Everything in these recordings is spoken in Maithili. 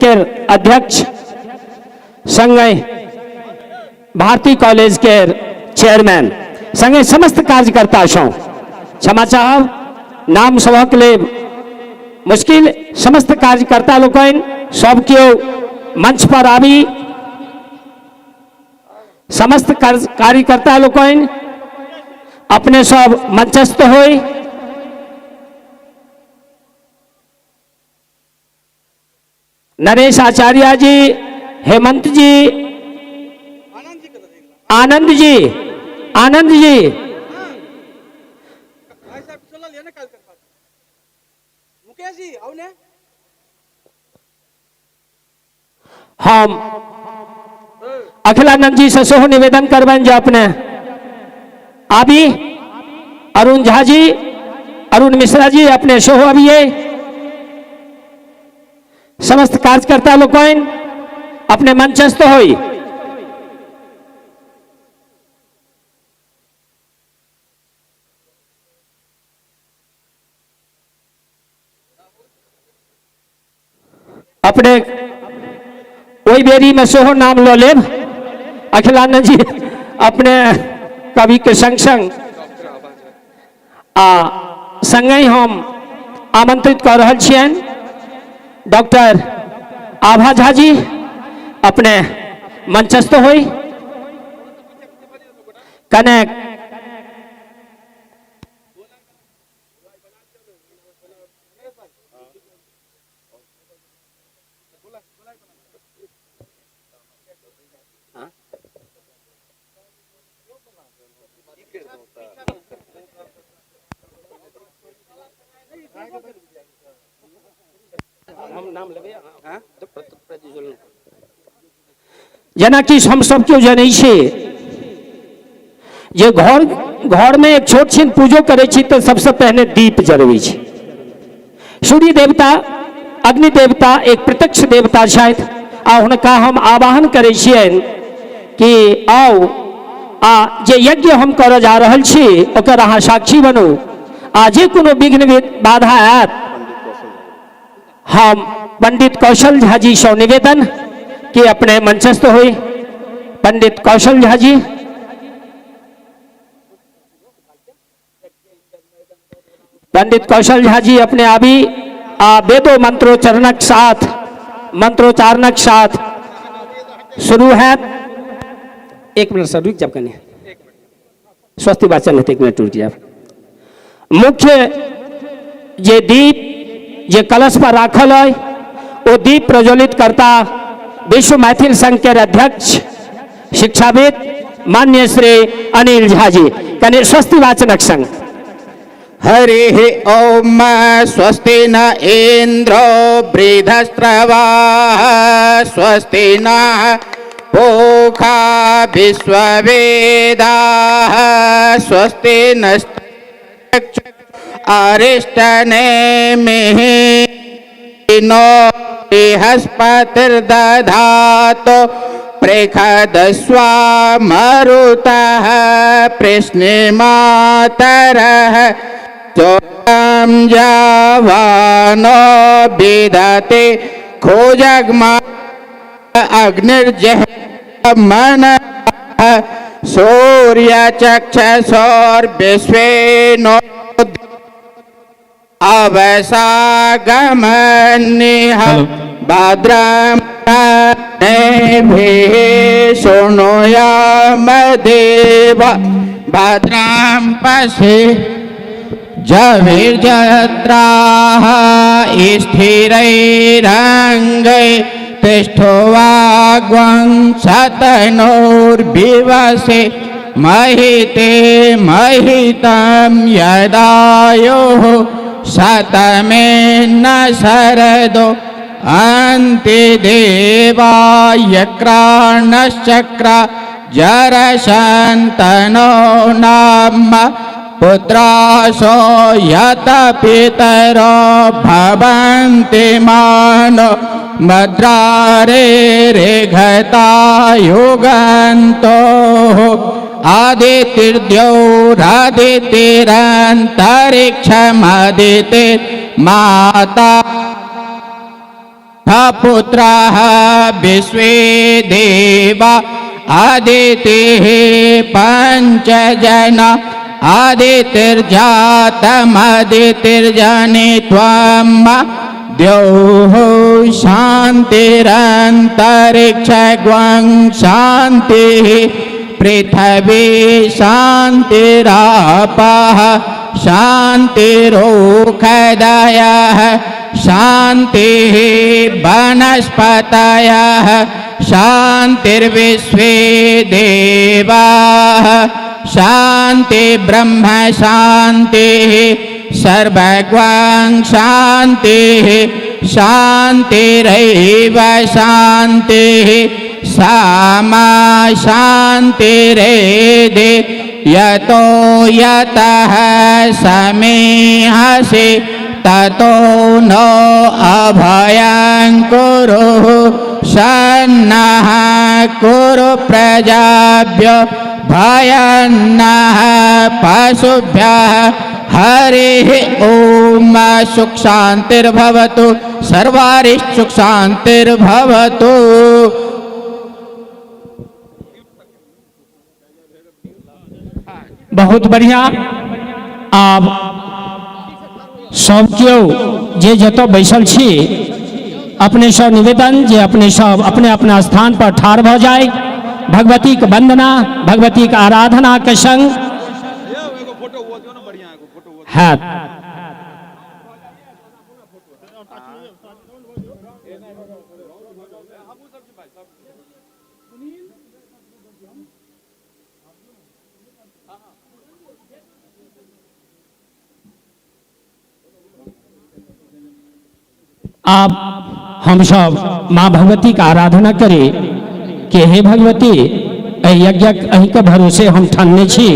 के अध्यक्ष संगे भारती कॉलेज के चेयरमैन संगे समस्त कार्यकर्ता सौ क्षमा चाहब, नाम सबक लेब मुश्किल। समस्त कार्यकर्ता लोकनि सब केओ मंच पर आबी। समस्त कार्यकर्ता लोकनि अपने सब मंचस्थ होई। नरेश आचार्य जी, हेमंत जी, आनंद जी, आनंद जी, हम अखिलानंद जी से सेहो निवेदन करबनि जे अपने आबी। अरुण झा जी, अरुण मिश्रा जी, अपने सेहो अबिए। समस्त कार्यकर्ता लोकनि अपने मंचस्थ होई। अपने ओहि बेरी में सेहो नाम लऽ लेब। अखिलानंद जी अपने कवि के संग संग आ संगहि हम आमंत्रित कऽ रहल छियनि डॉक्टर आभा झा जी, अपने मंचस्थ होई। कने जेनाकि हम सब केओ जनै छी जे घर घरमे एक छोट छिन पूजो करै छी तऽ सबसँ पहिने दीप जरबै छी। सूर्य देवता, अग्नि देवता एक प्रत्यक्ष देवता छथि आ हुनका हम आवाहन करै छियनि कि आउ आ जे यज्ञ हम करऽ जा रहल छी ओकर अहाँ साक्षी बनू आ जे कोनो विघ्न बाधा आयत, हम पंडित कौशल झा जी से निवेदन कि अपने मंचस्थ हुई। पंडित कौशल झा जी, पंडित कौशल झा जी अपने आबी आ वेदो मंत्रोच्चारणक साथ, मंत्रोच्चारणक साथ शुरू है। एक मिनट सर, रुक जाब कनी, स्वस्ति वाचन हेतै, एक मिनट रुक जाब। मुख्य जे दीप जे कलश पर राखल है ओ दीप प्रज्वलित करता विश्व मैथिल संघ के अध्यक्ष शिक्षाविद मान्य श्री अनिल झा जी। कने स्वस्ति वाचनक संग। हरि ओम स्वस्ति न इंद्रो बृहस्रवाः स्वस्ति न पूषा विश्ववेदाः स्वस्ति न अरिष्टनेमिः नो बृहस्पतिर्दधातु पृखदस्वा मरुतः पृश्निमातरः सोऽयं जावानो विदते खोजग्मा अग्निर्जह मन सूर्यचक्षसोर्विश्वेनो अवसागमनिह भद्रं कर्णेभिः शृणुयाम देव भद्रं पश्ये जविर्जत्राः स्थिरैरङ्गै तिष्ठो वाग्वं शतनोर्विवसे महिते महितं यदायुः शतमेन्न शरदो अन्ति देवायक्राणश्चक्र जरशन्तनो नाम पुत्रासो यत पितरो भवन्ति मानो मद्रारे रेघता युगन्तो आदितिर्द्यौरादितिरन्तरिक्षमदिति माता। पुत्राः विश्वे देवा आदितिः पञ्चजना आदितिर्जातमदितिर्जनि त्वं द्यौः शान्तिरन्तरिक्षग्वं शान्तिः पृथिवी शान्तिरापः शान्तिरोखदयः शान्तिः वनस्पतयः शान्तिर्विश्वे देवाः शान्ति ब्रह्म शान्तिः सर्वग्वं शान्तिः शान्तिरैव शान्तिः सामा शान्तिरेधि यतो यतः समेहसि ततो नो अभयं कुरु सन्नः कुरु प्रजाभ्यो भयन्नः पशुभ्यः। हरिः ॐ सुख शान्तिर्भवतु सर्वारि सुख शान्तिर्भवतु। बहुत बढ़िया। आब सब केओ जे जतऽ बैसल छी अपने सब निवेदन जे अपने सब अपने अपना स्थान पर ठाढ़ भऽ जाय। भगवती के वंदना भगवती के आराधना के संग हैत। आब हम सब माँ भगवती के आराधना करी कि हे भगवती, एहि यज्ञक अहीँके भरोसे हम ठानने छी,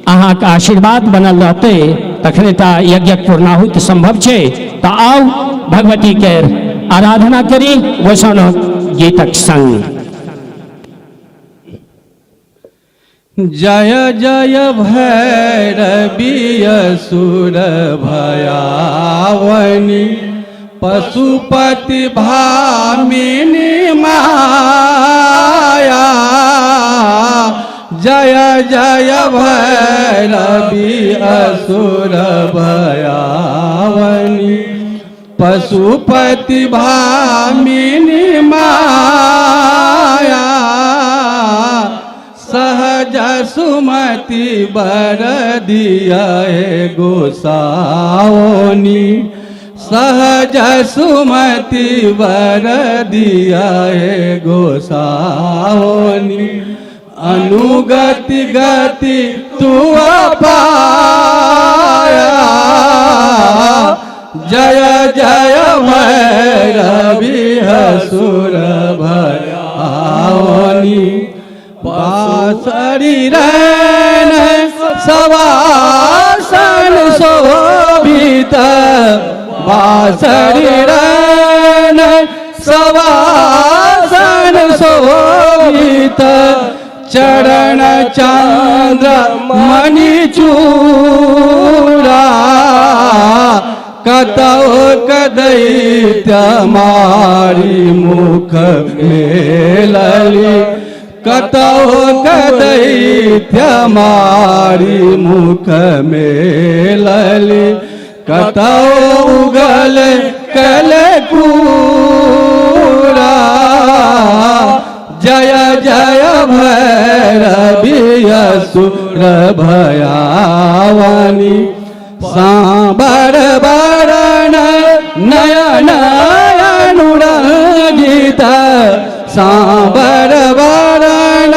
अहाँके आशीर्वाद बनल रहतै तखने टा यज्ञक पूर्णाहुति संभव छै। तऽ आउ भगवती के आराधना करी वैष्णव गीतक संग। जय जय भैरवी असुर भयावनी पशुपति भामिनी माया। जय जय भैरवी असुर भयावनी पशुपति भामिनी माया। सहज सुमति बर दिया गोसाओनी सहज सुमति बर दिया गोसाओनी। अनुगति गति तू पाया। जय जय भैरवी असुर भयावनी पासरी रैन सवासन शोभित बासरी रैन सवासन शोभित चरण चंद्र मणि चूड़ा कतौ कदैत्य मारी मुख मेलली कतौ कदैत्य मारी मुख मेलली कतौ उगल कल कूड़ा। जय जय भैरवी असुर भयावनी सांबर बरन नयन अनुरंजित सांबर बरन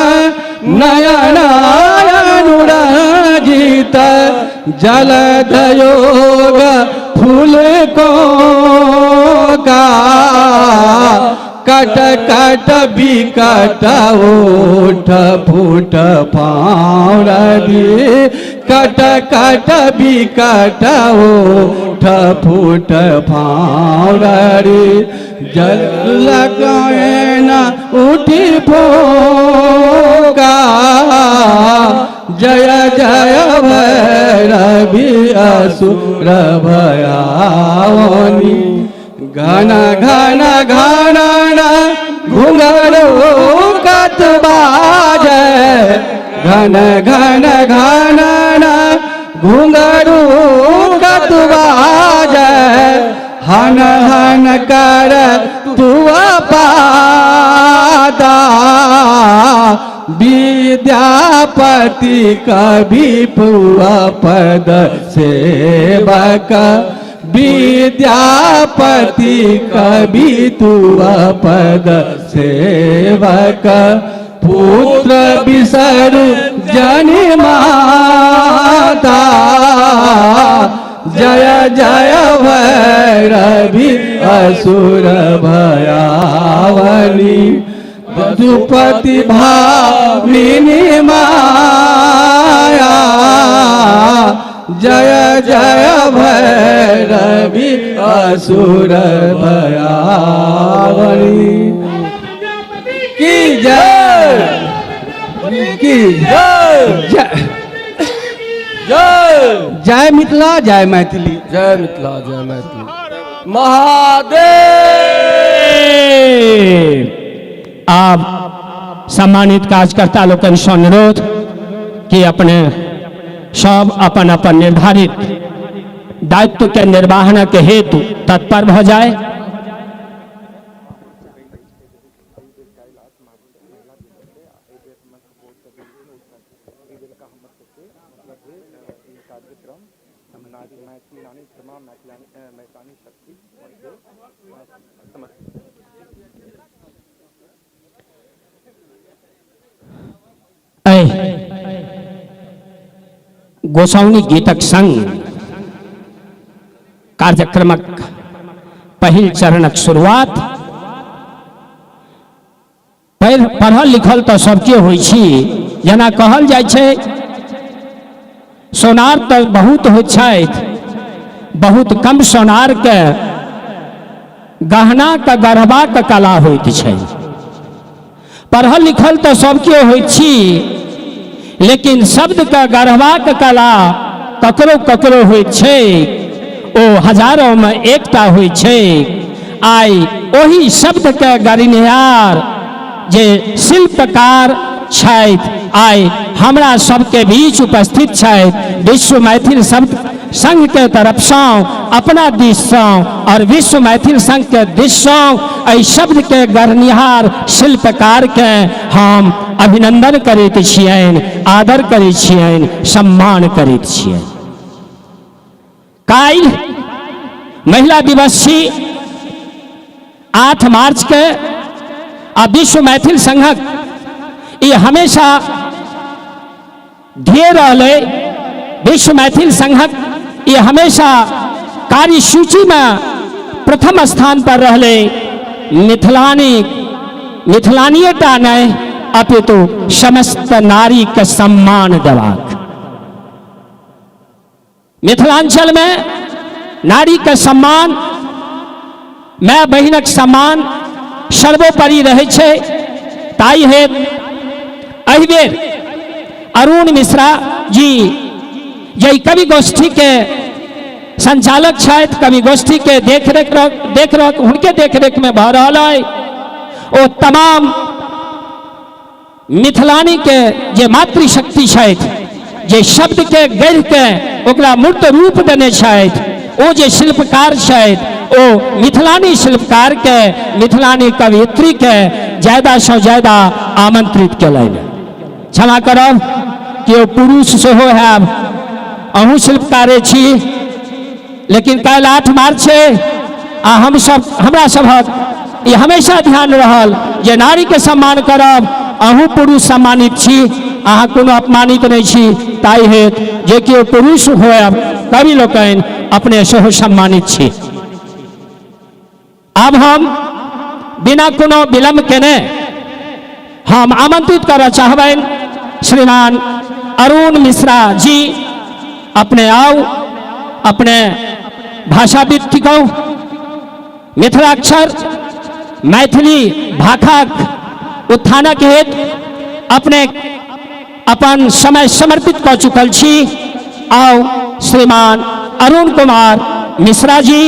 नयन अनुरंजित जलधयोग फूल को का कट कट बिकट ओठ फूट पाँव रवि कट कट बिकट ओठ फूट पाँव रवि जल लगाए न उठी फोका। जय जय भैरवी असुर भयावनी घन घन घन घुंघरू कत बाजे, घन घन घन घुंघरू कत बाजे, हन हन कर तुआ पादा, विद्यापति कवि पुआ पद सेवक, विद्यापति कवि तुआ पद सेवक, पुत्र बिसरु जनि माता, जय जय भैरवी असुर भयावनी, पशुपति भामिनी माया, जय जय भैरवी असुर भयावनी की जय, की जय, जय जय मिथिला, जय मैथिली, जय मिथिला, जय मैथिली। महादेव। आब सम्मानित कार्यकर्ता लोकनिसँ अनुरोध कि अपने सब अपन अपन निर्धारित दायित्व के निर्वहनक हेतु तत्पर भऽ जाय। गोसाउनी गीतक संग कार्यक्रमक पहिल चरणक शुरुआत। पढ़ल लिखल तऽ सबके होइ छी, जेना कहल जाइ छै सोनार तऽ बहुत होइ छथि, बहुत कम सोनारके गहनाके गढ़बाक कला होइत छै। पढ़ल लिखल तऽ सबके होइ छी, लेकिन शब्दके गढ़बाक कला ककरो ककरो होइत छै, ओ हजारोंमे एकटा होइ छै। आइ ओहि शब्दके गढ़निहार जे शिल्पकार छथि आइ हमरा सबके बीच उपस्थित छथि। विश्व मैथिल शब्द संघ के तरफसँ, अपना दिससँ और विश्व मैथिल संघ के दिससँ एहि शब्द के गढ़निहार शिल्पकार के हम अभिनंदन करैत छियनि, आदर करैत छियनि, सम्मान करैत छियनि। काल्हि महिला दिवस छी 8 मार्च के, आ विश्व मैथिल संघक ई हमेशा ध्येय रहलै, विश्व मैथिल संघक ई हमेशा कार्यसूची में प्रथम स्थान पर रहलै। मिथिलानी मिथिलानिएटा नहि अपितु समस्त नारी के सम्मान देबाक। मिथिलांचल में नारी के सम्मान, माय बहिनक सम्मान सर्वोपरि रहै छै। ताहि हेतु एहि बेर अरुण मिश्रा जी जे कवि गोष्ठी के संचालक छथि, कवि गोष्ठी के देखरेख हुनके देखरेख में भऽ रहल अइ, ओ तमाम मिथिलानी के जे मातृशक्ति छथि, जे शब्द के गढ़ि के ओकरा मूर्त रूप देने छथि, ओ जे शिल्पकार छथि, ओ मिथिलानी शिल्पकार के, मिथिलानी कवयित्री के ज्यादा से ज्यादा आमंत्रित केलनि। क्षमा करब कि ओ पुरुष सेहो हैब, अहूँ शिल्पकारे छी, लेकिन काल्हि 8 मार्च छै आ हम सब, हमरा सभक ई हमेशा ध्यान रहल जे नारीके सम्मान करब। अहूँ पुरुष सम्मानित छी, अहाँ कोनो अपमानित नहि छी। ताहि हेतु जे केओ पुरुष होयब कवि लोकनि अपने सेहो सम्मानित छी। आब हम बिना कोनो विलम्ब केने हम आमंत्रित करऽ चाहबनि श्रीमान अरुण मिश्रा जी, अपने आउ। अपने भाषाविद थिकहुँ, मिथिलाक्षर मैथिली भाषाक उत्थानक हेतु अपने अपन समय समर्पित कऽ चुकल छी। आउ श्रीमान अरुण कुमार मिश्रा जी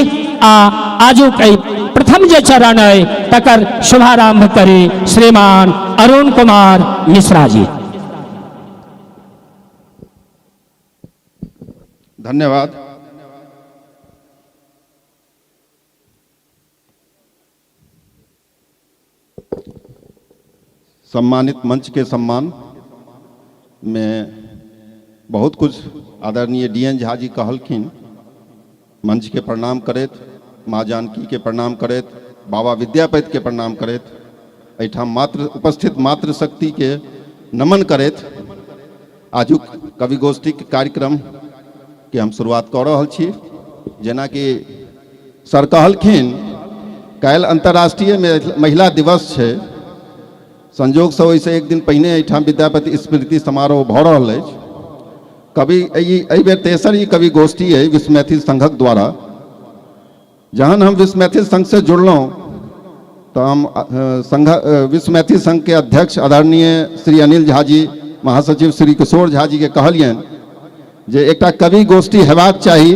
आ आजुक एहि प्रथम जे चरण अइ तकर शुभारंभ करी श्रीमान अरुण कुमार मिश्रा जी। धन्यवाद। सम्मानित मंच के सम्मान में बहुत कुछ आदरणीय डीएन झा जी कहलखिन। मंच के प्रणाम करैत, माँ जानकी के प्रणाम करैत, बाबा विद्यापति के प्रणाम करैत, एहिठाम मात्र उपस्थित मातृशक्ति के नमन करैत आजुक कवि गोष्ठी के कार्यक्रम के हम शुरुआत कऽ रहल छी। जेनाकि सर कहलखिन, काल्हि अंतर्राष्ट्रीय महिला दिवस छै, संजोगसँ ओहिसँ एक दिन पहिने एहिठाम विद्यापति स्मृति समारोह भऽ रहल अछि। कवि एहि बेर तेसर ई कवि गोष्ठी अइ विश्व मैथिल संघक द्वारा। जहन हम विश्व मैथिल संघसँ जुड़लहुँ तऽ हम संघ विश्व मैथिल संघके अध्यक्ष आदरणीय श्री अनिल झा जी, महासचिव श्री किशोर झा जीके कहलियनि जे एकटा कवि गोष्ठी हेबाक चाही।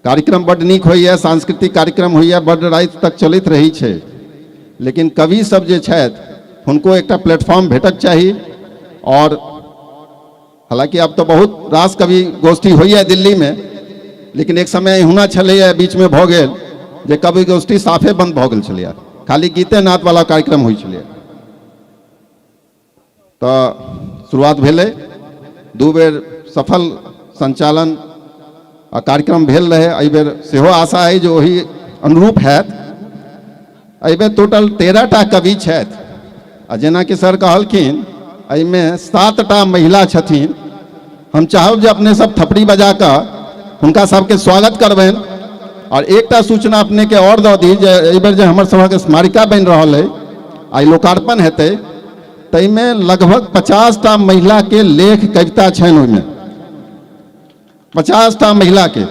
कार्यक्रम बड्ड नीक होइए, सांस्कृतिक कार्यक्रम होइए, बड्ड राति तक चलैत रहै छै, लेकिन कवि सब जे छथि हुनको एकटा प्लेटफॉर्म भेटक चाही। और हालांकि अब तऽ बहुत रास कवि गोष्ठी होइए दिल्लीमे, लेकिन एक समय एहुना छलैए, बीचमे भऽ गेल जे कवि गोष्ठी साफे बंद भऽ गेल छलैए, खाली गीते नादवला कार्यक्रम होइ छलैए। तऽ शुरुआत भेलै, दू बेर सफल संचालन आ कार्यक्रम भेल रहै। एहि बेर सेहो आशा अइ जे ओही अनुरूप हैत। एहि बेर टोटल 13 टा कवि छथि आ जेनाकि सर कहलखिन एहिमे 7 टा महिला छथिन। हम चाहब जे अपने सब थपड़ी बजा कऽ हुनका सबके स्वागत करबनि। और एकटा सूचना अपने के और दऽ दी जे एहि बेर जे हमर सभक स्मारिका बनि रहल अइ, आइ लोकार्पण हेतै, ताहिमे लगभग 50 टा महिला के लेख कविता छनि। ओहिमे 50 टा महिला के,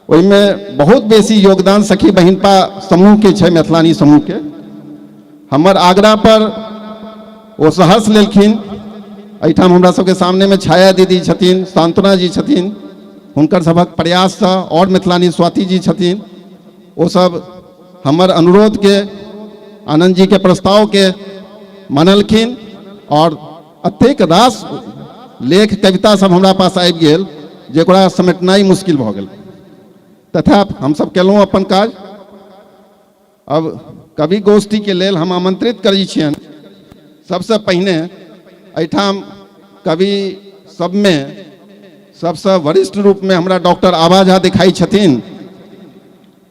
ओहिमे बहुत बेसी योगदान सखी बहिनपा समूह के छै, मैथिलानी समूह के। हमर आग्रह पर ओ सहर्ष लेलखिन। एहिठाम हमरा सबके सामने में छाया दीदी छथिन, सांत्वना जी छथिन, हुनकर सभक प्रयाससँ और मैथिलानी स्वाति जी छथिन, ओ सब हमर अनुरोध के, आनंद जी के प्रस्ताव के मानलखिन और अतेक रास लेख कविता सब हमरा पास आबि गेल जे ओकरा समेटनाइ मुश्किल भऽ गेल। तथापि हमसब केलहुँ अपन काज। अब कवि गोष्ठी के लेल हम आमंत्रित करै छियनि सबसँ पहिने एहिठाम कवि सबमे सबसँ वरिष्ठ रूपमे हमरा डॉक्टर आभा झा दिखाई छथिन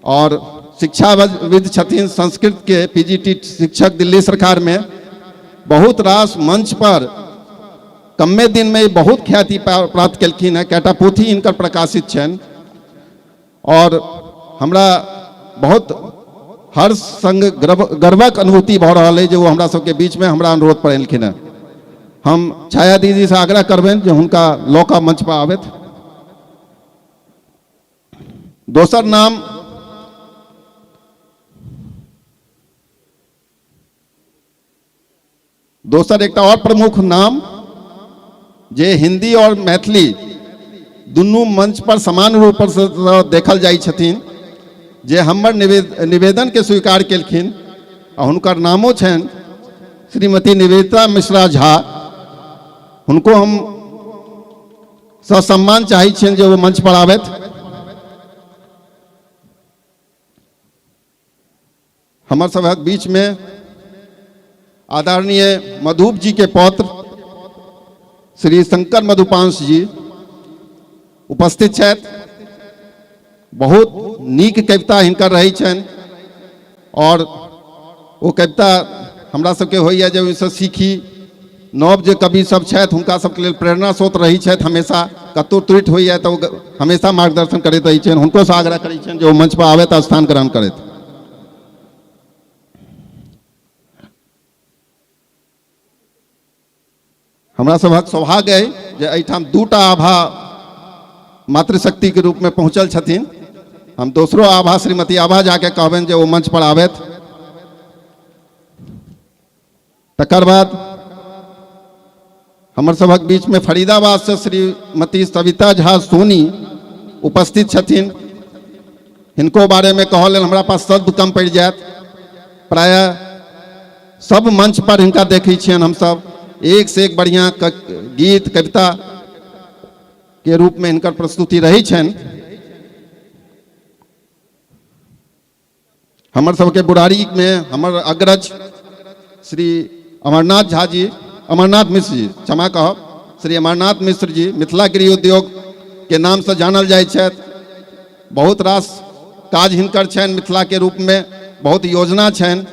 और शिक्षाविद छथिन, संस्कृत के पीजीटी शिक्षक दिल्ली सरकार में। बहुत रास मंच पर कम्मे दिन में बहुत ख्याति प्राप्त केलखिन हैं, कएटा पोथी हिनकर प्रकाशित छनि और हमरा बहुत हर्ष संग गर्वक अनुभूति भऽ रहल अइ जे ओ हमरा सबके बीचमे हमरा अनुरोध पर एलखिन हेँ। हम छाया दीदीसँ आग्रह करबनि जे हुनका लऽ कऽ मंच पर आबथि। दोसर नाम दोसर एकटा और प्रमुख नाम जे हिंदी और मैथिली दुनू मंच पर समान रूप से देखल जाइ छथिन, जे हमर निवेदन के स्वीकार केलखिन आ हुनकर नामो छनि श्रीमती निवेदिता मिश्रा झा। हुनको हम ससम्मान चाहै छियनि जे ओ मंच पर आबथि। हमर सभक बीच में आदरणीय मधुप जी के पौत्र श्री शंकर मधुपांश जी उपस्थित छथि। बहुत नीक कविता हिनकर रहै छनि और ओ कविता हमरा सबके होइए जे ओहिसँ सीखी। नव जे कवि सब छथि हुनका सबके लेल प्रेरणा स्रोत रहै छथि हमेशा। कतहु त्रुटि होइए तऽ ओ हमेशा मार्गदर्शन करैत रहै छनि। हुनकोसँ आग्रह करै छियनि जे ओ मंच पर आबथि आ स्थान ग्रहण करथि। हमरा सभक सौभाग्य अइ जे एहिठाम दूटा आभा मातृशक्तिके रूपमे पहुँचल छथिन। हम दोसरो आभा श्रीमती आभा झाके कहबनि जे ओ मंच पर आबथि। तकर बाद हमर सभक बीचमे फरीदाबादसँ श्रीमती सविता झा सोनी उपस्थित छथिन। हिनको बारेमे कहऽ लेल हमरा पास शब्द कम पड़ि जायत। प्रायः सब मंच पर हिनका देखै छियनि हमसब, एक से एक बढ़िआँ गीत कविता के रूपमे हिनकर प्रस्तुति रहै छनि। हमर सबके बुढ़ारीमे हमर अग्रज श्री अमरनाथ झा जी, अमरनाथ मिश्र जी, क्षमा कहब, श्री अमरनाथ मिश्र जी मिथिला गृह उद्योग के नामसँ जानल जाइ छथि। बहुत रास काज हिनकर छनि मिथिलाके रूपमे, बहुत योजना छनि,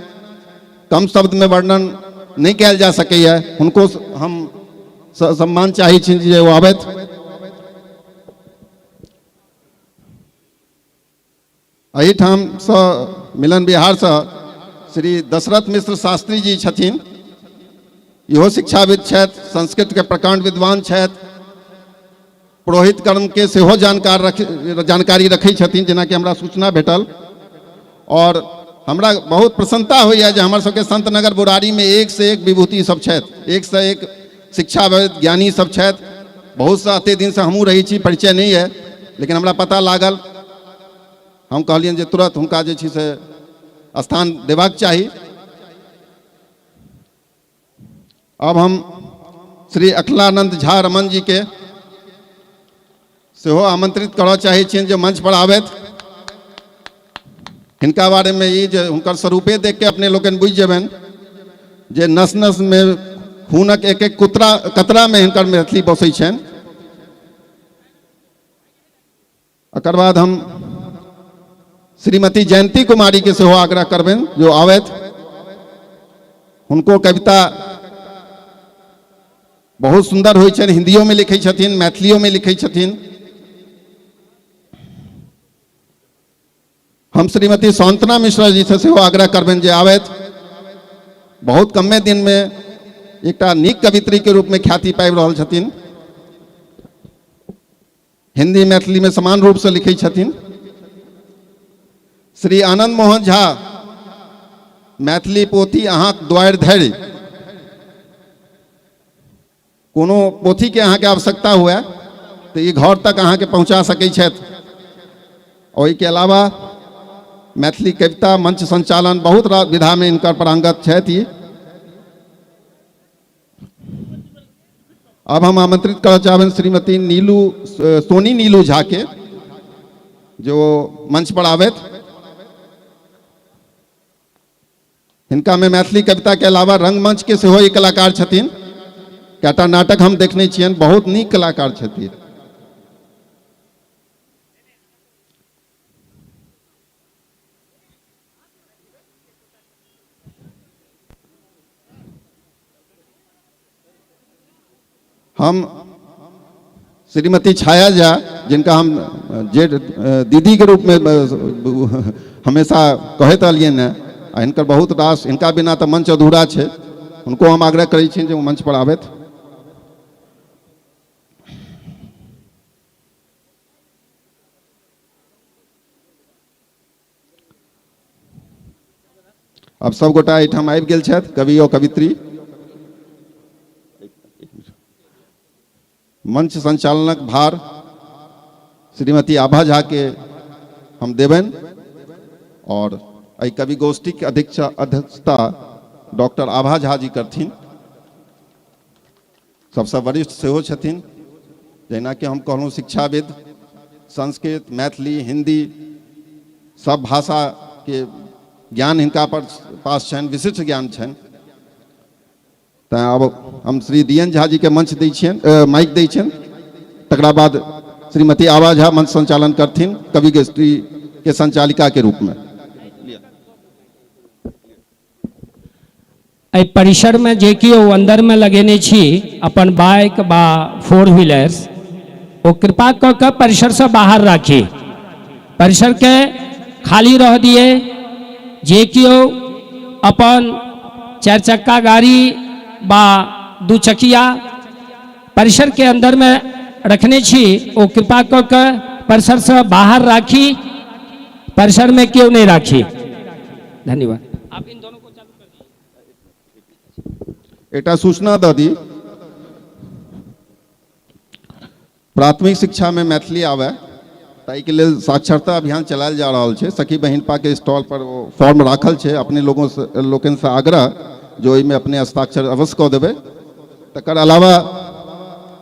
कम शब्दमे वर्णन नहि कयल जा सकैए। हुनको हम सम्मान चाहै छी जे ओ आबथि। एहिठामसँ मिलन बिहारसँ श्री दशरथ मिश्र शास्त्री जी छथिन, इहो शिक्षाविद छथि, संस्कृतके प्रकांड विद्वान छथि, पुरोहित कर्मके सेहो जानकारी रखै छथिन, जेनाकि हमरा सूचना भेटल। और हमरा बहुत प्रसन्नता होइए जे हमर सबके संतनगर बुरारीमे एक से एक विभूति सब छथि, एक से एक शिक्षाविद ज्ञानी सब छथि। बहुत सा एते दिनसँ हमहूँ रहै छी, परिचय नहि यऽ, लेकिन हमरा पता लागल, हम कहलियनि जे तुरंत हुनका जे छै से स्थान देबाक चाही। अब हम श्री अखिलानंद झा रमन जी के सेहो आमंत्रित करऽ चाहै छियनि जे मंच पर आबथि। हिनका बारेमे ई जे हुनकर स्वरूपे देख के अपने लोकनि बुझि जेबनि जे नस नस में खूनक एक एक कतरा में हिनकर मैथिली बसै छनि। एकर बाद हम श्रीमती जयंती कुमारी के सेहो आग्रह करबनि जो आबथि। हुनको कविता बहुत सुंदर होइ छनि, हिंदियो में लिखै छथिन, मैथिलियो में लिखै छथिन। हम श्रीमती सांत्वना मिश्रा जी से सेहो आग्रह करबनि जे आबथि। बहुत कमे दिन में एकटा नीक कवित्री के रूप में ख्याति पाबि रहल छथिन, हिंदी मैथिली में समान रूप से लिखै छथिन। श्री आनंद मोहन झा मैथिली पोथी अहाँक द्वारि धरि, कोनो पोथीके अहाँके आवश्यकता हुए तऽ ई घर तक अहाँके पहुँचा सकै छथि। ओहिके अलावा मैथिली कविता मंच संचालन बहुत विधामे हिनकर पारंगत छथि। अब हम आमंत्रित करऽ चाहबनि श्रीमती नीलू सोनी नीलू झा के जो मंच पर आबथि। हिनका में मैथिली कविता के अलावा रंगमंच के सेहो ई कलाकार छथिन, कएटा नाटक हम देखने छियनि, बहुत नीक कलाकार छथिन। हम श्रीमती छाया झा, जिनका हम जेठ दीदी के रूप में हमेशा कहैत रहलियनि हेँ, आ हिनकर बहुत रास, हिनका बिना तऽ मंच अधूरा छै, हुनको हम आग्रह करै छियनि जे ओ मंच पर आबथि। आब सब गोटा एहिठाम आबि गेल छथि, कवि और कवित्री। मंच संचालनक भार श्रीमती आभा झा के हम देबनि और एहि कवि गोष्ठी के अध्यक्षता डॉक्टर आभा झा जी करथिन। सबसँ वरिष्ठ सेहो छथिन, जहिना कि हम कहलहुँ शिक्षाविद, संस्कृत मैथिली हिंदी सब भाषा के ज्ञान हिनका पर पास छनि, विशिष्ट ज्ञान छनि। तैँ आब हम श्री डी एन झा जी के मंच दै छियनि, माइक दै छियनि, तकरा बाद श्रीमती आभा झा मंच संचालन करथिन कवि गोष्ठी के संचालिका के रूप में। एहि परिसरमे जे केओ अन्दरमे लगेने छी अपन बाइक बा फोर व्हीलर्स, ओ कृपा कऽ कऽ परिसरसँ बाहर राखी, परिसरके खाली रह दिए। जे केओ अपन चारि चक्का गाड़ी बा दू चकिया परिसरके अन्दरमे रखने छी, ओ कृपा कऽ कऽ परिसरसँ बाहर राखी, परिसरमे केओ नहि राखी। धन्यवाद। आप इन दोनों को चालू कर दीजिए। एकटा सूचना दऽ दी, प्राथमिक शिक्षा में मैथिली आवे ताहिके लेल साक्षरता अभियान चलायल जा रहल छै। सखी बहिनपाके स्टॉल पर ओ फॉर्म राखल छै। अपने लोगों लोकनिसँ आग्रह जे ओहिमे अपने हस्ताक्षर अवश्य कऽ देबै। तकर अलावा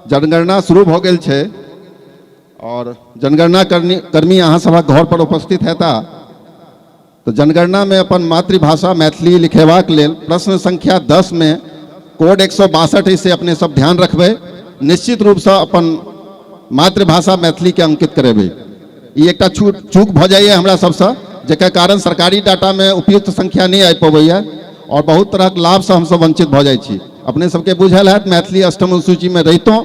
जनगणना शुरू भऽ गेल छै आओर जनगणना कर्मी अहाँ सभक घर पर उपस्थित हेता, तऽ जनगणनामे अपन मातृभाषा मैथिली लिखेबाक लेल प्रश्न संख्या 10 मे कोड 162 से अपने सब ध्यान रखबै। निश्चित रूपसँ अपन मातृभाषा मैथिलीके अंकित करेबै। ई एकटा चूक भऽ जाइए हमरा सबसँ, जकर कारण सरकारी डाटामे उपयुक्त संख्या नहि आबि पबैए आओर बहुत तरहक लाभसँ हमसब वंचित भऽ जाइ छी। अपने सबके बुझल हैत, मैथिली अष्टम अनुसूचीमे रहितो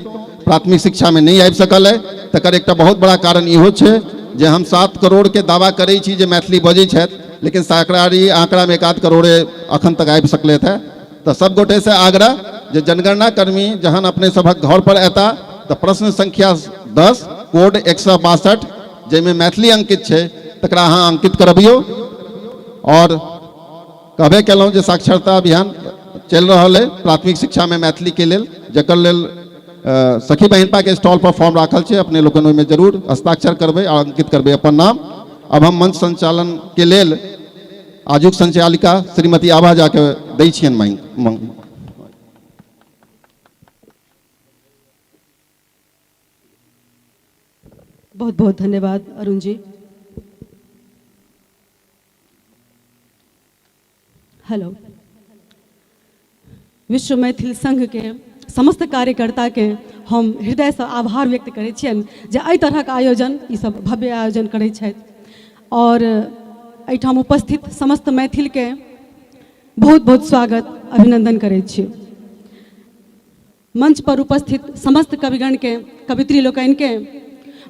प्राथमिक शिक्षामे नहि आबि सकल अइ। तकर एकटा बहुत बड़ा कारण इहो छै जे हम 7 करोड़के दावा करै छी जे मैथिली बजै छथि, लेकिन सरकारी आंकड़ामे 1-आध करोड़े अखन तक आबि सकलै हे। तऽ सब गोटेसँ आग्रह जे जनगणना कर्मी जहन अपने सभक घर पर एता तऽ प्रश्न संख्या 10 कोड 162 जाहिमे मैथिली अंकित छै तकरा अहाँ अंकित करबियौ। और कहबे केलहुँ जे साक्षरता अभियान चलि रहल अइ प्राथमिक शिक्षामे मैथिलीके लेल, जकर लेल सखी बहिनपाके स्टॉल पर फॉर्म राखल छै। अपने लोकनि ओहिमे जरूर हस्ताक्षर करबै आ अंकित करबै अपन नाम। अब हम मंच संचालन के लेल आजुक संचालिका श्रीमती आभा झा के दै छियनि माइक। बहुत बहुत धन्यवाद अरुण जी। हेलो, विश्व मैथिल संघ के समस्त कार्यकर्ता के हम हृदय से आभार व्यक्त करै छियनि जे एहि तरहक आयोजन, ई सब भव्य आयोजन करै छथि। और एहिठाम उपस्थित समस्त मैथिल के बहुत बहुत स्वागत अभिनंदन करै छी। मंच पर उपस्थित समस्त कविगण के, कवित्री लोकनि के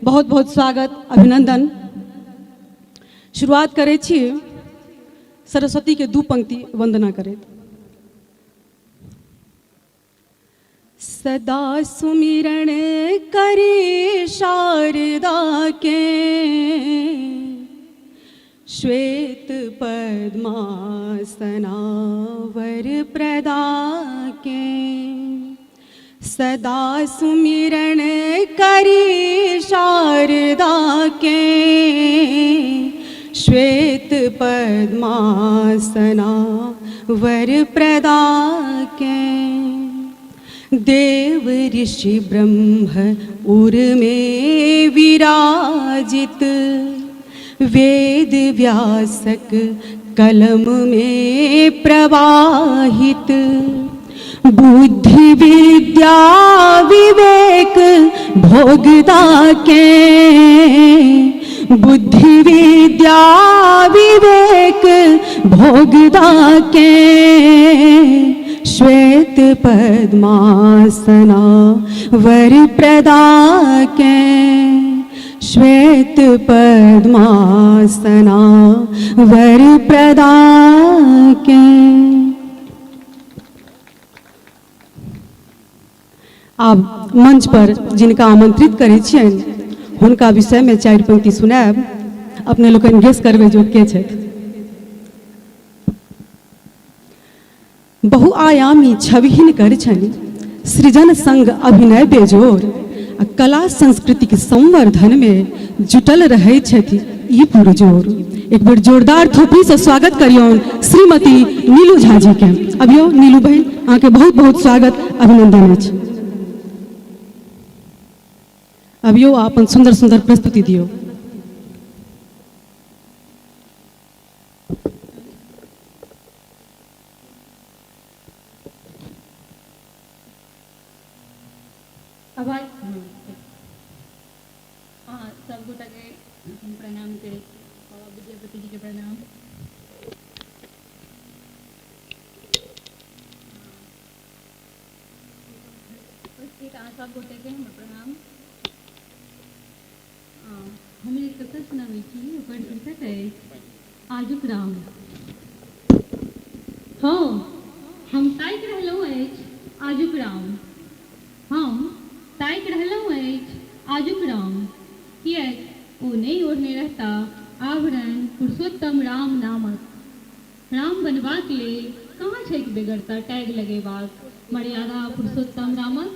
बहुत बहुत स्वागत अभिनंदन। शुरुआत करै छी सरस्वती के 2 पंक्ति वंदना करैत। सदा सुमिरण करे शारदा के, श्वेत पद्मासना वर प्रदा के। सदा सुमिरण करे शारदा के, श्वेत पद्मासना वर प्रदा के। देव ऋषि ब्रह्म उर में विराजित, वेद व्यासक कलम में प्रवाहित। बुद्धि विद्या विवेक भोगदा के, बुद्धि विद्या विवेक भोगदा के, श्वेत पद्मासना वर प्रदा के, श्वेत पद्मासना वर प्रदा के। आब मंच पर जिनका आमंत्रित करै छियनि हुनका विषय में 4 पंक्ति सुनायब। अपने लोकनि गेस करबै जो के छथि। बहुआयामी छवि हिनकर छनि, सृजन संग अभिनय बेजोर, आ कला संस्कृतिक संवर्धन में जुटल रहै छथि ई पुरजोर। एक बेर जोरदार थोपड़ी से स्वागत करियौन श्रीमती नीलू झा जी के। अभियो नीलू बहन, अहाँके बहुत बहुत स्वागत अभिनंदन अछि। अभियो अपन सुंदर सुंदर प्रस्तुति दियौ। आवाज अहाँ सब गोटाके हम प्रणाम करै छी। बाबा विद्यापति जी के प्रणाम। उपस्थित अहाँ सब गोटेके हमर प्रणाम। हम एक कथा सुनाबै छी, ओकर शीर्षक अछि आजुक राम। हँ, हम ताकि रहलहुँ अछि आजुक राम। हम ताकि रहलहुँ अछि आजुक राम, किएक ओ नहि ओढ़ने रहता आवरण पुरुषोत्तम राम नामक। राम बनबाक लेल कहाँ छैक बेगरता टैग लगेबाक मर्यादा पुरुषोत्तम रामक।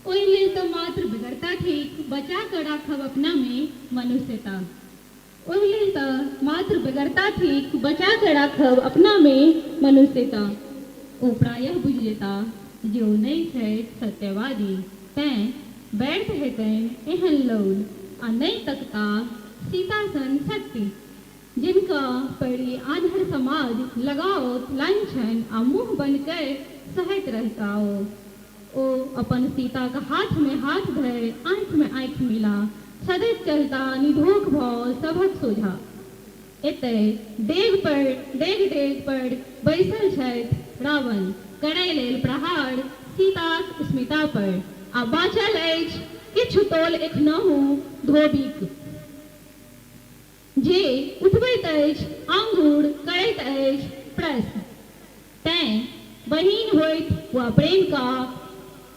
ओहि लेल तऽ मात्र बेगरता थिक बचा कऽ राखब अपनामे मनुष्यता। ओहि लेल तऽ मात्र बेगरता थिक बचा कऽ राखब अपनामे मनुष्यता। ओ प्रायः बुझि जेताह जे ओ नहि छथि सत्यवादी, तेँ व्यर्थ हेतनि एहन लौल आ नहि तकताह सीता सन सत्य, जिनका पर ई आन्हर समाज लगाओत लांछन आ मुँह बन्न कय सहैत रहताह ओ। ओ अपन सीताक हाथमे हाथ धरि आँखिमे आँखि मिला सदति चलताह निधोख भऽ सभक सोझाँ। एतय डेग पर डेग-डेग पर बैसल छथि रावण करय लेल प्रहार सीताक स्मिता पर आ बाँचल अछि किछु तोल एखनहु धोबीक। जे उठबैत अछि आंगुर करैत अछि प्रश्न। तैं बहिन होथि वा प्रेमिका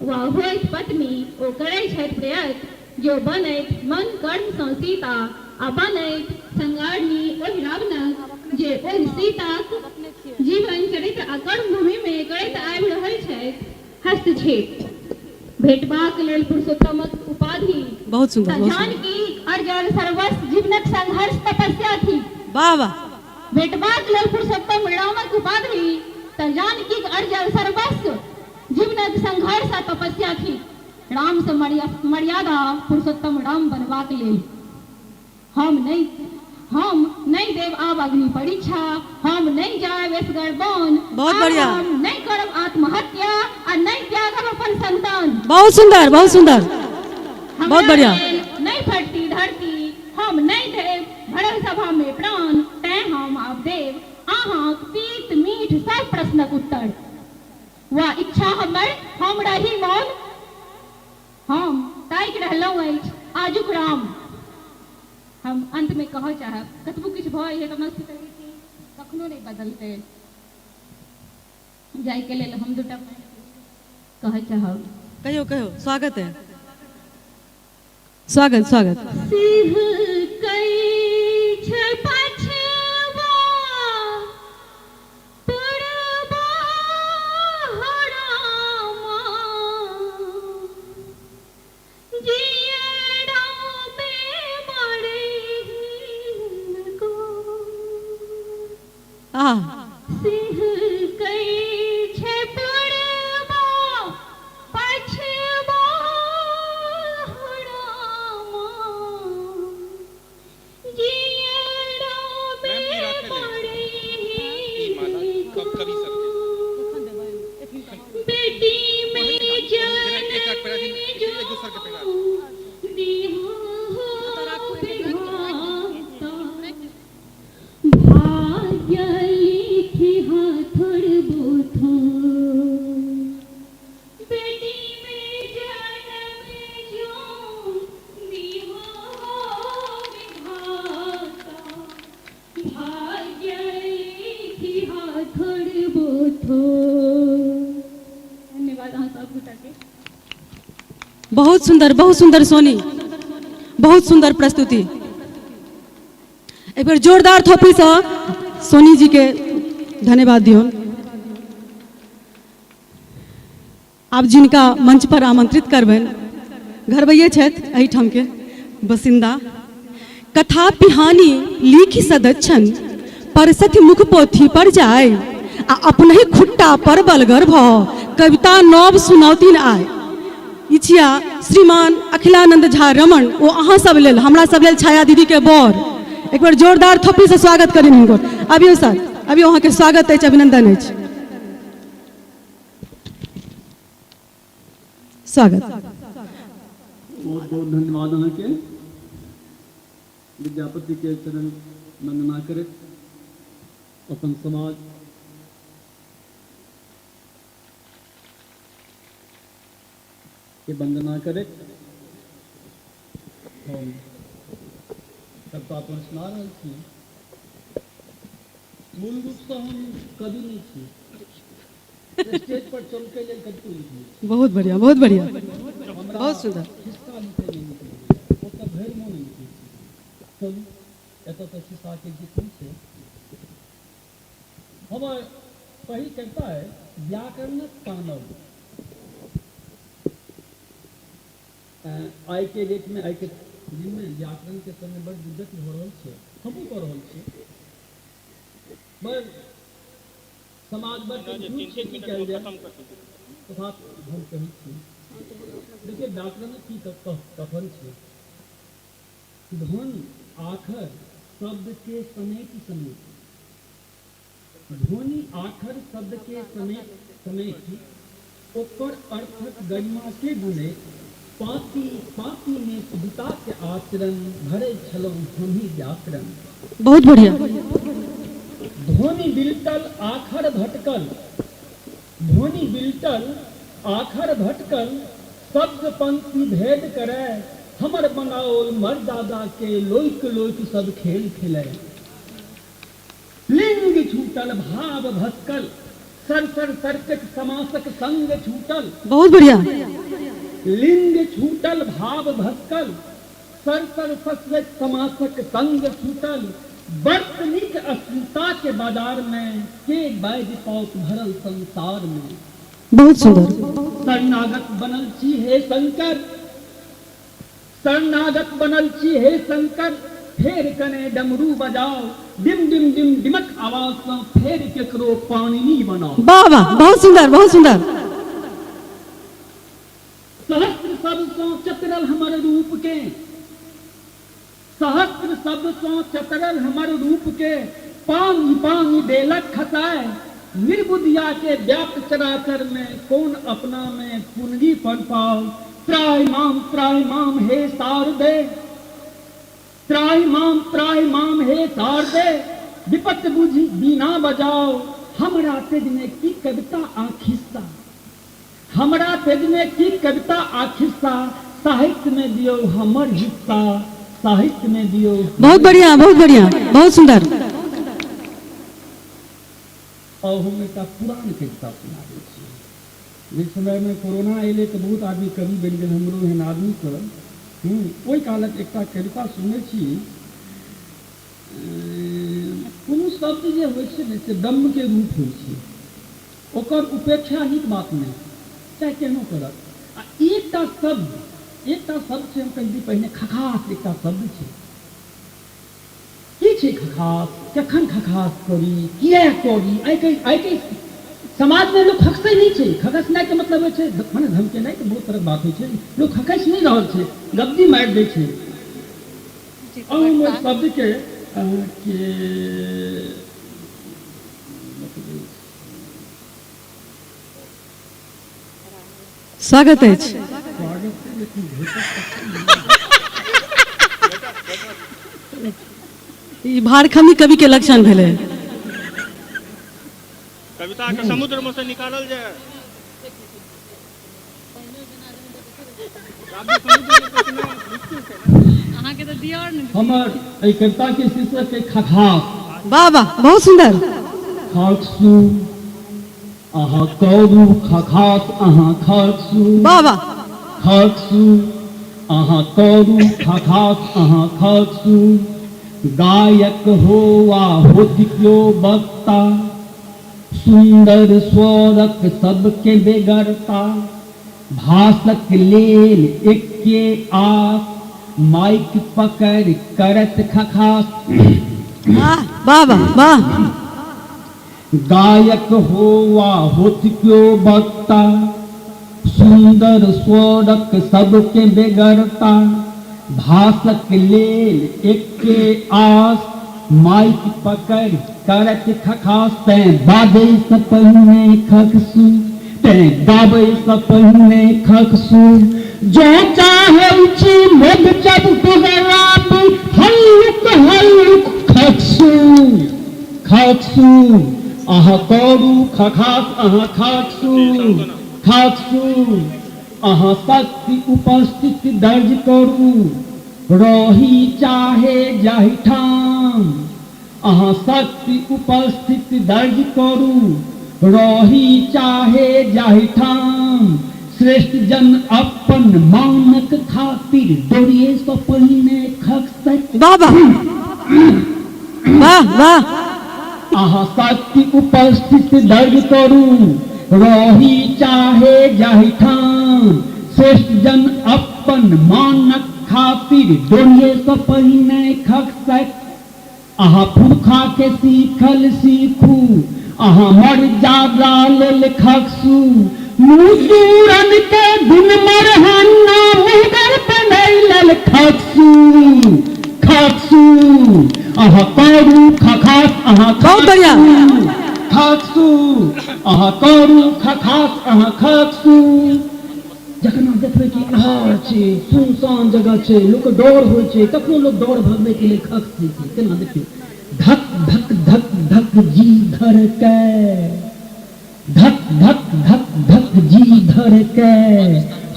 वा होथि पत्नी ओ करै छथि प्रयत्न जो बनथि मन कर्म सँ सीता आ बनथि संगारनी ओहि रावणक जे ओहि सीताक जीवन चरित्र आ कर्मभूमि मे करैत आबि रहल छथि हस्तक्षेप। भेटबाक लेल पुरुषोत्तमक उपाधि बहुत सुंदर, त बहुत सुंदर। जानकीक अर्जल सर्वस्व जीवनक संघर्ष तपस्या थिक। वाह वाह। भेटबाक लेल पुरुषोत्तम रामक उपाधि त जानकीक अर्जल सर्वस्व जीवनक संघर्ष आ तपस्या थिक। रामसँ मर्यादा पुरुषोत्तम राम बनबाक लेल। हम नहि हम नहि देब आब अग्नि परीक्षा, हम नहि जायब एसगर वन, बहुत आब बढ़िया। हम नहि करब आत्महत्या आ नहि त्यागब अपन संतान। बहुत सुंदर, बहुत सुंदर, बहुत हमरा बढ़िया। लेल नहि फटती धरती, हम नहि देब भरल सभा मे प्राण, तैं हम आब देब अहाँक तीत मीठ सब प्रश्नक उत्तर। वा इच्छा हमर हम रही मौन, हम ताकि रहलहुँ अछि आजुक राम। हम अंतमे कहऽ चाहब, कतबो किछु भऽ जाइ तऽ अपना सबके रीति कखनो नहि बदलतै। जाहिके लेल हम दूटा कहऽ चाहब। कहियौ कहियौ, स्वागत है, स्वागत स्वागत। सिंह कै छै पछबा पुरबा हो रामा, जियरा पे मरे हिलकोर। आह। सिंह कै छै पुरबा पछबा हो रामा, जियरा पे मरे हिलकोर। बेटी में जन्म जो दिहा हो विधाता, भाग्य लिखी हाथोर बोथो। बेटी में जन्म जो दिहा हो विधाता, भाग्य लिखी हाथोर बोथो। धन्यवाद अहाँ सब गोटा के। बहुत सुंदर, बहुत सुंदर सोनी, बहुत सुंदर प्रस्तुति। एक बेर जोरदार थोपी से सोनी जी के धन्यवाद दियौन। आब जिनका मंच पर आमंत्रित करबनि घरबैये छथि एहिठाम के बसिंदा। कथा पिहानी लिखि सदच्छन परसथि मुख पोथी पर जाय, आ अपनहि खुट्टा पर बलगर भ कविता नव सुनौतिन आय। ई छिया श्रीमान अखिलानंद झा रमण, ओ अहाँ सब लेल, हमरा सब लेल छाया दीदी के बर। एक बार जोरदार थप्पी से स्वागत करियन हिनको। अबियौ सर, अबियौ, अहाँके स्वागत अछि, अभिनंदन अछि, स्वागत। बहुत बहुत धन्यवाद अहाँके। विद्यापति के चरण वंदना करैत अपन समाज के वंदना करैत हम कविता अपन सुना रहल छी। मूल रूपसँ हम कवि नहि छी, स्टेज पर चमकै लेल कवितो लिखने छी। बहुत बढ़िया, बहुत बढ़िया, हमरा बहुत सुंदर। खिस्सा लिखै नहि नीक लगैए, ओ तऽ भरि मोन लिखै छी। चलू, एतऽ तऽ खिस्साके गीत नहि छै। हमर पहिल कविता अइ व्याकरणक कानब। आइके डेटमे आइके दिनमे व्याकरणके समय बड़ दिक्कत भऽ रहल छै, हमहूँ कऽ रहल छी। बड़ समाज बड़ कन्फ्यूज छै, की कयल जाय। तथापि हम कहै छी, देखियौ व्याकरणक की कथन छै। ध्वनि आखर शब्दके समेटि समेटि, ध्वनि आखर शब्दके समेटि समेटि ओकर अर्थक गरिमाके गुनैत पाँति पाँतिमे कविताके आचरण भरै छलहुँ हमही व्याकरण। बहुत बढ़िया। ध्वनि बिलटल आखर भटकल, ध्वनि बिलटल आखर भटकल, शब्द पंक्ति भेद करय, हमर बनाओल मर्यादाके लोकि लोकि सब खेल खेलय। लिंग छूटल भाव भसकल, सर सर सर्कट समासक संग छूटल। बहुत बढ़िया। लिंग छूटल भाव भसकल, सर सर सस्वत समासक संग छूटल। वर्तनीक अस्मिता के बाजार में के बाजि पाओत भरल संसार में। बहुत सुंदर। शरणागत बनल छी हे शंकर, शरणागत बनल छी हे शंकर, फेर कने डमरू बजाउ, डिम डिम डिम डिमक आवाज सँ फेर केकरो पाणिनि बनाउ। वाह वाह, बहुत सुंदर, बहुत सुंदर। सहस्त्र शब्द सँ चतरल हमर रूप के, सहस्त्र शब्द सँ चतरल हमर रूप के, पाङि पाङि देलक खसाय, निर्बुधिया के व्याप्त चराचर मे, कोन अपना मे पुनगी पन पाओ। त्राहि माम त्राहि माम हे शारदे, त्राहि माम त्राहि माम हे शारदे, विपत्ति बुझि बीना बजाओ। हमरा तेजने की कविता आ खिस्सा, हमरा तेजने की कविता आ खिस्सा, साहित्य में दियौ हमर हिस्सा, साहित्य में दियौ। बहुत बढ़िया, बहुत बढ़िया, बहुत सुंदर। आउ हम एकटा पुरान कविता सुनाबै छी। जाहि समयमे कोरोना एलै तऽ बहुत आदमी कवि बनि गेल, हमरो एहन आदमीके। ओहि कालक एकटा कविता सुनने छी। कोनो शब्द जे होइ छै ने से ब्रह्मके रूप होइ छै, ओकर उपेक्षा नीक बात नहि, चाहे केहनो करत। आ एकटा शब्द, एकटा शब्द छै, हम कनि दिन पहिने खखास एकटा शब्द छै। की छै खखास, कखन खखास करी, किए करी? आइ आइके समाजमे लोक खखसै नहि छै। खखसनाइके मतलब होइ छै मने धमकेनाइ, तऽ बहुत तरहक बात होइ छै। लोक खखसि नहि रहल छै, गद्दी मारि दै छै। हम ओहि शब्दके अहाँके स्वागत अछि। ई भारखमी कवि के लक्षण भेलै। कविता के समुद्र में से निकालल जाय। हमर एहि कविता के शीर्षक है खखास। वाह वाह, बहुत सुंदर। खखसू अहाँ करू खखास अहाँ खखसू। वाह वाह। खखसू अहाँ करू खखास अहाँ खखसू। गायक हो वा होत क्यो वक्ता, सुन्दर स्वरक सबके बेगरता। भाषक लेल एक्के आस, माइक पकड़ि करत खखास। वाह वाह वाह वाह। गायक हो वा होत क्यो वक्ता, सुन्दर स्वरक सबके बेगरता। भाषक लेल एक्के आस, माइक पकड़ि करत खखास। तैं बाजैसँ पहिने खखसू, तैं गाबैसँ पहिने खखसू। जँ चाहै छी मध चबटुगराबी, हल्लुक हल्लुक खखसू। खखसू अहाँ करू खखास अहाँ खखसू। खखसू अहाँ शक्ति उपस्थित दर्ज करू, रही चाहे जाहि ठाम। अहाँ शक्ति उपस्थित दर्ज करू, रही चाहे जाहि ठाम। श्रेष्ठ जन अपन मानक खातिर डोरिये सँ पहिने खखसैत। वाह वाह वाह वाह। अहाँ शक्ति उपस्थित दर्ज करू, रही चाहे जाहि ठाम। श्रेष्ठ जन अपन अपन मानक खातिर डोरिये सँ पहिने खखसैत। अहाँ पुरखा के सीखल सीखू, अहाँ मर्यादा लेल खखसू। मुसूरन के दिन मरहन्ना मुहगर बनै लेल खखसू, खखसू। अहाँ करू खखास, अहाँ बहुत बढ़िया। खखसू, अहाँ करू खखास, अहाँ खखसू। जखन अहाँ देखबै कि अन्हार छै, सुनसान जगह छै, लोकके डर होइ छै, तखनो लोक डर भगबैके लेल खखसै छै। केना देखियौ, धक धक धक धक जी धड़कै, धक धक धक धक जी धड़कै,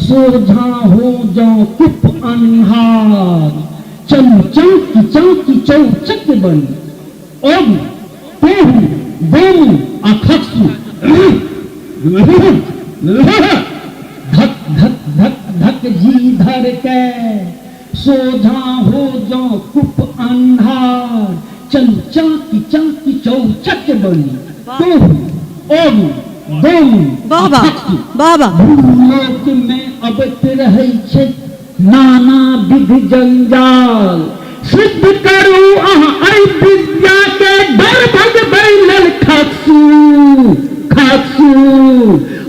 सोझाँ हो जँ कुप अन्हार, चलू चौंकि चौंकि चौचक बनि, अबू तोहू गोमू आ खखसू। धक धक धक धक जी धड़कै, सोझाँ हो जँ कुप अन्हार, चलू चाँकि चाँकि चौचक बनि, तोहू अबू गोमू वाह आ वाह खखसू। वाह वाह। भूलोक मे अबैत रहै छै नाना विध जंजाल, सिद्ध करू अहाँ एहि विद्या के डर भगबै लेल खखसू, खखसू।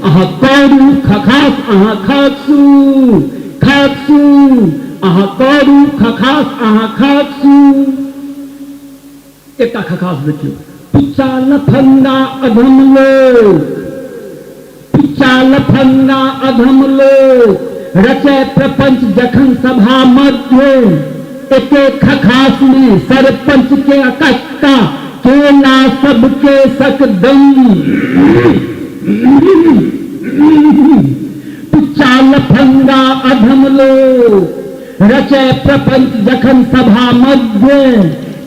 अहाँ करू खखास, अहाँ खखसू, खखसू। अहाँ करू खखास, अहाँ खखसू। एकटा खखास देखियौ, पुच्चा लफंगा अधम लोक, पुच्चा लफंगा अधम लोक, रचय प्रपंच जखन सभा मध्य, एके खखास में सरपंच के अकक्का, केला सबके सकदम। पुच्चा लफंगा अधम लोक, रचय प्रपंच जखन सभा मध्य,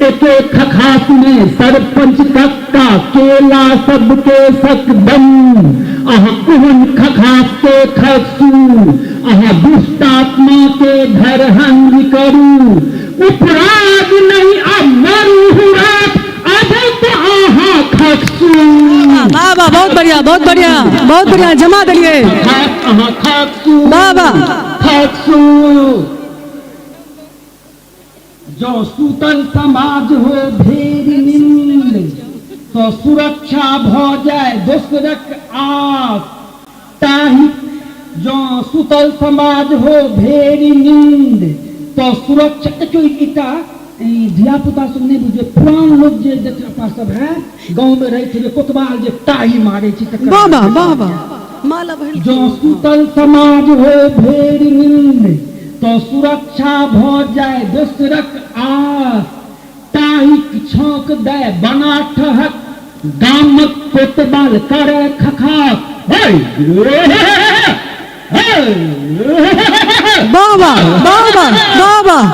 एके खखास में सरपंच कक्का, केला सबके सकदम। अहाँ ओहन खखास के खसू, अहाँ दुष्टात्मा के धरहंग करू, उपराग नहीं आ मरू रात अबैत अहाँ खसू। वाह वाह, बहुत बढ़िया, बहुत बढ़िया, बहुत बढ़िया, जमा देलियै। खखास अहाँ खसू, वाह वाह। खसू। जँ सुतल समाज हो भेर नींद, तो सुरक्षा भ जाय दोसरक आस, ताहि जँ सुतल समाज हो भेर नींद, तो सुरक्षा। देखियौ एकटा धिया पुता सब नहि बुझै, पुरान लोक जे देखियौ अपना सब है गाँव में रहै छलै, कोतवाल जे टाही मारै छै तकर। वाह वाह वाह वाह, माला भरि। जँ सुतल समाज हो भेर नींद, तो सुरक्षा भ जाय दोसरक आस, ताहिक छौंक दय बना ठहक, गामक कोतवाल करे खखास। वाह वाह वाह वाह वाह वाह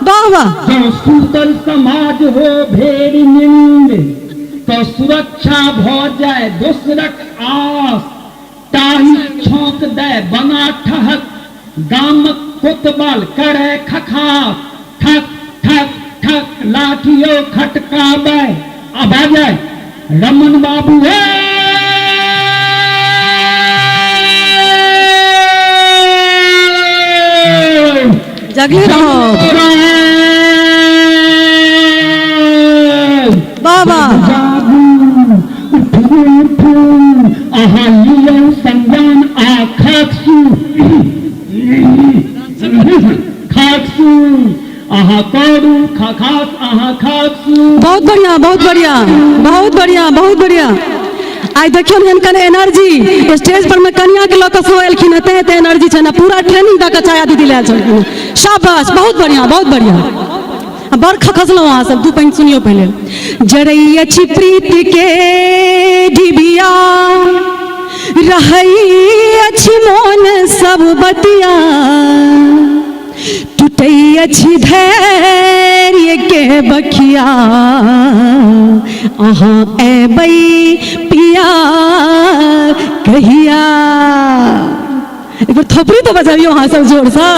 वाह वाह। जँ सुतल समाज हो भेर नींद, तो सुरक्षा भ जाय दोसरक आस, ताहिक छौंक दय बना ठहक, गामक कोतवाल करे खखास। ठक ठक ठक लाठियो खटकाबै, आ बाजै रमन बाबू हे। जगले रहो। वाह वाह। जागू उठू उठू, अहाँ लियौ संज्ञान आ खखसू, खखसू। अहाँ करू खखास, अहाँ खखसू। बहुत बढ़िया, बहुत बढ़िया, बहुत बढ़िया, बहुत बढ़िया। आइ देखियौ ने हिनकर एनर्जी, स्टेज पर में कनिया के लऽ कऽ सेहो एलखिन हेँ, तें एते एनर्जी छनि, पूरा ट्रेनिंग दऽ कऽ छाया दीदी लायल छलखिन। शाबाश, बहुत बढ़िया, बहुत बढ़िया। बड़ खखसलहुँ अहाँ सब। दू पानि सुनियौ पहिले। जरै अछि प्रीत के डिबिया, रहै अछि मोन सब बतिया, टूटै अछि धैर्य के बखिया, अहाँ एबै पिया कहिया। एक बेर थोपड़ी तऽ बजबियौ अहाँ सब जोरसँ।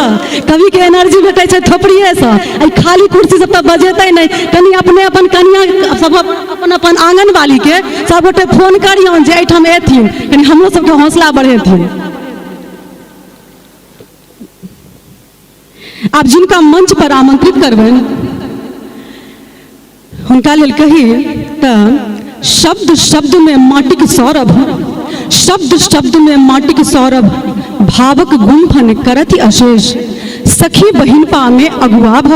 कवि के एनर्जी भेटै छै थोपड़िएसँ। एहि खाली कुर्सी सब तऽ बजेतै नहि। कनि अपने अपन कनिया सब, अपन अपन आंगन वाली के सबगोटे फोन करियौन जे एहिठाम एथिन, कनि हमरो सबके हौसला बढ़ेथिन। आब जिनका मंच पर आमंत्रित करबनि हुनका लेल कही तऽ शब्द शब्द में माटिक सौरभ, शब्द शब्द में माटिक सौरभ, भावक गुम्फन करति अशेष, सखी बहिनपा में अगुआ भ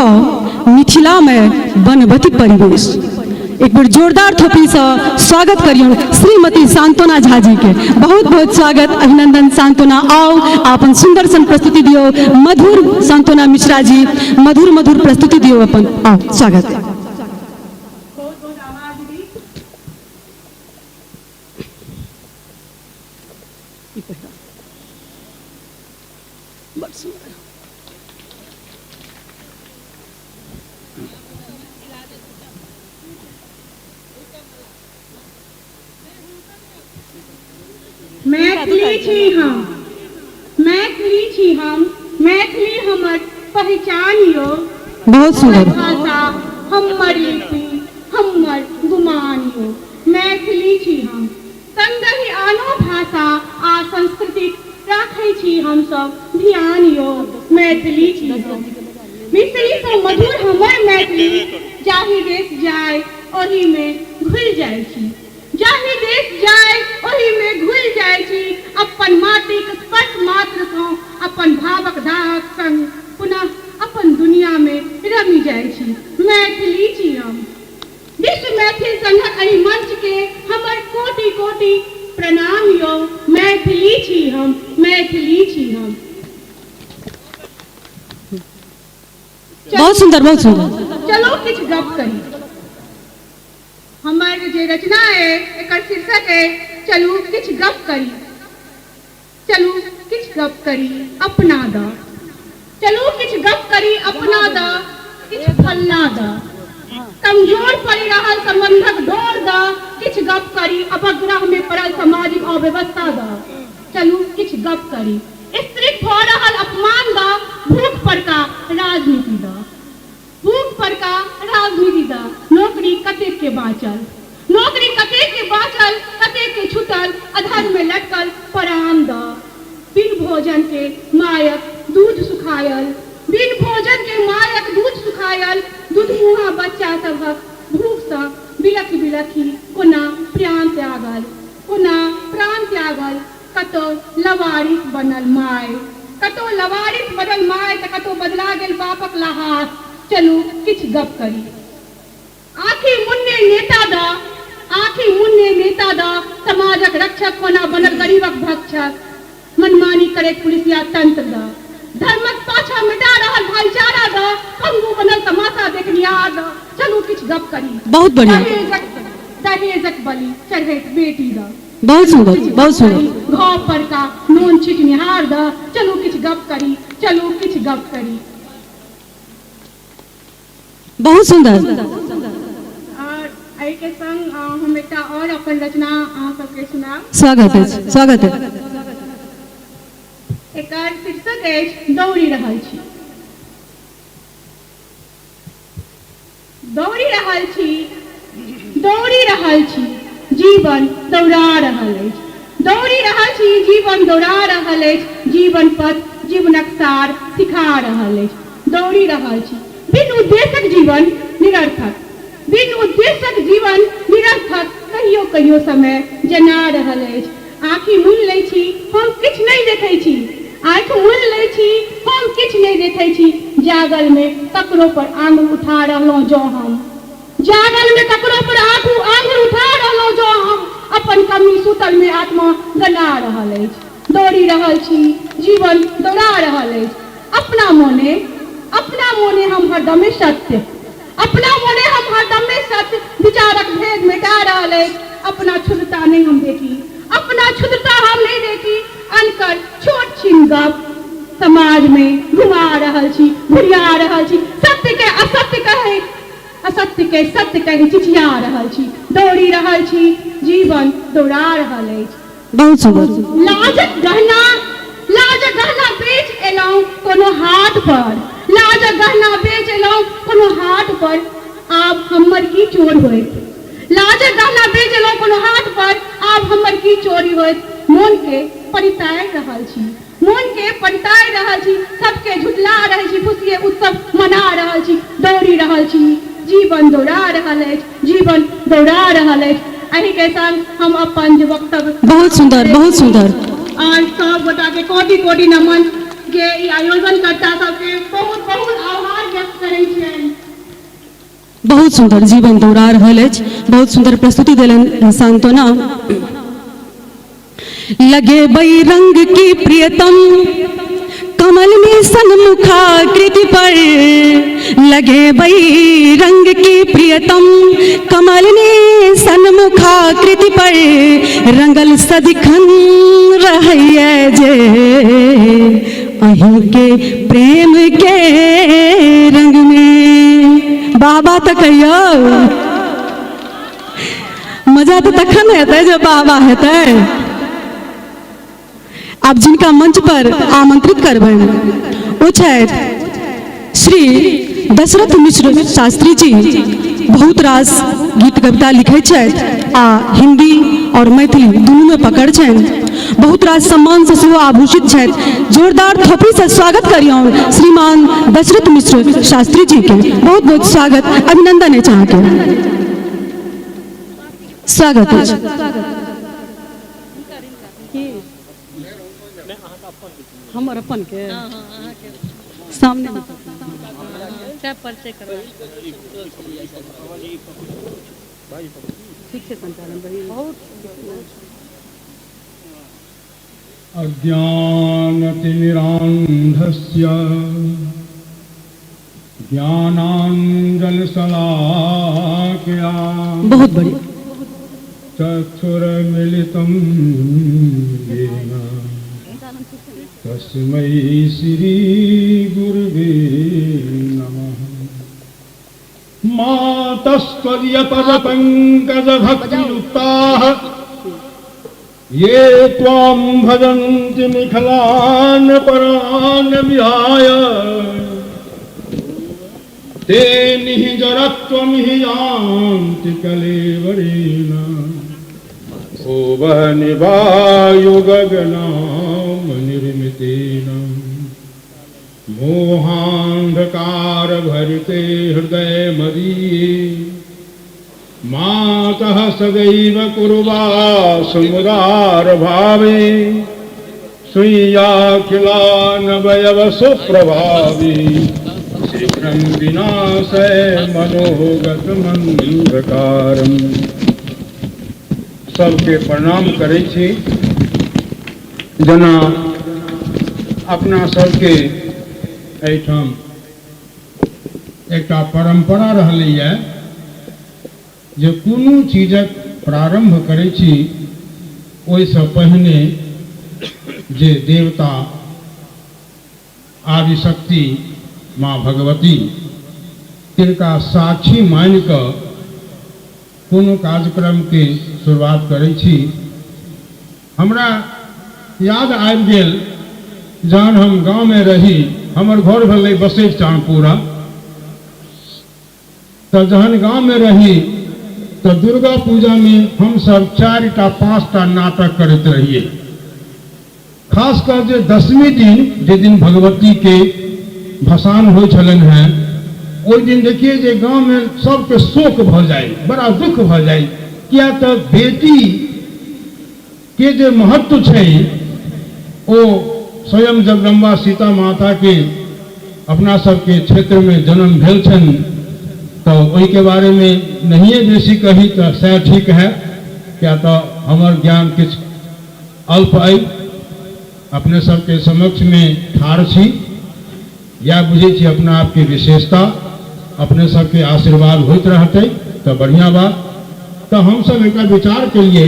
मिथिला में बनबति परिवेश। एक बेर जोरदार थोपी से स्वागत करियौ श्रीमती सांत्वना झा जी के। बहुत बहुत स्वागत अभिनंदन सांत्वना। आओ अपन सुंदर सन प्रस्तुति दियौ। मधुर सांत्वना मिश्रा जी मधुर मधुर प्रस्तुति दियौ अपन। आओ स्वागत। बहुत बहुत आभार दीदी। बड़ सुंदर। मैथिली छी हम, मैथिली छी हम, मैथिली हमर पहचान यो। बहुत सुंदर। भाषा हमर लिपि हमर गुमान यो। मैथिली छी हम, संगहि आनो भाषा आ संस्कृतिक राखै छी हम सब ध्यान यो। मैथिली छी हम, मिश्री सँ मधुर हमर मैथिली, जाहि देश जाय ओहि में घुलि जाइ छी, जाहि देश जाय ओहि में घुलि जाइ छी। अपन माटिक स्पर्श मात्र सँ अपन भावक दाहक संग पुनः अपन दुनिया में रमि जाइ छी। मैथिली छी हम। विश्व मैथिल संघक एहि मंच के हमर कोटि कोटि प्रणाम यो। मैथिली छी हम, मैथिली छी हम। बहुत सुंदर, बहुत सुंदर। चलो किछु गप करी। हमर जे रचना है एकर शीर्षक है चलू किछु गप करी। चलू किछु गप करी अपना द, चलू किछु गप करी अपना द, किछु फलना द, कमजोर पड़ि रहल संबंधक डोर द, किछु गप करी अवग्रह में पड़ल सामाजिक अव्यवस्था द, चलू किछु गप करी स्त्रीक भऽ रहल अपमान द, भूख परका राजनीति द, भूख परका राजनीति द, नौकरी कतेक के बाँचल, नौकरी कतेक के बाँचल, कतेक के छूटल, अधर में लटकल परान द, बिन भोजन के मायक दूध सुखायल, बिन भोजन के मायक दूध सुखायल, दूधमुहा बच्चा सभक भूख सँ बिलखि बिलखि कोना प्राण त्यागल, कोना प्राण त्यागल, कतौ लवारिस बनल माय, कतौ लवारिस बनल माय तऽ कतौ बदला गेल बापक लहास। चलू किछु गप करी। आँखि मुन्ने नेता द, आँखि मुन्ने नेता द, समाजक रक्षक कोना बनल गरीबक भक्षक, मनमानी करैत पुलिसिया तंत्र द, धर्मक पाछा मिटा रहल भाईचारा द, पंगु बनल तमाशा देखनिहार द, चलू किछु गप करी। बहुत बढ़िया। दहेजक बलि चढ़ैत बेटी द, बहुत सुंदर, बहुत सुंदर। घाव पर का नून छिटनिहार द, चलू किछु गप करी, चलू किछु गप करी। बहुत सुंदर। और एहि के संग हम एकटा और अपन रचना अहाँ सबके सुनाब। स्वागत है, स्वागत है। एकर शीर्षक अछि दौड़ि रहल छी। दौड़ि रहल छी, दौड़ि रहल छी, जीवन दौड़ा रहल अछि, दौड़ि रहल छी, जीवन दौड़ा रहल अछि, जीवन पथ जीवनक सार सिखा रहल अछि, दौड़ि रहल छी। बिन उद्देश्यक जीवन निरर्थक, बिन उद्देश्यक जीवन निरर्थक, कहियो कहियो समय जना रहल अछि। आँखि मुनि लै छी हम किछु नहि देखै छी, आँखि मुनि लै छी हम किछु नहि देखै छी, जागल मे ककरो पर आंगुर उठा रहलहुँ जँ हम, जागल मे ककरो पर आंगुर उठा रहलहुँ जँ हम, अपन कमी सुतल मे आत्मा गना रहल अछि। दौड़ि रहल छी, जीवन दौड़ा रहल अछि, अपना मोने, अपना मोने हम हरदमे सत्य, अपना मोने हम हरदमे सत्य, विचारक भेद मेटा रहल अछि, अपना क्षुद्रता नहि हम देखी, अपना क्षुद्रता हम नहि देखी, अनकर छोट छिन गप समाज मे घुमा रहल छी, घुरिया रहल छी, सत्य के असत्य कहै, असत्य के सत्य कहि चिचिया रहल छी, दौड़ि रहल छी, जीवन दौड़ा रहल अछि। बहुत सुंदर। लाजक गहना, लाजक गहना बेच एलहुँ कोनो हाट पर, लाजक गहना बेच एलहुँ कोनो हाट पर, आब हमर की चोर होयत, लाजक गहना बेच एलहुँ कोनो हाट पर, आब हमर की चोरी होयत, मोन के परितारि रहल छी, मोन के पलटाय रहल छी, सबके झुठला रहल छी, खुशिये उत्सव मना रहल छी, दौड़ि रहल छी, जीवन दौड़ा रहल अछि, जीवन दौड़ा रहल अछि। एहि के संग हम अपन जे वक्तव्य बहुत सुंदर, बहुत सुंदर। आर सब गोटा के कोटि कोटि नमन जे ई आयोजन कर्ता सबके बहुत बहुत आभार व्यक्त करै छियनि। बहुत सुंदर, जीवन दौड़ा रहल अछि। बहुत सुंदर प्रस्तुति देलनि सांत्वना। लगेबै रंग की प्रियतम कमलनी सन्मुखाकृति पर, लगेबै रंग की प्रियतम कमलनी सन्मुखाकृति पर, रंगल सदिखन रहैया जे अहीं के प्रेम के रंग में। बाबा तऽ कहियौ मजा तऽ तखन हेतै जे बाबा हेतै। आब जिनका मंच पर आमंत्रित करबनि ओ छथि श्री दशरथ मिश्र शास्त्री जी। बहुत रास गीत कविता लिखै छथि आ हिंदी और मैथिली दुनू में पकड़ छनि। बहुत रास सम्मान से सेहो आभूषित छथि। जोरदार थोपड़ी से स्वागत करियौन श्रीमान दशरथ मिश्र शास्त्री जी के। बहुत बहुत स्वागत, अभिनंदन अछि अहाँके, स्वागत अछि। हमर अपन के सामने में। ठीक छै संचालन बहिन। अज्ञानतिमिरान्धस्य ज्ञानाञ्जनशलाकया बहुत बढ़िया। चक्षुर्मिलितं येन तस्मै श्री गुरुवे नमः। मातस्त्वदीयपदपङ्कजभक्तियुक्ताः ये त्वां भजन्ति निखिलान् परान् विहाय ते निजरत्वं हि यान्ति कलेवरेण। भुवनिवायुगगनाम निर्मितेन मोहांधकार भरिते हृदय मदीये मातः सदैव कुरुवासमुदार भावे स्वीयाखिलानवयव सुप्रभावी शीघ्रं विनाशय मनोगत मंदकारम। सबके प्रणाम करै छी। जेना अपना सबके एहिठाम एकटा परंपरा रहलैए जे कोनो चीजक प्रारंभ करै छी ओहिसँ पहिने जे देवता आदिशक्ति माँ भगवती तिनका साक्षी मानि कऽ कोनो कार्यक्रमके शुरुआत करै छी। हमरा याद आबि गेल जहन हम गाँवमे रही, हमर घर भेलै बसैत चाँदपुरा, तऽ जहन गाँवमे रही तऽ दुर्गा पूजामे हमसब 4टा 5टा नाटक करैत रहियै। खास कऽ जे दशमी दिन, जे दिन भगवतीके भसान होइ छलनि हेँ, ओहि दिन देखियै जे गाँवमे सबके शोक भऽ जाइ, बड़ा दुख भऽ जाइ, किया तऽ बेटीके जे महत्व छै ओ स्वयं जगदम्बा सीता माताके अपना सबके क्षेत्रमे जन्म भेल छनि, तऽ ओहिके बारेमे नहिए बेसी कही तऽ सएह ठीक है, किया तऽ हमर ज्ञान किछु अल्प अइ। अपने सबके समक्षमे ठाढ़ छी, इएह बुझै छी अपना आपके विशेषता। अपने सबके आशीर्वाद होइत रहतै तऽ बढ़िआँ बात। तऽ हमसब एकटा विचार केलियै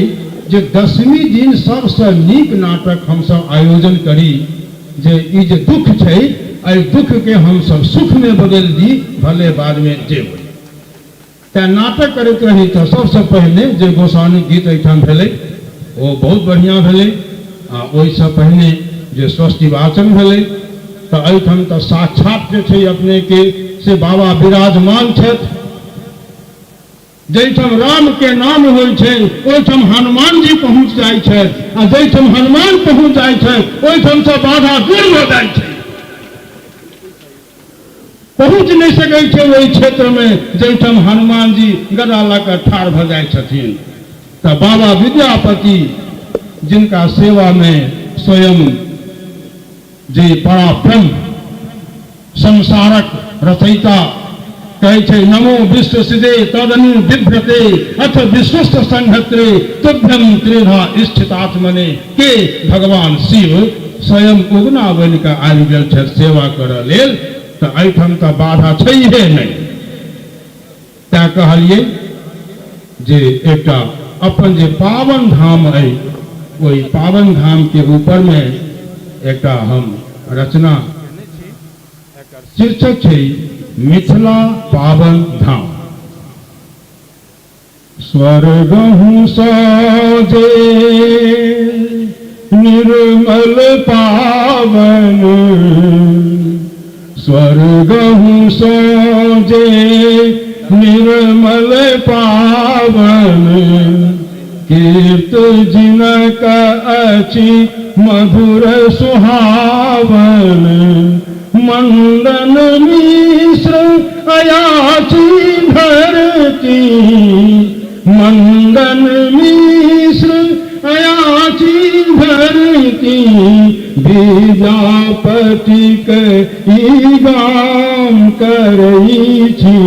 जे दशमी दिन सबसँ नीक नाटक हमसब आयोजन करी, जे ई जे दुख छै एहि दुखके हमसब सुखमे बदलि दी, भले बादमे जे होइ। तैँ नाटक करैत रही तऽ सबसँ पहिने जे गोसाउनिक गीत एहिठाम भेलै ओ बहुत बढ़िआँ भेलै, आ ओहिसँ पहिने जे स्वस्ति वाचन भेलै तऽ एहिठाम तऽ साक्षात जे छै अपनेके से बाबा विराजमान छथि। जाहिठाम रामके नाम होइ छै ओहिठाम हनुमान जी पहुँच जाइ छथि आ जाहिठाम हनुमान पहुँच जाइ छथि ओहिठामसँ बाधा दूर भऽ जाइ छै। पहुँच नहि सकै छै ओहि क्षेत्रमे जाहिठाम हनुमान जी गदा लऽ कऽ ठाढ़ भऽ जाइ छथिन। तऽ बाबा विद्यापति जिनका सेवामे स्वयं जे पराब्रह्म संसारक रचयिता कहै छै नमो विश्व सिदे तदनु बिभ्रते अथ विश्वस्त संघत्रे तुभ्यम त्रेधा स्थितात्मने के भगवान शिव स्वयं उगना बनि कऽ आबि गेल छथि सेवा करऽ लेल। तऽ एहिठाम तऽ बाधा छैहे नहि। तैं कहलियै जे एकटा अपन जे पावन धाम अइ ओहि पावन धामके ऊपरमे एकटा हम रचना केने छी। एकर शीर्षक छै मिथिला पावन धाम। स्वर्गहु सजे निर्मल पावन, स्वर्गहु सजे निर्मल पावन, कीर्त जिनक अछि मधुर सुहावन, मंडन मिश्र अयाची धरती, मंडन मिश्र अयाची धरती, विद्यापति के ई गाम करई छी,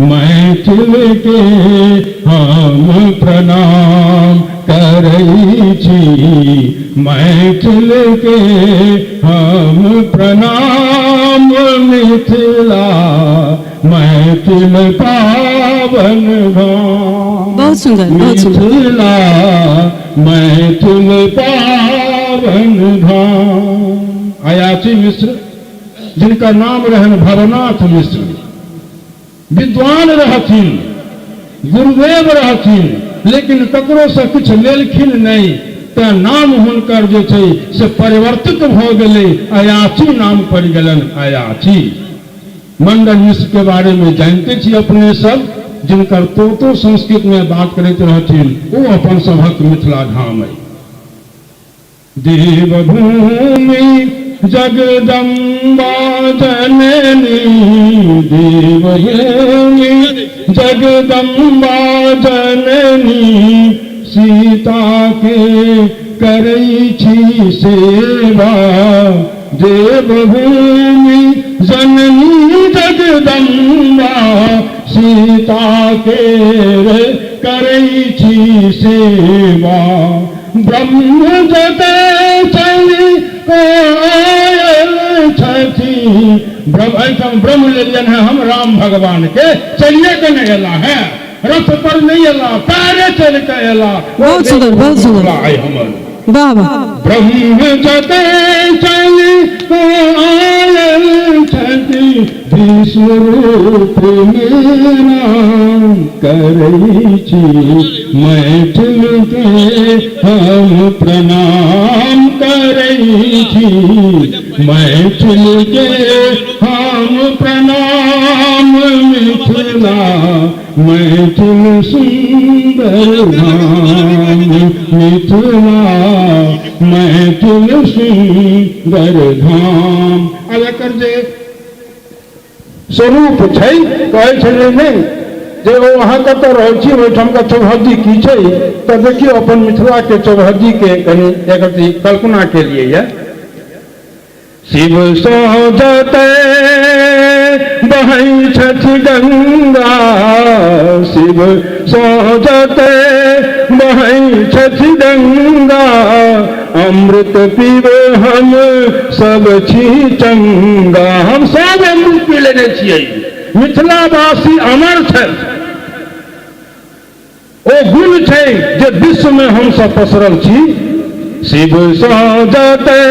मैथिल के हम प्रणाम करई छी, मैथिल के हम प्रणाम, मिथिला मैथिल पावन धाम। बहुत सुंदर, बहुत सुंदर। मिथिला मैथिल पावन धाम। अयाची मिश्र जिनका नाम रहन भवनाथ मिश्र, विद्वान रहथिन, गुरुदेव रहथिन, लेकिन ककरो से किछु लेलखिन नहीं, तऽ नाम हुनकर जे छै से परिवर्तित भऽ गेलै, अयाची नाम पड़ि गेलनि अयाची। मंडन मिश्र के बारे में जानते छी अपने सब, जिनकर तोतो संस्कृत में बात करैत रहथिन, ओ अपन सभक मिथिला धाम अइ। देवभूमि जगदम्बा जननी, देवभूमि जगदम्बा जननी, सीता के करै छी सेवा, देवभूमि जननी जगदम्बा, सीता के करै छी सेवा, ब्रह्म जतय चलि आयल छथि, ब्रह्म एहिठाम ब्रह्म लेलियनि हेँ हम राम भगवान के, चलिए के नहि एला है, रथ पर नहीं एला, पैरे चलि के एला। बहुत सुंदर, बहुत सुंदर। आइ हमर वाह वाह। ब्रह्म जतय चलि आयल छथि, विश्वरूप में करै छी, मैथिल के हम प्रणाम करै छी, मैथिल के हम प्रणाम, मिथिला मैथिल सुंदर धाम, मिथिला मैथिल सुंदर धाम। आब एकर जे स्वरूप छै, कहै छलै नहि जे ओ अहाँ कतऽ रहै छी, ओहिठामका चौहद्दी की छै, तऽ देखियौ अपन मिथिलाके चौहद्दीके कनि एक रत्ती कल्पना केलियै ये। शिव सँ जतय बहै छथि गंगा, शिव सँ जतय बहै छथि गंगा, अमृत पीब हम सब छी चंगा। हम सब अमृत पी लेने छियै, मिथिलावासी अमर छथि। ओ गुण छै जे विश्व में हम सब पसरल छी। शिव सँ जतय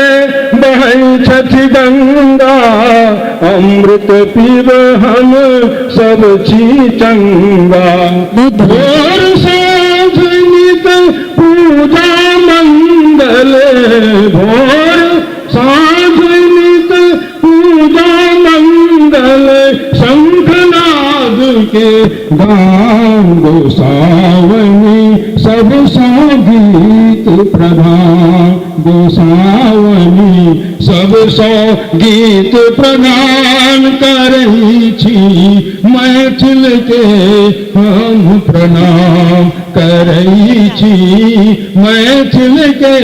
बहै छथि गंगा, अमृत पीब हम सब छी चंगा। भोर साँझ नित पूजा मंगल, भोर साँझ नित पूजा मंगल, शंखनाद के गान गोसावनी सबसँ गीत प्रधान, गोसावनी सबसँ गीत प्रधान करै छी मैथिल के हम प्रणाम करै छी, मैथिल के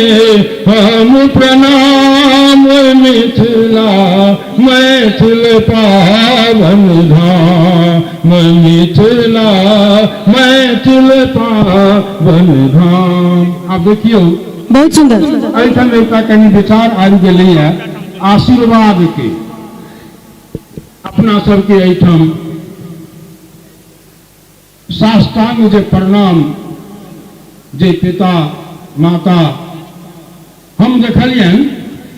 हम प्रणाम। मिथिला मैथिल पावन धाम, मिथिला मैथिल पावन धाम। आब देखियौ, बहुत सुंदर। एहिठाम एकटा कनि विचार आबि गेलैए आशीर्वाद के। अपना सबके एहिठाम साष्टांग जे प्रणाम जे पिता माता, हम देखलियनि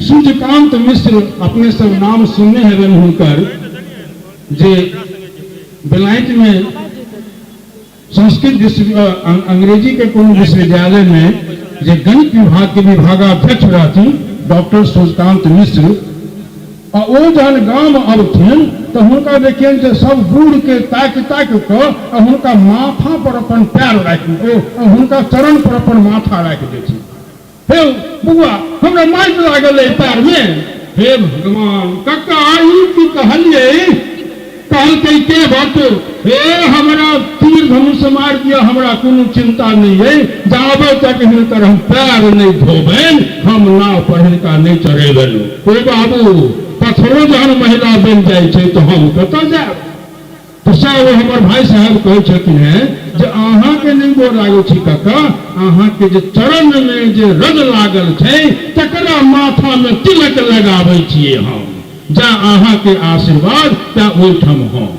सूर्यकांत मिश्र, अपने सब नाम सुनने हेबनि हुनकर, जे बेलायत में संस्कृत विश्व अंग्रेजी के कोनो विश्वविद्यालय में जे गणित विभाग के विभागाध्यक्ष रहथिन डॉक्टर सूर्यकांत मिश्र, आ ओ जहन गाम अबथिन तऽ हुनका देखियनि जे सब बूढ़ के ताकि ताकि कऽ आ हुनका माथा पर अपन पैर राखि, ओ हुनका चरण पर अपन माथा राखि देथिन। हे बौआ, हमरा माटि लागल अइ पैर में। हे भगवान, कक्का ई की कहलियै? कहलकै के बात? हे हमरा तीर धनुष मारि दिअ, हमरा कोनो चिंता नहि अइ, जाबे तक हिनकर हम पैर नहि धोबनि हम नाव पर हिनका नहि चढ़ेबनि। ओ बाबू, पत्थरो जहन महिला बनि जाइ छै तऽ हम कतऽ जायब? तऽ सएह ओ हमर भाय साहेब कहै छथिन हेँ जे अहाँके नहि गोर लागै छी कक्का, अहाँके जे चरणमे जे रज लागल छै तकरा माथामे तिलक लगाबै छियै हम, जा अहाँके आशीर्वाद ता ओहिठाम हम।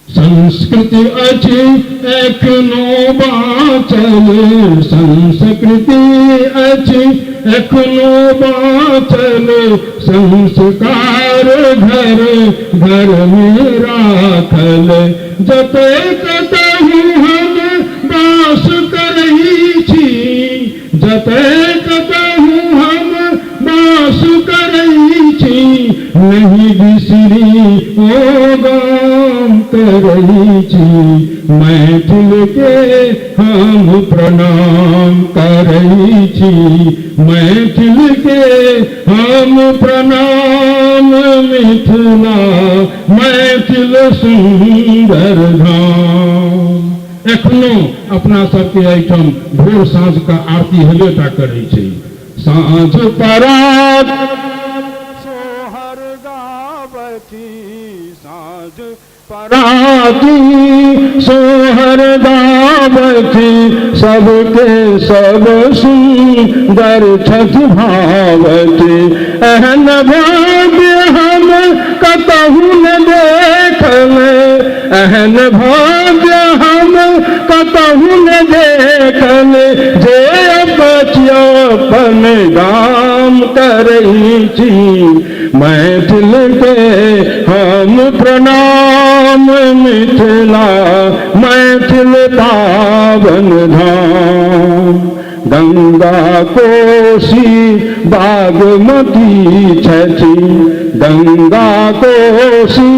संस्कृति अछि एखनो बाँचल, संस्कृति अछि एखनो बाँचल, संस्कार घर घर में राखल। जतय कतहु हम वास करै छी, जतय कतहु हम वास करै छी, नहि बिसरी ओ गाम करै छी, मैथिल के हम प्रणाम करै छी, मैथिल के हम प्रणाम। मिथिला मैथिल सुंदर धाम। एखनो अपना सबके एहिठाम भोर साँझ के आरती हेबे टा करै छै। साँझ परात सोहर गाबथि, साँझ पराती सोहर गाबथि, सबके सब सुंदर छथि भावती। एहन भाग्य हम कतहु न देखल, एहन भाग्य हम कतहु न देखल, जे अपन गाम करै छी, मैथिल के हम प्रणाम। मिथिला मैथिल पावन धाम। गंगा कोसी बागमती छथि, गंगा कोसी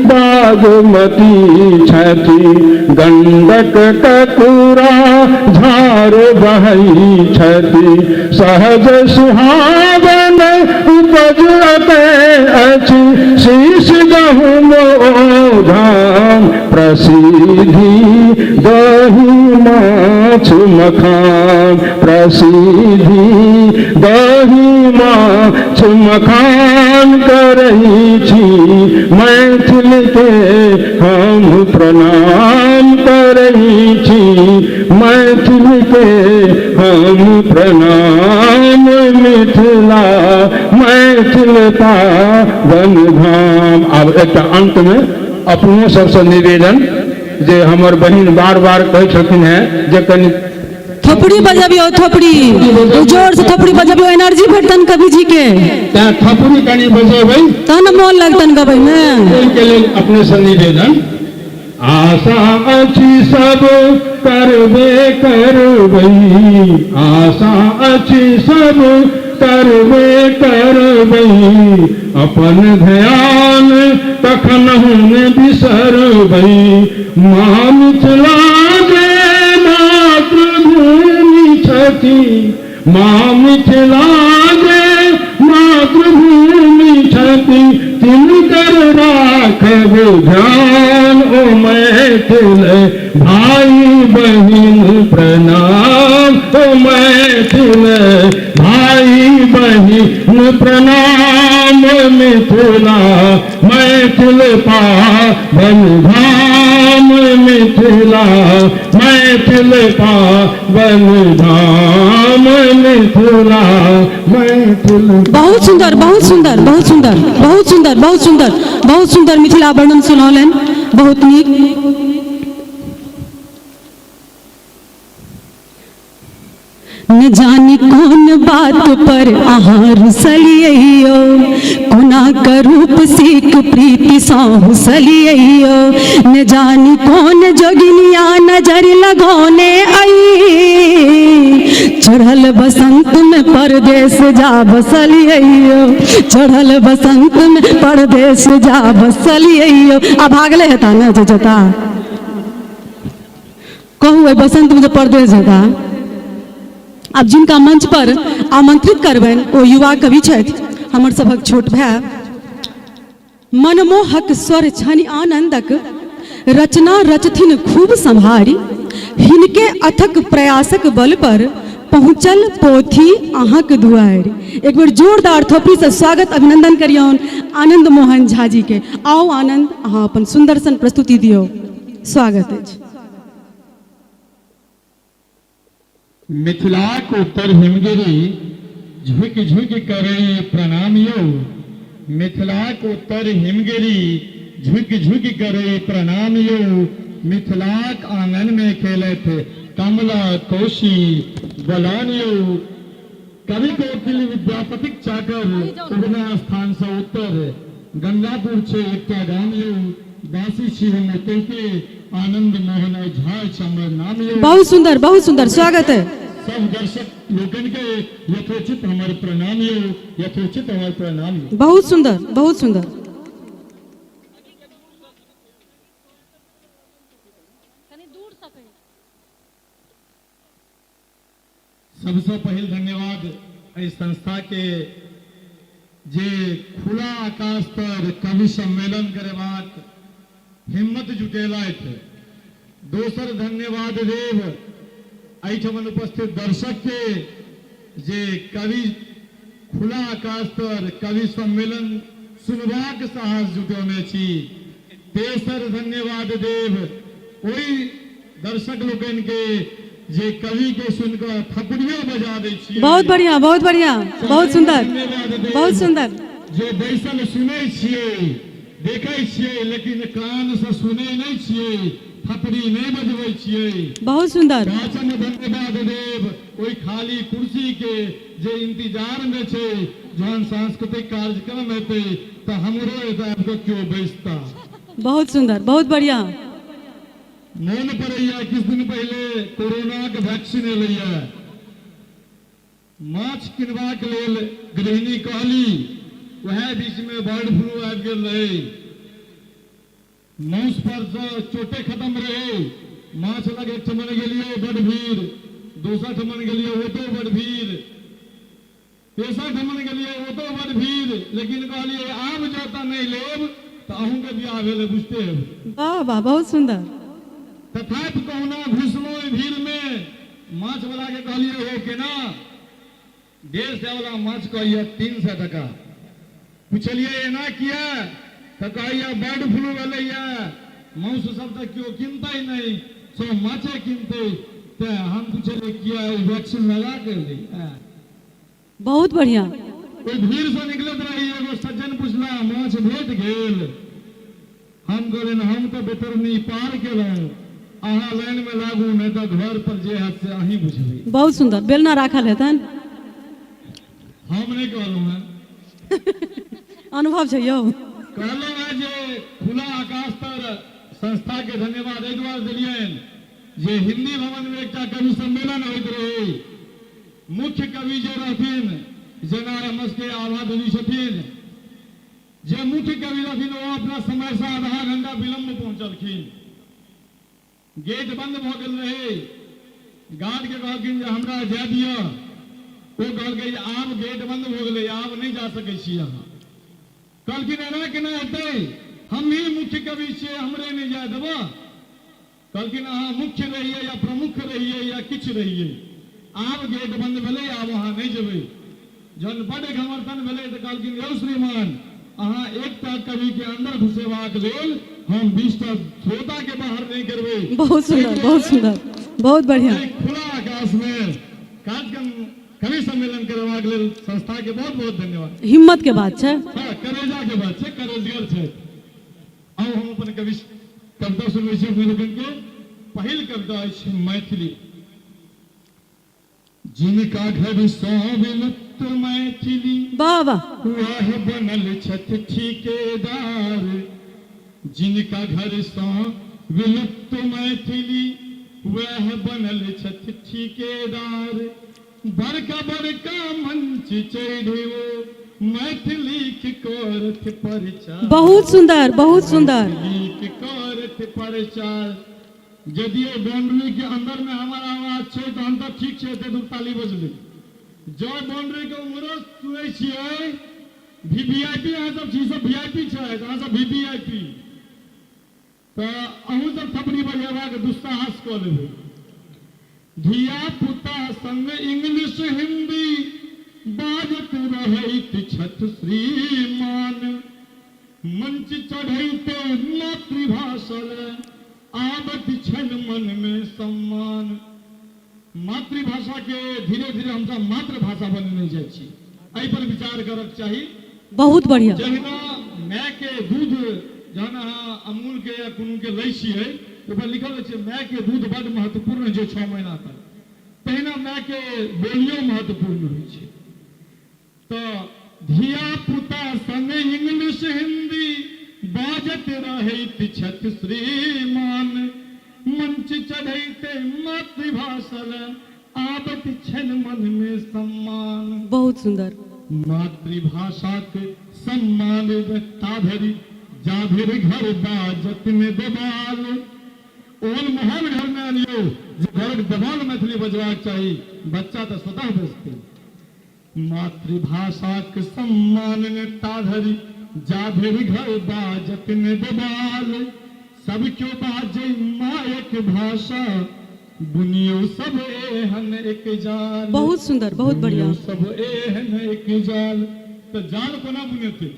बागमती छथि, गंडक ककुरा झार बहै छथि, सहज सुहावन उपज अछि, शीश गहुम ओ धान प्रसिद्धि, दही माछ मखान प्रसिद्धि, दही माछ मखान करै छी, मैथिल के हम प्रणाम करै छी, मैथिल के हम प्रणाम। मिथिला मैथिल पावन धाम। आब एकटा अंत में अपनो सबसँ निवेदन जे हमर बहिन बार बार कहै छथिन हेँ जे कनि थोपड़ी बजबियौ, थोपड़ी जोर से थोपड़ी बजबियौ, एनर्जी भेटतन कवि जी के। तैं थोपड़ी कनि बजेबै तहन ने मोन लगतन गबै में। ओहिके लेल अपने से निवेदन, आशा अछि सब करबे करबै, आशा अछि सब करबे करबै, अपन ध्यान तखनहु ने बिसरबै। माँ मिथिला जे मातृभूमि छथि, माँ मिथिला जे मातृभूमि छथि, तिनकर राखब ध्यान। ओ मैथिल भाई बहिन प्रणाम, ओ मैथिल भाई बहिन प्रणाम। मिथिला मैथिल पावन धाम, मिथिला मैथिल पावन धाम, मिथिला मैथिल। बहुत सुंदर, बहुत सुंदर, बहुत सुंदर, बहुत सुंदर, बहुत सुंदर, बहुत सुंदर मिथिला वर्णन सुनौलनि, बहुत नीक। न जानी कौन बात पर अहाँ रुसलियौ, कोना क रूप सीख प्रीति सँ हुसलियौ। न जानी कौन जोगिनिया नजर लगौने आई, चढ़ल बसंत में परदेश जा बसलियौ, चढ़ल बसंत में परदेश जा बसलियौ। आ भागले हेता ने जे जेता, कहू एहि बसंत में जे परदेश जेता। आब जिनका मंच पर आमंत्रित करबनि ओ युवा कवि छथि, हमर सभक छोट भाय। मनमोहक स्वर छनि आनंदक, रचना रचथिन खूब सम्हारि, हिनके अथक प्रयासक बल पर पहुँचल पोथी अहाँक दुआरि। एक बेर जोरदार थोपड़ी से स्वागत अभिनंदन करियौन आनंद मोहन झा जी के। आउ आनंद, अहाँ अपन सुंदर सन प्रस्तुति दियौ, स्वागत अछि। मिथिलाक उत्तर हिमगिरी झुकि झुकि करै प्रणाम यौ, मिथिलाक उत्तर हिमगिरी झुकि झुकि करै प्रणाम यौ। मिथिलाक आंगन मे खेलथि कमला कोशी बलान यौ। कवि कोकिल विद्यापतिक चाकर उगना स्थान सँ उत्तर गंगापुर छै एकटा गाम यौ। बासी छी हम ओतय के, आनंद मोहन झा अछि हमर नाम यौ। बहुत सुंदर, बहुत सुंदर, स्वागत है। सब दर्शक लोकनि के यथोचित हमर प्रणाम यौ, यथोचित हमर प्रणाम यौ। बहुत सुंदर, बहुत सुंदर। सबसँ पहिल धन्यवाद एहि संस्था के जे खुला आकाश तर कवि सम्मेलन करेबाक हिम्मत जुटेलथि। दोसर धन्यवाद देब एहिठमन उपस्थित दर्शक के जे कवि खुला आकाश तर कवि सम्मेलन सुनबाक साहस जुटौने छी। तेसर धन्यवाद देब ओहि दर्शक लोकनि के जे कवि के सुनि कऽ थपड़ियो बजा दै छियै। बहुत बढ़िया, बहुत बढ़िया, बहुत सुंदर, बहुत सुंदर। जे बैसल सुनै छियै, देखै छियै, लेकिन कान से सुनै नहि छियै, थपड़ी नहि बजबै छियै। बहुत सुंदर। पाँचम धन्यवाद देब ओहि खाली कुर्सी के जे इंतजार में छै, जहन सांस्कृतिक कार्यक्रम हेतै तऽ हमरो एतऽ आबि कऽ केओ बैसता। बहुत सुंदर, बहुत बढ़िया। मोन पड़ैया किछु दिन पहिले कोरोनाक वैक्सीन एलैया, माछ किनबाक लेल गृहिणी कहली, वएह बीचमे बर्ड फ्लू आबि गेल रहै, माउस पर सँ चोटे खत्म रहै, माछ लग एक ठमन गेलियै बड भीड़, दोसर ठमन गेलियै ओतौ बड भीड़, तेसर ठमन गेलियै ओतौ बड भीड़, लेकिन कहलियै आब जँ तऽ नहि लेब तऽ अहूँके बियाह भेल बुझते हेबै। वाह वाह, बहुत सुंदर। तथापि कहुना घुसलहुँ ओहि भीड़मे, माछ वला के कहलियै हो केना? 150 वला माछ कहैया 300 टका। पुछलियै एना किया? तऽ कहैया बर्ड फ्लू भेलैया, माउस सब तऽ केओ किनतै नहि, सब माछे किनतै। तेँ हम पुछलियै किया ओ वैक्सीन लगा के एलैया? बहुत बढ़िया। ओहि भीड़सँ निकलैत रही, एगो सज्जन पुछला माछ भेट गेल? हम कहलियनि हम तऽ बेतरनी पार केलहुँ, अहाँ लाइनमे लागू नहि तऽ घर पर जे हैत से अहीं बुझबै। बहुत सुंदर, बेलना राखल हेतनि। हम नहि कहलहुँ हेँ। अनुभव छै यौ। कहलहुँ हेँ जे खुला आकाश तर संस्थाके धन्यवाद एहि दुआरे देलियनि जे हिंदी भवनमे एकटा कवि सम्मेलन होइत रहै, मुख्य कवि जे रहथिन जेना हमर सबके आभा दीदी छथिन जे मुख्य कवि रहथिन ओ अपना समयसँ आधा घंटा विलम्ब पहुँचलखिन। गेट बंद भऽ गेल रहै। गार्डके कहलखिन जे हमरा जाय दिअ। ओ कहलकै जे आब गेट बंद भऽ गेलै, आब नहि जा सकै छी अहाँ। कहलखिन एना केना हेतै? हमही मुख्य कवि छियै, हमरे नहि जाय देबह? कहलखिन अहाँ मुख्य रहियै या प्रमुख रहियै या किछु रहियै, आब गेट बंद भेलै, आब अहाँ नहि जेबै। जहन बड्ड घमर्थन भेलै तऽ कहलखिन यौ श्रीमान, अहाँ एकटा कविके अन्दर घुसेबाक लेल हम 20 टा श्रोताके बाहर नहि करबै। बहुत सुंदर, बहुत सुंदर, बहुत बढ़िया। एहि खुला आकाशमे कार्यक्रम कवि सम्मेलन करबाक लेल संस्थाके बहुत बहुत धन्यवाद। हिम्मत के बात छै। हँ, करेजाके बात छै, करेजगर छथि। आउ हम अपन कवि कविता सुनबै छी अपने लोकनिके। पहिल कविता अछि मैथिली। जिनका घर सँ विलुप्त मैथिली वाह वाह वएह बनल छथि ठीकेदार। जिनका घर सँ विलुप्त मैथिली वएह बनल छथि ठीकेदार। बड़का बड़का मंच चढ़ि ओ मैथिलीक करथि प्रचार। बहुत सुंदर, बहुत सुंदर। मैथिलीक करथि प्रचार। यदि ओहि बाउंड्री के अंदर में हमर आवाज छै तहन तऽ ठीक छै, एते दूर ताली बजलै। जँ बाउंड्री के उम्हरो सुनै छियै, वीवीआईपी अहाँ सब छी, सब वीआईपी छथि, अहाँ सब वीवीआईपी, तऽ अहूँ सब थपड़ी बजेबाक दुस्साहस कऽ लेबै। धिया पुता संग इंग्लिश हिंदी बाजैत रहैत छथि श्रीमान। मंच चढ़ैते मातृभाषा लए आबैत छनि मनमे सम्मान। मातृभाषाके धीरे धीरे हमसभ मातृभाषा बनेने जाइ छी, एहि पर विचार करक चाही। बहुत बढ़िया। जहिना मायके दूध जहन अहाँ अमूलके या कोनोके लै छियै तऽ ओहिपर लिखल रहै छै मायके दूध बड्ड महत्वपूर्ण होइ छै 6 महीना तक, तहिना मायके बोलियो महत्वपूर्ण होइ छै। तऽ धिया-पुता संग इंग्लिश हिंदी बाजैत रहैत छथि श्रीमान। मंच चढ़ैते मातृभाषा लए आबैत छनि मनमे सम्मान। बहुत सुंदर। मातृभाषाक सम्मान ताधरि जाधरि घर बाजत ने देबाल। ओहन माहौल घरमे अनियौ जे घरक देबाल मैथिली बजबाक चाही, बच्चा तऽ स्वतः बजतै। मातृभाषाक सम्मान ने ताधरि जाधरि घर बाजत ने देबाल। सब क्यो बाजै मायक भाषा बुनियौ सब एहन एक जाल। बहुत सुंदर, बहुत बढ़िया। बुनियौ सब एहन एक जाल। तऽ जाल कोना बुनेतै?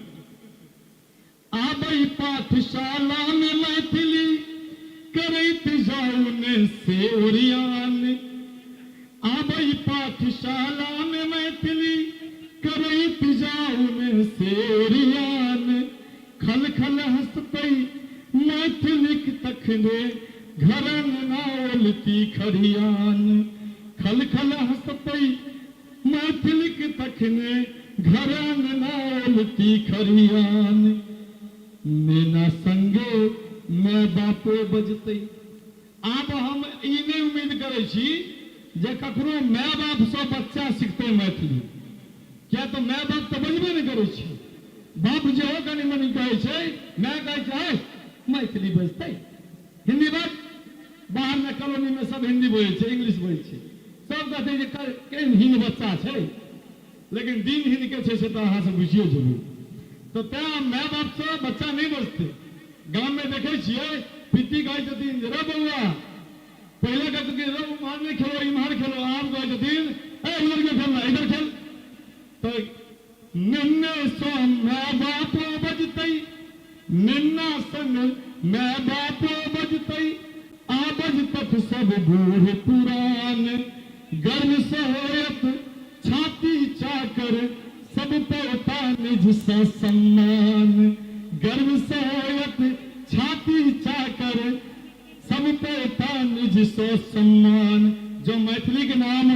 आबै पाठशाला मे मैथिली करैत जाउ ने से ओरियान। आबै पाठशाला मे मैथिली करैत जाउ ने से ओरियान। खल खल हँसतै मैथिलीक तखने घर अंगना ओलती खरियान। खल खल हँसतै मैथिलीक तखने घर अंगना ओलती खरियान। नेना संगे माय बापो बजतै। आब हम ई नहि उम्मीद करै छी जे ककरो माय बापसँ बच्चा सिखतै मैथिली, किया तऽ माय बाप तऽ बजबे नहि करै छै। बाप जेहो कनि मनि कहै छै, माय कहै छै है मैथिली बजतै, हिन्दी बाज। बाहरमे कॉलोनीमे सब हिन्दी बजै छै, इंग्लिश बजै छै, सब कहतै जे केहन हीन बच्चा छै, लेकिन दीन हीन के छै से तऽ अहाँ सब बुझिए जेबै। तऽ तैं माय बापसँ बच्चा नहि बजतै। गाममे देखै छियै पित्ती कहै छथिन जे रे बौआ, पहिले कहै छथिन रे उम्हर नहि खेलो इम्हर खेलो, आब कहै छथिन ए इधर क्यों खेलना इधर खेल। तऽ नेन्नेसँ माय बापो बजतै, नेन्ना संग माय बापो बजतै, आ बजतथ सब बूढ़ पुरान। गर्वसँ होयत छाती चाकर, सब पौता निजसँ सम्मान। गर्वसँ होयत छाती चाकर, सब पौता निजसँ सम्मान। जँ मैथिलीक नाम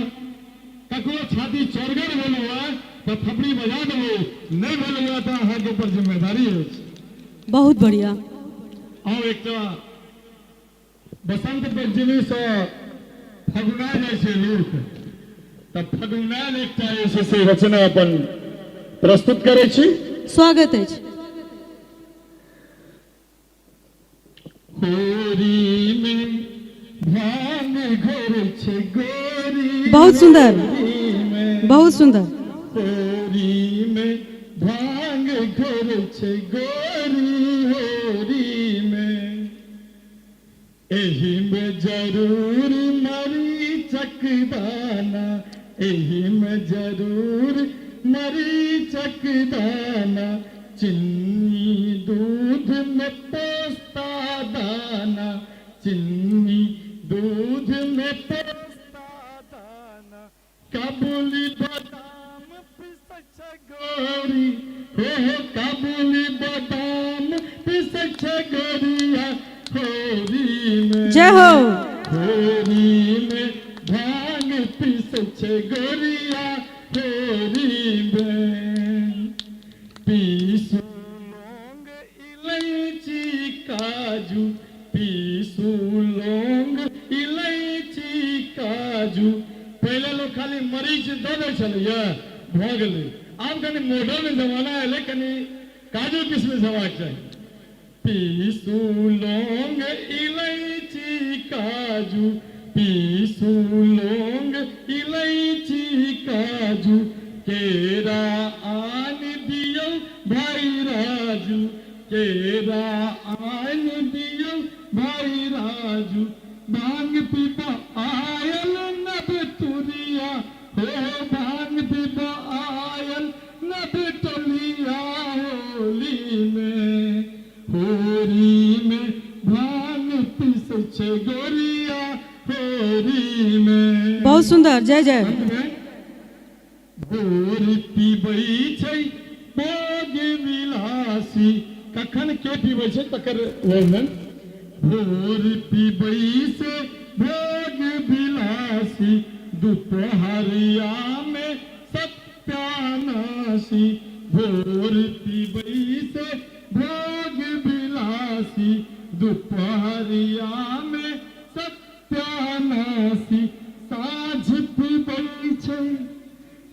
ककरो छाती चौड़गर भेल हुए तऽ थपड़ी बजा देबै, नहि भेल हुए तऽ अहाँके ऊपर जिम्मेदारी अछि। बहुत बढ़िया। आउ एकटा बसंत पंचमी सँ फगुना जाइ छै लोक, तऽ फगुनायल एकटा जे छै से रचना अपन प्रस्तुत करै छी। स्वागत अछि। होरी मे भांग घोरै छै गोरी। बहुत सुंदर, बहुत सुंदर। होरी मे भांग घोरै छै गोरी होरी मे, एहि मे जरूर मरीचक दाना, एहि मे जरूर मरीचक दाना, चिन्नी दूध मे पोस्ता दाना, चिन्नी दूध मे पोस्ता दाना, काबुली बादाम पिसै छै गोरी, हो हो काबुली बादाम पिसै छै गोरिया होरी मे। जय हो। होरी मे भांग पिसै छै गोरिया होरी मे, पीसू लौंग इलायची काजू, पीसू लौंग इलायची काजू। पहिले लोक खाली मरीच दऽ दै छलैया, भऽ गेलै। आब कनि मॉडर्न जमाना एलै, कनि काजू किशमिश हेबाक चाही। पीसू लौंग इलायची काजू, पीसू लौंग इलायची काजू, केरा आनि दियौ भाई राजू, केरा आनि दियौ भाई राजू, भांग पीबा आयल नब तुरिया, हो भांग पीबा आयल नब टोलिया होली में, होरी में भांग पीसै छै गोरिया होरी में। बहुत सुंदर, जय जय। भोर पीबै छै भोग विलासी, कखन के पीबै छै तकर वर्णन। भोर पीबै से भोग विलासी, दुपहरिया में सत्यानाशी, भोर पीबै से भोग विलासी, दुपहरिया में सत्यानाशी, साँझ पीबै छै,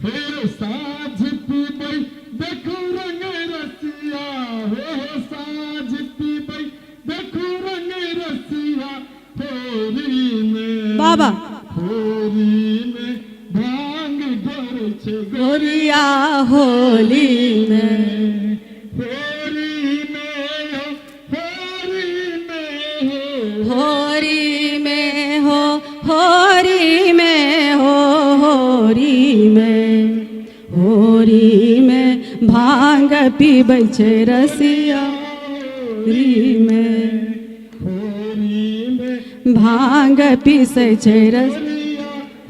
हे साँझ पीबै देखू रंग रसिया, हो साँझ पीबै देखू रंग रसिया होरी में, बाबा होरी में भांग घोरै छै गोरिया होली में, होरी में हो, होरी में हो, होरी में हो, होरी में हो, होरी में, होरी में भांग पीबै छै रसिया, होरी में, होरी में भांग पीसै छै रस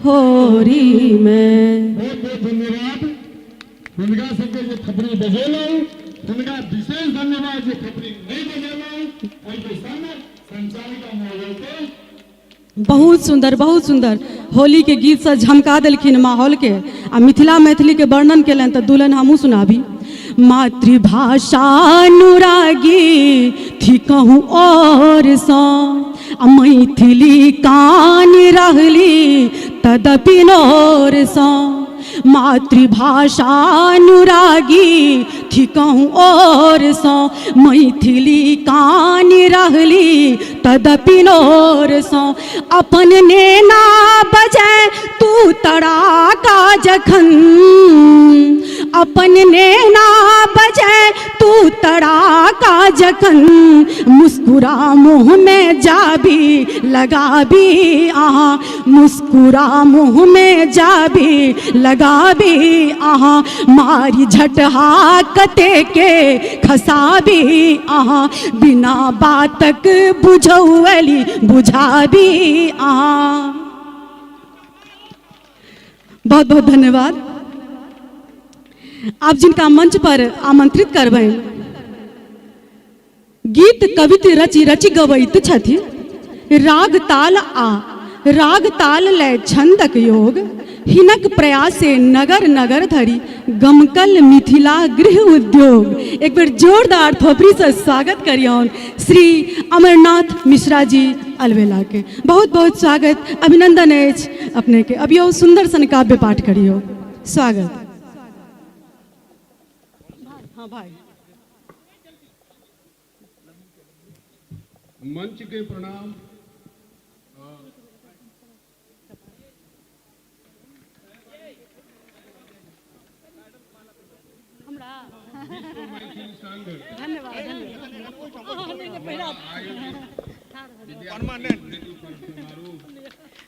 होरी में। बहुत बहुत धन्यवाद हुनका सबके जे थपड़ी बजेलहुँ, हुनका विशेष धन्यवाद जे थपड़ी नहि बजेलहुँ। एहिके संग संचालिका महोदयके बहुत सुंदर, बहुत सुंदर होली के गीत से झमका देलखिन माहौल के आ मिथिला मैथिली के वर्णन केलनि। तऽ दुल्हन हमहूँ सुनाबी। मातृभाषा अनुरागी थिकहुँ और सँ, आ मैथिली कान रहली तदपि नोर सँ। मातृभाषा अनुरागी थिकहुँ और सँ, मैथिली कान रहली तदपि नोर सँ। अपन नेना बजै तू तड़ाका जखन, अपन नेना बजै तू तड़ाका जखन, मुस्कुरा मुँह में जाबी लगाबी अहाँ, मुस्कुरा मुँह में जाबी लगाबी अहाँ, मारी झटहा कते के खसाबी अहाँ, बिना बातक बुझौअली बुझाबी अहाँ। बहुत बहुत धन्यवाद। आप जिनका मंच पर आमंत्रित करबनि, गीत कवित रचि रचि गबैत छथि, राग ताल आ राग ताल लय छंदक योग, हिनक प्रयासे नगर नगर धरि गमकल मिथिला गृह उद्योग। एक बेर जोरदार थोपड़ी से स्वागत करियौन श्री अमरनाथ मिश्रा जी अलबेला के बहुत बहुत स्वागत अभिनंदन अछि अपने के। अबियौ सुंदर सन काव्य पाठ करियौ। स्वागत। हाँ भाई। मंच के प्रणाम।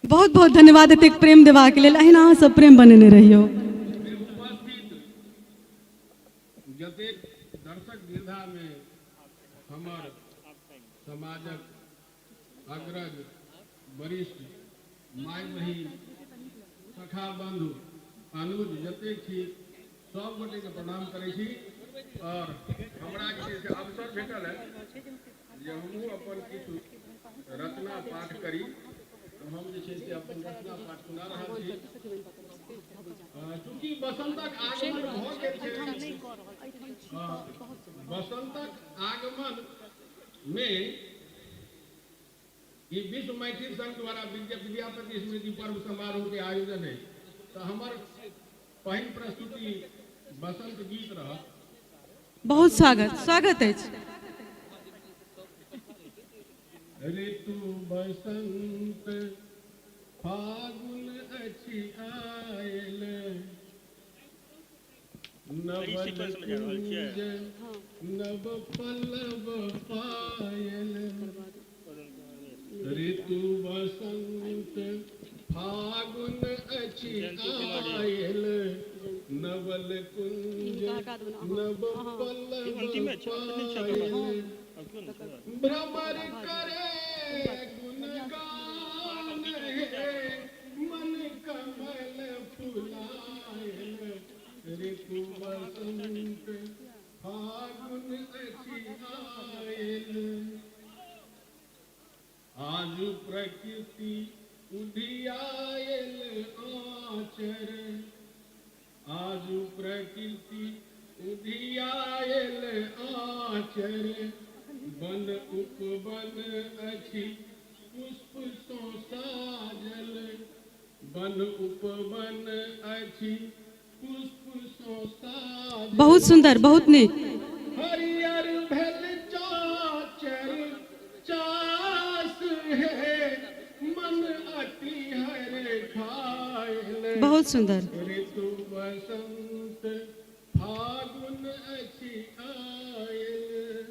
बहुत बहुत धन्यवाद एतेक प्रेम देबाक लेल। अहिना अहाँ सब प्रेम बनेने रहियौ। जतेक दर्शक दीर्घा में हमर समाजक अग्रज वरिष्ठ माय बहिन सखा बंधु अनुज जतेक छी सब गोटे के प्रणाम करै छी। और हमरा जे छै से अवसर भेटल है जे हमहूँ अपन किछु रचना पाठ करी, तऽ हम जे छै से अपन रचना पाठ सुना रहल छी। चूँकि बसंतक आगमन भऽ गेल छै, बसंतक आगमन में ई विश्व मैथिल संघ द्वारा विद्यापति स्मृति पर्व समारोह के आयोजन है, तऽ हमर पहिल प्रस्तुति बसंत गीत रहत। बहुत स्वागत, स्वागत अछि। ऋतु बसंत फागुन अछि आयल, नवल कुंज नव पल्लव पायल, ऋतु बसंत फागुन अछि आयल, नवल कुंज नव पल्लव पायल, भ्रमर करे गुणगान हे, मन कमल फुलायल, ऋतु बसंत फागुन अछि आयल। आज प्रकृति उधियायल आचर, आज प्रकृति उधियायल आचर, वन उपवन अछि पुष्प सो साजल, वन उपवन अछि पुष्प सो साजल। बहुत सुंदर, बहुत नीक। हरियर भेल चाचर चास हे, मन अति हर खायल। बहुत सुंदर। ऋतु बसंत फागुन अछि आयल,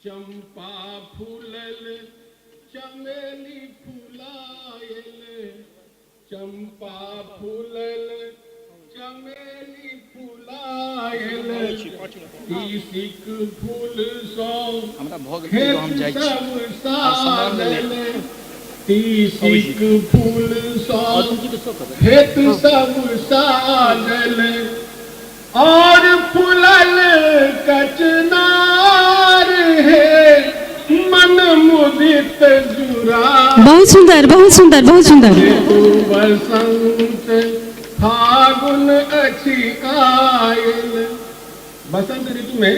चंपा फूलल चमेली फुलायल, चंपा फूलल चमेली फुलायल, तीसिक फूल सो खेत सब साजल, तीसिक फूल सो खेत सब साजल, और फूलल कचनार हे, मन मुदित जुरा। बहुत सुंदर, बहुत सुंदर, बहुत सुंदर। ऋतु बसंत फागुन अछि आयल। बसंत ऋतु में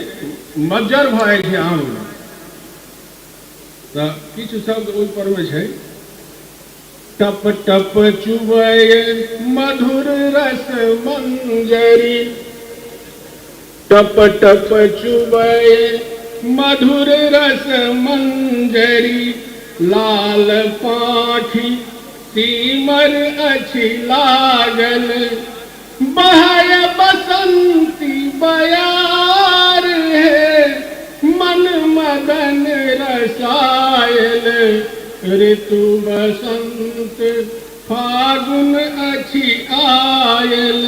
मज्जर भऽ जाइ छै आम में, तऽ किछु शब्द ओहि पर में छै। टप टप चुबै मधुर रस मंजरी, टप टप चुबै मधुर रस मंजरी, लाल पाखी तीमर अछि लागल, बहय बसंती बयार हे, मन मदन रसायल, ऋतु बसंत फागुन अछि आयल।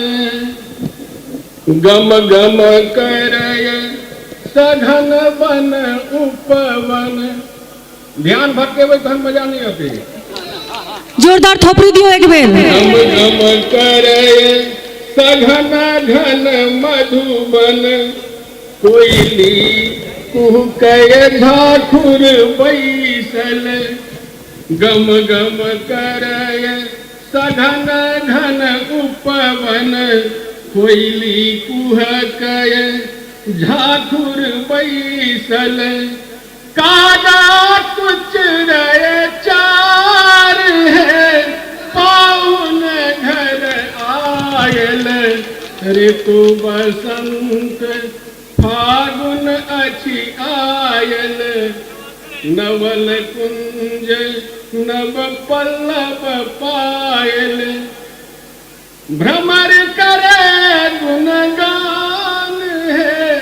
गम गम करय सघन वन उपवन। ध्यान भटकेबै तहन मजा नहीं आते। जोरदार थोपड़ी दियो एक बेर। गम गम करय सघन घन मधुबन, कोयली कुहकय झाखुर बैसल, गम गम करय सघन घन उपवन, कोयली कुहकय झाखुर बैसल, कागा कुचरय चार है, पाहुन घर आयल। ऋतु बसंत फागुन अछि आयल, नवल कुंज नव पल्लव पायल। भ्रमर करे गुणगान है,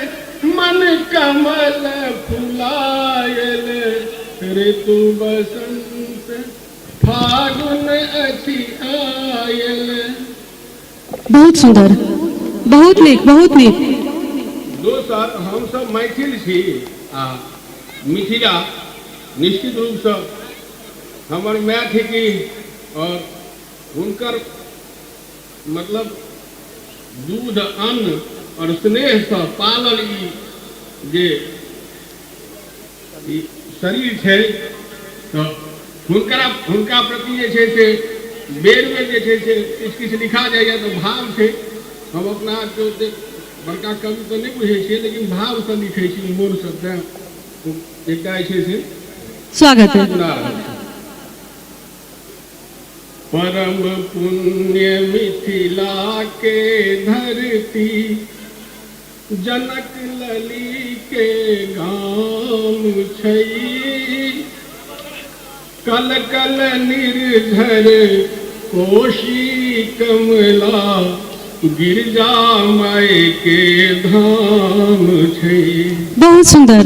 मन कमल फुलायल। ऋतु बसंत फागुन अछि आयल। बहुत सुंदर, बहुत नीक, बहुत नीक। दोसर, हमसब मैथिल छी आ मिथिला निश्चित रूपसँ हमर माय थिकी और हुनकर मतलब दूध अन्न और स्नेहसँ पालल ई जे ई शरीर छै, तऽ हुनका प्रति जे छै से बेर बेर जे छै से किछु किछु लिखा जाइए, तऽ भाव छै। हम अपना आपके ओतेक बड़का कवि तऽ नहि बुझै छियै, लेकिन भावसँ लिखै छी मोनसँ, तेँ एकटा जे छै से स्वागत है। सुना रहल छी। परम पुण्य मिथिला के धरती, जनक लली के गाम छै। कल कल निर्झर कोशी कमला, गिरजा माय के धाम छै। बहुत सुंदर।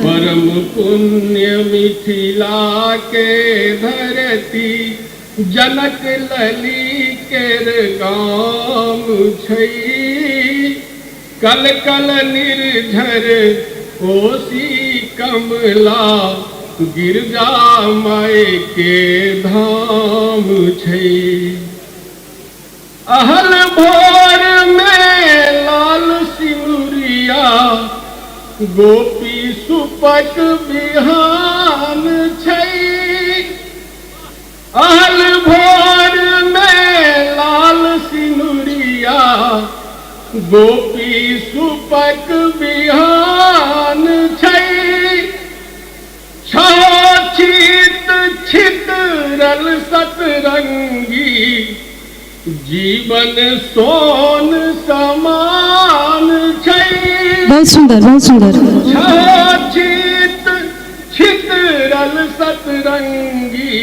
परम पुण्य मिथिला के धरती, जनक लली केर गाम छै। कल कल निर्झर कोसी कमला, गिरजा माय के धाम छै। अहल भोर में लाल सिनुरिया, गोपी सुपक बिहान छै। अहल भोर में लाल सिनुरिया, गोपी सुपक बिहान छै। छो छित छितरल सतरंगी, जीवन सोन समान छै। बहुत सुंदर, बहुत सुंदर। छो छित छितरल सतरंगी,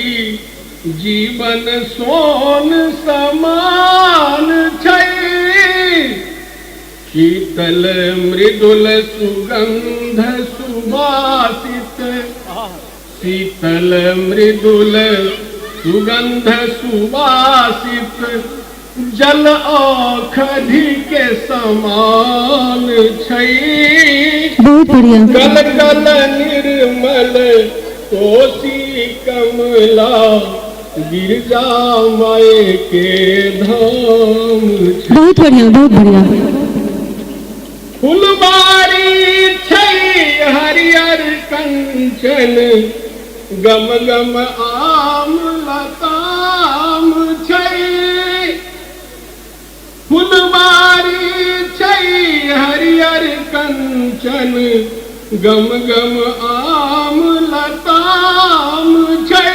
जीवन सोन समान छै। शीतल मृदुल सुगंध सुवासित, शीतल मृदुल सुगंध सुवासित, जल औषधि के समान छै। बहुत बढ़िया। कल कल निर्मल कोसी कमला, गिरजा माय के धाम छै। बहुत बढ़िया, बहुत बढ़िया। फुलबारी छै हरियर कंचन, गम गम आम लताम छै। फुलबारी छै हरियर कंचन, गम गम आम लताम छै।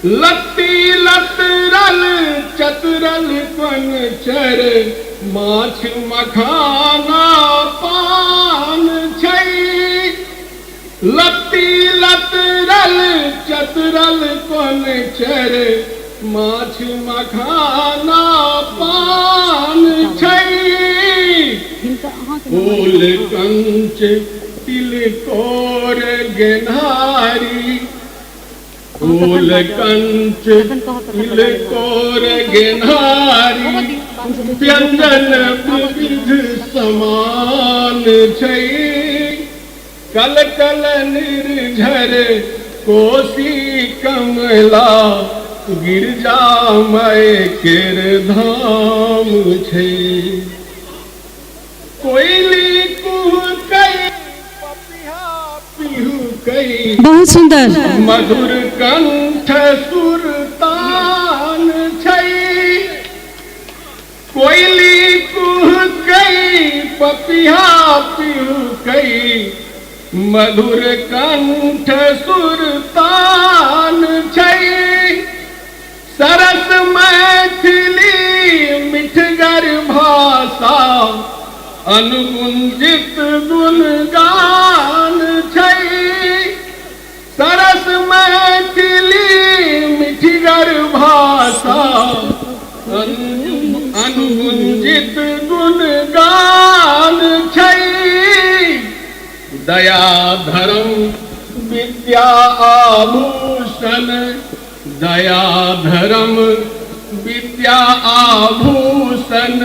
लत्ती लतरल चतरल चर, माछ मखाना पान छै। लत्ती लतरल चतरल चर, माछ मखाना पान छै। फूल कंच तिलकोर गेन्हारी, फूल कंच तिलकोर गेन्हारी, व्यंजन विविध समान छै। कल कल निर्झर कोसी कमला, गिरजा माय केर धाम छै। कोयली कुहकै पपिहा पिहुकै, बहुत सुंदर। मधुर कंठ सुरतान छै। कोयली कुहकै पपिहा पिहुकै, मधुर कंठ सुरतान छै। सरस मैथिली मिठगर भाषा अनुगुंजित गुणगान छै। सरस मैथिली मिठगर भाषा अनुगुंजित गुणगान छै। दया धर्म विद्या आभूषण, दया धर्म विद्या आभूषण,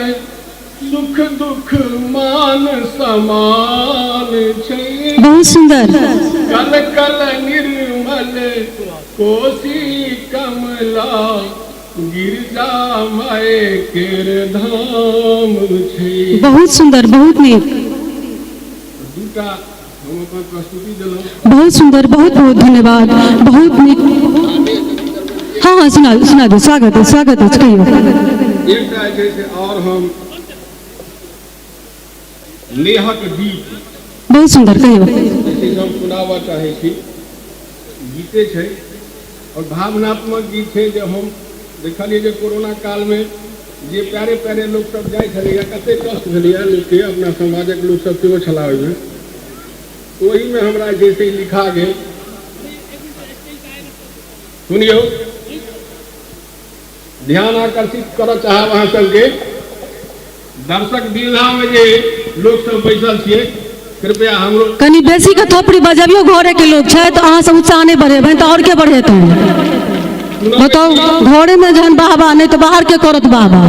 सुख दुख मान समान छै। बहुत सुंदर। कल कल निर्मल कोसी कमला गिरजा माय केर धाम छै। बहुत सुंदर, बहुत नीक। दूटा हम अपन प्रस्तुति देलहुँ। बहुत सुंदर, बहुत बहुत धन्यवाद, बहुत नीक। हाँ हाँ, सुना सुना दू। स्वागत अछि, स्वागत अछि, कहियौ। एकटा जे छै से आओर हम नेहक गीत। बहुत सुंदर, कहियौ। जे छै से हम सुनाबऽ चाहै छी। गीते छै आओर भावनात्मक गीत छै जे हम देखलियै जे कोरोना कालमे जे प्यारे प्यारे लोकसभ जाइ छलैए, कतेक कष्ट भेलैए लोकके, अपना समाजक लोकसभ सेहो छलाह ओहिमे। ओहिमे हमरा जे छै लिखा गेल, सुनियौ, ध्यान आकर्षित करऽ चाहब अहाँ सबके। दर्शक दीर्घामे जे लोकसभ बैसल छियै, कृपया हमरो कनि बेसी के थोपड़ी बजबियौ। घरे के लोक छै तऽ अहाँ सब उत्साह नहि बढ़ेबै तऽ आओर के बढ़ेतै? बताउ, घरे में जहन वाह वाह नहि तऽ बाहर के करत वाह वाह?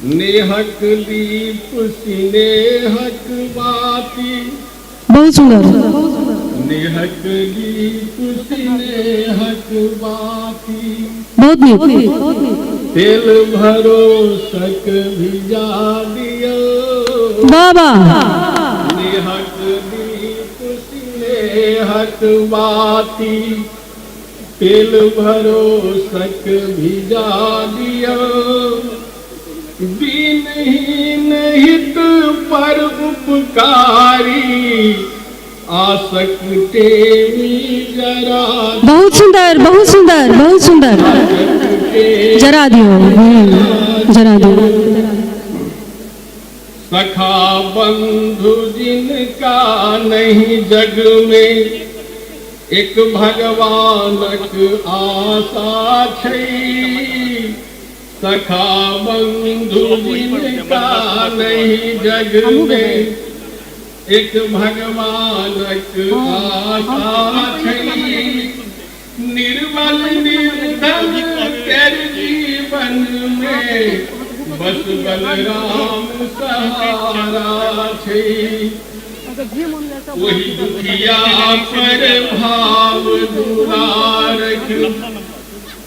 नेहक दीप सिनेहक बाती। बहुत सुंदर। नेहक दीप सिनेहक बाती, बहुत नीक। तेल भरोसक भिजा दियौ। वाह वाह। नेहक दीप सिनेहक बाती, तेल भरोसक भिजा दियौ। दीनहीन हित पर उपकारी आसक टेमी जरा। बहुत सुंदर, बहुत सुंदर, बहुत सुंदर। जरा दियौ, जरा दियौ। सखा बंधु जिनका नहीं जग में, एक भगवानक आशा छै। सखा बंधु जिनका नहीं जग में, एक भगवानक आशा छै। निर्मल निर्धन केर जीवन में बस बलराम सहारा छै। वही दुखिया पर भाव दुलारक,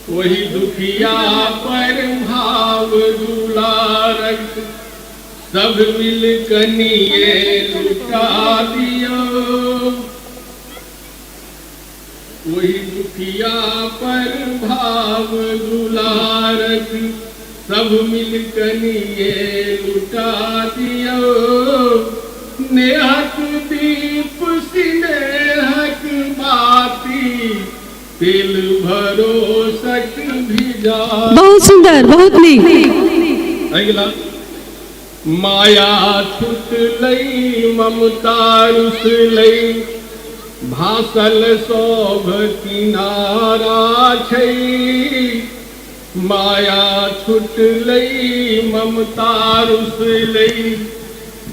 वही दुखिया पर भाव दुलारक, सब मिल कनिए लुटा दियो। वही दुखिया पर भाव दुलारक, सब मिल कनिए लुटा दियो। नेहक दीप सिनेहक बाती, तेल भरोसक भिजा। बहुत सुंदर, बहुत नीक। अगिला, माया छुटलै ममता रुसलै, भासल शोभ किनारा छै। माया छुटलै ममता रुसलै,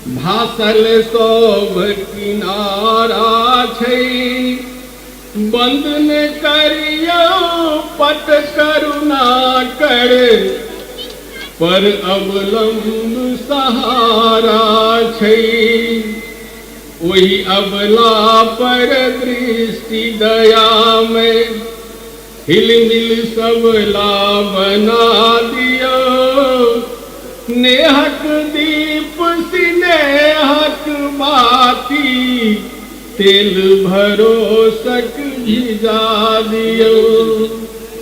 भासल शोभ किनारा छै। बंदन करियौ पट करुणा कर, पर अवलंब सहारा छै। वही अबला पर दृष्टि दया में, हिल मिल सबला बना दियो। नेहक दीप सिनेहक बाती, तेल भरोसक भिजा दियो।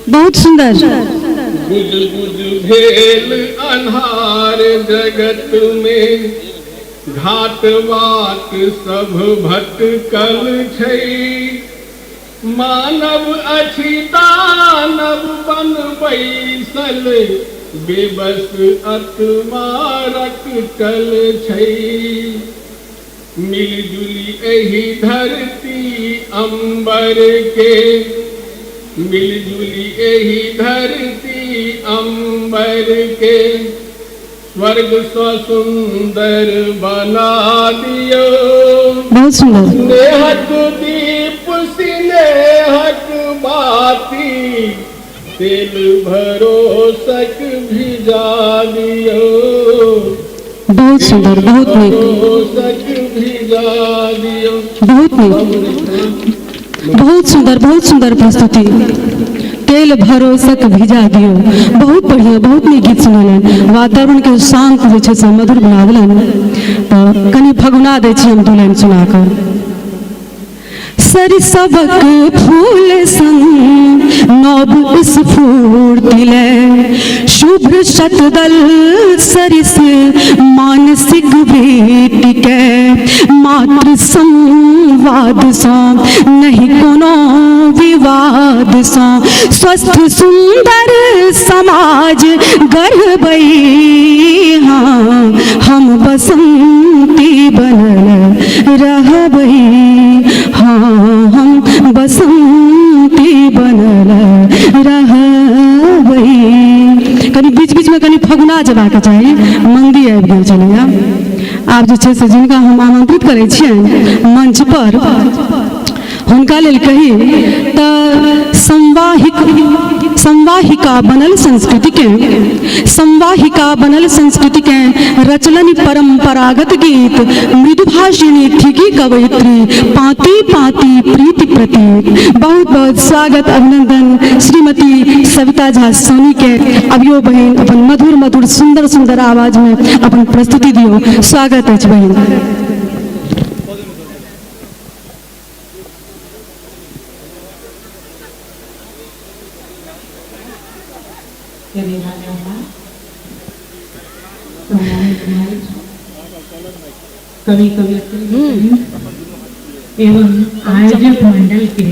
बहुत सुंदर। बुझ बुझ भेल अन्हार जगत में, घाट बाट सब भटकल छै। मानव अछि दानव बन बैसल, बेबस आत्मा रटकल छै। मिलजुली एहि धरती अंबर के, मिलजुली एहि धरती अंबर के, स्वर्ग सँ सुंदर बना दियौ। बहुत सुंदर। स्नेहक दीप स्नेहक बाती, तेल भरोसक भिजा दियौ। बहुत सुंदर, बहुत नीक, भरोसक भिजा दियौ। बहुत नीक, बहुत सुंदर, बहुत सुंदर प्रस्तुति। तेल भरोसक भिजा दियौ, बहुत बढ़िया, बहुत नीक गीत सुनेलनि। वातावरण के शांत जे छै से मधुर बना देलनि। तऽ कनि फगुना दै छी हम दू लाइन सुना कऽ। सरिसबक फूल सन नव स्फूर्ति लय, शुभ्र शतदल सरिस मानसिक वृत्ति के, मातृ संवाद सँ नहि कोनो विवाद सँ, स्वस्थ सुंदर समाज गढ़बै, हाँ हम बसंती बनल रहबै, हाँ हम बसंती बनल रहबै। कनि बीच बीचमे कनि फगुना जेबाक चाही, मंदी आबि गेल छलैया। आब जे छै से जिनका हम आमंत्रित करै छियनि मंच पर, हुनका लेल कही तऽ संवाहिका बनल संस्कृतिके, संवाहिका बनल संस्कृतिके रचलनि परंपरागत गीत, मृदुभाषिणी थिकी कवयित्री, पाँति पाँति प्रीति प्रतीक। बहुत बहुत स्वागत अभिनंदन श्रीमती सविता झा सोनी के। अभियो बहिन अपन मधुर मधुर सुंदर सुंदर आवाज में अपन प्रस्तुति दियो। स्वागत अछि बहिन। कवि कवयित्री एवं आयोजक मंडल के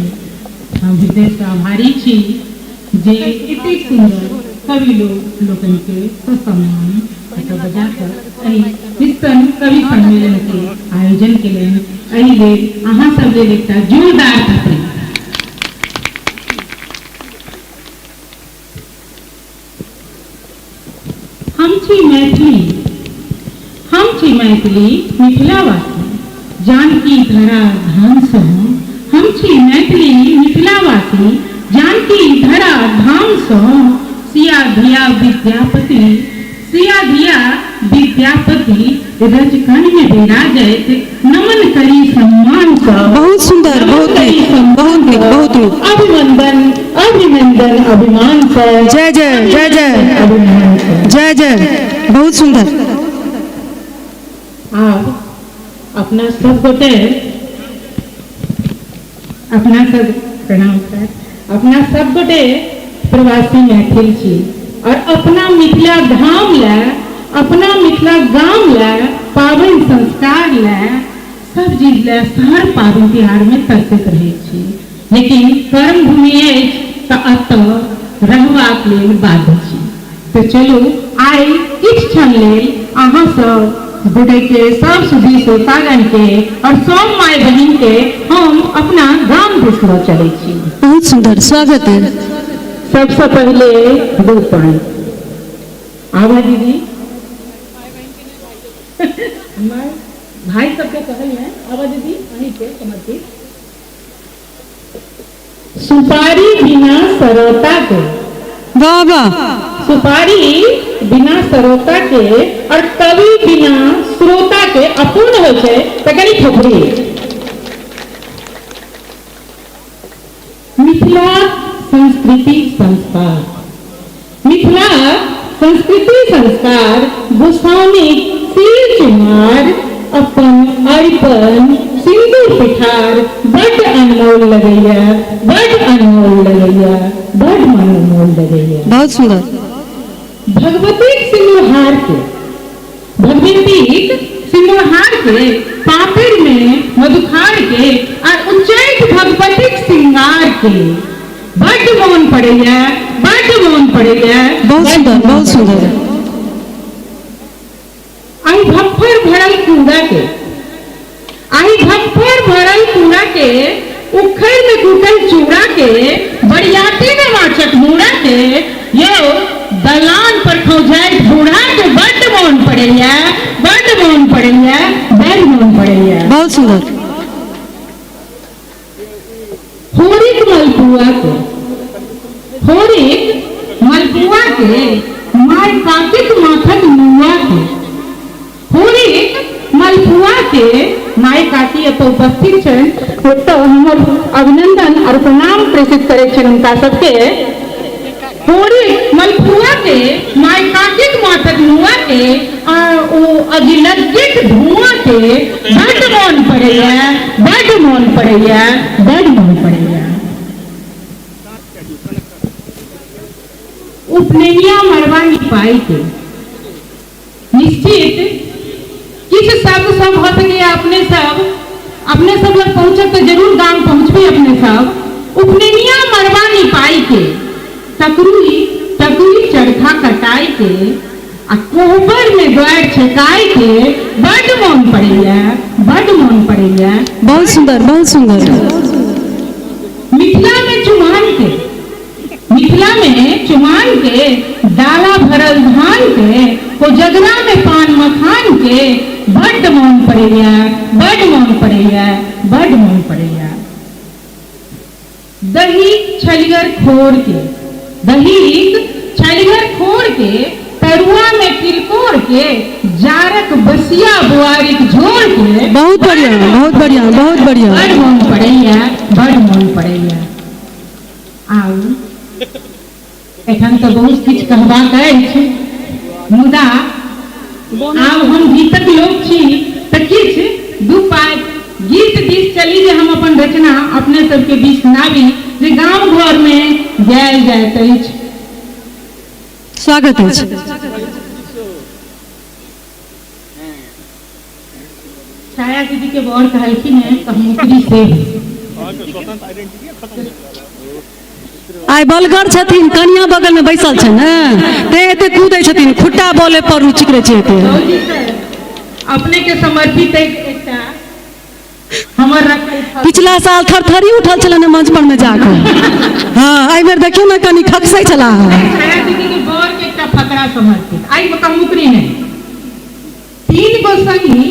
हम हृदय से आभारी छी जे एतेक सुंदर कवि लोक लोकनि के ससम्मान एतऽ बजा कऽ एहि निस्सन कवि सम्मेलन के आयोजन केलनि। एहि लेल अहाँ सब लेल एकटा जोरदार थपड़ी। हम छी मैथिली, हम छी मैथिली मिथिलावासी, जानकी धरा धाम सँ। हम छी मैथिली मिथिलावासी, जानकी धरा धाम सँ। सिया धिया विद्यापति, सिया धिया विद्यापति, रजकण में विराजैत, नमन करी सम्मान सँ। बहुत सुंदर, बहुत नीक, बहुत नीक, बहुत नीक। अभिनंदन अभिनंदन अभिमान सँ। जय जय जय जय अभिमान सँ। जय जय, बहुत सुंदर। आब अपना सब गोटे, अपना सब प्रणाम सर, अपना सब गोटे प्रवासी मैथिल छी और अपना मिथिला धाम ले, अपना मिथिला गाम ले, पाबनि संस्कार ले, सब चीज ले हर पाबनि तिहार में तरसैत रहै छी, लेकिन कर्म भूमि अछि तऽ एतऽ रहबाक लेल बाध्य छी। तऽ चलू आइ किछु क्षण लेल अहाँ सब गोटे के, सब सुधी श्रोतागण के और सब माय बहिन के हम अपना गाम दिस लऽ चलै छी। बहुत सुंदर, स्वागत है। सबसे पहले दू पान आवा दीदी, भाई सबके कहल है आवा दीदी अहीं के समर्पित। सुपारी बिना सरोता के, वाह वाह, सुपारी बिना सरोता के और कवि बिना श्रोता के अपूर्ण होइ छै तऽ कनि थोपड़ी। मिथिला संस्कृति संस्कार, मिथिला संस्कृति संस्कार, गोस्वामी सिर चुमार, अपन अरिपन सिंदूर पिठार, बड अनमोल लगैया, बड अनमोल लगैया, बड अनमोल लगैया। बहुत सुंदर। भगवतीक सिंदूरहार के, भगवतीक सिंगहार के, पापड़ में मधुखार के और उच्चैठ भगवतीक श्रृंगार के बड्ड मोन पड़ैया, बड्ड मोन पड़ैया। बहुत सुंदर, बहुत सुंदर। आई भफ्फर भरल कूड़ा के, आई भफ्फर भरल कूड़ा के, उखड़ में कूटल चूड़ा के, बरियाती में माछक मूड़ा के, यो दलान पर खौजाइत बूढ़ा के बड्ड मोन पड़ैया, बड्ड मोन पड़ैया, बड्ड मोन पड़ैया। बहुत सुंदर। होरिक मलपुआ के, होरिक मलपुआ के, माय कातिक माथक मुआ के, होरिक मलपुआ के माय काकी एतऽ उपस्थित छनि, ओतऽ हमर अभिनंदन और प्रणाम प्रेषित करै छनि हुनका सबके। होरिक मलपुआ के, माय कातिक माथक मुआ के आ ओ अगिलग्गीक धुआं के बड्ड मोन पड़ैया, बड्ड मोन पड़ैया, बड्ड मोन पड़ैया। उपनैनिया मरवा निपाई के निश्चित किछु शब्द सब भऽ सकैया, अपने सब लग पहुँचब तऽ जरूर गाम पहुँचबै अपने सब। उपनैनिया मरवा निपाई के, टकरुई टकरुई चरखा कटाई के आ कोहबर में द्वार छेकाई के बड्ड मोन पड़ैया, बड्ड मोन पड़ैया। बहुत सुंदर, बहुत सुंदर। मिथिला में चुमान के, मिथिला में चुमान के, डाला भरल धान के, कोजगरा में पान मखान के बड्ड मोन पड़ैया, बड्ड मोन पड़ैया, बड्ड मोन पड़ैया। दही छलिगर खोर के, दही छलिगर खोर के, तरुआ में तिलकोर के, जारक बसिया बुआरीक झोर के। बहुत बढ़िया, बहुत बढ़िया, बहुत बढ़िया। बड्ड मोन पड़ैया, बड्ड मोन पड़ैया। आउ एखन तऽ बहुत किछु कहबाक अछि, मुदा आब हम गीतक लोक छी तऽ किछु दू पाइ गीत दिस चली जे हम अपन रचना अपने सबके बीच सुनाबी जे गाम घर में गायल जाइत अछि। स्वागत अछि। छाया दीदी के बर कहलखिन हेँ कहमुकरी से। आइ बलगर छथिन, कनिया बगल में बैसल छै ने, ते एते कूदै छथिन, खुट्टा बोले पर रुचि करै छै एते। अपने के समर्पित एकटा हमर रखल। पिछला साल थरथरी उठल छलनि मंच पर में जाकऽ। हाँ, एहि बेर देखियौ ने कनि खखसै छलाह। छाया दीदी के बर के एकटा फकरा समर्पित। आइ कहमुकरी नहि, तीन गो संगी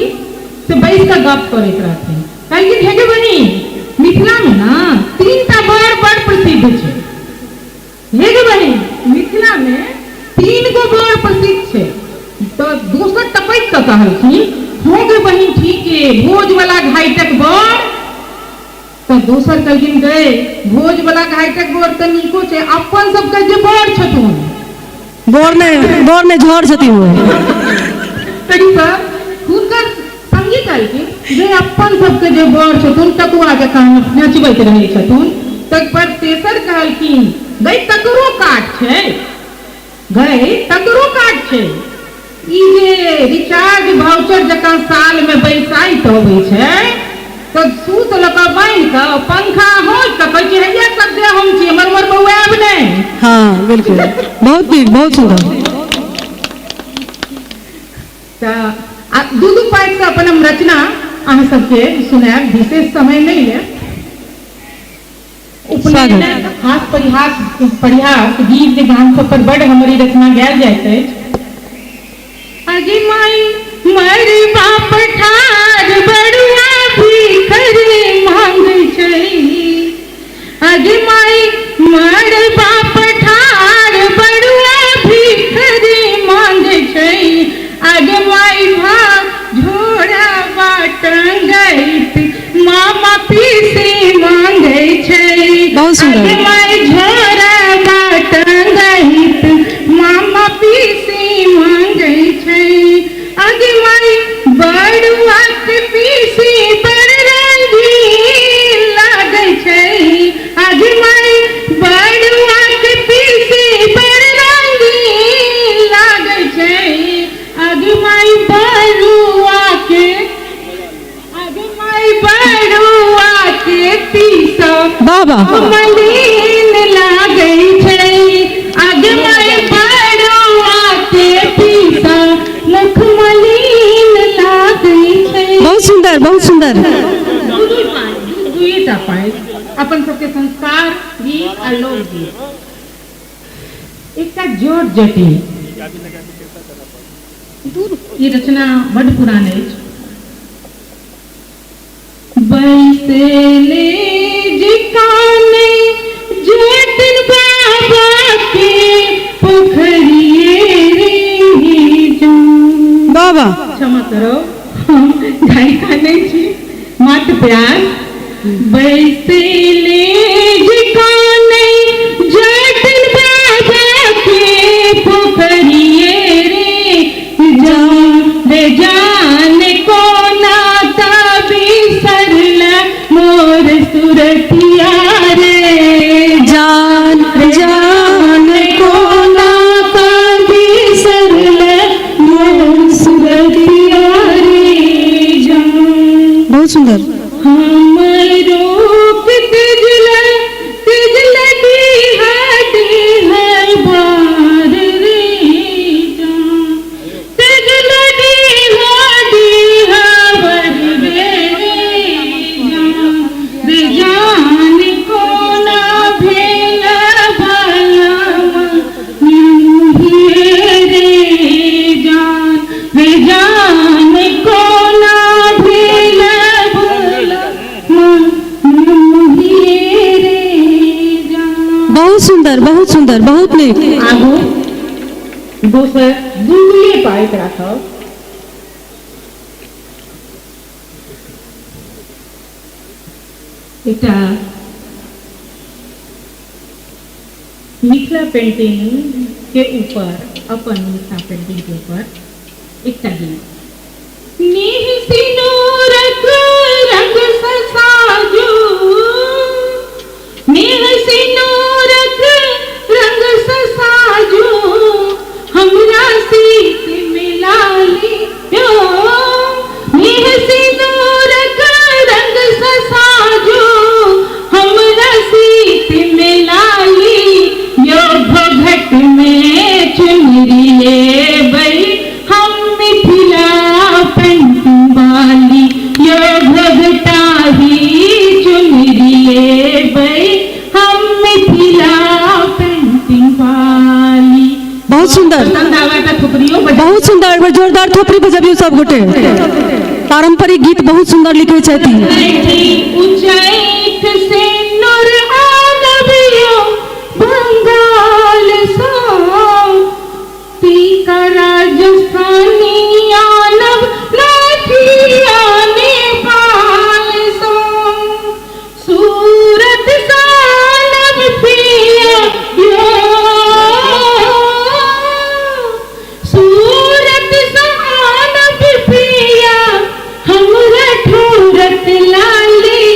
से बैस कऽ गप करैत रहथिन। कहलखिन हे गे बहिन, मिथिला में ना तीन टा बर बड़ प्रसिद्ध छै। हे गे बहिन, मिथिला में तीन गो बर प्रसिद्ध छै। तऽ दोसर टपकि कऽ कहलखिन, हो गे बहिन ठीक है, भोज वाला घाइटक बर। तऽ दोसर कहलखिन, गए भोज वाला घाइटक बर तऽ नीको छै, अपन सबके जे बर छथुन बर नहि झड़ छथिन ओ। तरी पर हुनकर संगी कहलखिन जे अपन सबके जे बर छथुन टकुआ जकाँ नचबैत रहै छथुन। तक पर तेसर कहलखिन, गई तकरो काट छै, गई तकरो काट छै, ई जे रिचार्ज भाउचर जकाँ साल में बैसाइत अबै छै तऽ सूत लऽ कऽ बान्हि कऽ पंखा होंकि कऽ कहै छै हैया सब दे हम छी, हमर हमर बौआएब नहि। हाँ बिल्कुल, बहुत नीक, बहुत सुंदर। तऽ आ दू दू पाँतिसँ अपन हम रचना अहाँ सबके सुनायब, विशेष समय नहि लेब। उपनयन, हास परिहास परिहास गीत गान सब पर बड्ड हमर ई रचना गायल जाइत अछि। अगे माई मर बाप ठार बड़ुआ भीखरी मांगै छै। अगे माई मर बाप ठार बड़ुआ भीखरी मांगै छै। अगे माई भा झोरा बाटंगैत मामा पीसी मांगै छै। बहुत सुंदर। अगे माई झोरा बाटंगैत मामा पीसी मांगै छै। अगे माई बड़ुआ के पीसी बड़ रंगीन लागै छै। अगे माई बड़ुआ के पीसी बड़ रंगीन लागै छै। अगे माई बड़ुआ के वाह वाह। मलिन लागै छै अगमय बड़ुआ के पीसा मुख मलिन लागै छै। बहुत सुंदर, बहुत सुंदर। दुइटा पाँति अपन सबके संस्कार गीत आ लोकगीत। एकटा जोट जटिन, ई रचना बड पुरान अछि। बैसेले जिकाने जटिन बाबा के पोखरिए रे बाबा। क्षमा करो, हम गायिका नहीं छी, मात्र प्यास। बैसेले जिकाने जटिन बाबा के पोखरिए रे जान रे जान को नाता बिसरला मोर सुरतिया रे जान जान को नाता बिसरला मोर सुरतिया रे जान। बहुत सुंदर। हम रूप तिजला तिजला डीहा डीहर बार रे जान तिजला डीहा डीहा बर रे जान रे जान को ना भेला भला निमुहिए रे जान रे जान को ना भेला भला निमुहिए रे जान। बहुत सुंदर, बहुत सुंदर, बहुत नीक। आगू दोसर दुइए पाइत राखब। एकटा मिथिला पेंटिंग के ऊपर, अपन मिथिला पेंटिंग के ऊपर एकटा गीत। नेह सिनूरक रंग ससाजू, नेह सिनूरक रंग ससाजू, हमरा सीत मिला लियो। नेह सिनूरक रंग ससाजू, हमरा सीत मिला लियो। घट में चुनरी लेबै हम मिथिला पेंटिंग वाली, यो घघटा ही चुनरी लेबै हम मिथिला पेंटिंग वाली। बहुत सुंदर, पसंद आवे त थोपड़ियो बजा। बहुत सुंदर। एक बार जोरदार थोपड़ी बजबियौ सब गोटे। पारंपरिक गीत बहुत सुंदर लिखे छथिन। उच्चैठ से नुर आनबियो बंगाल सा, टीका राजस्थानी आनब लाठिया नेपाल सा, सूरत सानब पिया यो, सूरत सानब पिया हमरा ठूरत लाली,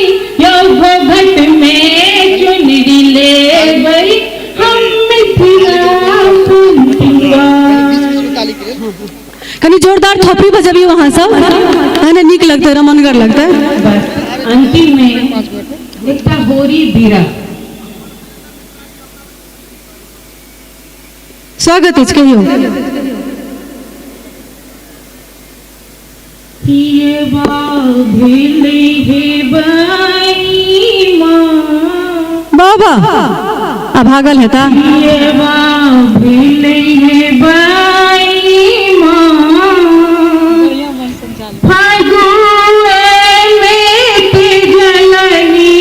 यो घट में चुनरी लेबै हम मिथिला पेंटिंग। कनी जोरदार थोपड़ी बजबियौ अहाँ सब, तहने नीक लगतै, रमनगर लगतै। बस अंतिम में एकटा होरी बिरह। स्वागत अछि, कहियौ। पियबा भेलै हे बाई माँ, बाबा आ भागल हेता। पियबा भेलै हे बाई माँ, फागुए में तिजलनी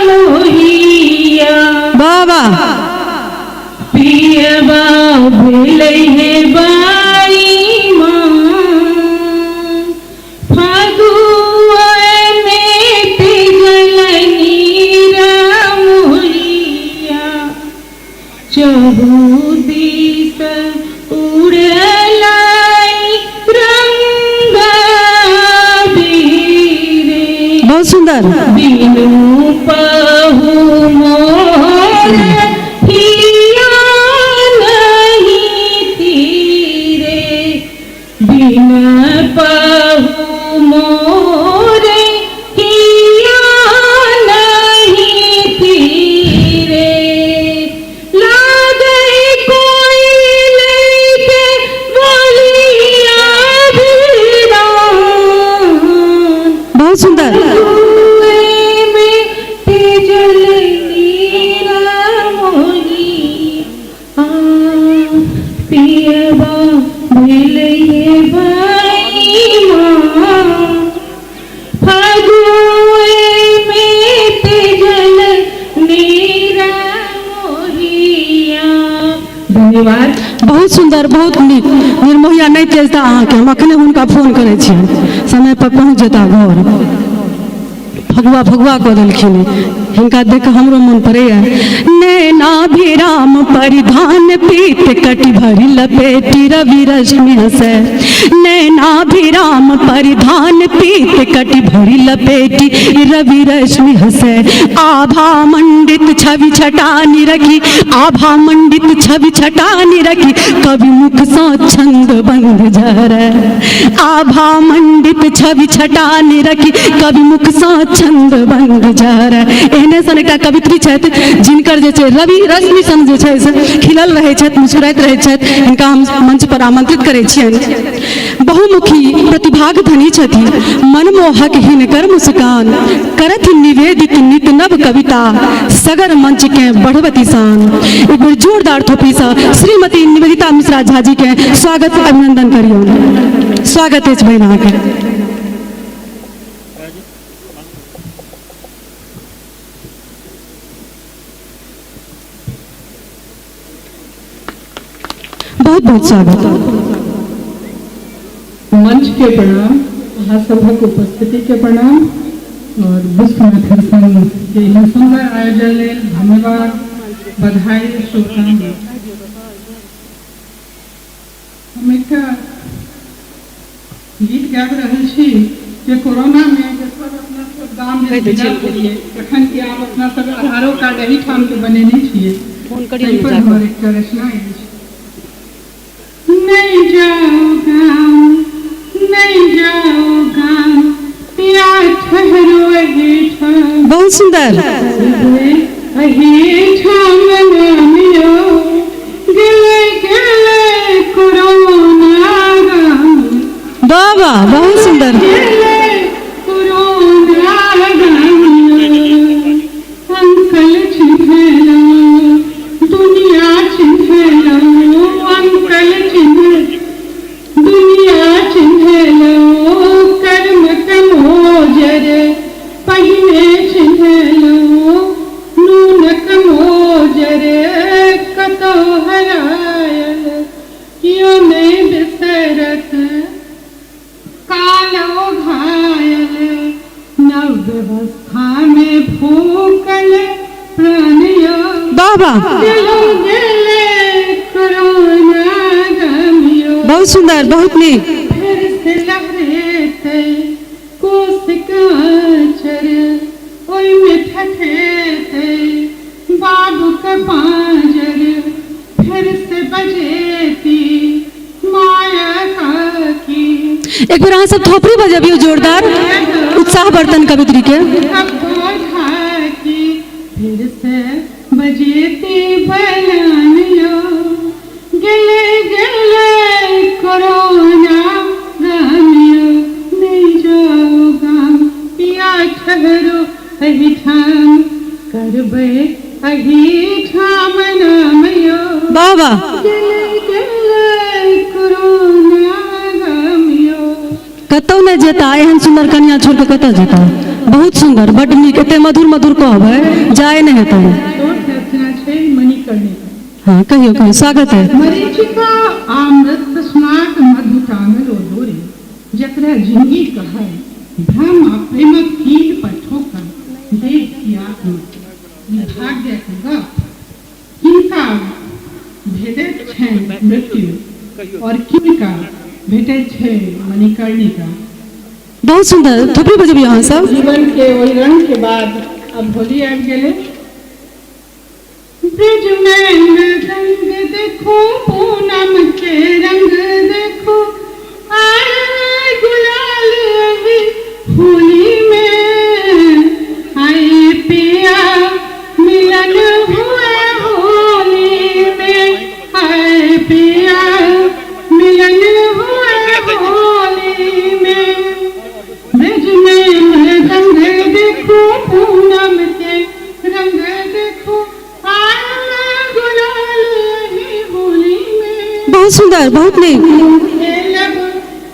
मोहिया। बाबा। पियबा भेलै हे बाई माँ, फागुए में तिजलनी मोहिया, चहुदिस उड़लाई रंग बीरे। बहुत सुंदर। बिनु पहु मोर हिया नहीं तीरे, बिन पहु मोर हिया नहीं पियबा भेलै बैमान, फगुए में तेजल नीरा मोहिया। धन्यवाद। बहुत सुंदर, बहुत नीक। निर्मोहिया नहि तेजता अहाँके, हम अखने हुनका फोन करै छियनि, समय पर पहुँच जेता घर। फगुआ फगुआ कऽ देलखिन, हिनका देख कऽ हमरो मोन पड़ैया। नैना भी राम परिधान पीत कटि भरि लपेटी रवि रश्मि हंसै, नैना भी राम परिधान पीत कटि भरि लपेटी रवि रश्मि हंसै, आभा मंडित छवि छटानी रखी, आभा मंडित छवि छटानी रखी, कवि मुख सँ छंद बंध झरै, आभा मंडित छवि छटानी रखी, कवि मुख सँ छंद बंध झरै। एहने सन एकटा कवित्री छथि जिनकर जे छै रवि रश्मि सन जे छै से खिलल रहै छथि, मुस्कुराइत रहै छथि। हिनका हम मंच पर आमंत्रित करै छियनि। बहुमुखी प्रतिभाक धनी छथि, मनमोहक हिनकर मुस्कान, करथि निवेदित नित नव कविता, सगर मंच के बढ़वती शान। एक बेर जोरदार थोपीसँ श्रीमती निवेदिता मिश्रा झा जी के स्वागत अभिनंदन करियौ। स्वागत अछि बहिन अहाँके। बहुत बहुत स्वागत। मंच के प्रणाम, अहाँ सभक उपस्थिति के प्रणाम और विश्व मैथिल संघ के एहन सुंदर आयोजन लेल धन्यवाद, बधाई, शुभकामना। हम एकटा गीत गाबि रहल छी जे कोरोना में जे सब अपना सब गाम जे विदा भेलियै, जखन कि आब अपना सब आधारो कार्ड एहिठाम के बनेने छियै, फोन करियौ ताहि पर जा कऽ। हमर एकटा रचना अछि। नहीं जाओ गाम, नहीं जाओ गाम, पिया ठहरो एहिठाम। बहुत सुंदर। एहिठाम नामियो, गेलै गेलै कोरोना गाम। वाह वाह, बहुत सुंदर। गेलै कोरोना गाम, अंकल चिन्हलो दुनिया चिन्हलो, अंकल चिन्ह दुनिया चिन्हलो, कर्म कमोजर पहिने चिन्हलो, नूनक मोजर कतौ हरायल, कियो नहि बिसरत कालो घायल, नव व्यवस्था में फूकल प्राण यो, वाह वाह, गेलो गेले कोरोना गामियो। बहुत सुंदर, बहुत नीक। फिर से लहरेतै कोशिक आँचर, ओहिमे ठठेतै बाबूक पाँजर, फिर से बजेती माया काकी। एक बेर अहाँ सब थोपड़ी बजबियौ जोरदार, उत्साह वर्धन कवित्री के। की फिर से बजेती बलानियो, गेले गेले कोरोना गामियो, नहीं जाओ गाम पिया ठहरो एहिठाम, करबै एहिठाम नामयो। वाह वाह, गेले गेले कोरोना गामियो। कतौ नहि जेता, एहन सुंदर कनिया छोड़ के कतऽ जेता। बहुत सुंदर, बड नीक, एते मधुर मधुर कहबै जाय नहि हेतै। छोट रचना छै मणिकर्णिका। हाँ कहियो कहियो, स्वागत है। मरीचिका आमृत स्नात मधु टांगलो डोरी, जकरा जिंदगी कहै, भ्रम आ प्रेमक कील पर ठोकर देख की आत्मा, ई भाग्यक गप, किनका भेटैत छनि मृत्यु और किनका भेटैत छै मणिकर्णिका। बहुत सुंदर, थोपड़ी बजबियौ अहाँ सब। जीवन के ओहि रंग के बाद अब होली आबि गेलै। ब्रज में मृदंग देखो, पूनम के रंग देखो, आए गुलाल अभी होली में, आए पिया मिलन हुए होली में, आए पिया मिलन हुए होली में। ब्रज में मृदंग देखो, पूनम के रंग बहुत सुंदर, बहुत नीक। खेलब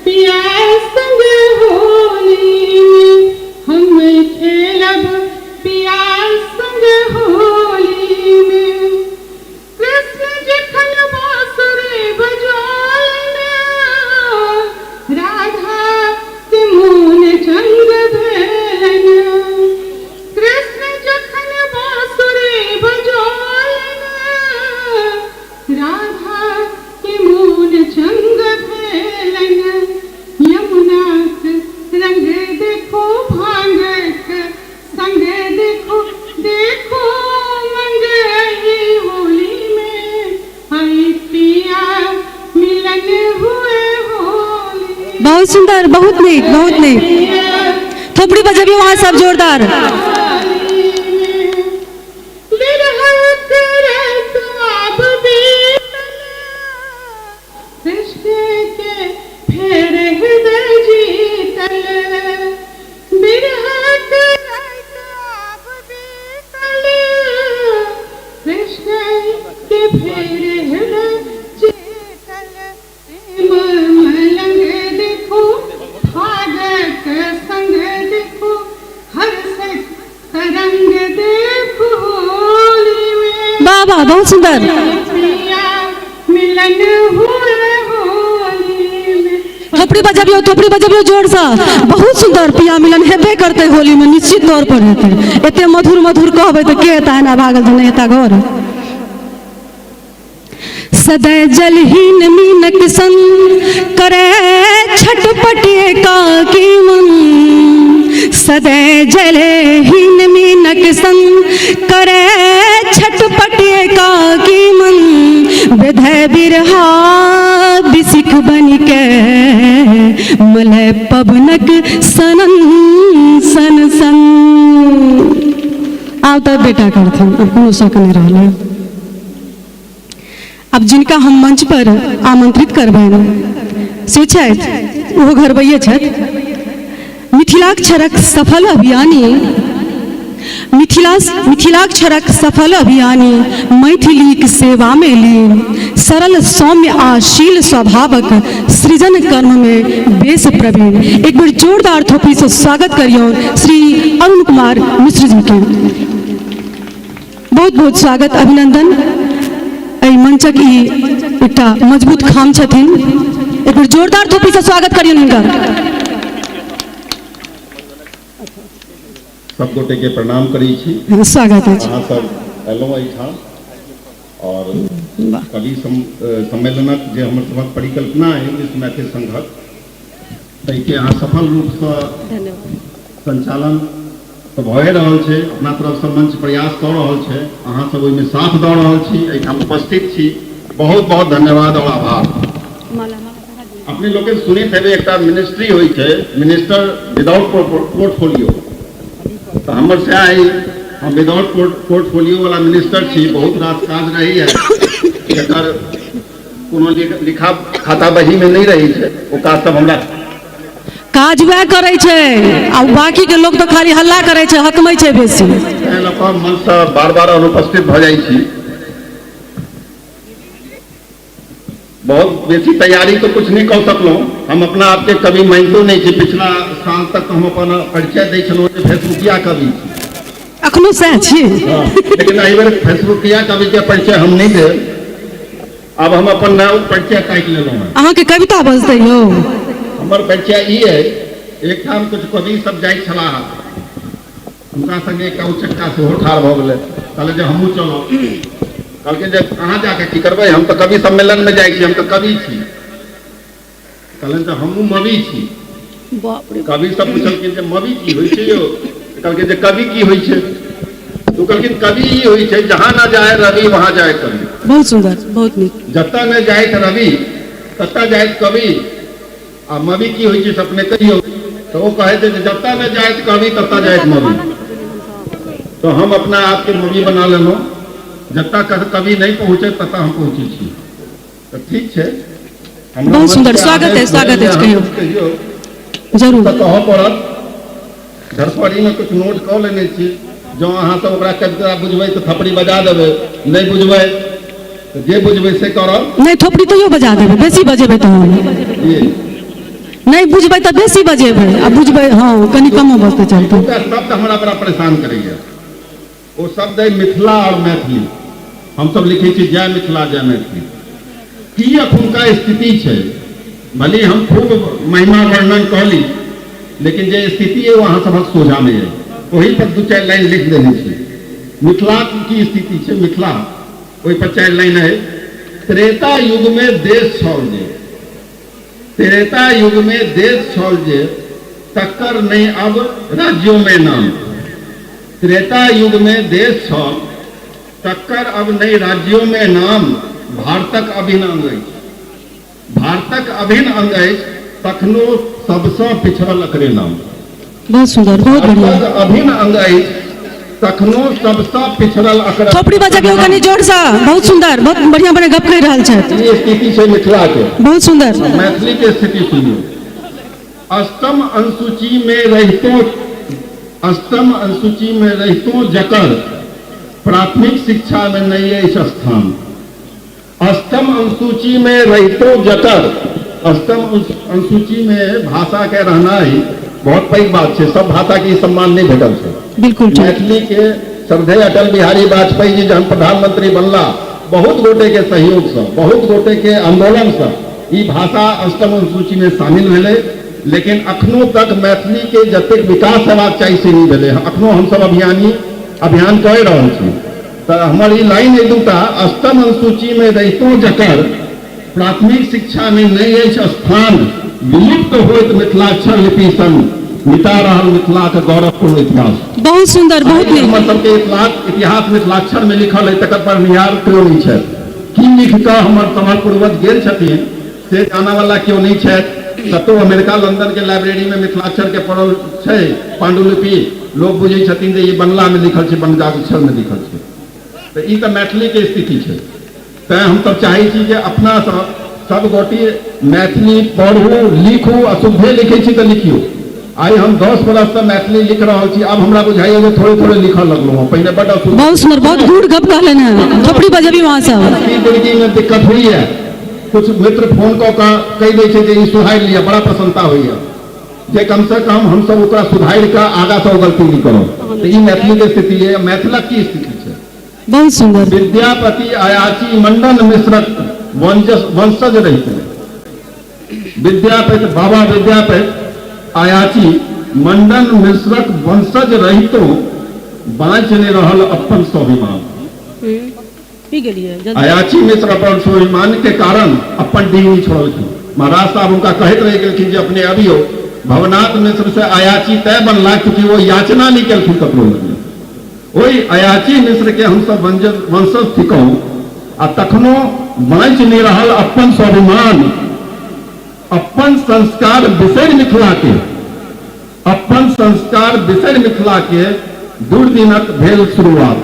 पिया संग होली में, हम खेलब पिया संग होली में। कृष्ण जखन बांसुरी बजौलनि, राधा के मोन चंग भेलनि। कृष्ण जखन बांसुरी बजौलनि, राधा के मोन चंग भेलनि। यमुनाक रंग देखो, भांगक संग देखो, देखो मंग आई होली में, आई पिया मिलन हुए होली। बहुत सुंदर, बहुत नीक, बहुत नीक। थोपड़ी बजबियौ अहाँ सब जोरदार। बिरहक रात आब बीतल, कृष्ण के फेर हृदय जीतल। बिरहक रात आब बीतल, कृष्ण के फेर हृदय जीतल। प्रेम मलंग देखो, फागक संग देखो, हर्ष तरंग देखो होली में। वाह वाह, बहुत सुंदर। पिया मिलन हुए होली में। थोपड़ी बजबियौ, थोपड़ी बजबियौ जोरसँ। बहुत सुंदर। पिया मिलन हेबे करतै होली में, निश्चित तौर पर हेतै। एते मधुर मधुर कहबै तऽ के एता एना भागल जे नहि एता घर। सदै जलहीन मीनक संग करे छटपट एकाकी मन। सदै जलहीन मीनक संग करे छटपट एकाकी मन। बेधै बिरहा बिसिख बन के मलय पवनक सनन सन सन। आब तऽ बेटा करथिन, आब कोनो शक नहि रहलै। अब जिनका हम मंच पर आमंत्रित करबनि से छथि, ओहो घरबैये छथि, मिथिलाक्षरक सफल अभियानी, मिथिलाक्षरक सफल अभियानी, मैथिलीक सेवा में लीन, सरल सौम्य आ शील स्वभावक, सृजन कर्म में बेस प्रवीण। एक बेर जोरदार थोपड़ी से स्वागत करियौ श्री अरुण कुमार मिश्र जी के। बहुत बहुत स्वागत, अभिनंदन। एहि मंचक ई एकटा मजबूत खाम छथिन। एक बेर जोरदार थोपड़ी से स्वागत करियौ हिनकर। सब गोटे के प्रणाम करै छी। स्वागत अछि। अहाँ सब एलहुँ एहिठाम और कवि सम्मेलनक जे हमर सभक परिकल्पना अइ विश्व मैथिल संघक, ताहिके अहाँ सफल रूपसँ संचालन तऽ भए रहल छै। अपना तरफसँ मंच प्रयास कऽ रहल छै, अहाँ सब ओहिमे साथ दऽ रहल छी, एहिठाम उपस्थित छी। बहुत बहुत धन्यवाद और आभार। अपने लोकनि सुनैत हेबै एकटा मिनिस्ट्री होइ छै, मिनिस्टर विदाउट पोर्टफोलियो। तऽ हमर सएह अइ, हम विदाउट पोर्टफोलियो वाला मिनिस्टर छी। बहुत रास काज रहैए जकर कोनो लिखा खाता बहीमे नहि रहै छै, ओ काज सब हमरा काज वएह करै छै आ बाकी के लोग तऽ खाली हल्ला करै छै, हकमै छै बेसी। तैं लऽ कऽ मनसँ बार बार अनुपस्थित भऽ जाइ छी। बहुत बेसी तैयारी तो कुछ नहीं कऽ सकलहुँ। हम अपना आपके कवि मानितो नहि छी। पिछला साल तक हम अपन परिचय दै छलहुँ जे फेसबुकिया कवि छी। अखनो सएह छी। लेकिन एहि बेर फेसबुकिया कवि के परिचय हम नहि देब। आब हम अपन नव परिचय ताकि लेलहुँ हँ। अहाँके कविता बजतै यौ। हमर परिचय ई अइ, एकठाम किछु कवि सब जाइत छलाह, हुनका संगे एकटा उचक्का सेहो ठाढ़ भऽ गेलै। कहलै जे हमहूँ चलब। कहलखिन जे अहाँ जाके की करबै, हम तऽ कवि सम्मेलनमे जाइ छी, हम तऽ कवि छी। कहलनि जे हमहूँ मवि छी। कवि सब पुछलखिन जे मवि की होइ छै यौ? कहलखिन जे कवि की होइ छै? तो कहलखिन कवि ई होइ छै, जहाँ ना जाए रवि वहाँ जाए कवि। बहुत सुंदर, बहुत नीक। जतऽ नहि जाइत रवि ततऽ जाइत कवि। आ मवि की होइ छै से अपने कहियौ। तऽ ओ कहै छै जे जतऽ नहि जाइत कवि ततऽ जाइत मवि। तो हम अपना आपके मवि बना लेलहुँ, जतऽ कवि नहि पहुँचे ततऽ हम पहुँचै छी। तऽ ठीक छै। हमरा बहुत सुंदर, मनके स्वागत आदेश है, स्वागत भेल अछि, जे कहियौ। अहाँ कहियौ। जरूर। तऽ कहऽ पड़त। धरफड़ीमे किछु नोट कऽ लेने छी, जँ अहाँ सब ओकरा कविता बुझबै तऽ थपड़ी बजा देबै, नहि बुझबै तऽ जे बुझबै से करब। नहि, थोपड़ी तैयो बजा देबै, बेसी बजेबै तहन। नहि बुझबै तऽ बेसी बजेबै, आ बुझबै हँ कनि कमो बजतै चलतै। दूटा शब्द हमरा बड़ा परेशान करैया, ओ शब्द अइ मिथिला आओर मैथिली। हमसब लिखै छी जय मिथिला जय मैथिली। की एखुनका स्थिति छै, भले हम खूब महिमा वर्णन कऽ ली, लेकिन जे स्थिति अइ ओ अहाँ सभक सोझामे अइ, ओहि पर दू चारि लाइन लिख देने छी। मिथिलाक की स्थिति छै, मिथिला ओहि पर चारि लाइन अइ। त्रेता युगमे देश छल जे, त्रेता युगमे देश छल जे, तकर नहि अब राज्योमे नाम। त्रेता युगमे देश छल तकर अब नहि राज्योमे नाम। भारतक अभिन्न अंग अछि, भारतक अभिन्न अंग अछि, तखनो सबसँ पिछड़ल एकरे नाम। बहुत सुंदर, बहुत बढ़िया। भारतक अभिन्न अंग अछि तखनो सबसँ पिछड़ल अकरा। थोपड़ी बजबियौ कनि जोरसँ। बहुत सुंदर, बहुत बढ़िया बढ़िया गप कहि रहल छथि। ई स्थिति छै मिथिला के। बहुत सुंदर। मैथिली के स्थिति सुनियौ। अष्टम अनुसूची में रहितो, अष्टम अनुसूची में रहितो जकर प्राथमिक शिक्षा में नहि अछि स्थान। अष्टम अनुसूची में रहितो जकर, अष्टम अनुसूची में भाषा के रहनाइ बहुत पैघ बात छै, सब भाषा के ई सम्मान नहि भेटल छै। बिल्कुल। मैथिली के श्रद्धेय अटल बिहारी वाजपेयी जी जहन प्रधानमंत्री बनला, बहुत गोटे के सहयोग से, बहुत गोटे के आंदोलन से ई भाषा अष्टम अनुसूची में शामिल भेलै, लेकिन अखनो तक मैथिली के जतेक विकास हेबाक चाही से नहि भेलै। अखनो हमसब अभियान कऽ रहल छी। तऽ हमर ई लाइन अइ दूटा, अष्टम अनुसूची में रहितो जकर प्राथमिक शिक्षा में नहि अछि स्थान, विलुप्त होइत मिथिलाक्षर लिपि संग मिटा रहल मिथिलाक गौरवपूर्ण इतिहास। बहुत सुंदर, बहुत नीक। हमर सबके इतिहास मिथिलाक्षर में लिखल है, तकर पढ़निहार केओ नहि छथि। की लिख कऽ हमर सभक पूर्वज गेल छथिन से जाना वाला केओ नहि छथि। कतहु अमेरिका लंदन के लाइब्रेरी में मिथिलाक्षर के पढ़ल छै पांडुलिपि, लोक बुझै छथिन जे ई बंगला में लिखल छै, बंगाक्षर में लिखल छै। तऽ ई तऽ मैथिली के स्थिति छै। तैं हमसब चाहै छी जे अपना सब सब गोटे मैथिली पढ़ू, लिखू। अशुद्धे लिखै छी तऽ लिखियौ। आइ हम 10 बरससँ मैथिली लिख रहल छी, आब हमरा बुझाइए जे थोड़े थोड़े लिखऽ लगलहुँ हँ, पहिने बड्ड अशुद्ध। बहुत सुंदर, बहुत गूढ़ गप कहलनि हँ। थोपड़ी बजबी वहाँ सब। जिंदगी में दिक्कत होइए, कुछ मित्र फोन कऽ कऽ कहि दै छै जे ई सुधारि लिअ, बड़ा प्रसन्नता होइए जे कमसँ कम हमसब ओकरा सुधारि कऽ आगाँसँ ओ गलती नहि करब। तऽ ई मैथिलीके स्थिति अइ। मैथिलक की स्थिति छै? बहुत सुंदर। विद्यापति अयाची मंडन मिश्रक वंशज रहिते, विद्यापति बाबा विद्यापति अयाची मंडन मिश्रक वंशज रहितो बाँचि नहि रहल अपन स्वाभिमान। अयाची मिश्र अपन स्वाभिमान के कारण अपन डीह नहि छोड़लखिन। महाराज साहब हुनका कहैत रहि गेलखिन जे अपने अबियौ। भवनाथ मिश्र से अयाची तय बनला चूँकि ओ याचना नहि केलखिन ककरो लग। ओहि अयाची मिश्र के हमसब वंशज थिकहुँ आ तखनो बाँचि नहि रहल अपन स्वाभिमान, अपन संस्कार बिसरि मिथिला के, अपन संस्कार बिसरि मिथिला के दुर्दिनक भेल शुरुआत,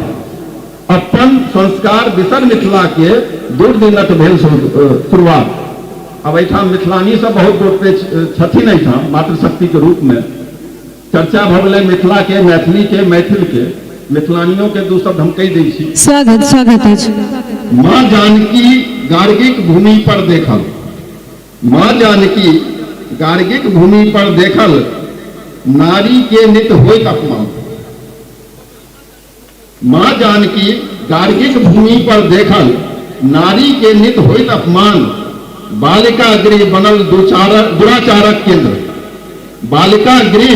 अपन संस्कार बिसरि मिथिला के दुर्दिनक भेल शुरुआत। अब एहिठाम मिथिलानी सब बहुत गोटे छथिन, एहिठाम मातृशक्ति के रूप में चर्चा भऽ गेलै मिथिला के, मैथिली के, मैथिल के, मिथिलानियों के दू शब्द हम कहि दै छी। स्वागत, स्वागत अछि। माँ जानकी गार्गिक भूमि पर देखल, माँ जानकी गार्गिक भूमि पर देखल नारी के नित होइत अपमान। माँ जानकी गार्गिक भूमि पर देखल नारी के नित होइत अपमान। बालिका गृह बनल दुराचारक केंद्र, बालिका गृह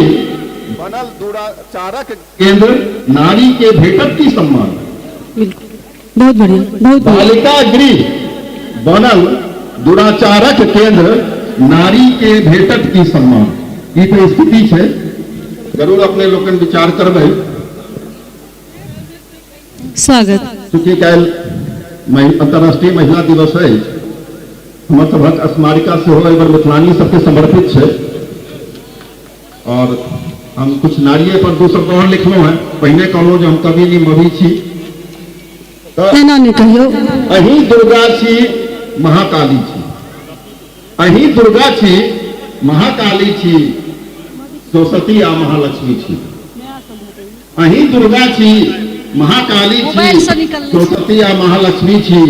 बनल दुराचारक केंद्र, नारी के भेटत की सम्मान। बिल्कुल, बहुत बढ़िया, बहुत बढ़िया। बालिका गृह बनल दुराचारक केंद्र, नारी के भेटत की सम्मान। ई तऽ स्थिति छै, जरूर अपने लोकनि विचार करबै। स्वागत। चूँकि काल्हि अंतर्राष्ट्रीय महिला दिवस अछि, हमर सभक स्मारिका सेहो एहि बेर मिथिलानी सबके समर्पित छै और हम कुछ नारिये पर दू शब्द और लिखलहुँ हैं। पहिने कहलहुँ जे हम कवि नहीं मवि छी, एना नहि कहियौ। अहीं दुर्गा छी महाकाली छी, अहीं दुर्गा छी महाकाली छी, सरस्वती आ महालक्ष्मी छी। अहीं दुर्गा छी महाकाली छी, सरस्वती आ महालक्ष्मी छी,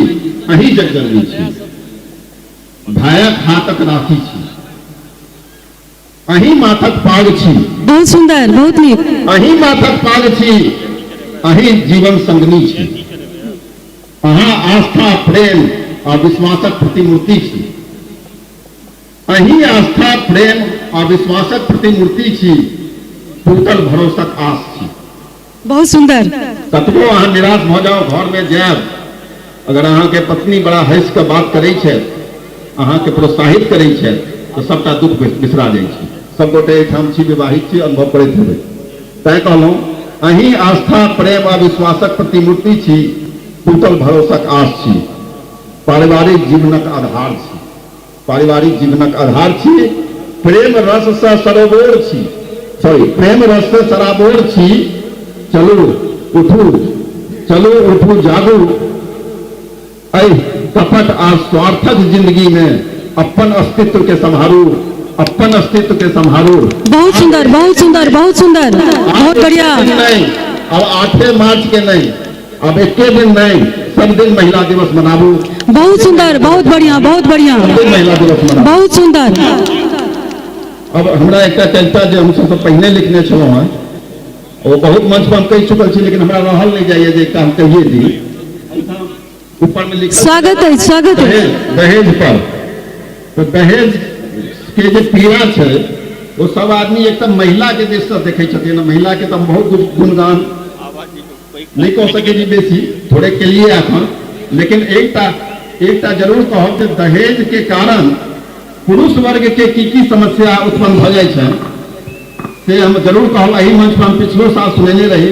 अहीं जगजननी छी, भायक हाथक राखी छी, अहीं माथक पाग छी। बहुत सुंदर, बहुत नीक। अहीं माथक पाग छी, अहीं जीवन संगनी छी, अहाँ आस्था प्रेम आ विश्वासक प्रतिमूर्ति छी, अहीं आस्था प्रेम आ विश्वासक प्रतिमूर्ति छी, टूटल भरोसक आस छी। बहुत सुंदर। कतबो अहाँ निराश भऽ जाउ, घरमे जायब, अगर अहाँके पत्नी बड़ा हँसि कऽ बात करै छथि, अहाँके प्रोत्साहित करै छथि, तऽ सबटा दुख बिसरा जाइ छै। सब गोटे एहिठाम छी, विवाहित छी, अनुभव करैत हेबै। तैं कहलहुँ, अहीं आस्था प्रेम आ विश्वासक प्रतिमूर्ति छी, टूटल भरोसक आस छी, पारिवारिक जीवनक आधार छी, पारिवारिक जीवनक आधार छी, प्रेम रस से सरोबोर छी, सॉरी, प्रेम रस से सराबोर छी। चलू उठू, चलू उठू जागू, एहि कपट आ स्वार्थक जिंदगी में अपन अस्तित्व के सम्हारू, अपन अस्तित्व के सम्हारू। बहुत सुंदर, बहुत सुंदर, बहुत सुंदर, बहुत बढ़िया। नहीं, अब 8 मार्च के नहीं, अब एके दिन नहीं, सब दिन महिला दिवस मनाबू। बहुत सुंदर, बहुत बढ़िया, बहुत बढ़िया। सब दिन महिला दिवस मनाबू। बहुत सुंदर। अब हमरा एकटा कविता जे हम सबसँ पहिने लिखने छलहुँ हँ, ओ बहुत मंच पर हम कहि चुकल छी, लेकिन हमरा रहल नहीं जाइए जे एकटा हम कहिए दी। ऊपर में लिखल स्वागत है, स्वागत है। दहेज पर, तो दहेज के जे पीड़ा छै वो सब आदमी एकदम महिला के दिस से देखै छथिन। महिला के तो हम बहुत कुछ गुणगान नहीं कह सकै छी, बेसी थोड़े के लिए एखन, लेकिन एकटा जरूर कहब जे दहेज के कारण पुरुष वर्ग के की की समस्या उत्पन्न भऽ जाइ छै से हम जरूर कहब। एहि मंच पर हम पिछलो साल सुनेने रही,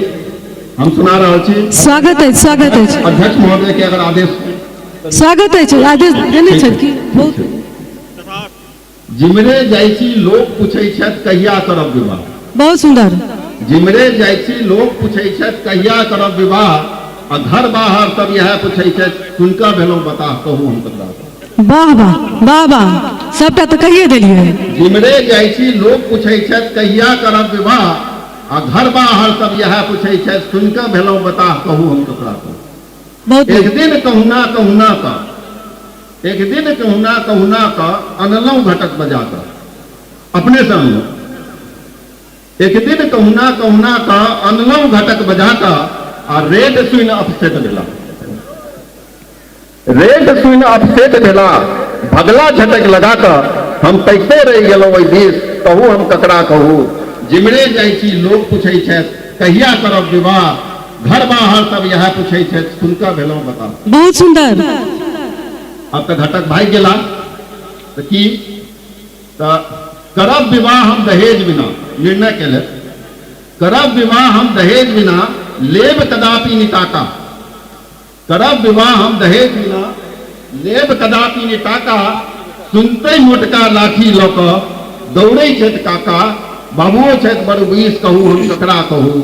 हम सुना रहल छी। स्वागत है, स्वागत है। अध्यक्ष महोदय के अगर आदेश। स्वागत है, आदेश देने छथि की? बहुत। जिमरे जाइ छी लोक पूछै छथि कहिया करब विवाह। बहुत सुंदर। जिमरे जाइ छी लोक पूछै छथि कहिया करब विवाह, आ घर बाहर सब इएह पूछै छथि सुनकर भेलहुँ बताह कहू हम ककरा। वाह वाह वाह वाह, सबटा तऽ कहिए देलियै। जिमरे जाइ छी लोक पूछै छथि कहिया करब विवाह, आ घर बाहर सब इएह पूछै छथि सुनकर भेलहुँ बताह कहू हम ककरा। बहुत एक दिन कहुना कहुना कऽ, एक दिन कहुना कहुना कऽ अनलहुँ घटक बजा कऽ, अपने से अनलहुँ। एक दिन कहुना कहुना कऽ अनलहुँ घटक बजा कऽ, आ रेट सुनि अपसेट भेला, रेट सुनि अपसेट भेला, भगला झटक लगा कऽ हम तैते रहि गेलहुँ ओहि दिस कहू हम ककरा कहू। जिमरे जाइ छी लोक पूछै छथि कहिया करब विवाह, घर बाहर सब इएह पूछै छथि सुनकर भेलहुँ बताह। बहुत सुंदर। अब तऽ घटक भागि गेला तऽ की तऽ करब विवाह हम दहेज बिना, निर्णय केलथि, करब विवाह हम दहेज बिना लेब कदापि निटाका, करब विवाह हम दहेज बिना लेब कदापि निटाका, सुनते मोटका लाठी लऽ कऽ दौड़ै छथि काका, बाबुओ छथि बड़ बीस कहू हम ककरा कहू।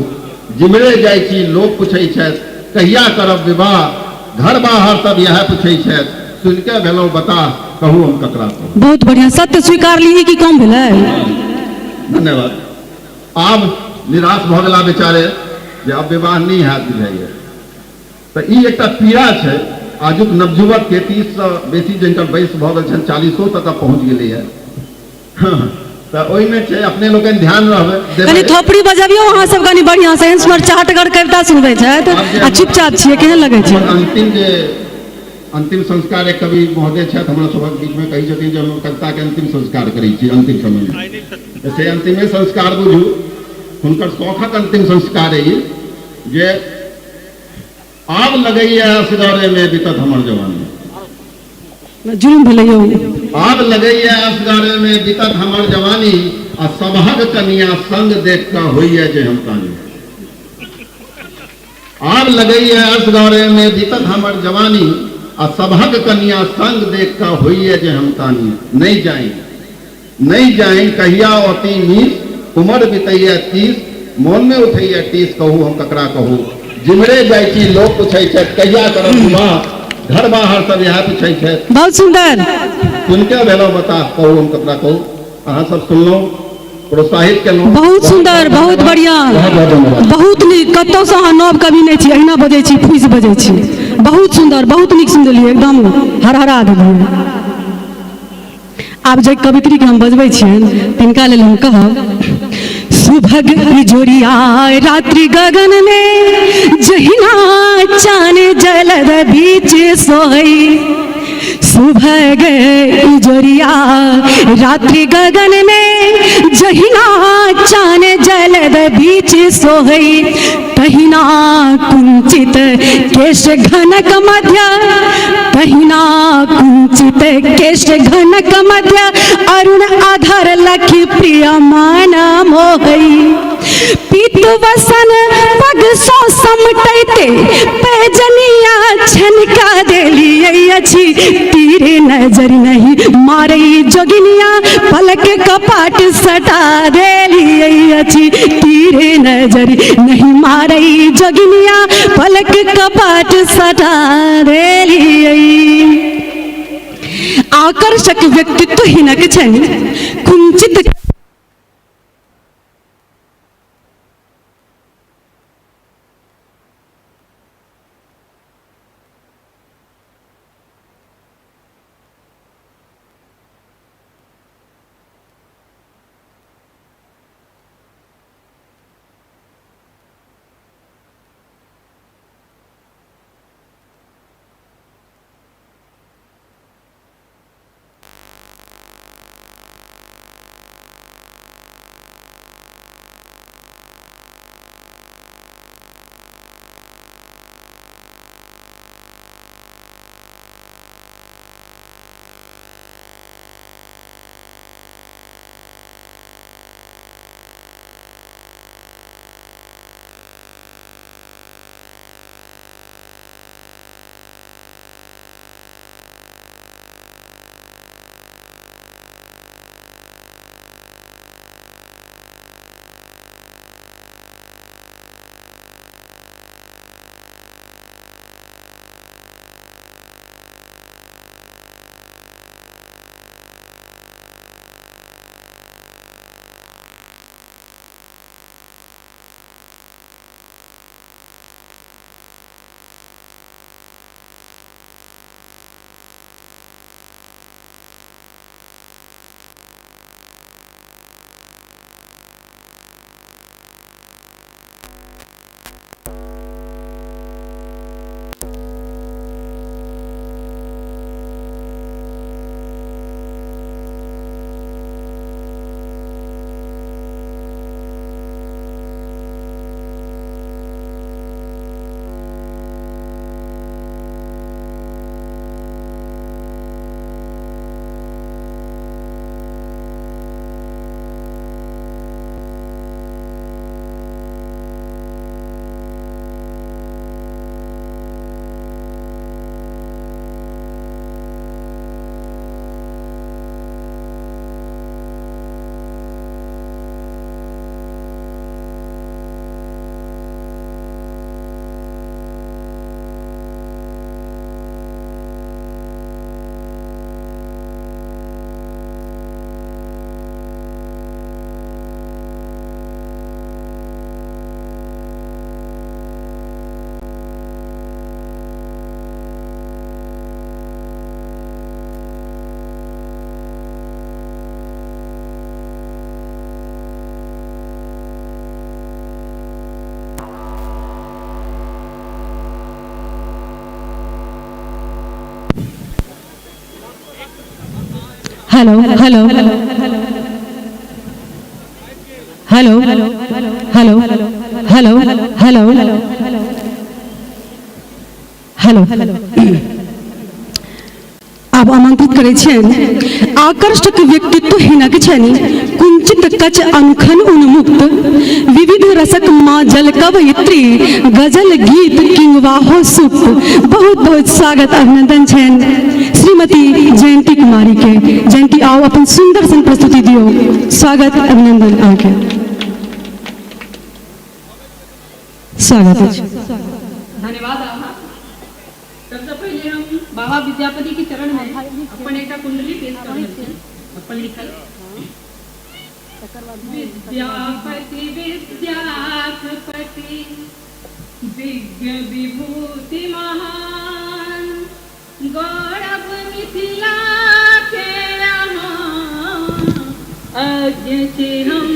जिमरे जाइ छी लोक पूछै छथि कहिया करब विवाह, घर बाहर सब इएह पूछै छथि सुनिके भेलहुँ बताह कहू हम ककरा कहू। बहुत बढ़िया, सत्य स्वीकार ली की कम भेलै। धन्यवाद। आब निराश भऽ गेला बेचारे जे आब विवाह नहि हैत बुझाइए। तऽ ई एकटा पीड़ा छै आजुक नवयुवक के, 30 सँ बेसी जिनकर वयस भऽ गेल छनि, 40 तक पहुँच गेलैए, तऽ ओहिमे छै अपने लोकनि ध्यान रहबै। कनि थोपड़ी बजबियौ अहाँ सब कनि बढ़िया से, एहन सुनर चाटगर कविता सुनबै छथि आ चुपचाप छियै, केहन लगै छै? अंतिम जे अंतिम संस्कार एक कवि महोदय छथि हमरा सभक बीचमे, कहै छथिन जे हम कविता के अंतिम संस्कार करै छी अंतिम समयमे, तऽ से अंतिमे संस्कार बुझू, हुनकर शौखक अंतिम संस्कार अइ जे आब लगैया असगरे में बीतत हमर जवानी। जुलुम भेलै यौ। आब लगैया असगरे में बीतत हमर जवानी, आ सबहक कनिया संग देख कऽ होइया जे हम कानी। आब लगैया असगरे में बीतत हमर जवानी, आ सबहक कनिया संग देख कऽ होइया जे हम कानी। नहीं जाई नहीं जाई कहिया औती मीस, उमर बितैया 30, मोन में उठैया टीस कहू हम ककरा कहू। जिमरे जाइ छी लोक पूछै छथि कहिया करब विवाह, घर बाहर सब इएह पूछै छथि। बहुत सुंदर। सुनके भेलहुँ बताह कहू हम ककरा कहू। अहाँ सब सुनलहुँ, प्रोत्साहित केलहुँ। बहुत सुंदर, बहुत बढ़िया, बहुत नीक। कतौसँ अहाँ नव कवि नहि छी, अहिना बजै छी, फूसि बजै छी। बहुत सुंदर, बहुत नीक सुनलियै, एकदम हरहरा देलियै। आब जे कवित्री के हम बजबै छियनि तिनका लेल हम कहब, सुभग जोरिया रात्रि गगन में जहिना चान जलद बीच सोहई, सुभग जोरिया रात्रि गगन में जहिना चान जलद बीच सोहई, तहिना कुंचित केश घनक मध्य, तहिना कुंचित केश घनक मध्य अरुण आधार लखी प्रिय मान मोहई, पीत वसन पग सो समटैते पैजनिया छनका देलियै अछि, तीरे नजर नहीं मारई जोगिनिया पलक कपाट सटा देलियै अछि, तीरे नजर नहीं मारई जोगिनिया पलक कपाट सटा देलियै। आकर्षक व्यक्तित्व हिनक छनि, कुंचित Hello hello hello hello hello hello hello. आब आमंत्रित करै छियनि, आकर्षक व्यक्तित्व हिनक छनि, कुंचित कच अंखन उन्मुक्त, विविध रसक माँ जल कवयित्री, गजल गीत किंवाहो सुप्त। बहुत बहुत स्वागत अभिनंदन छनि श्रीमती जयंती कुमारी के। जयंती आओ, अपन सुंदर सन प्रस्तुति दियौ। स्वागत अभिनंदन अहाँके, स्वागत अछि। धन्यवाद। सबसे पहले हम बाबा विद्यापति के चरण में अपन एक कुंडली पेश कर रहल छी, अपन लिखल। विद्यापति विद्यापति विज्ञ विभूति महान गौरव मिथिला के अहाँ अज्ञ छी हम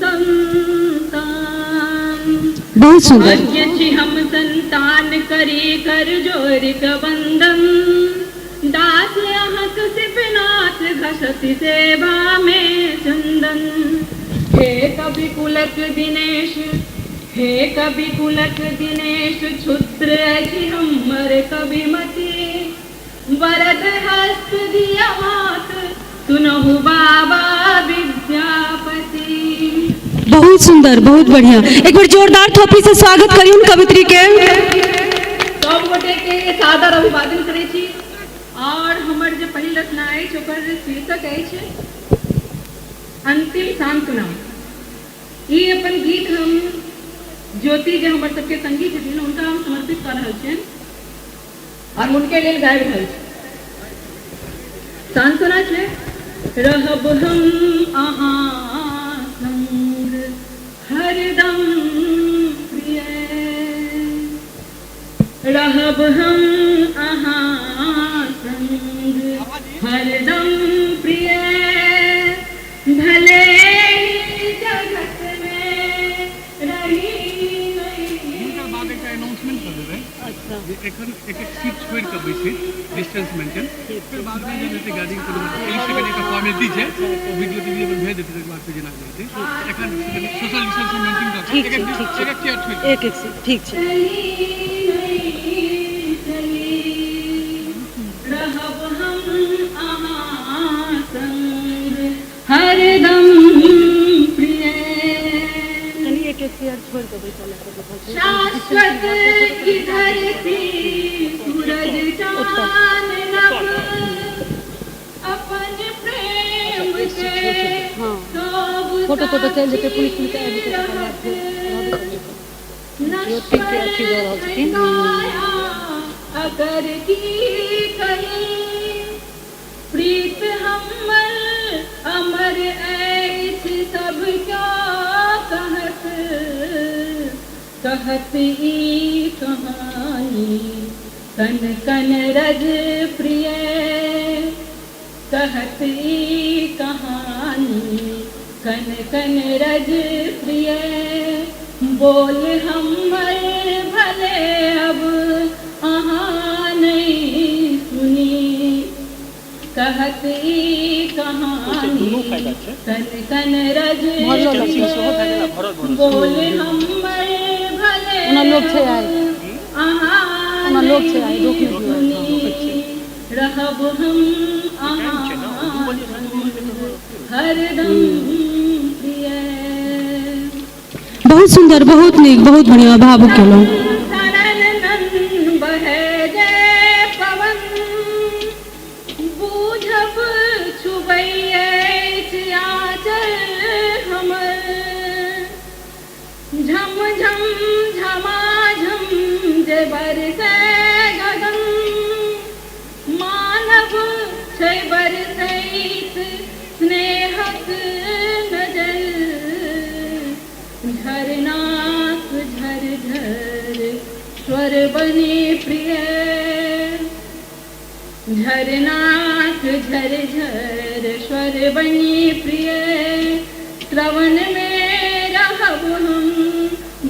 संतान। बहुत सुंदर। अज्ञ छी हम संतान करी कर जोरि क बंदन दास अहाँक शिवनाथ घसति सेवा में चंदन। हे कवि कुलक दिनेश, हे कवि कुलक दिनेश, क्षुद्र अछि हमर कविमति, वरद हस्त दिया मात सुनहु बाबा विद्यापति। बहुत सुंदर, बहुत बढ़िया। एक बार जोरदार थोपड़ी से स्वागत करियौन कवित्री के। सब गोटे के सादर अभिवादन करै छी। और हमर जे पहिल रचना अछि ओकर शीर्षक अछि अंतिम सांत्वना। ई अपन गीत हम ज्योति जे हमर सबके संगी छथिन हुनका हम समर्पित कऽ रहल छियनि और हुनके लेल गाबि रहल छी। सांत्वना छै, रहब हम अहाँ संग हरदम प्रिय, रहब हम अहाँ संग हरदम प्रिय, भले ही जगत में रही नहीं। हिनकर बाद एकटा अनाउंसमेंट कऽ देबै जे एखन एक एक सीट छोड़ि कऽ बैसै, डिस्टेंस मेंटेन। फेर बादमे जे हेतै गार्डिंग कोनो एक सेकंड एकटा फॉर्मेलिटी छै, ओ वीडियो टीवीओ पर भेज देतै, तकर बाद फेर जेना जे हेतै। एखन सोशल डिस्टेंसिंग मेंटेन कऽ ठीक एक छै, एक ठीक छै। एक एक चेयर छोड़ि कऽ। एक एक सीट, ठीक छै। रहब हम अहाँ संग हरदम प्रिय। कनि एक एक चेयर छोड़ि कऽ बैसल। शाश्वत की धरती सूरज चान नभ अपन प्रेम के सब फोटो तोटो चलि जेतै, पुलिस पुलिस आबि जेतै, तकर बाद फेर ज्योतिके अथी दऽ रहल छथिन। अगर की कही प्रीत हमर अमर अछि सब क्यो कहत, कहत ई कहानी कन कन रज प्रिय, कहत ई कहानी कन कन रज प्रिय, बोल हमर भले अब अहाँ नहीं सुनी, कहत ई कहानी कन कन रज प्रिय, बोल हमर भले ओना लोक छै आइ। अहाँ ओना लोक छै आइ, रोक नहि दियौ। सुनी, रहब हम अहाँ हरदम प्रिय। बहुत सुंदर, बहुत नीक, बहुत बढ़िया, भावुक केलहुँ। सनन बहे जे पवन बूझब छुबै अछि आँचल हमर, झम झम झमाझम जे बरसै गगन, मानव छै बरसैत स्नेहक नजर, झरनाक झर झर स्वर बने प्रिय, झरनाक झर झर स्वर बनी प्रिय, श्रवण में रहब हम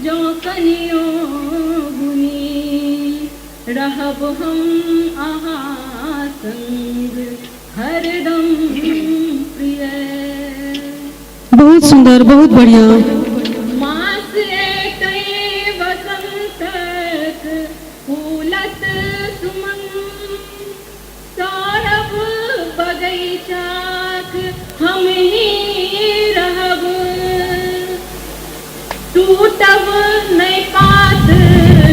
जो कनियो गुनी, रहब हम अहाँ संग हरदम प्रिय। बहुत सुंदर, बहुत बढ़िया। मास एतै वसंतक फूलत सुमन, सौरभ बगैचाक हम ही रहब, टूटब नहि पात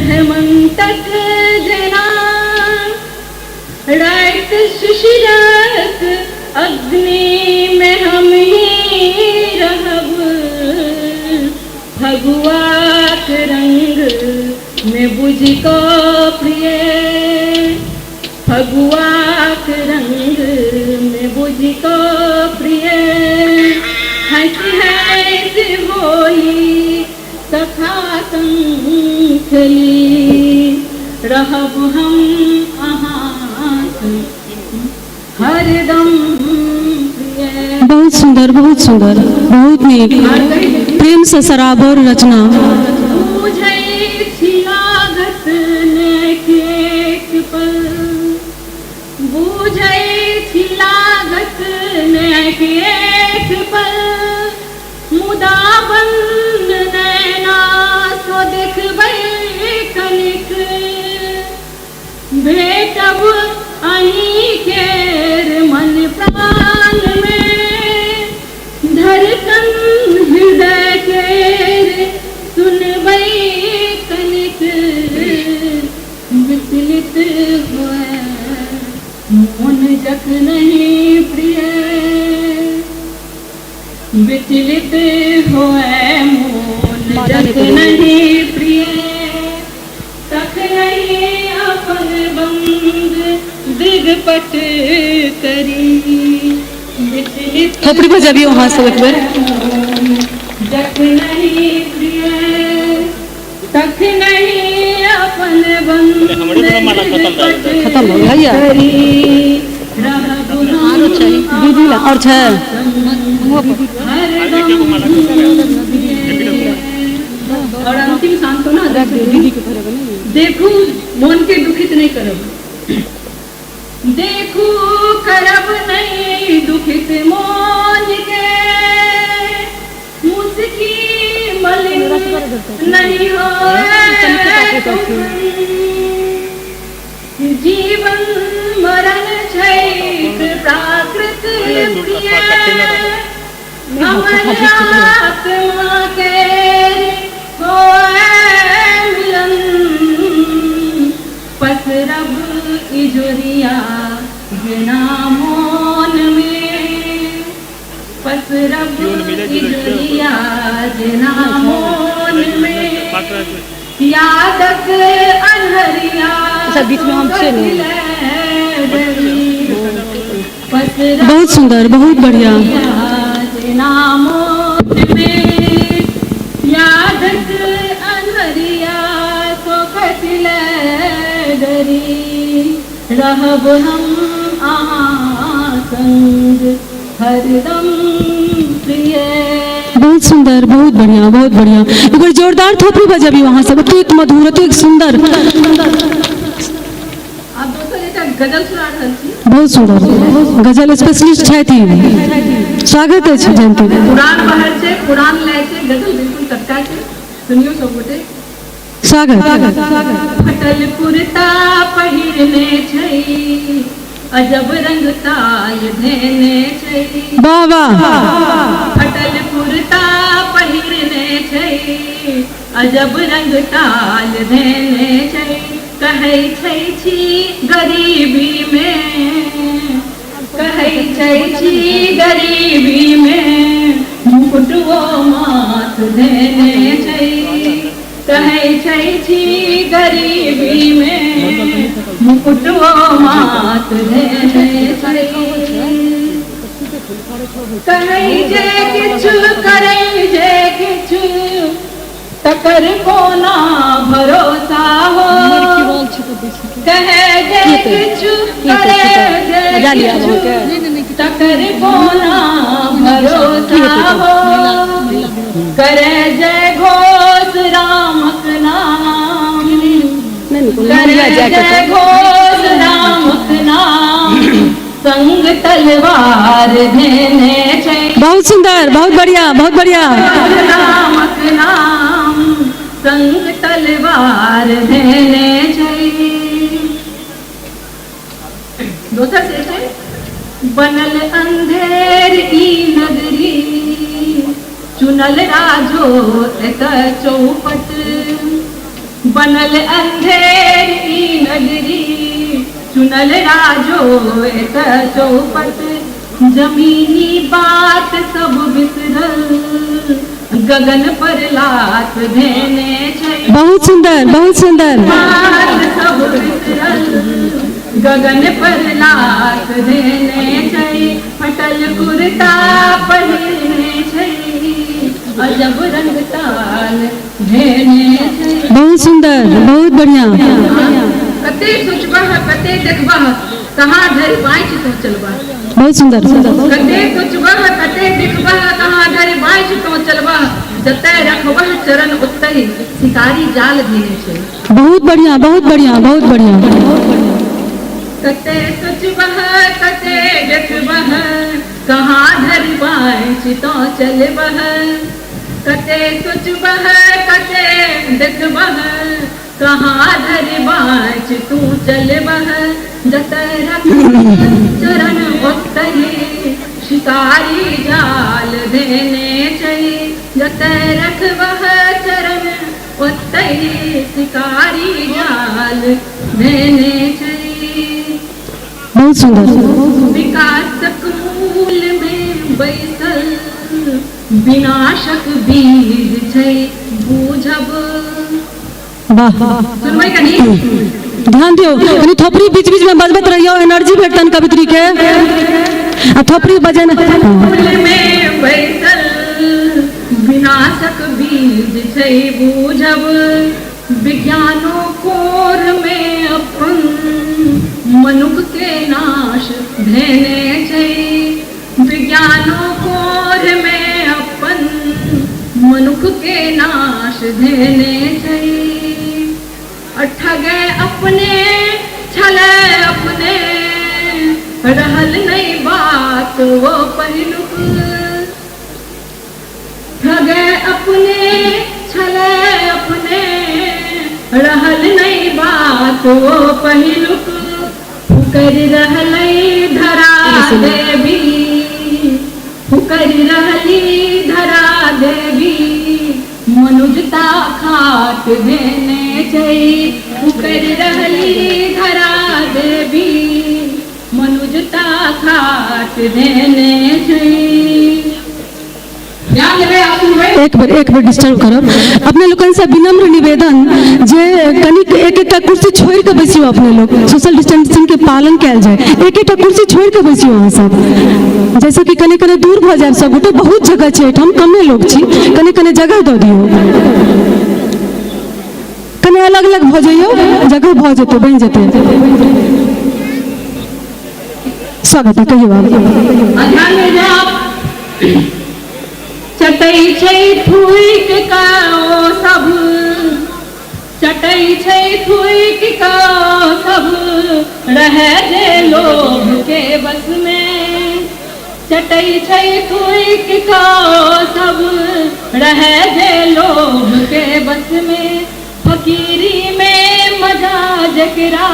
हेमंतक जेना, राति शिशिरक अग्नि में हम ही रहब, फगुआक रंग में बुझि कऽ प्रिय, फगुआक रंग में बुझि कऽ प्रिय, हँसि होली सखा संग खेली, रहब हम अहाँ हरदम प्रिय। बहुत सुंदर, बहुत सुंदर, बहुत नीक, प्रेम से सराबोर रचना। बुझै छी लागत ने एक पल, बुझै छी लागत ने एक पल, मुदा बंद नैना सो देखबै कनिक, भेटब अहीं केर मन प्राण में, धड़कन हृदय केर सुनबै कनिक, विचलित होए मोन जखनहि प्रिय, विचलित होए मोन जखनहि प्रिय, तखनहि अपन बंद दृगपट करी, विचलित थोपड़ी बजाबियो अहाँ सब एक बेर। जखनहि प्रिय, तखनहि अपन बंद खत्म हो गया या? करी, रहब हम दीदी ला और छै। और अंतिम सांत्वना देखू मन के दुखित नहीं करब, देखू करब नहीं दुखित मोन के, मुस्की मलिन नहीं होए जीवन मरण छैक प्राकृत प्रिय, हमर आत्मा के होए मिलन, पसरब इजोरिया बिना मोन में, पसरब इजोरिया बिना मोन में, यादक अन्हरिया अच्छा, बीच में हम छियै ने। पसरब बहुत सुंदर, बहुत बढ़िया। बिना मोन में, यादक अन्हरिया सोखत ले डरी, रहब हम अहाँ संग हरदम प्रिय। बहुत सुंदर, बहुत बढ़िया, बहुत बढ़िया। एक बार जोरदार थोपड़ी बजाबी वहाँ सब, अतेक मधुर, अतेक सुंदर। आब दोसर एकटा गजल सुना रहल छी। बहुत सुंदर गजल स्पेशलिस्ट छथि, स्वागत अछि जयंती। पुरान बाहर छै, पुरान लय छै, गजल बिल्कुल टटका छै, सुनियौ सब गोटे। स्वागत। फटल कुर्ता पहिरने छै, अजब रंग ताल धेने छै, वाह वाह। फटल कुर्ता पहिरने छै, अजब रंग ताल धेने छै, कहै छै छी गरीबी में, कहै छै छी गरीबी में, मुकुटवो माथ धेने छै, कहै छै छी गरीबी में, मुकुटवो माथ धेने छै, कहै जे किछु करै जे किछु, तकर कोना भरोसा हो, कहै जे किछु करै जे किछु, तकर कोना भरोसा हो, करे जय घोष रामक नाम, करे जय घोष रामक नाम, संग तलवार धेने छै। बहुत सुंदर, बहुत बढ़िया, बहुत बढ़िया। रामक नाम संग तलवार धेने छै। दोसर से छै, बनल अंधेर ई नगरी, चुनल राजो एतऽ चौपट, बनल अंधेर ई नगरी, चुनल राजो एतऽ चौपट, जमीनी बात सब बिसरल, गगन पर लात धेने छै। बहुत सुंदर, बहुत सुंदर। बात सब बिसरल, गगन पर लात धेने छै, फटल कुर्ता पहिरने छै, अजब रंग ताल धेने छै। बहुत सुंदर, बहुत बढ़िया। कते सोचबह कते देखबह कहाँ धरि बाँचि तों चलबह। बहुत सुंदर। कते सोचबह कते देखबह कहाँ धरि बाँचि तों चलबह, जतय रखबह चरण ओतहि शिकारी जाल धेने छै। बहुत बढ़िया, बहुत बढ़िया, बहुत बढ़िया। कते सोचबह कते देखबह कहाँ धरि बाँचि तों चलबह, कते सोचबह कते देखबह कहाँ धरि बाँचि तू चलबह, जतय रखबह चरण ओतहि शिकारी जाल धेने छै, जतय रखबह चरण ओतहि शिकारी जाल धेने छै। बहुत सुंदर। विकासक मूल में बैसल विनाशक बीज छै बूझब। वाह, सुनबै कनी। ध्यान दियौ, कनी थोपड़ी बीच बीच में बजबैत रहियौ, एनर्जी भेटतनि कवित्री के। आ थोपड़ी बजेना। मूल में बैसल विनाशक बीज छै बूझब, विज्ञानो कोर में अपन मनुख के नाश धेने छै, विज्ञानो कोर में अपन मनुख के नाश धेने छै। ठगे अपने छले अपने रहल नहीं बात वो पहिलुक, ठगे अपने छले अपने रहल नहीं बात वो पहिलुक, फुकर रहलै धरा देवी, फुकर रहली धरा देवी, मनुजता खाट देने छै, फुकर रहली धरा देवी, मनुजता खाट देने छै। ध्यान देबै आ सुनबै। एक बेर डिस्टर्ब करब। अपने लोकनि से विनम्र निवेदन जे कनिक एक एकटा कुर्सी छोड़ि कऽ बैसियौ। अपने लोग सोशल डिस्टेंसिंग के पालन कयल जाय, एक एकटा कुर्सी छोड़ि कऽ बैसियौ अहाँ सब, जैसे कि कने कने दूर भऽ जायब सब गोटे। बहुत जगह छै एहिठाम, कमे लोग छी, कने कने जगह दऽ दियौ, कने अलग अलग भऽ जइयौ, जगह भऽ जेतै, बनि जेतै। स्वागत है, कहियौ आप। ध्यान में जाओ। चटै छै थूक कऽ सब, चटै छै थूक कऽ सब, रहै जे लोभ के बस में, चटै छै थूक कऽ सब, रहै जे लोभ के बस में, फकीरी में मजा जकरा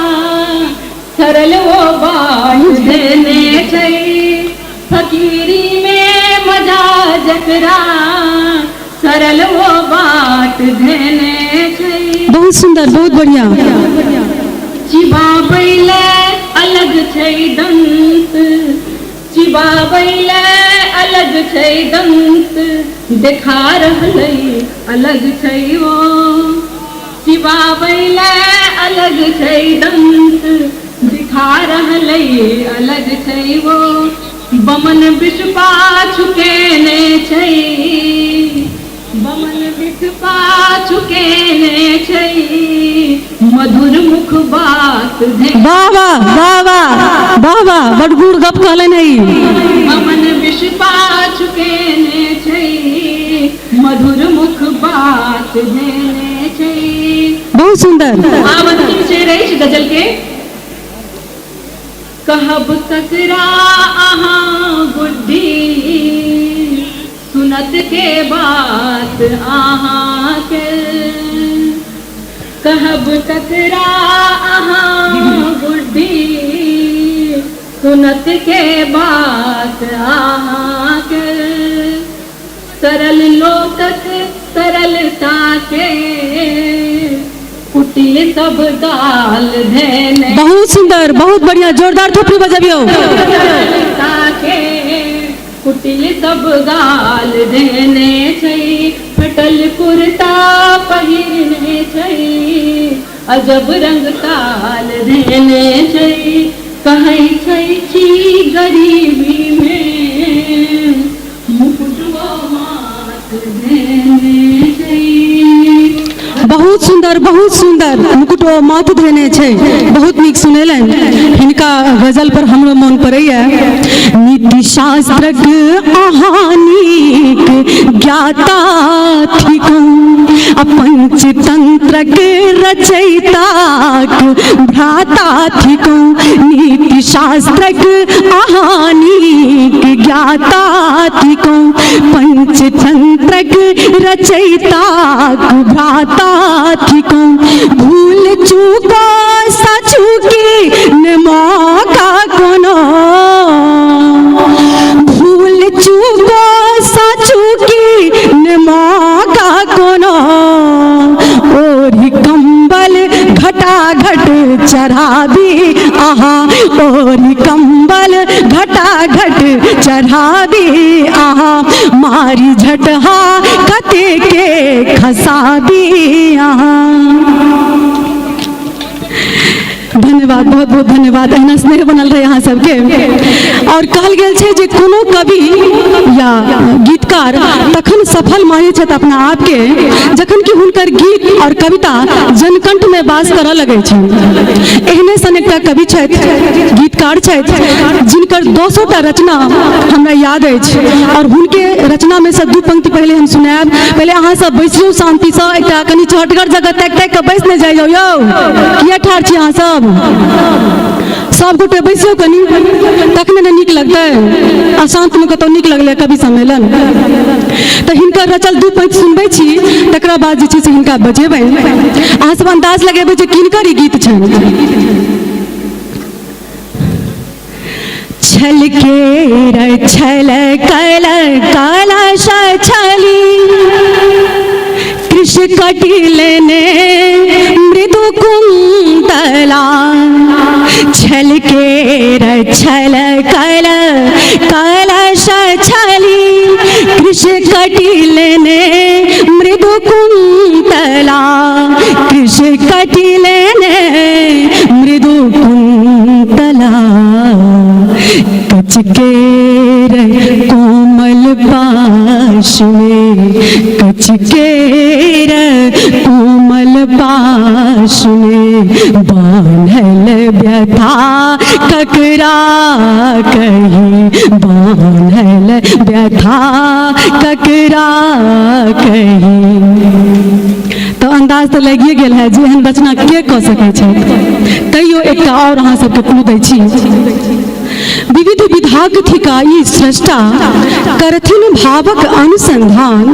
सरल वो बाट देने छै, फकीरी में मजा जकरा सरल वो बाट देने छै। बहुत सुंदर, बहुत बढ़िया। चिबाबै ले अलग छै दंत, चिबाबै ले अलग छै दंत, देखा रहलै अलग छै ओ, चिबाबै ले अलग छै दंत, दिखा रहलै अलग छै वो, बमन विष पाछु केने छै, बमन विष पाछु केने छै, मधुर मुख बात धे। वाह वाह वाह वाह वाह वाह, बड़ गुड़ गप कहलनि है। बमन विष पाछु केने छै, मधुर मुख बात धेने छै। बहुत सुंदर। आब अंतिम शेर अछि गजल के। कहब ककरा अहाँ गुड्डी, सुनत के बात अहाँ के, कहब ककरा अहाँ गुड्डी, सुनत के बात अहाँ के, सरल लोकक सरलता के कुटिल सब गाल धेने। बहुत सुंदर, बहुत बढ़िया, जोरदार थोपड़ी बजबियौ। सरलता के कुटिल सब गाल धेने छै, फटल कुर्ता पहिरने छै, अजब रंग ताल धेने छै, कहै छै छी गरीबी में मुकुटवा माथ धेने छै। बहुत सुन्दर, बहुत सुन्दर। मुकुट ओ माथ धेने छै। बहुत नीक सुनेलनि। हिनका गजल पर हमरो मोन पड़ैया, नीति शास्त्रक अहाँ नीक ज्ञाता थिकहुँ, आ पंचतंत्रक रचयिताक भ्राता थिकहुँ। नीति शास्त्रक अहाँ नीक ज्ञाता थिकहुँ, पंचतंत्रक रचयिताक भ्राता थिकहुँ। भूल चूको सचूकी ने मौका कोनो, भूल चूको सचूकी ने मौका कोनो, ओढ़ी कंबल घटाघट चढ़ाबी अहाँ, ओढ़ी कंबल घटाघट चढ़ाबी अहाँ, मारी झटहा कते के खसाबी अहाँ। धन्यवाद, बहुत बहुत धन्यवाद। एहिना स्नेह बनल रहे अहाँ सबके। और कहल गेल छै जे कोनो कवि या गीतकार तखन सफल मानै छथि अपना आपके जखन कि हुनकर गीत और कविता जनकंठ में वास करऽ लगै छै। एहने सन एकटा कवि छथि, गीतकार छथि, जिनकर 200टा रचना हमरा याद अछि और हुनके रचना में से 2 पंक्ति पहले हम सुनायब। पहले अहाँ सब बैसियौ शांतिसँ, एकटा कनि चहटगर जगह ताकि ताकि कऽ बैस नहि जाइ जाउ यौ, किया ठाढ़ छी अहाँ सब? सब गोटे बैसियौ कनि, तखने ने नीक लगतै। अशांत में कतौ नीक लगलै कवि सम्मेलन। तऽ हिनकर रचल 2 पंक्ति सुनबै छी, तकरा बाद जे छै से हिनका बजेबै। अहाँ सब अंदाज लगेबै जे किनकर ई गीत छनि। छल के छल कल कलश छली, कृष्ण कटिल ने मृदु कुंतला, छल के छल कल कलश छली, कृष्ण कटिल ने मृदु कुंतला, कृष्ण कटिल ने मृदु कुंतला, कच के कोमल पाश में, कच के कोमल पाश में, बान्हल व्यथा ककरा कही, बान्हल व्यथा ककरा कही। तो अंदाज तो लगिए गेल है जे एहन रचना के कऽ सकै छै। तैयो एकटा और अहाँ सबके क्लू दै छी। विविध विधाक थिका ई स्रष्टा, करथिन भावक अनुसंधान,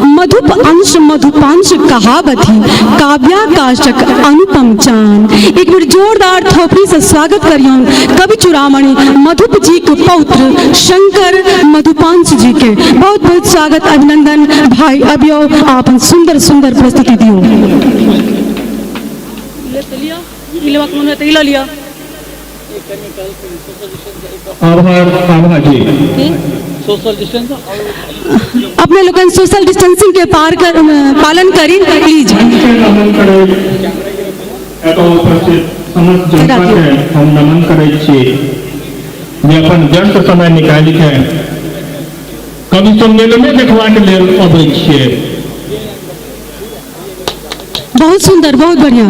मधुप अंश मधुपांश कहावथि, काव्याकाशक अनुपम चान। एक बेर जोरदार थोपड़ी से स्वागत करियौन कवि चूड़ामणि मधुप जी के पौत्र शंकर मधुपांश जी के। बहुत बहुत स्वागत अभिनंदन भाई। अबियो अपन सुंदर सुंदर प्रस्तुति दियौ। आभार आभा जी। अपने लोगन सोशल डिस्टेंसिंग के पार कर, पालन करी प्लीज। नमन करैत एतऽ उपस्थित समस्त जनता के हम नमन करैत छी जे अपन व्यस्त समय निकालि के कवि सम्मेलने देखबाक लेल अबै छियै। बहुत सुंदर, बहुत बढ़िया।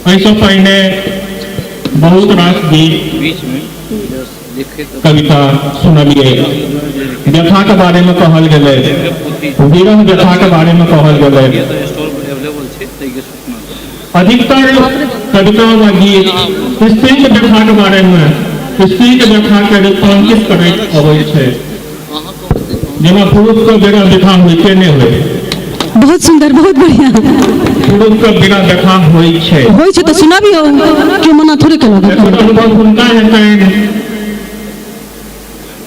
एहिसँ पहिने बहुत रास गीत कविता सुनलियै। व्यथा के बारे में कहल गेलै, विरह व्यथा के बारे में कहल गेलै। अधिकतर कविता व गीत स्त्री के व्यथा के बारे में, स्त्री के व्यथा के रूपांकित करैत अबै छै, जेना पुरुष के विरह व्यथा होइते नहि होइ। बहुत सुंदर, बहुत बढ़िया। पुरुष के बिना व्यथा होइ छै, होइ छै तऽ सुनाबियौ, केओ मना थोड़े केलक। एकर अनुभव हुनका हेतनि।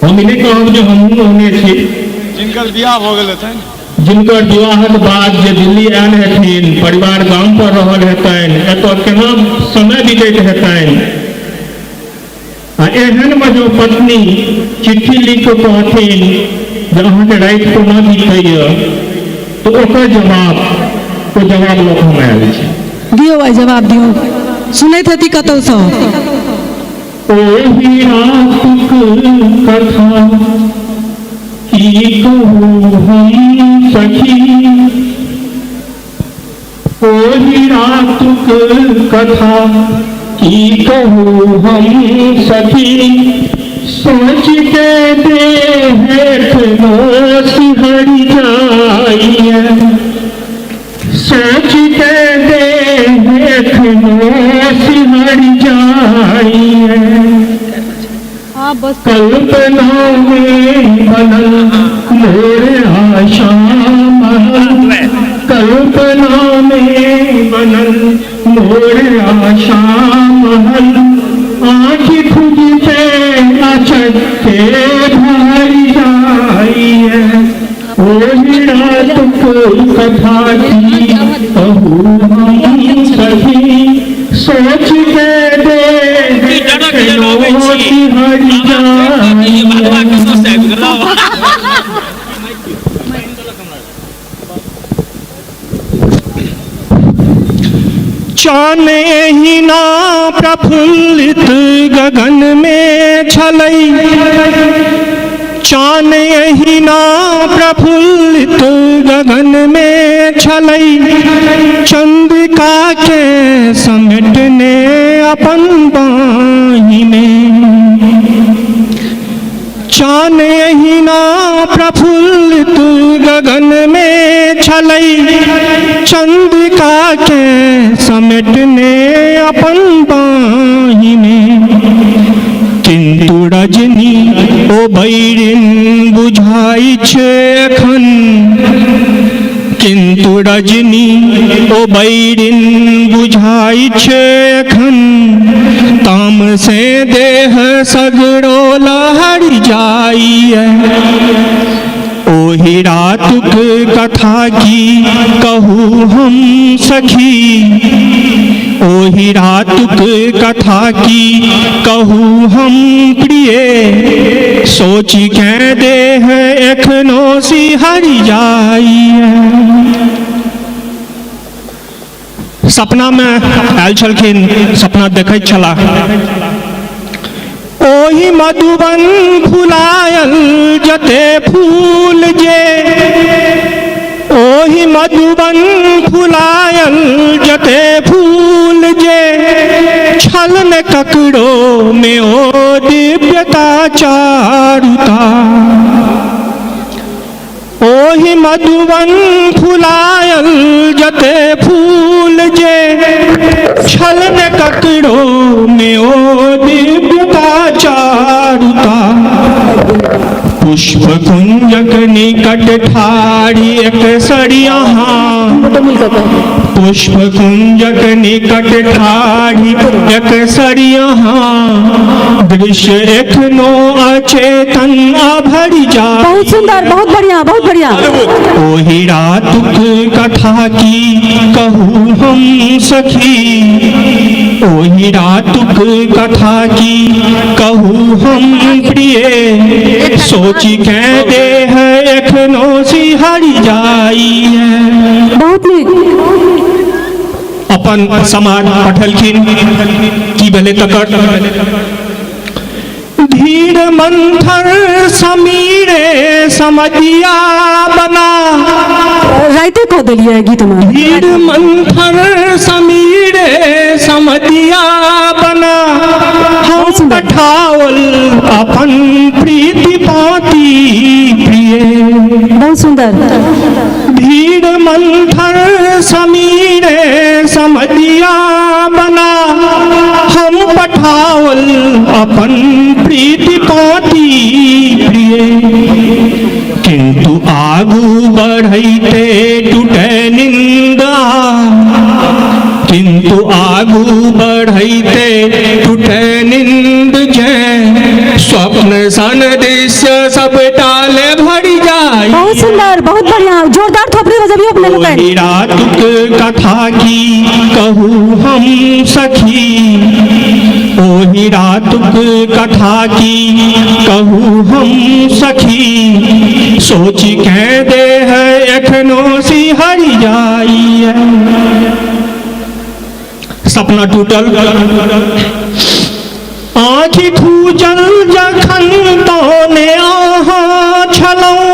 हम ई नहि कहब जे हमहूँ ओहने छी। जिनकर बियाह भऽ गेल हेतनि, जिनकर विवाहक बाद जे दिल्ली आयल हेथिन, परिवार गाम पर रहल हेतनि, एतऽ केना समय बीतैत हेतनि। आ एहनमे जो पत्नी चिट्ठी लिख कऽ कहथिन जे अहाँके राति कोना बीतैए, तऽ ओकर जवाब, ओ जवाब लऽ कऽ हम आयल छी। दियौ आइ जवाब दियौ, सुनैत हेती कतौसँ। ओहि रातुक कथा की कहू हम सखी, ओहि रातुक कथा की कहू हम सखी, सोच के देह एखनो सिहरि जाइए, सोच के देह एखनो सिहरि जाइए। कल्पना में बनल मोर आशा महल, कल्पना में बनल मोर आशा महल, आँखि खुजते अचके भरि जाइए। ओहि रातुक कथा की कहू हम सखी, सोच के देह एखनो सिहरि जाइए। चान एहिना प्रफुल्लित गगन में छलै, चान एहिना प्रफुल्लित गगन में छलै, चंद्रिका के समेटने अपन बाँहि में। चान एहिना प्रफुल्लित गगन में छलै, चंद्रिका के समेटने अपन बाँहि में। किंतु रजनी ओ बैरिन बुझाइ छै एखन, किंतु रजनी ओ बैरिन बुझाइ छै एखन, ताम से देह सगरो लहरि जाइए। ओहि रातुक कथा की कहू हम सखी, ओहि रातुक कथा की कहू हम प्रिय, सोच के देह एखनो सिहरि जाइए। सपना में आयल छलखिन, सपना देखैत छलाह। ओहि मधुबन फुलायल जते फूल जे, ओहि मधुबन फुलायल जते फूल जे, छल न ककरो में ओ दिव्यता चारुता। ओहि मधुबन फुलायल जते फूल जे, छल न ककरो में ओ दिव्यता चारुता। पुष्प कुंजक निकट ठारी एक सरिया, पुष्प कुंजक निकट ठारी एक सरिया, दृश्य एखनो अचेतन अभरि जा। बहुत सुंदर, बहुत बढ़िया, बहुत बढ़िया। ओहि रातुक कथा की कहू हम सखी, ओहि रातुक कथा की कहू हम प्रिय, सोच के देह एखनो सिहरि जाइए। बहुत नीक। अपन समाज पठलखिन, की भेलै तकर धीर मंथर समीरे समझिया बना। राइते कह देलियै गीत में। धीर मंथर समीरे समझिया बना, हम पठाओल अपन प्रीति पाती प्रिय। बहुत सुंदर। धीर मंथर समीरे समझिया बना, हम पठाओल अपन प्रीति पाती प्रिय। किंतु आगू बढ़ैते टूटे निंदा, किंतु आगू बढ़ैते टूटे निंद जै, स्वप्न सन दृश्य सब टाले भरि जाय। बहुत सुंदर, बहुत बढ़िया, जोरदार थोपड़ी बजबियो अपने लोग। ओहि रातुक कथा की कहू हम सखी, ओहि रातुक कथा की कहू हम सखी, सोच के देह एखनो सिहरि जाइए। सपना टूटल, आँखि खूजल जखन तोने अहाँ छलहुँ,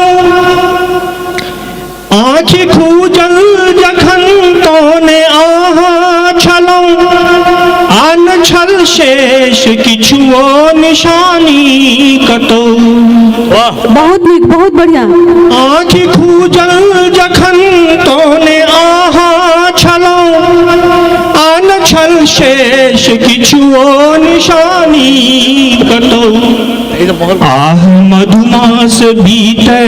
आँखि खूजल जखन तोने अहाँ छलहुँ, आन छल शेष किछुओ निशानी कतौ। बहुत नीक, बहुत बढ़िया। आँखि खूजल जखन तोने अहाँ छलहुँ, आन छल शेष किछुओ निशानी कतौ। आह मधुमास बीते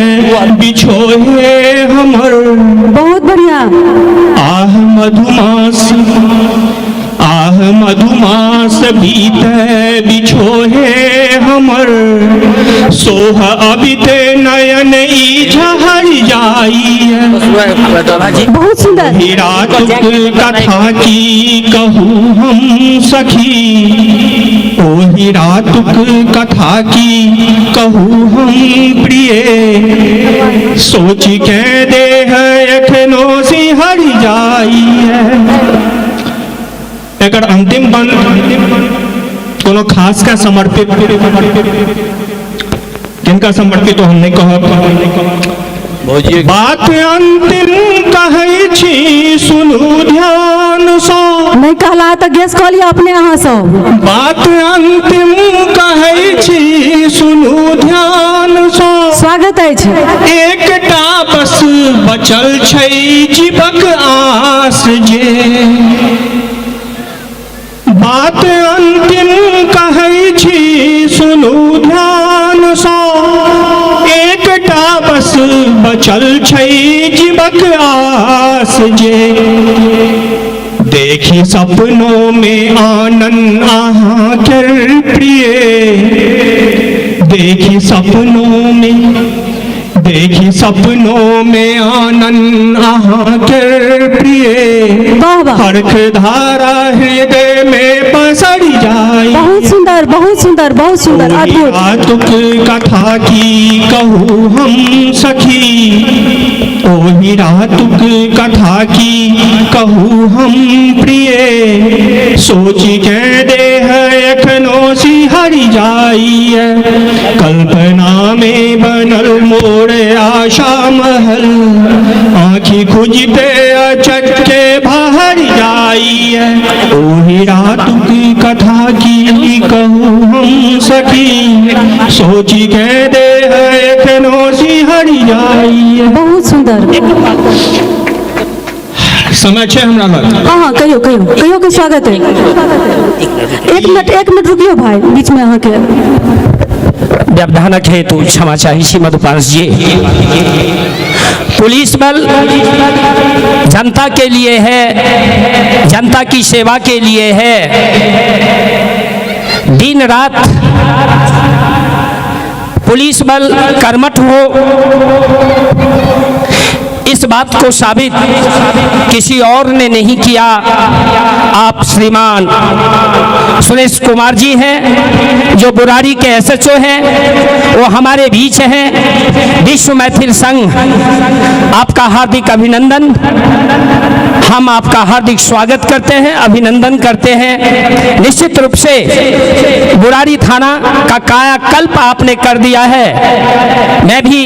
बिछोहे हमर। बहुत बढ़िया। आह मधुमास, आह मधुमास बीते बिछोहे हमर, सोह अबिते नयन ई झहर जाई। बहुत सुंदर। रातुक कथा की कहू हम सखी, ओहि रातुक कथा की कहू हम प्रिय, सोच के देह एखनो सिहर जाई। एकर अंतिम बंद कोनो खास का समर्पित, किनका समर्पित तो हम नहीं कहब। बात अंतिम कहै छी सुनू ध्यान सँ। नहीं कहला तो गैस कऽ लिअ अपने अहाँ सब। बात अंतिम कहै छी सुनू ध्यान सँ। स्वागत अछि। एकटा बस बचल छै जीवक आस जे, बात अंतिम कहै छी सुनू ध्यान सँ, एकटा बस बचल छै जीवक आस जे, देखी सपनों में आनंद अहाँ के प्रिय, देखी सपनों में, देखी सपनों में आनंद अहाँ के प्रिय, हर्ख धारा हृदय में पसर जाए। बहुत सुंदर, बहुत सुंदर, बहुत सुंदर, अद्भुत। रातुक कथा की कहू हम सखी, ओहि रातुक कथा की कहू हम प्रिय, सोच के देह एखनो सिहर जाई। कल्पना में बनल मोर आशा महल, आँखि खुजते अचक्के बाहर जाई। ओहि रातुक कथा की कहू हम सखी, सोच के देह एखनो सिहर जाई। बहुत सुंदर। समय छै हमरा लग। हाँ हाँ, कहियो कहियो कहियो के स्वागत है। एक मिनट रुकियो भाई, बीच में अहाँ के व्यवधानक हेतु क्षमा चाही छी मधुपांश जी। पुलिस बल जनता के लिए है, जनता की सेवा के लिए है। दिन रात पुलिस बल कर्मठ हो, इस बात को साबित किसी और ने नहीं किया। आप श्रीमान सुरेश कुमार जी हैं, जो बुराड़ी के एसएचओ हैं, वो हमारे बीच हैं। विश्व मैथिल संघ आपका हार्दिक अभिनंदन, हम आपका हार्दिक स्वागत करते हैं, अभिनंदन करते हैं। निश्चित रूप से बुराड़ी थाना का कायाकल्प आपने कर दिया है। मैं भी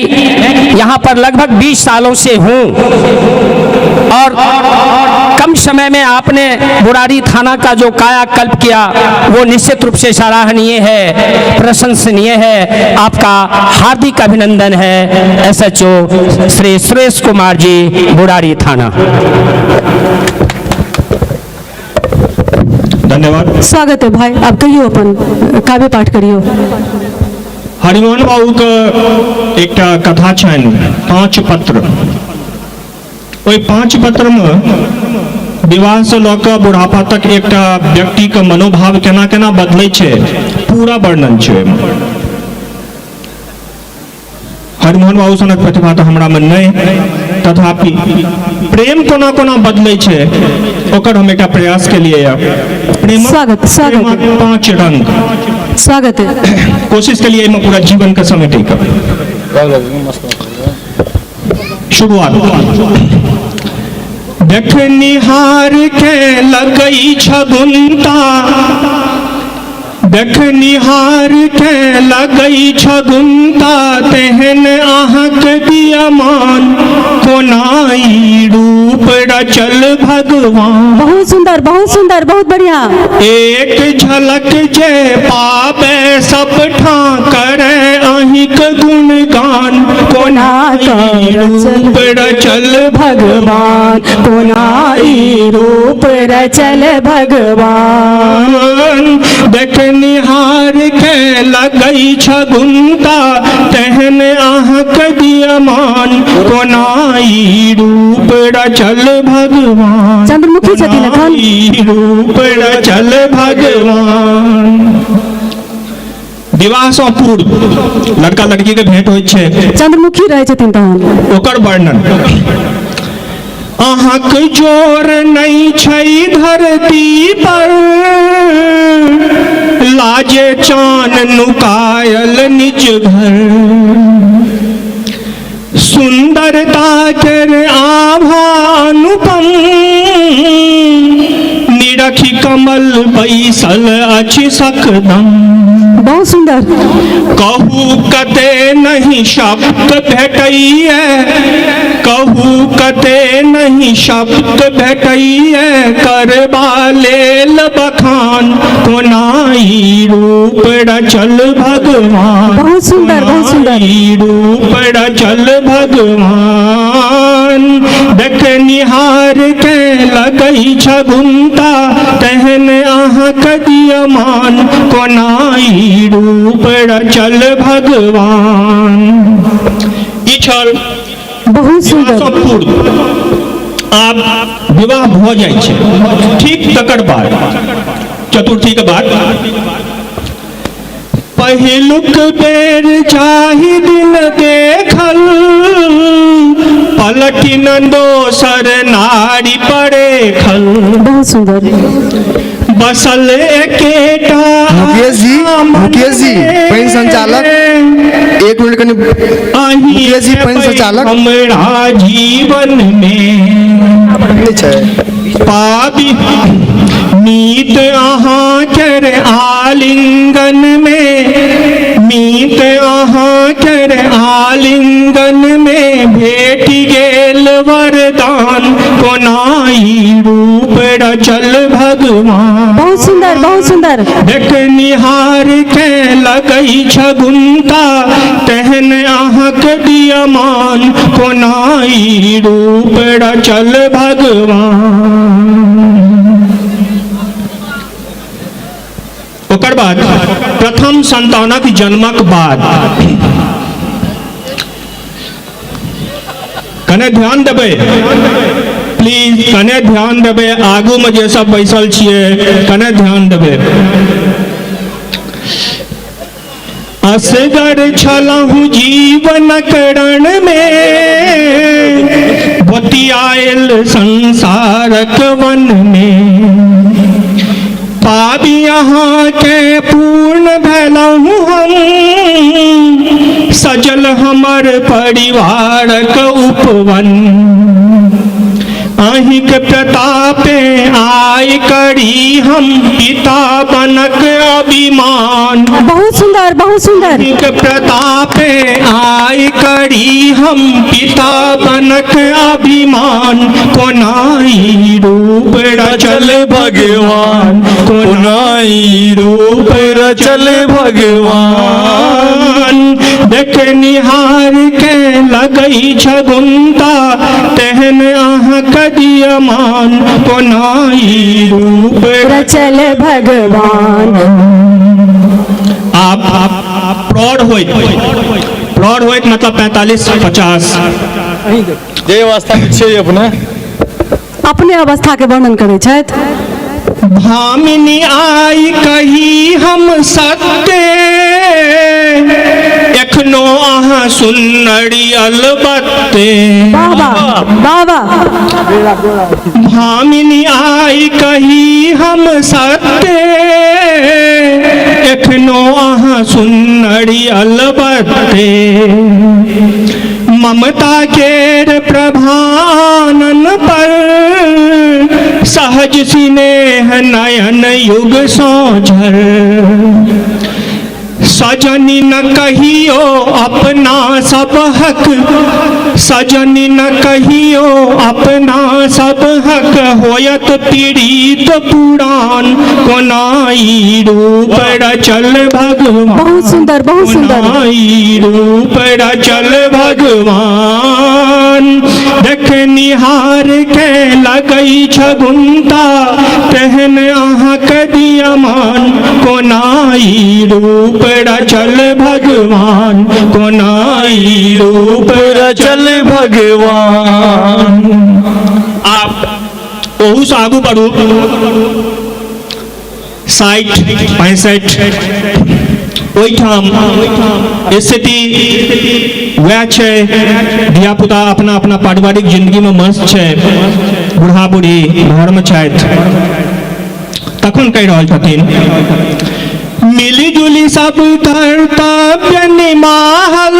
यहाँ पर लगभग 20 सालों से हूँ और कम समय में आपने बुराड़ी थाना का जो कायाकल्प किया वो निश्चित रूप से सराहनीय है, प्रशंसनीय है। आपका हार्दिक अभिनंदन है एसएचओ श्री सुरेश कुमार जी, बुराड़ी थाना। धन्यवाद। स्वागत है भाई, आप कहियो अपन काव्य पाठ करियो। हरिमोहन बाबू के एकटा कथा छनि 5 पत्र। ओहि 5 पत्र में विवाह से लऽ कऽ बुढ़ापा तक एकटा व्यक्ति के मनोभाव केना केना बदलै छै पूरा वर्णन छै ओहिमे। हरिमोहन बाबू सनक प्रतिभा तऽ हमरा में नहि, तथापि प्रेम कोना कोना बदलै छै ओकर हम एकटा प्रयास केलियै। प्रेम स्वागत, स्वागत। 5 रंग। स्वागत है। कोशिश के लिए एहिमे पूरा जीवन के समेटे के। शुरुआत। देखनिहार के लगई छगुनता, देखनिहार के लगै छगुन्ता तेहन अहाँक दियमान कोना ई रूप रचल भगवान। बहुत सुंदर, बहुत सुंदर, बहुत बढ़िया। एक झलक जे पाबे सब ठाँ करे अहिंक गुणगान कोना ई रूप रचल भगवान, कोना ई रूप रचल भगवान। देखनिहार के लगै छगुन्ता तेहन अहाँक दियमान कोना ई रूप रचल भगवान। चंद्रमुखी छथिन एखन। ई रूप रचल भगवान। विवाह सँ पूर्व लड़का लड़की के भेंट होइत छै, चंद्रमुखी रहै छथिन तहन ओकर वर्णन। अहाँक जोर नहि छै धरती पर, लाजे चान नुकायल निज घर। सुंदरता केर आभा अनुपम, निरखि कमल बैसल अछि सकदम। बहुत सुंदर। कहू कते नहीं शब्द भेटैये, कहू कते नहीं शब्द भेटैये करबा लेल बखान कोना ई रूप रचल भगवान। बहुत सुंदर, बहुत सुंदर। ई रूप रचल भगवान। देखनिहार के लगै छगुन्ता तेहन अहाँक दियमान कोना ई रूप रचल भगवान। ई छल बहुत सुंदर। पूर्व। आब विवाह भऽ जाइ छै, ठीक तकर बाद चतुर्थी के बाद पहिलुक बेर जाहि दिन देखल, पलटि न दोसर नारी परेखल। बहुत सुंदर। बसल एकेटा मुकेश जी, मुकेश जी पैन संचालक, एक मिनट कनि। मुकेश जी पैन संचालक, हमरा जीवन में नहि छै। पाबी मीत अहाँ केर आलिंगन में, मीत अहाँ केर आलिंगन में भेटि गेल वरदान कोना ई रूप रचल भगवान। बहुत सुंदर, बहुत सुंदर। देखनिहार के लगै छगुन्ता तेहन अहाँक दियमान कोना ई रूप रचल भगवान। ओकर बाद प्रथम संतानक जन्मक बाद कने ध्यान देबै प्लीज, कने ध्यान देबै। आगू में जे सब बैसल छियै कने ध्यान देबै। असगर छलहुँ जीवनक रण में, गोतियायल संसारक वन में। पाबी अहाँ के पूर्ण भेलहुँ हम, सजल हमर परिवारक उपवन। अहिंक प्रतापे आय करी हम पिता बनक अभिमान। बहुत सुंदर, बहुत सुंदर। अहिंक प्रतापे आय करी हम पिता बनक अभिमान कोना ई रूप रचल भगवान, कोना ई रूप रचल भगवान। देखनिहार के लगै छगुन्ता तेहन अहाँक दियमान कोना ई रूप रचल भगवान। आप प्रौढ़ होइत, प्रौढ़ होइत मतलब 45-50 जे अवस्था में छियै अपने अपने अवस्था के वर्णन करै छथि। भामिनी आई कही हम सत्य, एखनो अहाँ सुन्नरी अलबत्ते। वाह वाह वाह वाह। भामिनी आई कही हम सत्य, एखनो अहाँ सुन्नरी अलबत्ते। ममता केर प्रभानन पर सहज सिनेह नयन युग सो झर। सजनी न कहियो अपना सब हक, सजनी न कहियो अपना सब हक, होयत पीड़ित पुरान कोनाई रूप रचल भगवान। बहुत सुंदर, बहुत सुंदर। कोनाई रूप रचल भगवान, देखनिहार के लगई छगुनता, तेहन अहाँ के दियमान कोनाई रूप रचल भगवान, कोनाई रूप रचल भगवान। आप ओहू से आगू बढ़ू, 60 65 ओहिठाम स्थिति वएह छै, धिया पुता अपना अपना पारिवारिक जिंदगी में मस्त छै, बूढ़ा बूढ़ी घर में छथि। तखन कहि रहल छथिन, मिली जुली सब कर्तव्य निमाहल,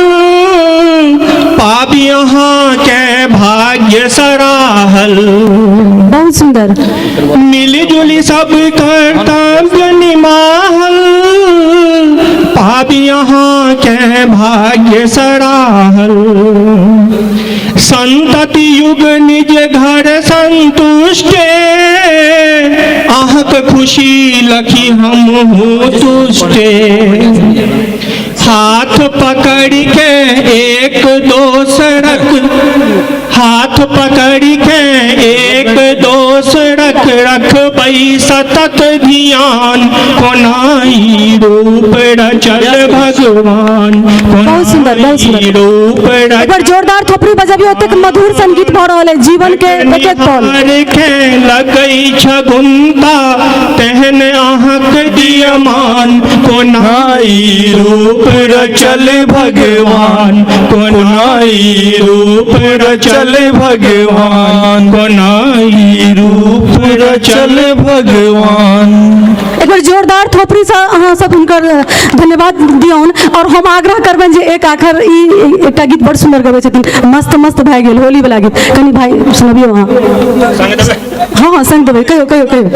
पाबी अहाँ के भाग्य सराहल। बहुत सुंदर। मिली जुली सब कर्तव्य निमाहल, पाबी अहाँ के भाग्य सराहल। संतति युग निज घर संतुष्टे, अहाँक खुशी लखी हम हूँ तुष्टे। हाथ पकड़ के एक दोसरक, हाथ पकड़ के एक दोसरक, रखबै सतत ध्यान कोनाई रूप रचल भगवान। बहुत सुंदर, बहुत सुंदर। रूप एक बार जोरदार थोपड़ी बजाबियो, ओतेक मधुर संगीत भऽ रहल है जीवन के एक एक पल। के लगई छगुनता, तेहन अहाँक दियमान कोनाई रूप रचल भगवान, कोनाई रूप रचल भगवान, कोनाई रूप रचल भगवान। एक बार जोरदार थोपड़ी से अहाँ सब हुनकर धन्यवाद दियौन। और हम आग्रह करबनि जे एक आखर ई एकटा गीत बड़ सुंदर गबै छथिन, मस्त मस्त भए गेल होली वाला गीत, कनि भाई सुनबियौ अहाँ। हाँ हाँ संग देबै, कहियौ कहियौ कहियौ।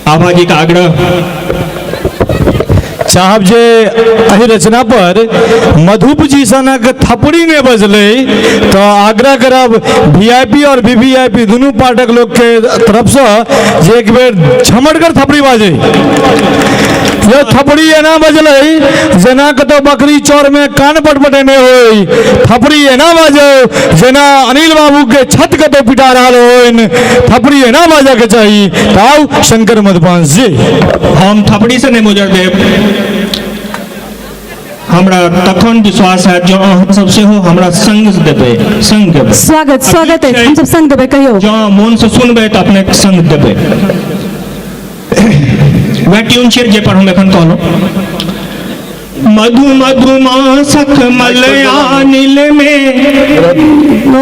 आभा जी का आग्रह चाहब जे एहि रचना पर मधुप जी सनक थपड़ी नहि बजलै तऽ आग्रह करब वीआईपी और वीवीआईपी दुनू पार्टक लोक के तरफसँ जे एक बेर झमटगर थपड़ी बाजै। यह थपड़ी एना बजलै जेना कतौ बकरी चौर में कान पटपटेने होय, थपड़ी एना बाजै जेना अनिल बाबू के छत कतौ पिटा रहल होइन, थपड़ी एना बाजऽ के चाही। तऽ आउ शंकर मधुपान जी। हम थपड़ी से नहीं मोजर देब, हमरा तखन विश्वास है जो अहाँ सब सेहो हमरा संग देबै, संग देबै। स्वागत, स्वागत है, हम सब संग देबै। कहियौ जँ मोन से सुनबै तऽ अपने संग देबै। वएह ट्यून छै जे पर हम एखन कहलहुँ। मधु मधु मासक मलयानिल में,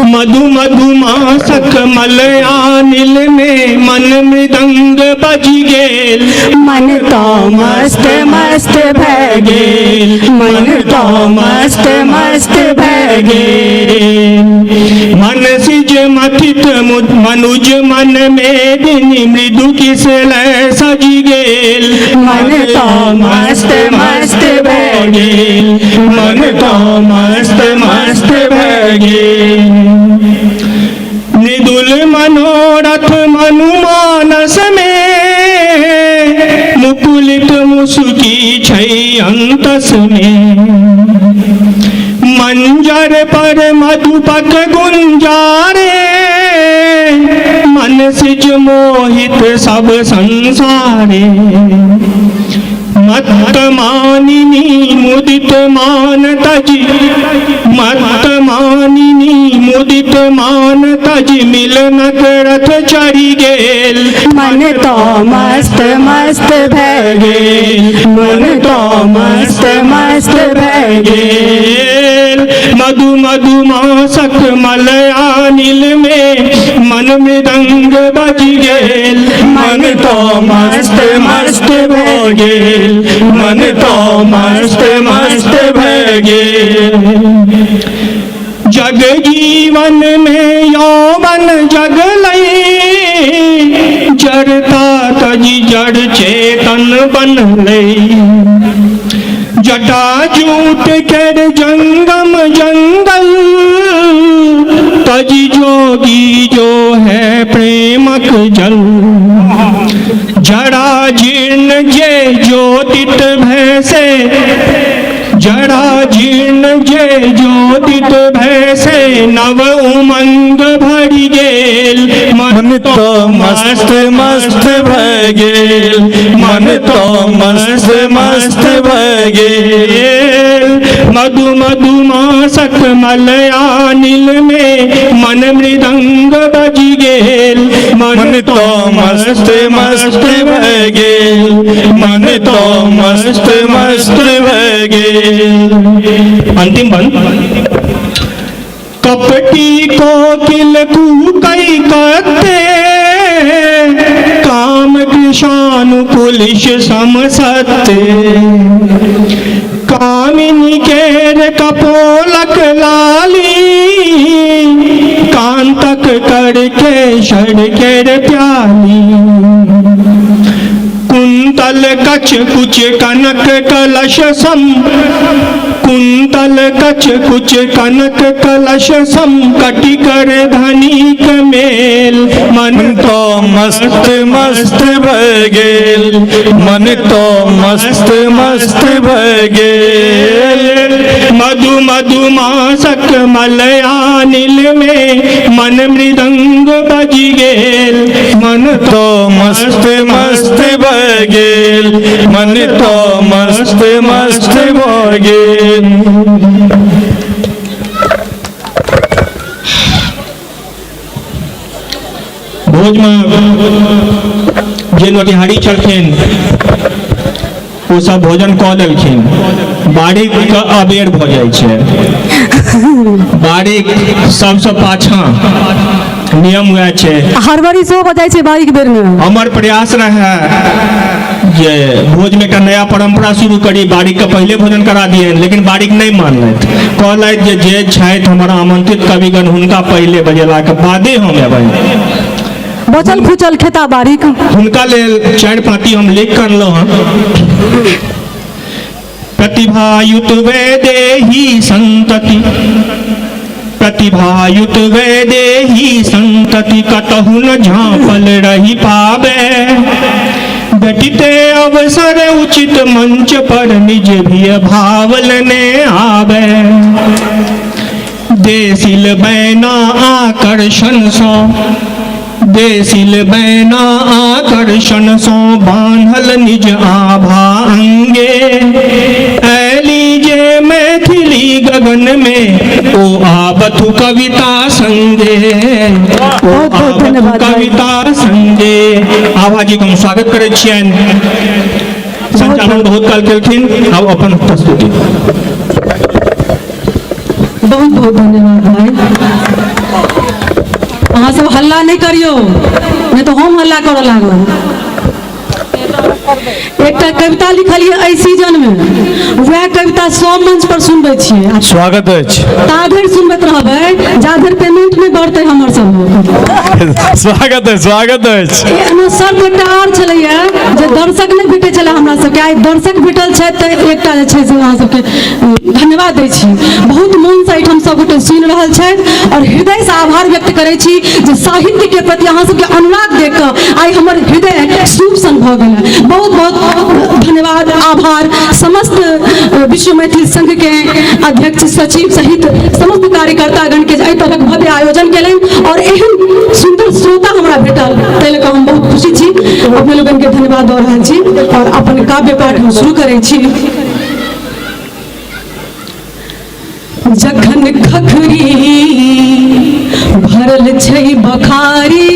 मधु मधु मासक मलयानिल में, मन मृदंग बज गेल, मन तो मस्त मस्त भए गेल, मन तो मस्त मस्त भए गेल। मन सिज मथित मनुज मन मेदिनी, मृदु किसलय सज गेल, मन तो मस्त मस्त भए गेल, मन तो मस्त मस्त भए गेल। मृदुल मनोरथ मनु मानस में, मुकुलित मुसुकी छै अंतस में। मंजर पर मधुपक गुंजारे, मन सिज मोहित सब संसारे। मत मानिनी मुदित मान तजी, मत मानिनी मुदित मान तजी, मिलनक रथ चढ़ि गेल, मन तो मस्त मस्त भए गेल, मन तो मस्त मस्त भए गेल। मधु मधु मासक मलयानिल में, मन मृदंग बज गेल, मन तो मस्त मस्त भए गेल, मन तो मस्त मस्त भए गेल। जग जीवन में यौवन जगलै, जड़ता तजी जड़ चेतन बनलै। जटा जूट केर जंगम जंगल, तजी जोगी जो है प्रेमक जल। जरा जीर्ण जे ज्योतित भैसे, जरा जीर्ण जे ज्योतित भैसे, नव उमंग भरि गेल। मन तो मस्त मस्त भय गेल, मन तो मस्त मस्त भय गेल। मधु मधु मासक मलयानिल में, मन मृदंग बजि गेल। मन तो मस्त मस्त भय गेल, मन तो मस्त मस्त भय गेल। अंतिम बंद। कपटी कोकिल कूकई कते, काम कृषानु पुलिस सम सत्य। कामिनी केर कपोलक लाली, कांतक करके शर केर प्याली। कुंतल कच कुच कनक कलश सम, कुंतल कच कुच कनक कलश सम, कटि कर धनिक मेल। मन तो मस्त मस्त भय गेल, मन तो मस्त मस्त भय गेल। मधु मधु मासक मलयानिल में, मन मृदंग बजि गेल। मन तो मस्त मस्त भय गेल, मन तो मस्त मस्त भय गेल। भोजमे जे नोतिहारी छलखिन ओ सब भोजन कऽ देलखिन। बारीक के अबेर भऽ जाइ छै, बारीक सबसँ पाछाँ नियम वएह छै। हड़बड़ी सेहो भऽ जाइ छै बारीक बेर में। हमर प्रयास रहै जे भोजमे एकटा नया परंपरा शुरू करी, बारीक के पहिले भोजन करा दियनि, लेकिन बारीक नहि मानलथि। कहलथि जे जे छथि हमर आमंत्रित कविगण हुनका पहिले बजेलाके बादे हम अयबनि। बचल खुचल खेता बारीक। हुनका लेल 4 पाँती हम लिख कर अनलहुँ हँ। प्रतिभायुत वैदेही संतति, प्रतिभायुत वैदेही संतति, कतहु न झाँपल रही पावे। भेटिते अवसर उचित मंच पर निज भी भाव लेने आवे। देसिल बैना आकर्षण सो, देसिल बैना आकर्षण सो, बान्हल निज आभा अंगे। ऐली जे मैथिली गगन में, ओ आबथु कविता संगे, ओ आबथु कविता संगे। आभा जी को हम स्वागत करै छियनि। संचालन बहुत काल केलखिन, आब अपन प्रस्तुति। बहुत बहुत धन्यवाद भाई। अहाँ सब हल्ला नहीं करियो, नहीं तो हम हल्ला करऽ लागब। एकटा कविता लिखलियै एहि सीजन में, वएह कविता सब मंच पर सुनबै छियै। स्वागत अछि। ता धरि सुनबैत रहबै जा धरि पेमेंट नहि बढ़तै हमर सबके। स्वागत अछि, स्वागत अछि। एना शर्त एकटा आर छलैया जे दर्शक नहि भेटै छलै हमरा सबके, आइ दर्शक भेटल छथि तऽ एकटा जे छै से अहाँ सबके धन्यवाद दै छी। बहुत मोनसँ एहिठाम सबगोटे सुनि रहल छथि और हृदयसँ आभार व्यक्त करै छी जे साहित्य के प्रति अहाँ सबके अनुराग देख कऽ आइ हमर हृदय सूप सन भऽ गेल। बहुत बहुत धन्यवाद, आभार समस्त विश्व मैथिल संघ के अध्यक्ष सचिव सहित समस्त कार्यकर्तागण के एहि तरहक भव्य आयोजन केलनि और एहन सुंदर श्रोता हमरा भेटल, ताहि लऽ कऽ हम बहुत खुशी छी। अपने लोगन के धन्यवाद दऽ रहल छी और अपन काव्य पाठ हम शुरू करै छी। जखन खखरी भरल छै बखारी,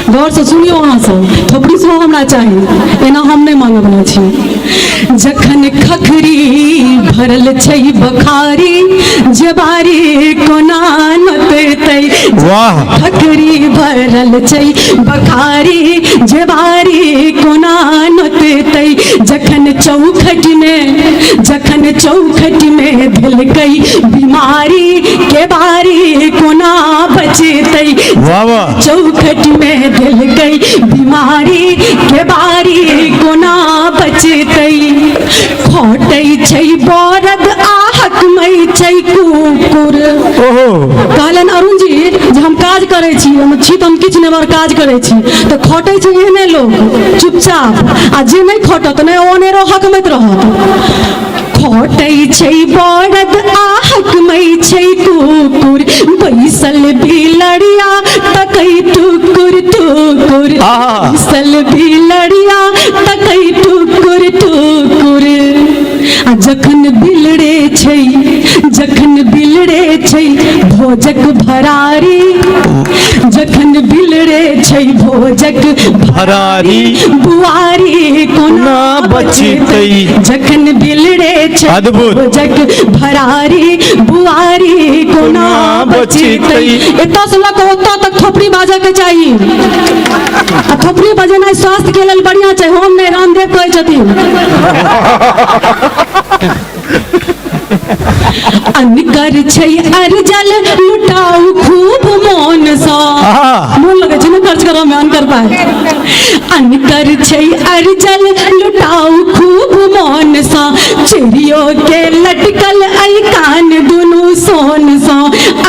गौर से सुनियो अहाँ सब, थोपड़ी सेहो हमरा चाही, एना हम नहि मांगऽ वला छी। जखन खखरी भरल छै बखारी, जबारी कोना नोततै। वाह। खखरी भरल छै बखारी, जबारी कोना नोततै। जखन चौखट में, जखन चौखट में धेलकै बीमारी के बारी कोना बचतै। वाह वाह। चौखट में धेलकै बीमारी के बारी कोना बचतै। खटै छै बरद आ हकमै छै कुकुर। ओहो। कहलनि अरुण जी जे हम काज करै छी, हम छी तऽ हम किछु नहि, मगर काज करै छी तऽ खटै छै एहने लोक चुपचाप, आ जे नहि खटत नहि ओ अनेरो हकमैत रहत। खटै छै बरद आ हकमै छै कुकुर, बैसल बिलड़िया तकै टुकुर टुकुर, बैसल बिलड़िया तकै टुकुर टुकुर। आ जखन बिलड़े छै, जखन बिलड़े छै भोजक भरारी, जखन बिलड़े छै भोजक भरारी बुआरी कोना बचतै। जखन बिलड़े छै अद्भुत। भोजक भरारी बुआरी कोना बचतै। एतऽ से लऽ कऽ ओतऽ तक थोपड़ी बाजऽ के चाही, आ थोपड़ी बजेनाइ स्वास्थ्य के लेल बढ़िआँ छै। हम नहि, रामदेव कहै छथिन। अनकर छै अरजल लुटाउ खूब मोनसँ, मोन लगै छै ने खर्च करऽ मे अनकर पाइ। अनकर छै अरजल लुटाउ खूब मोनसँ, चिड़ियो के लटकल ऐ कान दुनू सोनसँ।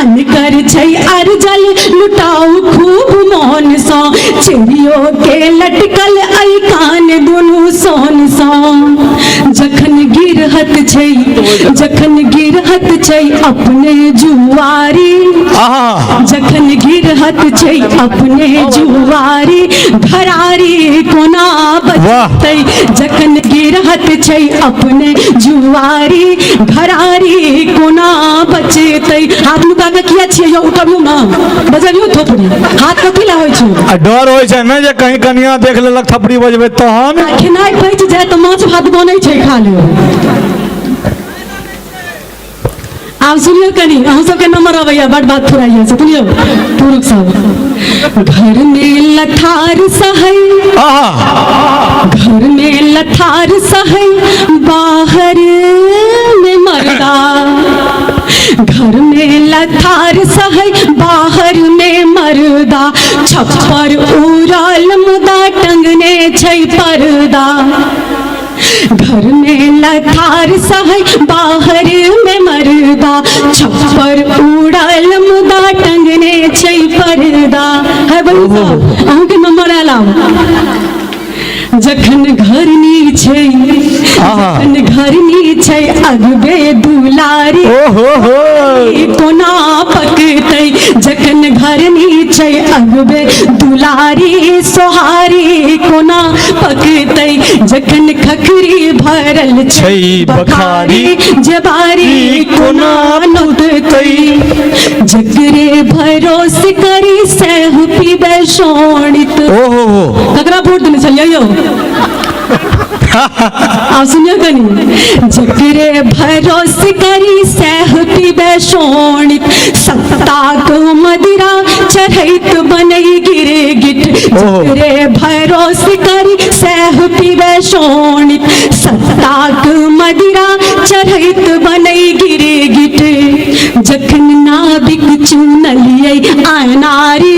अनकर छै अरजल लुटाउ खूब मोनसँ, चिड़ियो के लटकल ऐ कान दुनू सोनसँ। जखन गिरहत छै, जखन गिरहत छै अपने जुआरी, जखन गिरहत छै अपने जुआरी घरारी कोना बचतै। जखन गिरहत छै अपने जुआरी घरारी कोना बचतै। हाथ नुका के किया छियै यौ, उठबियौ ना, बजबियौ थोपड़ी, हाथ कथी लए होइ छै? आ डर होइ छै ने जे कहीं कनिया देख लेलक थपड़ी बजबै तहन। आ खेनाइ पचि जाय तऽ माछ भात बनै छै, खा लियौ। आब सुनियौ कनी, अहाँ सबके नंबर अबैया, बड बात फुराइया, सुनियौ पुरुष सब। घर में लथार सहै, घर में लथार सहै बाहर में मर्दा, घर में लथार सहै बाहर में मर्दा, छप्पर उड़ल मुदा टंगने छै पर्दा। घर में लथार सहै बाहर में मर्दा, छप्पर उड़ल मुदा टंगने छै पर्दा। है बहिन सब, अहूँके नंबर आयल आब। जखन घरनी छै, जखन घरनी छै अगबे दुलारी कोना पकतै। जखन घरनी छै अगबे दुलारी सोहारी कोना पकतै। जखन खखरी भरल छै बखारी जबारी कोना नुदतै। जकरे भरोस करी सैह पीबै शोणित। ककरा वोट देने छलियै यौ? आब सुनियौ कनी। जकरे भरोस करी सैह पीबै शोणित, सत्ताक मदिरा चढ़ैत बनै गिरगिट। जकरे भरोस करी सैह पीबै शोणित, सत्ताक मदिरा चढ़ैत बनै गिरगिट। जखन नाविक चुनलियै अनारी,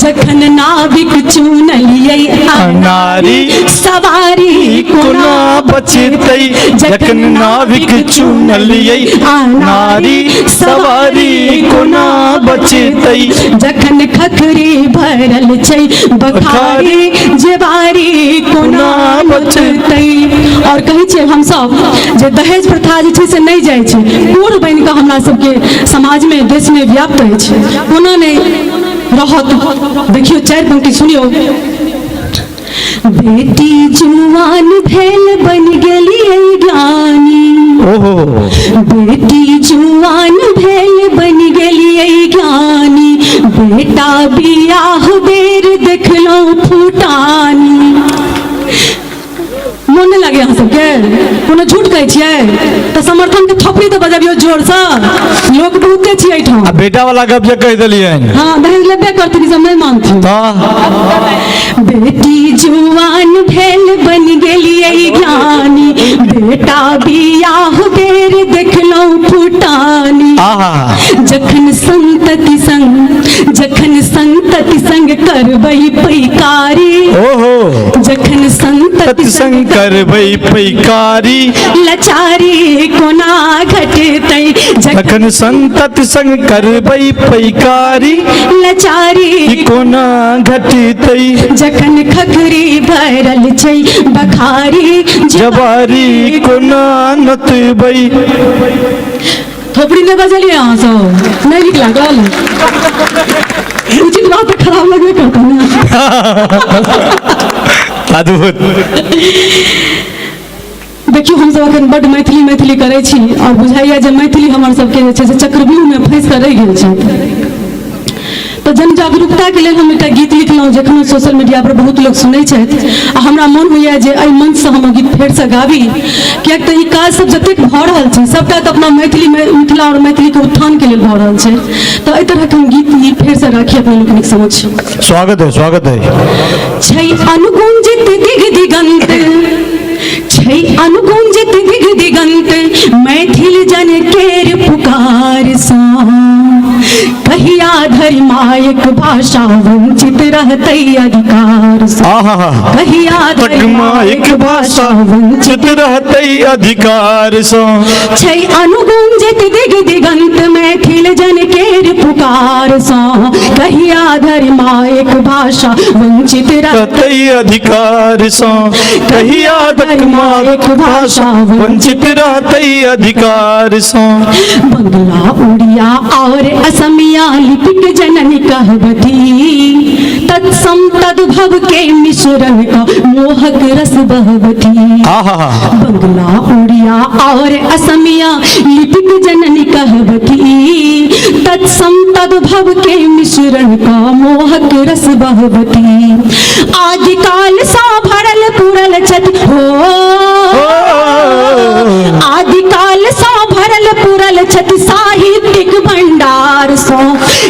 जखन नाविक चुनलियै अनारी सवारी कोना बचतै। जखन नाविक चुनलियै अनारी सवारी कोना बचतै। जखन खखरी भरल छै बखारी जेबारी कोना बचतै। और कहै छियै हमसब जे दहेज प्रथा जे छै से नहि जाइ छै, कोढ़ बनि कऽ हमरा सबके समाजमे देशमे व्याप्त अछि, कोना नहि रहत। देखियौ चारि पंक्ति सुनियौ। बेटी जुआन भेल बनि गेलियै ज्ञानी, बेटी जुआन भेल बनि गेलियै ज्ञानी, बेटा बियाह बेर देखलहुँ फुटानी। मोन नहि लागैया अहाँ सबके? कोनो झूठ कहै छियै तऽ समर्थन के थपड़ी तऽ बजबियौ जोरसँ, लोक बहुते छियै एहिठाम। आ बेटा वाला गप जे कहि देलियनि। हाँ, दहेज लेबे करथिन, ई सब नहि मानथिन। बेटी जुआन भेल बनि गेलियै छियै ज्ञानी बेटा बियाह बेर देखलहुँ फुटानी जखन संतति संग करबै पैकारी ओहो जखन संतति संग करबै पैकारी लाचारी कोना घटतै जखन संतति संग करबै पैकारी लाचारी कोना घटतै जखन खखरी भरल छै बखारी जवारी कोना नतबै। थोपड़ी नहि बजलियै अहाँ सब, नहि नीक लागल? उचित बात तऽ खराब लगबे करतै ने। अद्भुत। देखियौ हमसब अखन बड्ड मैथिली मैथिली करै छी और बुझाइया जे मैथिली हमर सबके जे छै से चक्रव्यूहमे फँसि कऽ रहि गेल छै। तऽ जन जागरूकताके लेल हम एकटा गीत लिखलहुँ जे एखनो सोशल मीडिया पर बहुत लोक सुनै छथि आ हमरा मोन होइया जे एहि मंचसँ हम गीत फेरसँ गाबी, किएक तऽ ई काज सब जतेक भऽ रहल छै सबटा तऽ अपना मैथिली मिथिला और मैथिलीके उत्थानके लेल भऽ रहल छै। तऽ एहि तरहक हम गीत ई फेरसँ राखी अपना लोकनिक समक्ष। स्वागत है, स्वागत है। छै अनुगुंजित दिग दिगंत, छै अनुगुंजित दिग दिगंत मैथिल जन केर पुकार सँ कहिया धरि मायक भाषा वंचित रहतै अधिकार सँ कहिया धरि मायक भाषा वंचित रहतै अधिकार सँ छै अनुगुंजित दिग दिगंत मैथिल जन केर पुकार सँ कहिया धरि मायक भाषा वंचित रहतै अधिकार सँ कहिया तक मायक भाषा वंचित रहतै अधिकार सँ। बंगला उड़िया और असमिया लिपिक जननी कहबती तत्सम तद्भव के मिश्रण का मोहक रस बहबती बंगला उड़िया और असमिया लिपिक जननी कहबती तत्सम तद्भव के मिश्रण का मोहक रस बहबती आदिकाल सा भरल पुरल छथि हो आदिकाल सा भरल पुरल छथि साहित्यिक भंडार सँ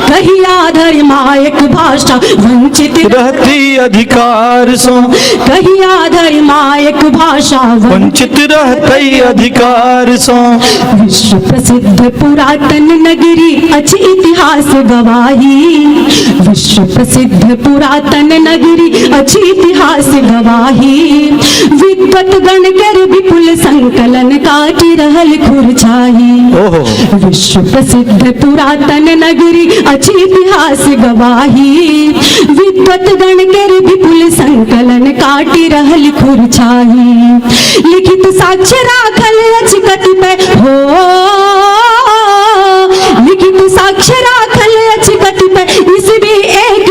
कहिया धरि मायक भाषा वंचित रहती अधिकार सँ कहिया धरि मायक भाषा वंचित रहती अधिकार सँ। विश्व प्रसिद्ध पुरातन नगरी अछि इतिहास गवाही विश्व प्रसिद्ध पुरातन नगरी अछि इतिहास गवाही विद्वत गण कर विपुल संकलन काटि रहल खुरछाही विश्व प्रसिद्ध पुरातन नगरी अछि इतिहास गवाही विद्वत गण कर विपुल संकलन काटि रहल खुरछाही लिखित साक्ष्य राखल अछि कतिपय हो लिखित साक्ष्य राखल अछि कतिपय ईस्वी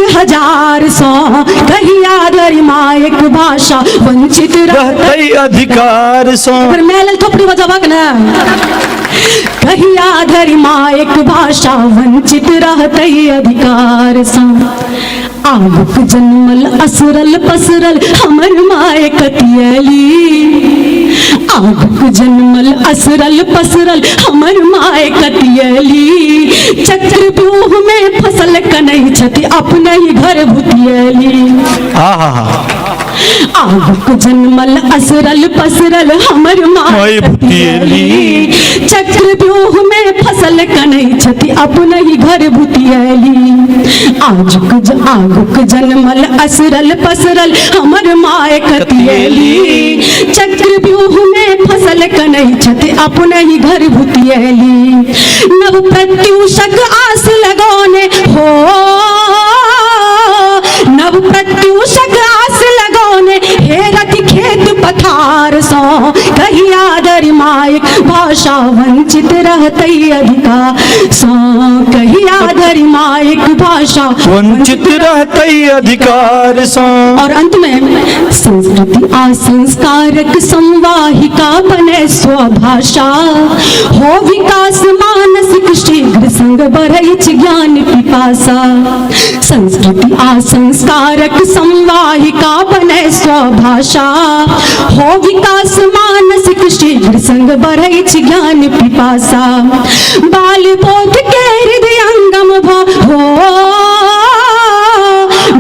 1000 सँ कहिया धरि मायक भाषा वंचित रहतै अधिकार सँ। मैं लेल थोपड़ी बजाबक ने कहिया धरि मायक भाषा वंचित रहतै अधिकार सँ। आगुक जन्मल असरल पसरल हमर माय कतियली आगुक जन्मल असरल पसरल हमर माय कतियली चक्रव्यूह में फसल कनै छथि अपने घर भुतियली आगुक जन्मल असरल पसरल हमर माय कतियली चक्रव्यूह में फसल कनै छथि अपने घर भुतियली आगुक जन्मल असरल पसरल हमर माय कतियली चक्रव्यूह में फसल कनै छथि अपने घर भुतियली नव प्रत्यूषक आस लगौने हो नव प्रत्यूषक आस लगौने हेरत खेत पथार सँ कहिया धरि मायक भाषा वंचित रहतै अधिकार सँ कहिया धरि मायक भाषा वंचित रहतै अधिकार सँ। और अंत में संस्कृति आ संस्कारक संवाहिका बने स्वभाषा हो विकास मानसिक शीघ्र संग बढ़ै ज्ञान पिपासा संस्कृति आ संस्कारक संवाहिका बने स्वभाषा हो विकास मानसिक शीघ्र संग बढ़ै ज्ञान पिपासा बाल बोध के हृदयंगम भ हो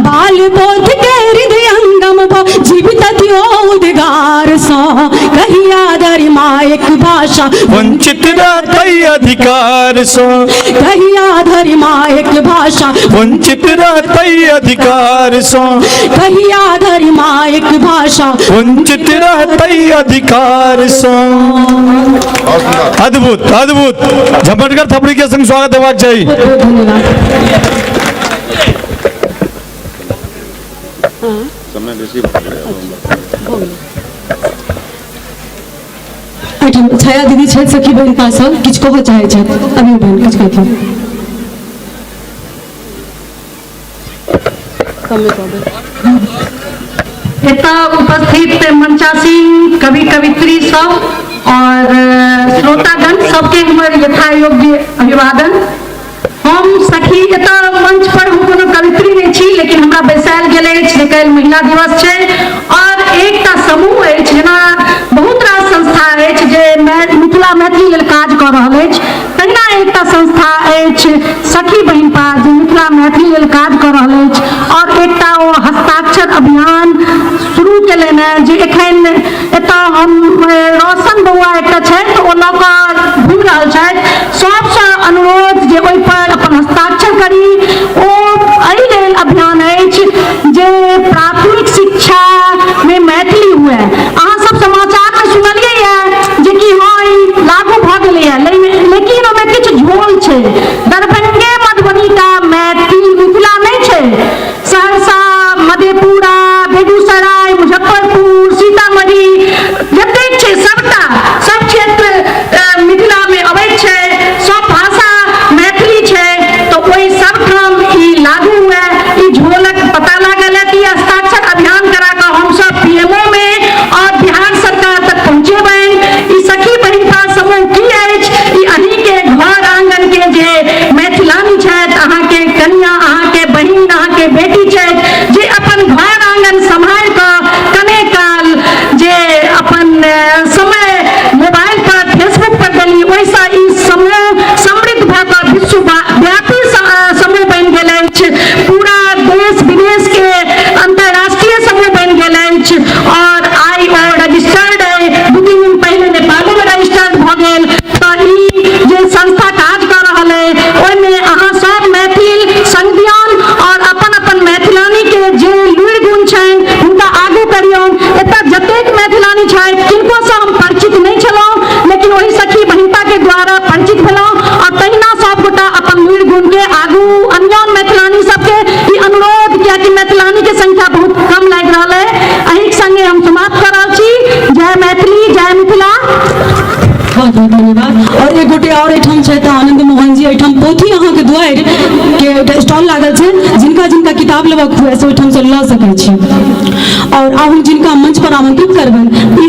बाल बोध के हृदयंगम भ जीवित उद्गार सँ कहिया धरि मायक भाषा वंचित रहतै अधिकार सँ। कहिया धरि मायक भाषा वंचित रहतै अधिकार सँ। कहिया धरि मायक भाषा वंचित रहतै अधिकार सँ। अद्भुत अद्भुत, झपटकर थपड़ी के संग स्वागत हेबाक चाही। धन्यवाद। समय बेसी भऽ गेलै। एहिठाम छाया दीदी छथि, सखी बहिनपा सब किछु कहऽ चाहै छथि। अभी बहिन किछु कहथिन। एतऽ उपस्थित मंचासीन कवि कवित्री सब और श्रोतागण सबके हमर यथायोग्य अभिवादन। हम सखी एतऽ मंच पर हम कोनो कवित्री नहि छी, लेकिन हमरा बैसायल गेल अछि जे काल्हि महिला दिवस छै और एकटा समूह अछि, जेना बहुत रास संस्था अछि जे मिथिला मैथिली लेल काज कऽ रहल अछि, तहिना एकटा संस्था अछि सखी बहिनपा जे मिथिला मैथिली लेल काज कऽ रहल अछि और एकटा ओ हस्ताक्षर अभियान शुरू केलनि हेँ जे एखन एतऽ हम रोशन बौआ एकटा छथि, ओ लऽ कऽ घुमि रहल छथि। सबसँ अनुरोध जे ओहि पर अपन हस्ताक्षर करी। ओ एहि लेल अभियान अछि जे प्राथमिक शिक्षा में मैथिली हुए। अहाँ सब समाचार में सुनलियै ये जे कि हाँ ई लागू भऽ गेलैए, लेकिन ओहिमे किछु झोल छै। दरभंगे मधुबनी टा मैथिली मिथिला नहि छै, सहरसा, मधेपुरा, बेगूसराय, मुजफ्फरपुर, सीतामढ़ी जतेक छै सबटा सब क्षेत्र मिथिला में अबैत छै, सब भाषा मैथिली छै, तऽ ओहि सबठाम ई लागू हुए। ई झोलक पता लागल है कि हस्ताक्षर अभियान करा कऽ हमसब पीएमओ में और बिहार सरकार तक पहुँचेबनि। ई सखी बहिनपा समूह की अछि? ई अहींके घर आंगन के जे मैथिलानी छथि, अहाँके कनिया, अहाँके बहिन, अहाँके बेटी छथि, जे अपन घर आंगन सम्हारि कऽ कने काल जे अपन समय मोबाइल पर फेसबुक पर देली, ओहिसँ ई समूह समृद्ध भऽ कऽ विश्वव्यापी समूह बनि गेल अछि। पूरा देश विदेश के अंतर्राष्ट्रीय समूह बनि गेल अछि और आइ ओ रजिस्टर्ड अइ, 2-3 दिन पहिले नेपालो में रजिस्टर्ड भऽ गेल। तऽ ई जे संस्था काज कऽ रहल अइ ओहिमे अहाँ सब मैथिल संग दियौन और अपन अपन मैथिलानी के जे लुरि गुण छनि हुनका आगू करियौन। एतऽ जतेक मैथिलानी छथि किनकोसँ हम परिचित नहि छलहुँ, लेकिन ओहि सखी बहिनपा के द्वारा परिचित भेलहुँ और तहिना सब गोटा अपन लुरि गुण के आगू अनियौन। मैथिलानी सबके ई अनुरोध, कियाकि मैथिलानी के संख्या बहुत कम लागि रहल अइ। अहींके संगे हम समाप्त कऽ रहल छी। जय मैथिली, जय मिथिला। बहुत बहुत धन्यवाद। और एक गोटे और एहिठाम छथि आनंद मोहन जी। एहिठाम पोथी अहाँके दुआरि के एकटा स्टॉल लागल छै, जिनका जिनका किताब लेबाक हुए से ओहिठाम से लऽ सकै छी। और आब हम जिनका मंच पर आमंत्रित करबनि ई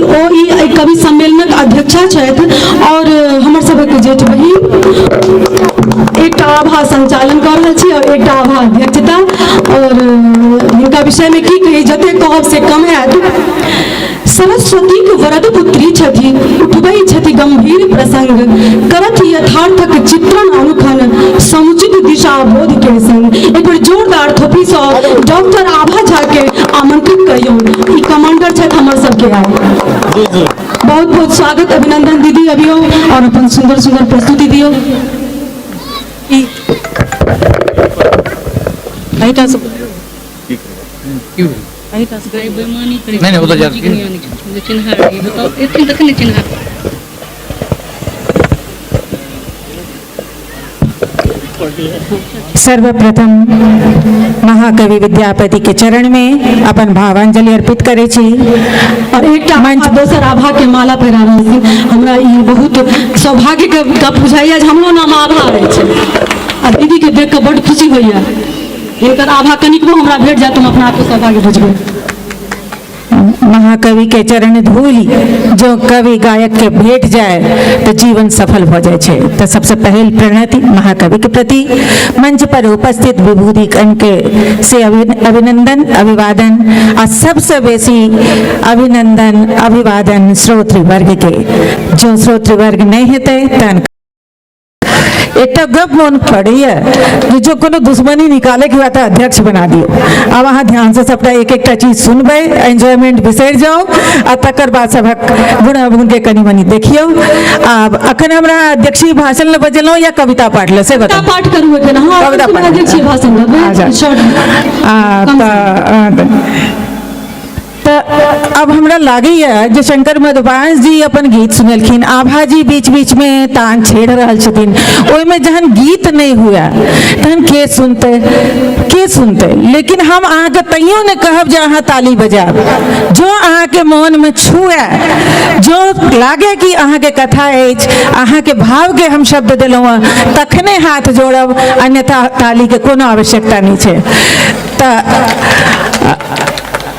एहि कवि सम्मेलनक अध्यक्षा छथि और हमर सबक जेठ बहिन। एकटा आभा संचालन कऽ रहल छी और एकटा आभा अध्यक्षता। और हिनका विषय में की कही, जतेक कहब से कम हैत। सरस्वतीक वरद पुत्री छथि, उठबै छथि गंभीर प्रसंग, करथि यथार्थक चित्रण अनुखन समुचित दिशा बोध के संग। एक बेर जोरदार थोपी सँ डॉक्टर आभा झा के आमंत्रित करियौ। ई कमांडर छथि हमर सबके आइ। बहुत बहुत स्वागत अभिनंदन दीदी, अबियौ और अपन सुंदर सुंदर प्रस्तुति दियौ। नहीं उधर जा। सर्वप्रथम महाकवि विद्यापति के चरण में अपन भावांजलि अर्पित करे छी और एकटा मंच दोसर आभा के माला पहिरा रहल छी। हमरा ई बहुत सौभाग्य के गप बुझाइया जे हमरो नाम आभा अछि आ दीदी के देख के बड खुशी होइया। हिनकर आभा कनिकबो हमरा भेट जायत, हम अपना आपके सौभाग्य बुझबै। महाकवि के चरण धूलि जो कवि गायक के भेट जाए तो जीवन सफल हो जाए छै। तो सबसे पहल प्रणति महाकवि के प्रति। मंच पर उपस्थित विभूति गण के से अभिनंदन अभिवादन आ सबसे बेसी अभिनंदन अभिवादन श्रोतृवर्ग के। जो श्रोतृवर्ग नहीं हेतै तहन एकटा गप मोन पड़ैए जे जो कोनो दुश्मनी निकालैके हुए तऽ अध्यक्ष बना दियौ। आब अहाँ ध्यानसँ सबटा एक एकटा चीज सुनबै, एन्जॉयमेंट बिसरि जाउ आ तकर बाद सभक गुण अवगुणके कनि मनि देखियौ। आब अखन हमरा अध्यक्षीय भाषण लए बजेलहुँ या कविता पाठ लए से बताउ। पाठ करू एखन अहाँ, कविता पाठ। अध्यक्षीय भाषण अच्छा। तऽ आब हमरा लागैए जे शंकर मधुपांश जी अपन गीत सुनेलखिन, आभा जी बीच बीचमे तान छेड़ रहल छथिन, ओहिमे जहन गीत नहि हुए तहन के सुनतै, के सुनतै? लेकिन हम अहाँके तैयो नहि कहब जे अहाँ ताली बजायब। जो अहाँके मोनमे छुए, जो लागे कि अहाँके कथा अछि, अहाँके भावके हम शब्द देलहुँ हँ, तखने हाथ जोड़ब, अन्यथा तालीके कोनो आवश्यकता नहि छै। तऽ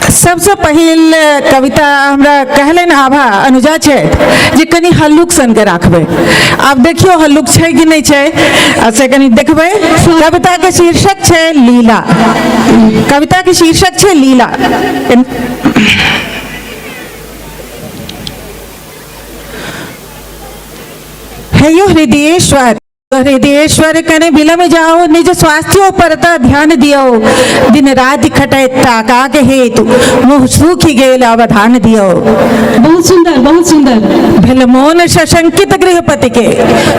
सबसँ पहिल कविता हमरा कहलनि आभा अनुजा छथि जे कनि हल्लुक सनके राखबै। आब देखियौ हल्लुक छै कि नहि छै, आ से कनि देखबै। कविताके शीर्षक छै लीला। कविताके शीर्षक छै लीला। हे यो हृदयेश्वर, हृदयेश्वर कने विलम जाओ, निज स्वास्थ्यो पर त ध्यान दियो, दिन राति खटै टाका के हेतु, मुँह सूखि गेल अवधान दियो। बहुत सुंदर, बहुत सुंदर। भेल मोन सशंकित गृहपति के,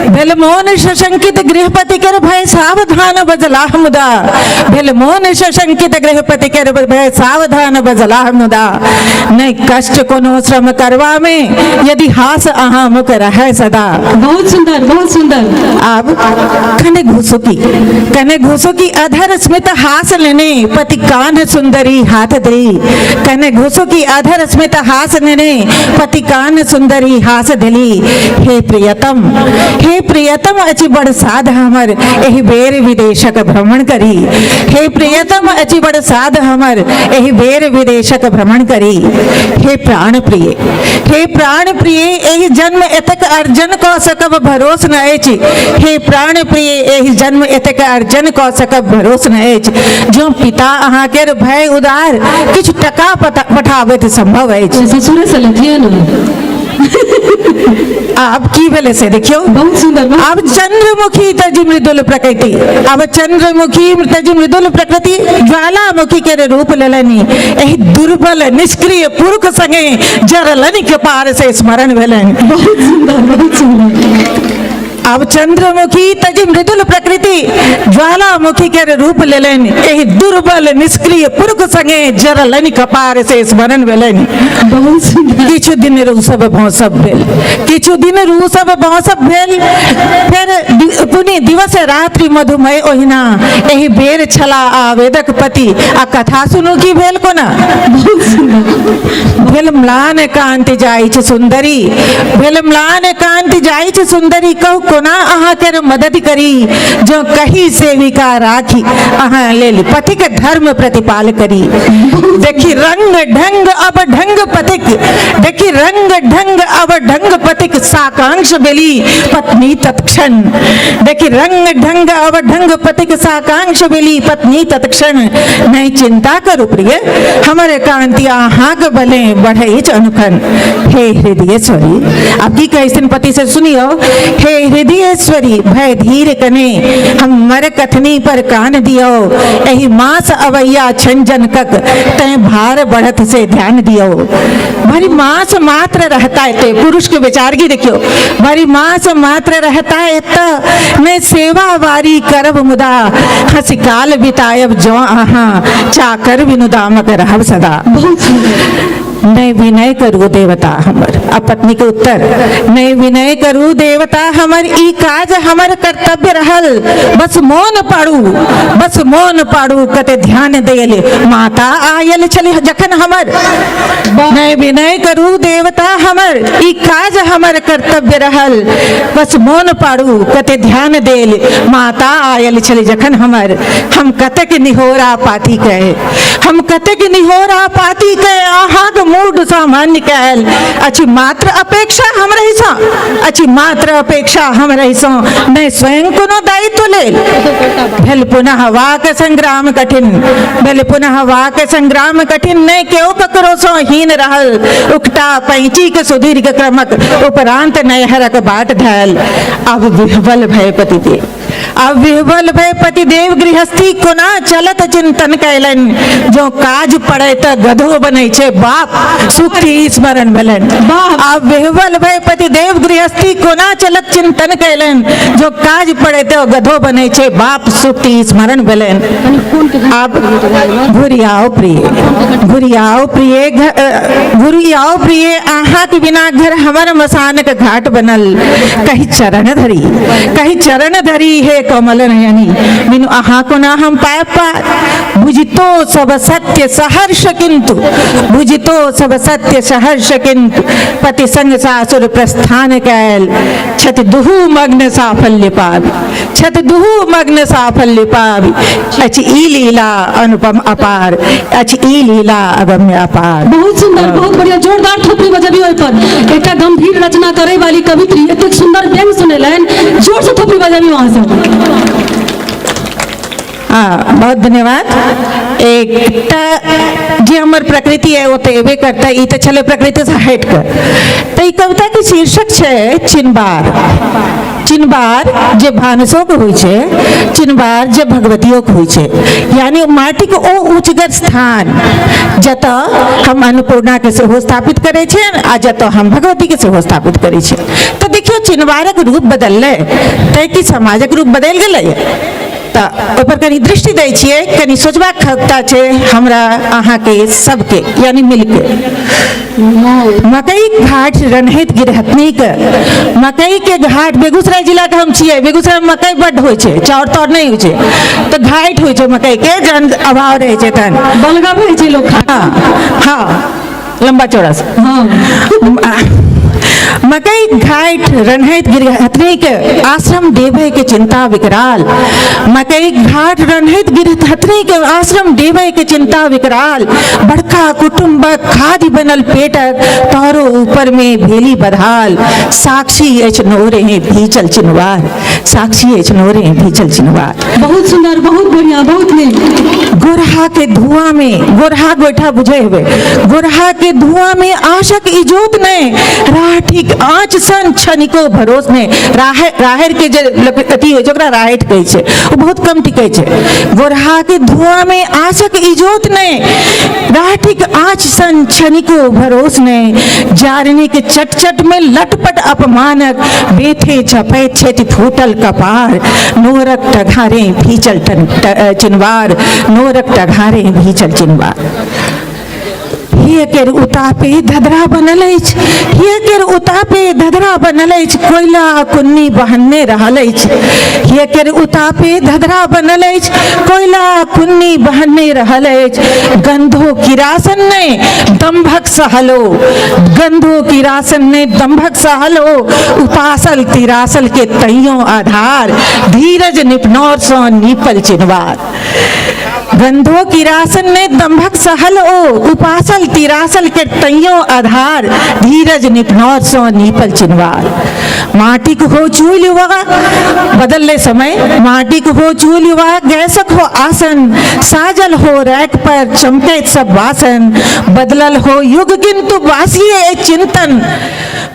भेल मोन सशंकित गृहपति के भय सावधान बजलाह मुदा, भेल मोन सशंकित गृहपति के भय सावधान बजलाह मुदा, नहि कष्ट कोनो श्रम करवा में, यदि हास अहाँ मुख रहै सदा। बहुत सुंदर, बहुत सुंदर। आब कने घुसुकी, कने घुसुकी अधर स्मित हास लेने, पति कान्ह सुंदरी हाथ दे, कने घुसुकी अधर स्मित हास लेने, पति कान्ह सुंदरी हास दिली, हे प्रियतम, हे प्रियतम अछि बड़ साध हमर, एहि बेर विदेशक भ्रमण करी, हे प्रियतम अछि बड़ साध हमर, एहि बेर विदेशक भ्रमण करी, हे प्राण प्रिय, हे प्राण प्रिय एहि जन्म एतेक अर्जन कऽ सकब भरोस न अछि, हे प्राण प्रिय एहि जन्म एतेक अर्जन कऽ सकब भरोस न अछि, जो पिता अहाँके भय उदार किछु टका पठाबैत संभव अछि। ससुरे से लेथिए ने। आब की भेलै से देखियौ। बहुत सुंदर। आब चंद्रमुखी तजि मृदुल प्रकृति, आब चंद्रमुखी तजि मृदुल प्रकृति ज्वालामुखी के रूप लेलनि, एहि दुर्बल निष्क्रिय पुरुष संगे जरलनि के पार से स्मरण भेलनि। बहुत सुंदर, बहुत सुंदर। आब चंद्रमुखी तजि मृदुल प्रकृति ज्वालामुखी के रूप लेलनि, एहि दुर्बल निष्क्रिय पुरुष संगे जरलनि कपार से स्मरण भेलनि। बहुत सुंदर। किछु दिन रूसब भौंसब भेल, किछु दिन रूसब भौंसब भेल, फेर पुनि दिवस रात्रि मधुमय ओहिना, एहि बेर छला आवेदक पति, आ कथा सुनू की भेल कोना। बहुत सुंदर। भेल म्लान कांति जाइछ सुंदरी, भेल म्लान कांति जाइछ सुंदरी, कहू कोना अहाँके मदद करी, जो कही सेविका राखी अहाँ लेल पथिक धर्म प्रतिपाल करी। देखी रंग ढंग अब ढंग पथिक, देखी रंग ढंग अब ढंग पथिक साकांक्ष बेली पत्नी तत्क्षण, देखी रंग ढंग अब ढंग पथिक साकांक्ष बेली पत्नी तत्क्षण, नहीं चिंता करू प्रिय हमर कांति अहाँक बले बढ़ैछ अनुखन। हे हृदयेश्वरी, अब की कहै छथिन पति से सुनियो, हे हृदयेश्वरी भय धीर कने हमर कथनी पर कान दियो, एहि मास अवैया छंजन कक तैं भार बढ़त से ध्यान दियो। भरी मास मात्र रहता है, पुरुष के विचार की देखियो, भरी मास मात्र रहता है त मैं सेवा वारी करब मुदा, हंसी काल बितायब जो अहाँ चाकर बिनु दामक रहब सदा। बहुत सुंदर। नहीं विनय करू देवता हमर, अब पत्नी के उत्तर, नहीं विनय करू देवता हमर, ई काज हमर कर्तव्य रहल, बस मोन पाड़ू, बस मोन पाड़ू कते ध्यान देल माता आयल छली जखन हमर। नहीं विनय करू देवता हमर, ई काज हमर कर्तव्य रहल, बस मोन पाड़ू कते ध्यान देल माता आयल छली जखन हमर। हम कतेक निहोरा पाती के, हम कतेक निहोरा पाती के अहाँक मूड सामान्य कयल अछि मात्र अपेक्षा हमरहिसँ अछि मात्र अपेक्षा हमरहिसँ नहि स्वयं कोनो दायित्व लेल भेल पुनः वाक संग्राम कठिन भेल पुनः वाक संग्राम कठिन नहि केओ ककरोसँ हीन रहल उकटा पैंचीक सुदीर्घ क्रमक उपरांत नैहरक बाट धयल आब विह्वल भय पतिदेव आब विह्वल भय पतिदेव गृहस्थी कोना चलत चिंतन कयलनि जो काज पड़े तऽ गधो बनै छै बाप सूक्ति स्मरण भेलनि आब विह्वल भय पतिदेव गृहस्थी कोना चलत चिंतन कयलनि जो काज पड़े तऽ गधो बनै छै बाप सूक्ति स्मरण भेलनि आब घुरियाओ प्रिय घुरियाओ प्रिय घुरियाओ प्रिय अहाँके बिना घर हमर मसानक घाट बनल कहि चरण धरी कहि चरण धरी हे कमल नयनी बिनु अहाँ कोना हम पायब पार बुझितो सब सत्य सहर्ष किंतु बुझितो सब सत्य सहर्ष किंतु पति संग सासुर प्रस्थान कैल छथि दुहू मग्न साफल्य पाबी छथि दुहू मग्न साफल्य पाबी अछि ई लीला अनुपम अपार अछि ई लीला अगम्य अपार। बहुत सुंदर, बहुत बढ़िया, जोरदार थोपड़ी बजबियौ ओहि पर। एकटा गंभीर रचना करे वाली कवित्री एतेक सुंदर व्यंग सुनेलनि, जोर से थोपड़ी बजबियौ अहाँ सब। हाँ, बहुत धन्यवाद। एकटा जे हमर प्रकृति है वो तो एबे करता, ई तऽ छलै प्रकृतिसँ हटि कऽ। तऽ ई कविताके शीर्षक छै चिनबार। चिनबार जे भानसोके होइ छै, चिनबार जे भगवतियोके होइ छै, यानी माटिके ओ ऊँचगर स्थान जतऽ हम अन्नपूर्णाके सेहो स्थापित करै छियनि आ जतऽ हम भगवतीके सेहो स्थापित करै छियनि। तऽ देखियौ चिनबारक रूप बदललै तैँ कि समाजक रूप बदलि गेलै? तऽ ओहिपर कनि दृष्टि दै छियै, कनि सोचबाक खगता छै हमरा अहाँके सबके, यानी मिलके। मकई घाट रनहैत गिरहतनीके, मकई के घाट बेगूसराय जिलाके हम छियै, बेगूसरायमे मकई बड्ड होइ छै, चाउर ताउर नहि होइ छै, तऽ घाट होइ छै मकई के, जहन अभाव रहै छै तहन बलगबै छै लोक। हाँ हाँ, लम्बा चौड़ा से। हाँ। मकई घाट रनहैत गिरहतनी के आश्रम देवे के चिंता विकराल, मकई घाट रनहैत गिरहतनी के आश्रम देवे के चिंता विकराल, बड़का कुटुम्बक खादि बनल पेटक तोरो ऊपर में भेली बधाल, साक्षी अछि नोरे भीचल चिनवार, साक्षी अछि नोरे भीचल चिनवार। बहुत सुंदर, बहुत बढ़िया, बहुत नीक। गोरहा के धुआं में, गोरहा गोइठा बुझे हुए, गोरहा के धुआं में आशक इजोत ने, राठिक आँच सन क्षणिको भरोस ने। राहर के जे अथी होइ छै ओकरा राहट कहै छै, ओ बहुत कम टिकै छै। गोरहा के धुआं में आशक इजोत ने, राठिक आँच सन क्षणिको भरोस ने, जारनी के चटचट में लटपट अपमानक, बेथे चपैत छथि फूटल कपार, नोरक टघारे भीचल चिनवार, नोरक टघारे भीचल चिनवार। हिय केर उतापे धधरा बनल अछि, हिय केर उतापे धधरा बनल अछि, कोयला कुन्नी बहने रहल अछि, हिय केर उतापे धधरा बनल अछि, कोयला कुन्नी बहने रहल अछि, गंधो किरासन ने दंभक सहलो, गंधो किरासन ने दंभक सहलो, उपासल तिरासल के तैयो आधार, धीरज निपनौर सँ नीपल चिनवार। गंधो किरासन ने दंभक सहल ओ, उपासल तिरासल के तैयो आधार, धीरज निपनौर सँ नीपल चिनवार। माटिक हो चूल्हि वा बदलले समय, माटिक हो चूल्हि वा गैसक हो आसन, साजल हो रैक पर चमकैत सब बासन, बदलल हो युग किंतु बासी अछि चिंतन,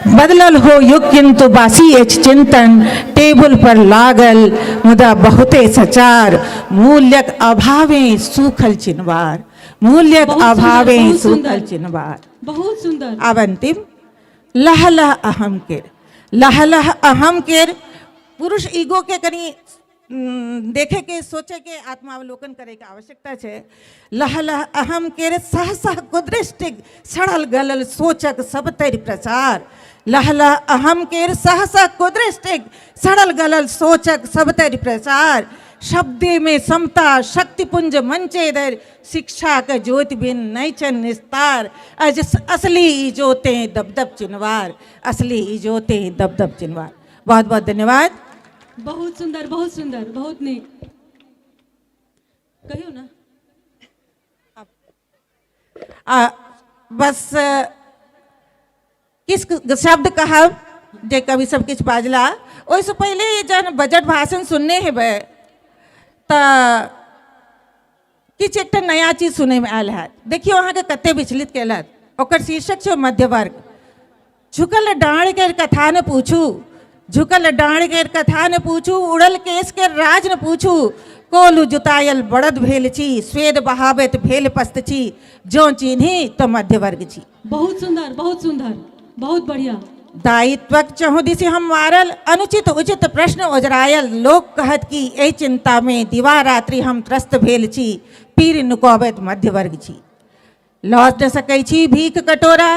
बदलल हो युग किंतु बासी अछि चिंतन, टेबुल पर लागल मुदा बहुते सचार, मूल्यक अभावे सूखल चिनवार, मूल्यक अभावे सूखल चिनवार। बहुत सुंदर। आब अंतिम लह लह अहम केर, लह लह अहम केर पुरुष ईगो के कनि देखे के सोचे के आत्मावलोकन करे के आवश्यकता छै। लह लह अहम केर सह सह कुदृष्टिक सड़ल गलल सोचक सब तरि प्रचार, लह लह अहम केर सह सह कुदृष्टिक सड़ल गलल सोचक सब तरि प्रचार, शब्दे में समता शक्तिपुंज मंचे धरि, शिक्षा के ज्योति बिन नहीं छन निस्तार, असली इजोते दबदब चिनवार, असली इजोते दबदब चिनवार। बहुत बहुत धन्यवाद। बहुत सुंदर, बहुत सुंदर, बहुत नीक। कहियो ना। बस किछु शब्द कहब जे कवि सब किछु बाजला। ओहिसँ पहिले जहन बजट भाषण सुनने हेबै तऽ किछु एकटा नया चीज सुनैमे आयल हैत। देखियौ अहाँके कते विचलित केलक। ओकर शीर्षक छै मध्यवर्ग। झुकल डाँड़ के कथा न पूछू, झुकल डाँड़ के कथा न पूछू, उड़ल केश के राज न पूछू, कोलू जुतायल बड़द भेल छी, स्वेद बहाबैत भेल पस्त छी, जँ चिन्ही तऽ मध्यवर्ग छी। बहुत सुंदर, बहुत सुंदर, बहुत बढ़िया। दायित्वक चहुदिसि हम मारल, अनुचित उचित प्रश्न ओजरायल, लोक कहत कि एहि चिंता में दिवा रात्रि हम त्रस्त भेल छी, पीर नुकबैत मध्यवर्ग छी। लऽ नहि सकै छी भीख कटोरा,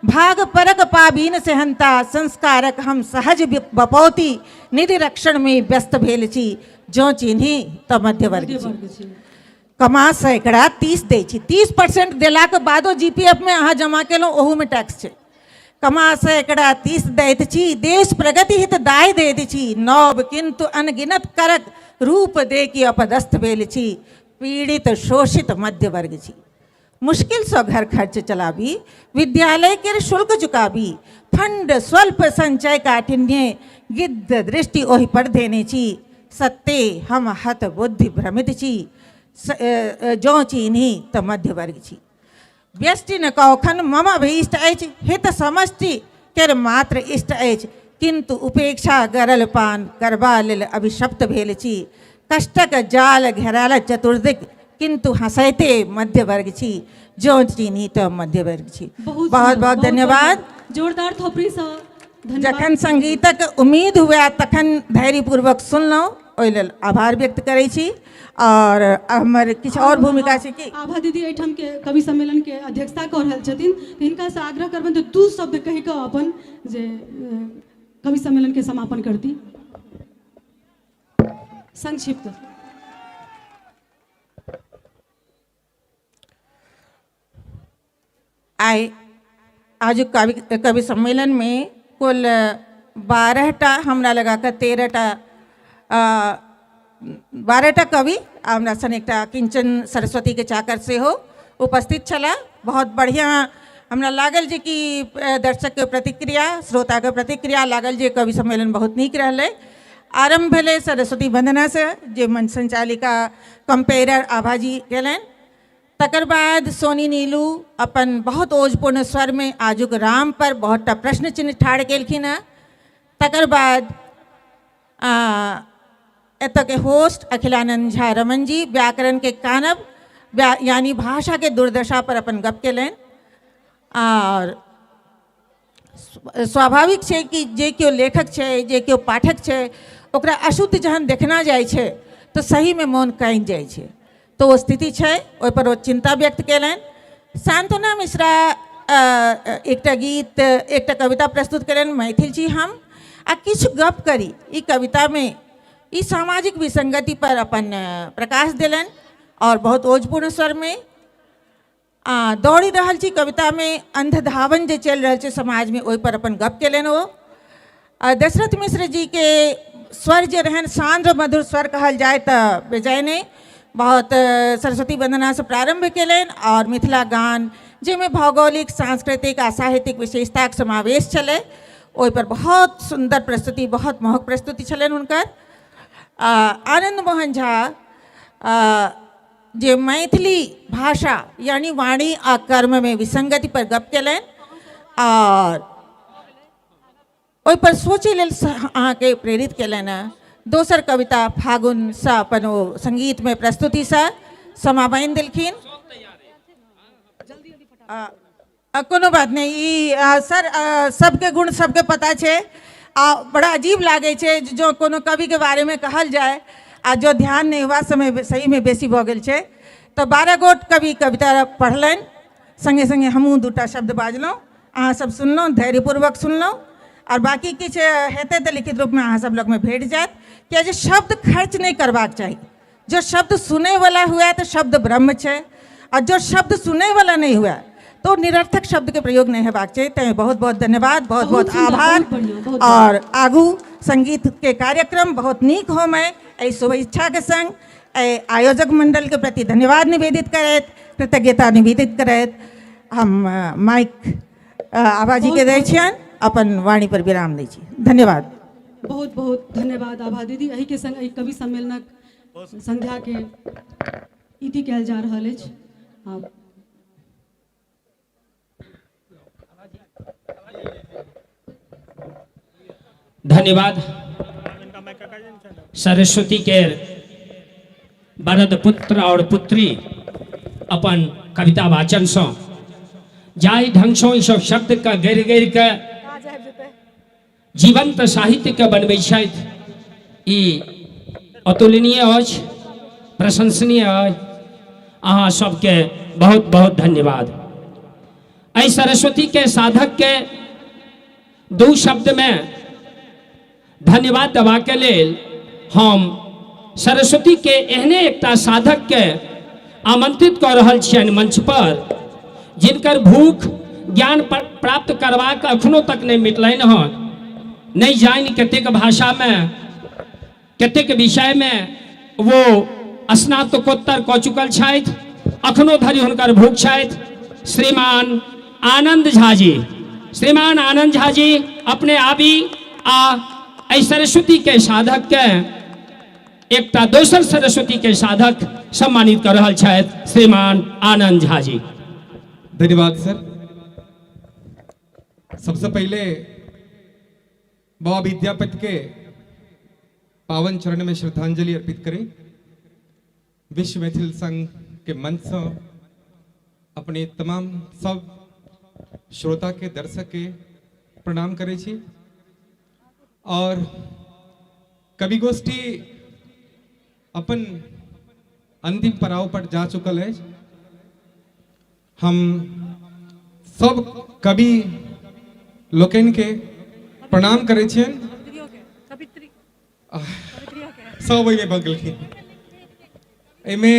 भाग परक पाबीन सेहन्ता, संस्कारक हम सहज बपौती, निधि रक्षण में व्यस्त भेल छी, जँ चिन्ही तऽ मध्यवर्ग छी। कमा 30% दै छी, 30% देलाके बादो GPF में अहाँ जमा केलहुँ, ओहूमे टैक्स छै। कमा 30% दैत छी, देश प्रगति हित दाय दैत छी, नव किंतु अनगिनत करक रूप दे कि अपदस्थ भेल छी, पीड़ित शोषित मध्यवर्ग छी। मुश्किलसँ घर खर्च चलाबी, विद्यालय के शुल्क चुकाबी, फंड स्वल्प संचय काठिन्य, गिद्ध दृष्टि ओहि पर देने छी, सत्ते हम हत बुद्धि भ्रमित छी, जँ चिन्ही तऽ मध्यवर्ग छी। व्यष्टि न कौखन मम अभीष्ट अछि, हित समष्टि केर मात्र इष्ट अछि, किंतु उपेक्षा गरल पान करबा लेल अभिशप्त भेल छी, कष्टक जाल घेरायल चतुर्दिक, किंतु हँसैते मध्यवर्ग छी, जँ चिन्ही तऽ मध्यवर्ग छी। बहुत बहुत बहुत धन्यवाद। जोरदार थोपड़ीसँ धन्यवाद। जखन संगीतक उम्मीद हुए तखन धैर्यपूर्वक सुनलहुँ, ओहि लेल आभार व्यक्त करै छी। और हमर किछु और भूमिका छै कि आभा दीदी एहिठाम के कवि सम्मेलन के अध्यक्षता कऽ रहल छथिन, हिनकासँ आग्रह करबनि जे 2 शब्द कहि कऽ अपन जे कवि सम्मेलन के समापन करती, संक्षिप्त। आइ आजुक कवि सम्मेलन में कुल 12टा, हमरा लगा कऽ 13टा, 12टा कवि आ हमरा सन एकटा किंचन सरस्वती के चाकर सेहो उपस्थित छलाह। बहुत बढ़िआँ हमरा लागल जे कि दर्शकके प्रतिक्रिया, श्रोताके प्रतिक्रिया लागल जे कवि सम्मेलन बहुत नीक रहलै। आरम्भ भेलै सरस्वती वंदनासँ, जे मंच संचालिका कम्पेयरर आभाजी केलनि। तकर बाद सोनी नीलू अपन बहुत ओजपूर्ण स्वरमे आजुक राम पर बहुत टा प्रश्न चिन्ह ठाढ़ केलखिन हँ। तकर बाद एतऽके होस्ट अखिलानंद झा रमन जी व्याकरण के कानब यानी भाषा के दुर्दशा पर अपन गप केलनि। और स्वाभाविक छै कि जे केओ लेखक छै, जे केओ पाठक छै, ओकरा अशुद्ध जहन देखना जाइ छै तऽ सहीमे मोन कानि जाइ छै, तऽ ओ स्थिति छै, ओहिपर ओ चिन्ता व्यक्त केलनि। सांत्वना मिश्रा एकटा गीत, एकटा कविता प्रस्तुत केलनि, मैथिल छी हम आ किछु गप करी, ई कवितामे ई सामाजिक विसंगति पर अपन प्रकाश देलनि और बहुत ओजपूर्ण स्वरमे। आ दौड़ि रहल छी कवितामे अंधधावन जे चलि रहल छै समाजमे, ओहिपर अपन गप केलनि ओ। आ दशरथ मिश्र जीके स्वर जे रहनि, सांद्र मधुर स्वर कहल जाय तऽ बेजाय नहि, बहुत सरस्वती वंदनासँ प्रारम्भ केलनि और मिथिला गान जाहिमे भौगोलिक, सांस्कृतिक आ साहित्यिक विशेषताक समावेश छलै, ओहिपर बहुत सुन्दर प्रस्तुति, बहुत मोहक प्रस्तुति छलनि हुनकर। आनंद मोहन झा जे मैथिली भाषा यानी वाणी आ कर्ममे विसंगति पर गप केलनि और ओहिपर सोचै लेल अहाँके प्रेरित केलनि हँ। दोसर कविता फागुनसँ अपन ओ संगीतमे प्रस्तुतिसँ समापन देलखिन। कोनो बात नहि, ई सर सबके गुण सबके पता छै आ बड़ा अजीब लागै छै जो कोनो कविके बारेमे कहल जाय आ जो ध्यान नहि हुआ, समय सहीमे बेसी भऽ गेल छै। तऽ 12 गोट कवि कविता पढ़लनि, सङ्गे सङ्गे हमहूँ 2टा शब्द बाजलहुँ, अहाँ सब सुनलहुँ, धैर्यपूर्वक सुनलहुँ। और बाकी किछु हेतै तऽ लिखित रूपमे अहाँ सब लगमे भेट जायत, किया जे शब्द खर्च नहि करबाक चाही। जो शब्द सुनैवला हुए तऽ शब्द ब्रह्म छै, आ जो शब्द सुनैवला नहि हुए तो निरर्थक शब्द के प्रयोग नहीं हेबाक चाही। तैं बहुत बहुत धन्यवाद, बहुत बहुत आभार। और आगू संगीत के कार्यक्रम बहुत नीक होमय एहि शुभेच्छा के संग एहि आयोजक मंडल के प्रति धन्यवाद निवेदित करैत, कृतज्ञता निवेदित करैत हम माइक आभाजीके दै छियनि, अपन वाणी पर विराम दै छी। धन्यवाद। बहुत बहुत धन्यवाद आभा दीदी। एहिके संग एहि कवि सम्मेलनक संध्याके इति कयल जा रहल अछि। आब धन्यवाद। सरस्वती के वरद पुत्र और पुत्री अपन कविता वाचन सँ जाहि ढंग सँ ई सब शब्द के गढ़ि गढ़ि के जीवंत साहित्य के बनबै छथि, ई अतुलनीय अछि, प्रशंसनीय अछि। अहाँ सबके बहुत बहुत धन्यवाद। एहि सरस्वती के साधक के दू शब्द में धन्यवाद देबाके लेल हम सरस्वती के एहने एकटा साधक के आमंत्रित कऽ रहल छियनि मंच पर, जिनकर भूख ज्ञान प्राप्त करबाक अखनो तक नहि मिटलनि हँ। नहि जानि कतेक भाषामे कतेक विषयमे वो स्नातकोत्तर कऽ चुकल छथि, अखनो धरि हुनकर भूख छथि। श्रीमान आनंद झा जी, श्रीमान आनंद झा जी अपने आबी आ एहि सरस्वती के साधक के एकटा दोसर सरस्वती के साधक सम्मानित कर रहल छथि श्रीमान आनंद झा जी। धन्यवाद सर। सबसे पहले बाबा विद्यापति के पावन चरण में श्रद्धांजलि अर्पित करें। विश्व मैथिल संघ के मंच से अपने तमाम सब श्रोता के दर्शक के प्रणाम करै छी। और कवि गोष्ठी अपन अंतिम पड़ाव पर जा चुकल है। हम सब कवि लोकनि के प्रणाम करै छियनि। सब ओहिमे भऽ गेलखिन। एहिमे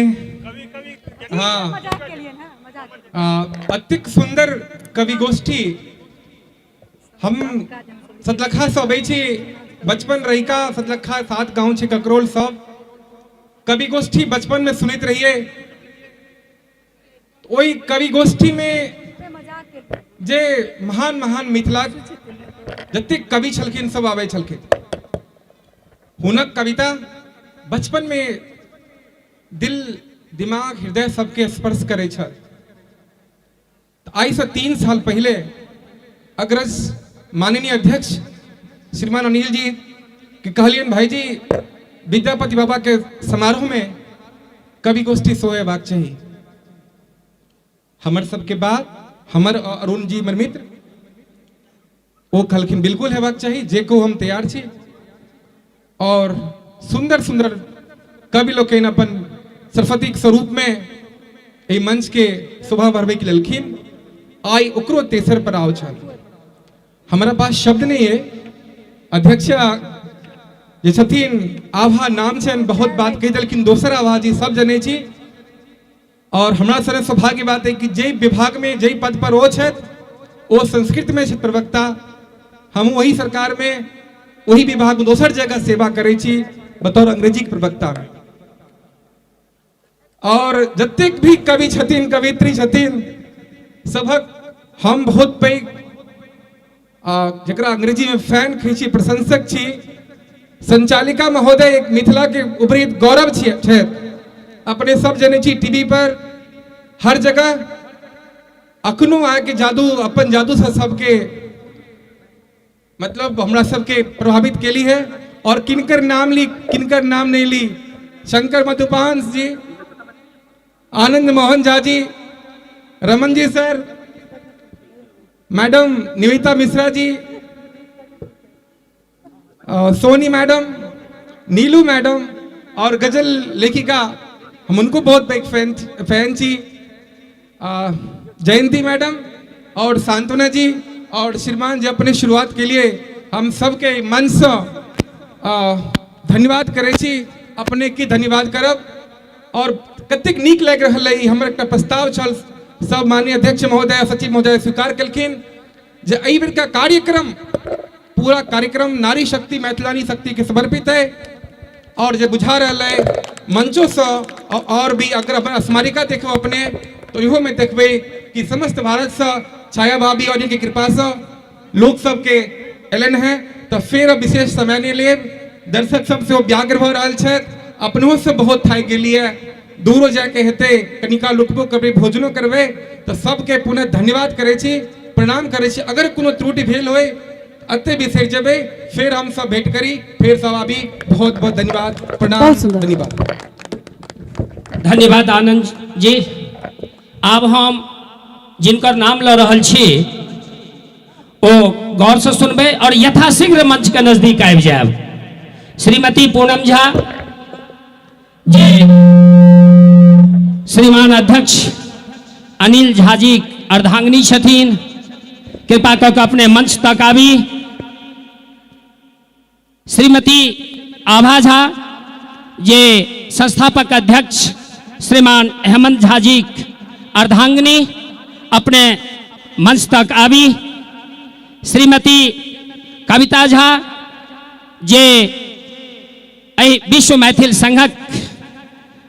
हाँ अतिक सुंदर कवि गोष्ठी। हम सतलखा से अबै छी, बचपन रहिका सतलखा 7 गाँव छै ककरोल, सब कवि गोष्ठी बचपन में सुनैत रहिए। ओहि कवि गोष्ठी में जे महान महान मिथिला जतेक कवि छलखिन सब आबै छलखिन। हुनक कविता बचपन में दिल दिमाग हृदय सबके स्पर्श करै छल। आइ से 3 साल पहले अग्रज माननीय अध्यक्ष श्रीमान अनिल जी के कहलियनि, भाई जी विद्यापति बाबा के समारोह में कवि गोष्ठी सेहो हेबाक चाही। हमर सबके बात हमर अरुण जी हमर मित्र ओ कहलखिन बिल्कुल हेबाक चाही, जे कहू हम तैयार छी। और सुंदर सुंदर कवि लोकनि अपन सरस्वती के स्वरूप में एहि मंच के शोभा बढ़बै के लेलखिन। आइ ओकरो तेसर पड़ाव छल। हमरा पास शब्द नहीं है। अध्यक्ष जे छथिन आभा नाम छनि, बहुत बात कहि देलखिन। दोसर आभा जी सब जनै छी। और हमरा सर सौभाग्य बात है कि जे विभाग में जे पद पर ओ छथि ओ संस्कृत में छथि प्रवक्ता, हम वही सरकार में वही विभाग में दोसर जगह सेवा करै छी बतौर अंग्रेजी के प्रवक्ता में। और जतेक भी कवि छथिन कवित्री छथिन सबहक हम बहुत पैघ जकरा अंग्रेजी में फैन कहै छी, प्रशंसक छी। संचालिका महोदय एक मिथिला के उभरित गौरव छथि। अपने सब जनै छी टीवी पर हर जगह अखनो अहाँके जादू अपन जादू से सबके मतलब हमरा सबके प्रभावित केली है। और किनकर नाम ली किनकर नाम नहीं ली, शंकर मधुपांस जी, Anand Mohan Jha ji, Raman ji sir, madam Niveta Mishra ji, Soni madam, Neelu madam और गजल लेखिका हम उनको बहुत बड़ी फैन छी, जयंती मैडम और सांत्वना जी और श्रीमान जी अपने शुरुआत के लिए हम सबके मन से धन्यवाद करै छी। अपने की धन्यवाद करब। और कतेक नीक लागि रहल है, हमर एकटा प्रस्ताव छल, सब माननीय अध्यक्ष महोदय सचिव महोदय स्वीकार केलखिन जे एहि बेर का कार्यक्रम पूरा कार्यक्रम नारी शक्ति मैथिलानी शक्ति के समर्पित है। और जे बुझा रहल है मंचों से और भी अगर अपन स्मारिका देखो अपने तो इहो में देखबै कि समस्त भारतसँ छाया भाभी और के कृपासँ लोक सबके एलनि हेँ। तऽ फेर अब विशेष समय नहि लेब, दर्शक सब सेहो व्याग्र भऽ रहल छथि, अपनहो सब बहुत थाकि गेलियै, दूरो जायके हेतै, कनिका रुकबो करबै, भोजनो करबै। तऽ सबके पुनः धन्यवाद करै छी, प्रणाम करै छी। अगर कोनो त्रुटि भेल होय एते बिसरि जेबै, फेर हम सब भेंट करी, फेर सब आबी। बहुत बहुत धन्यवाद, प्रणाम, धन्यवाद। धन्यवाद आनंद जी। आब हम जिनकर नाम लऽ रहल छी ओ गौर से सुनबै और यथाशीघ्र मंच के नजदीक आबि जायब। श्रीमती पूनम झा जे श्रीमान अध्यक्ष अनिल झा जी अर्धांगिनी छथिन, कृपा कऽ के अपने मंच तक आबी। श्रीमती आभा झा जे संस्थापक अध्यक्ष श्रीमान हेमंत झा जी अर्धांगिनी, अपने मंच तक आबी। श्रीमती कविता झा जे एहि विश्व मैथिल संघक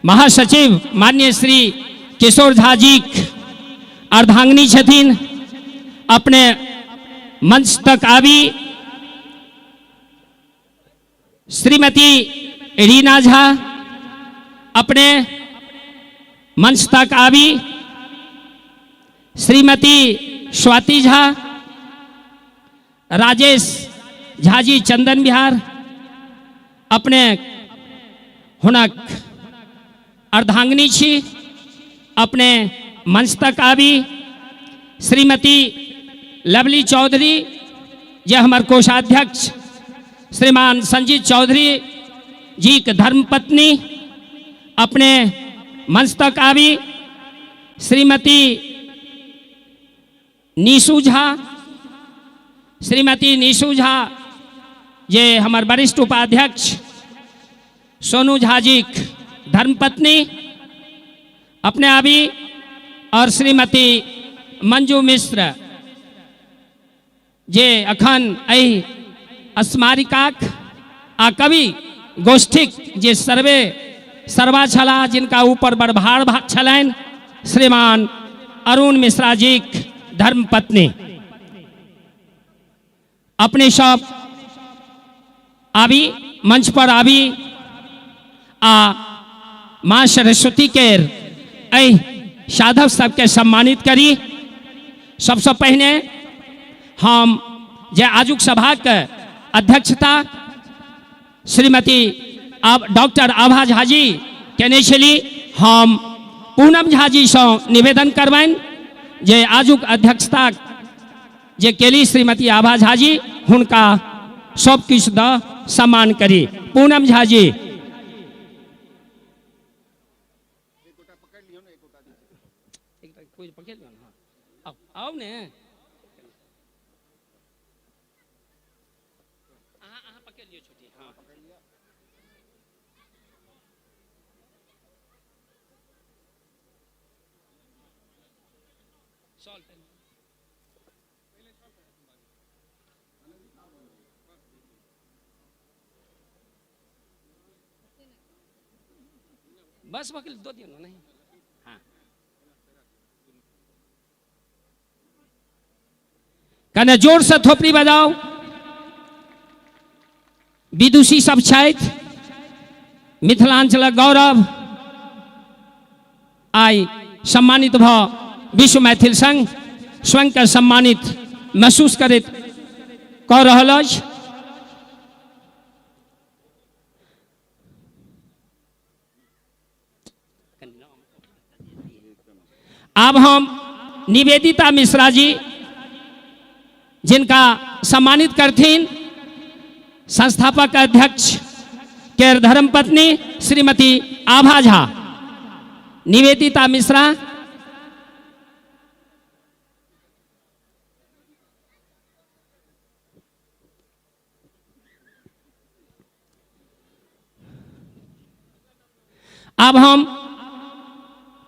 महासचिव माननीय श्री किशोर झा जी अर्धांगिनी छथिन, अपने मंच तक आबी। श्रीमती रीना झा अपने मंच तक आबी। श्रीमती स्वाति झा, राजेश झा जी चंदन बिहार अपने हुनक अर्धांगिनी छी, अपने मंच तक आबी। श्रीमती लवली चौधरी जे हमर कोषाध्यक्ष श्रीमान संजीत चौधरी जी के धर्मपत्नी, अपने मंच तक आबी। श्रीमती निशु झा, श्रीमती निशु झा जे हमर वरिष्ठ उपाध्यक्ष सोनू झा जी धर्मपत्नी, अपने आबी। और श्रीमती मंजू मिश्र जे अखन एहि स्मारिकाक आ कवि गोष्ठीक जे सर्वे सर्वा छलाह, जिनका ऊपर बड़ भार छलनि, श्रीमान अरुण मिश्रा जीक धर्मपत्नी, अपने सब आबी मंच पर आबी आ माँ सरस्वती के एहि साधव सबके सम्मानित करी। सबसे पहिने हम जे आजुक सभाक अध्यक्षता श्रीमती डॉक्टर आभा झा जी केने छली, हम पूनम झा जी सँ निवेदन करबनि जे आजुक अध्यक्षता जे केली श्रीमती आभा झा जी, हुनका सब किछु दऽ सम्मान करी। पूनम झा जी। आउ ने, अहाँ पकड़ लियौ छोटी। हाँ, बस वकील दो दियो ना। नहीं, हाँ, कने जोर से थोपड़ी बजाओ। विदुषी सब छथि, मिथिलांचलक गौरव आइ सम्मानित भऽ विश्व मैथिल संघ स्वयंके सम्मानित महसूस करैत कऽ रहल अछि। आब हम निवेदिता मिश्रा जी जिनका सम्मानित करथिन संस्थापक अध्यक्ष के धर्मपत्नी श्रीमती आभा झा। निवेदिता मिश्रा। आब हम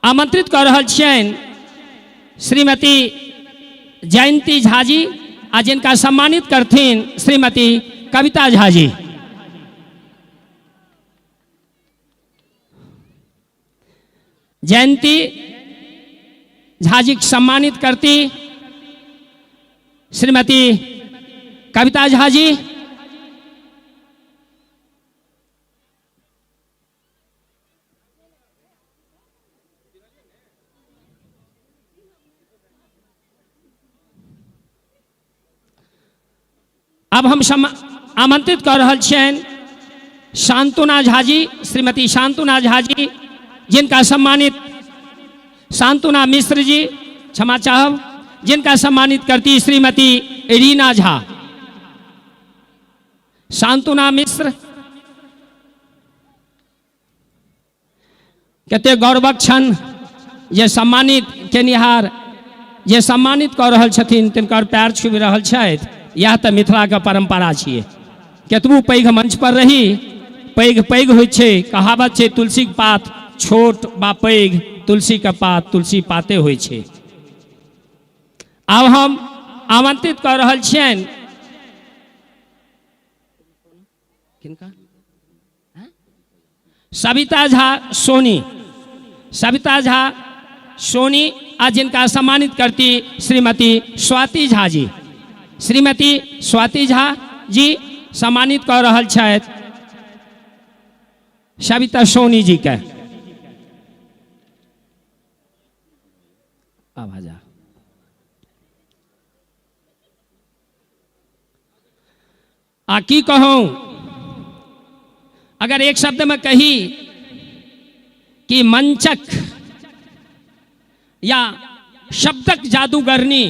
आमंत्रित कऽ रहल छियनि श्रीमती जयंती झा जी आ जिनका सम्मानित करथिन श्रीमती कविता झा जी। जयंती झाजी सम्मानित करती श्रीमती कविता झा जी। अब हम आमंत्रित कर रहल छियनि शांतुना झा जी, श्रीमती शांतुना झा जी, जिनका सम्मानित शांतुना मिश्र जी, क्षमा चाहब, जिनका सम्मानित करती श्रीमती रीना झा। शांतुना मिश्र कते गौरवक क्षण जे सम्मानित केनिहार जे सम्मानित कऽ रहल छथिन तिनकर पैर छुबि रहल छथि। इएह तऽ मिथिलाके परम्परा छियै। केतबो पैघ मंच पर रही, पैघ पैघ होइ छै, कहावत छै तुलसीके पात छोट बा पैघ, तुलसीके पात तुलसी पाते होइ छै। आब हम आमंत्रित कऽ रहल छियनि किनका? सविता झा सोनी, सविता झा सोनी, आ जिनका सम्मानित करती श्रीमती स्वाति झा जी। श्रीमती स्वाति झा जी सम्मानित कऽ रहल छथि सविता सोनी जी के। आवाज आ की कहूं, अगर एक शब्द में कही कि मंचक या शब्दक जादूगरनी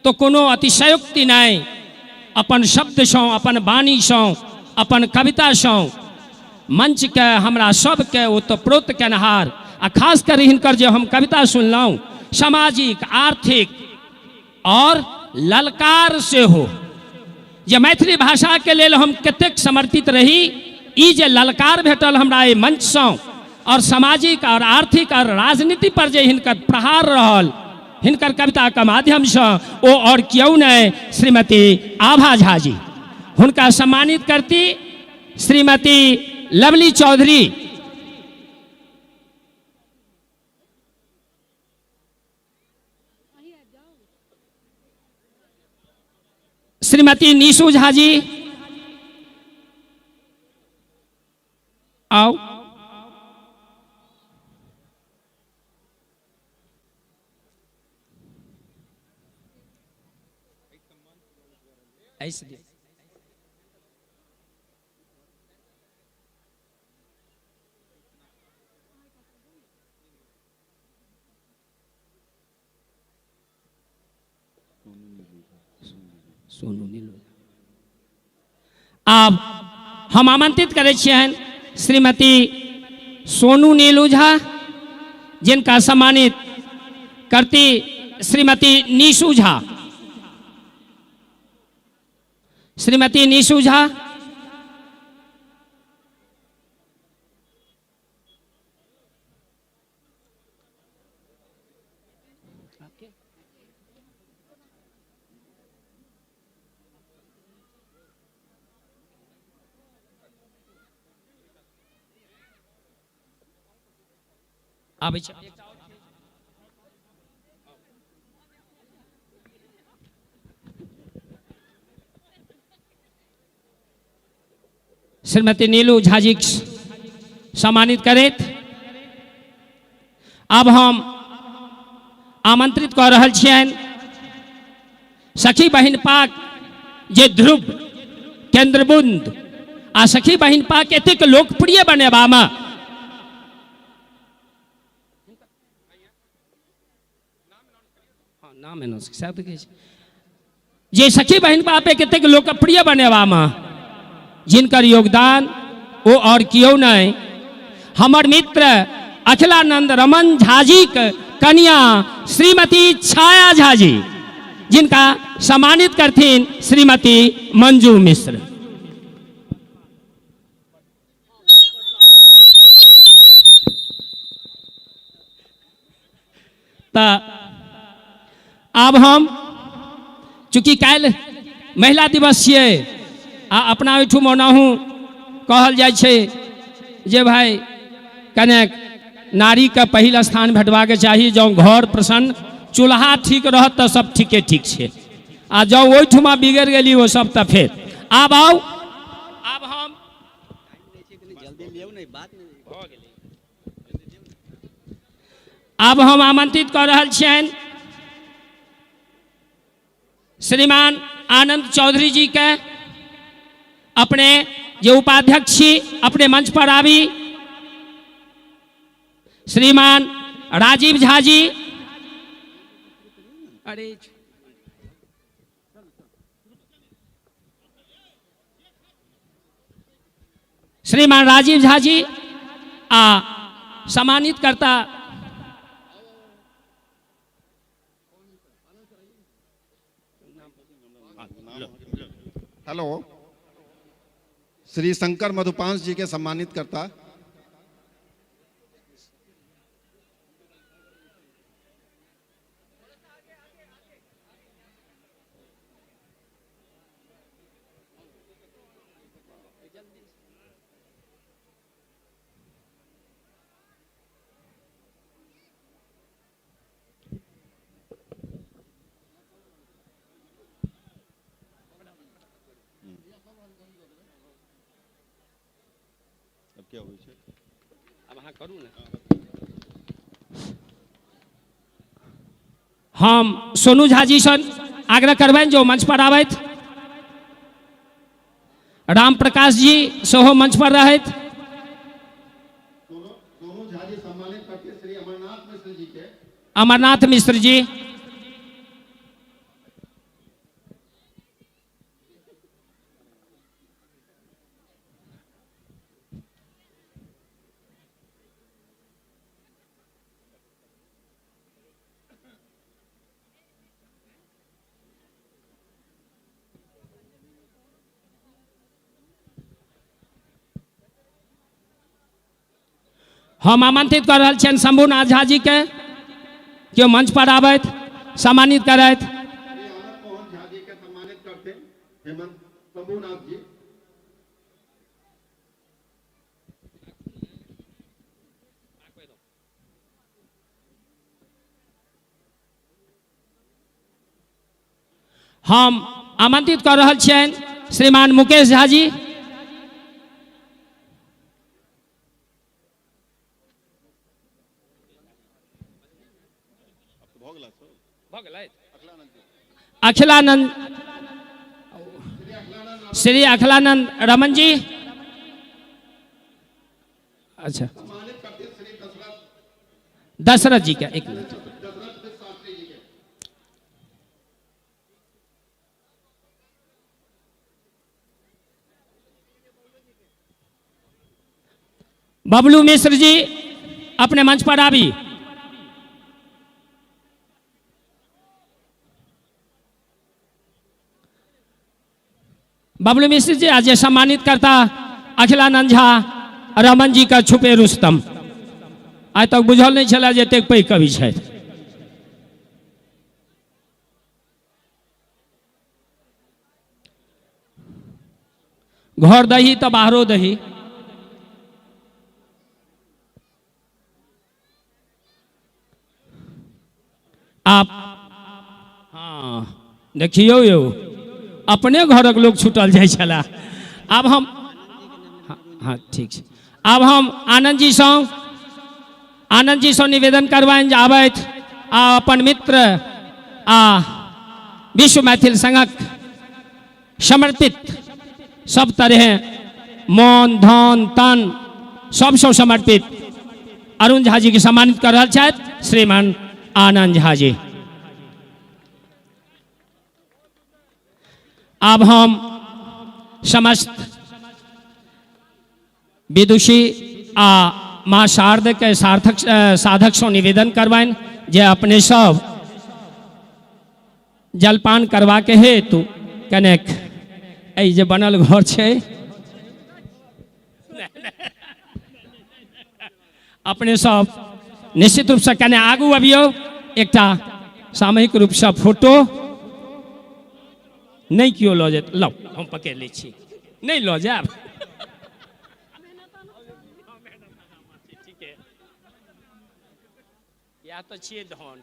तो कोनो अतिशयोक्ति नहीं। अपन शब्द सौ, अपन वाणी सौ, अपन कविता सौ मंच के हमरा सबके ओतप्रोत केनहार, आ खास कर हिनकर जे हम कविता सुनलहुँ सामाजिक, आर्थिक और ललकार सेहो, जे मैथिली भाषा के लेल हम कतेक समर्पित रही, ई जे ललकार भेटल हमरा एहि मंचसँ, और सामाजिक और आर्थिक और राजनीति पर जे हिनकर प्रहार रहल हिनकर कविता के माध्यमसँ, ओ और क्यों नहीं श्रीमती आभा झा जी। हुनका सम्मानित करती श्रीमती लवली चौधरी। श्रीमती नीशू झा जी आओ। ऐसे सोनू नीलू। आब हम आमंत्रित करै छियनि श्रीमती सोनू नीलू झा, जिनका सम्मानित करती श्रीमती नीशू झा। श्रीमती नीशू झा। आबै छै। श्रीमती नीलू झा जी सम्मानित करैत आब हम आमंत्रित कऽ रहल छियनि सखी बहिन पाक जे ध्रुव केंद्रबुंद आ सखी बहिन पाक एतेक लोकप्रिय बनेबामे नाम एना सएह तऽ कहै छै जे सखी बहिन बापे कतेक लोकप्रिय बनेबामे जिनकर योगदान ओ और केओ नहि हमर मित्र अखिलानंद रमन झाजीक कनिया श्रीमती छाया झाजी, जिनका सम्मानित करथिन श्रीमती मंजू मिश्र। तऽ आब हम चूँकि काल्हि महिला दिवस छियै आ अपना ओहिठुम ओनाहु कहल जाइ छै जे भाइ कनेक नारीके पहिल स्थान भेटबाक चाही। जँ घर प्रसन्न, चूल्हा ठीक रहत तऽ सब ठीके ठीक छै, आ जँ ओहिठुमा बिगड़ि गेली ओ सब तऽ फेर आब आउ। आब हम आब हम आमंत्रित कऽ रहल छियनि श्रीमान आनंद चौधरी जी के, अपने जे उपाध्यक्ष छी अपने मंच पर आबी। श्रीमान राजीव झा जी, अरे श्रीमान राजीव झा जी आ सम्मानित करता हेलो श्री शंकर मधुपांश जी के सम्मानित करता अब क्या होइ छै? अब अहाँ करू ने। हम सोनू झा जी सँ आग्रह करबनि जे ओ मंच पर आबथि। राम प्रकाश जी सेहो मंच पर रहथि। अमरनाथ मिश्र जी, हम आमंत्रित कर रहल छियनि शंभुनाथ झा जी के, केओ मंच पर आबथि, सम्मानित करथि। हम आमंत्रित कर रहल छियनि श्रीमान मुकेश झा जी। अखिलानंद, श्री अखिलानंद रमन जी। अच्छा, दशरथ जी का एक मिनट। बबलू मिश्र जी अपने मंच पर आबी। बबलू मिश्र जी आज सम्मानित करता अखिलानंद झा रमन जी का छुपे रुस्तम। आइ तक बुझल नहीं छला जे एतेक पैघ कवि छथि। घर दही तऽ बाहरो दही। आप हाँ देखियौ यौ, अपने घरक लोक छूटल जाइ छला। आब हम हाँ ठीक छै। आब हम आनंद जी सँ निवेदन करबनि जे आबथि आ अपन मित्र आ विश्व मैथिल संघक समर्पित सब तरह मन धन तन सबसँ समर्पित अरुण झा जी के सम्मानित कर रहल छथि श्रीमान आनंद झा जी। आब हम समस्त विदुषी आ माँ शारद के सार्थक साधक सँ निवेदन करबनि जे अपने सब जलपान करबाक हेतु कनेक एहि जे बनल घर छै अपने सब निश्चित रूपसँ कने आगू अबियौ, एकटा सामूहिक रूपसँ फोटो नहि केओ लऽ जायत, लौ हम पकड़ि लै छी, नहि लऽ जायब। इएह तऽ छियै धन।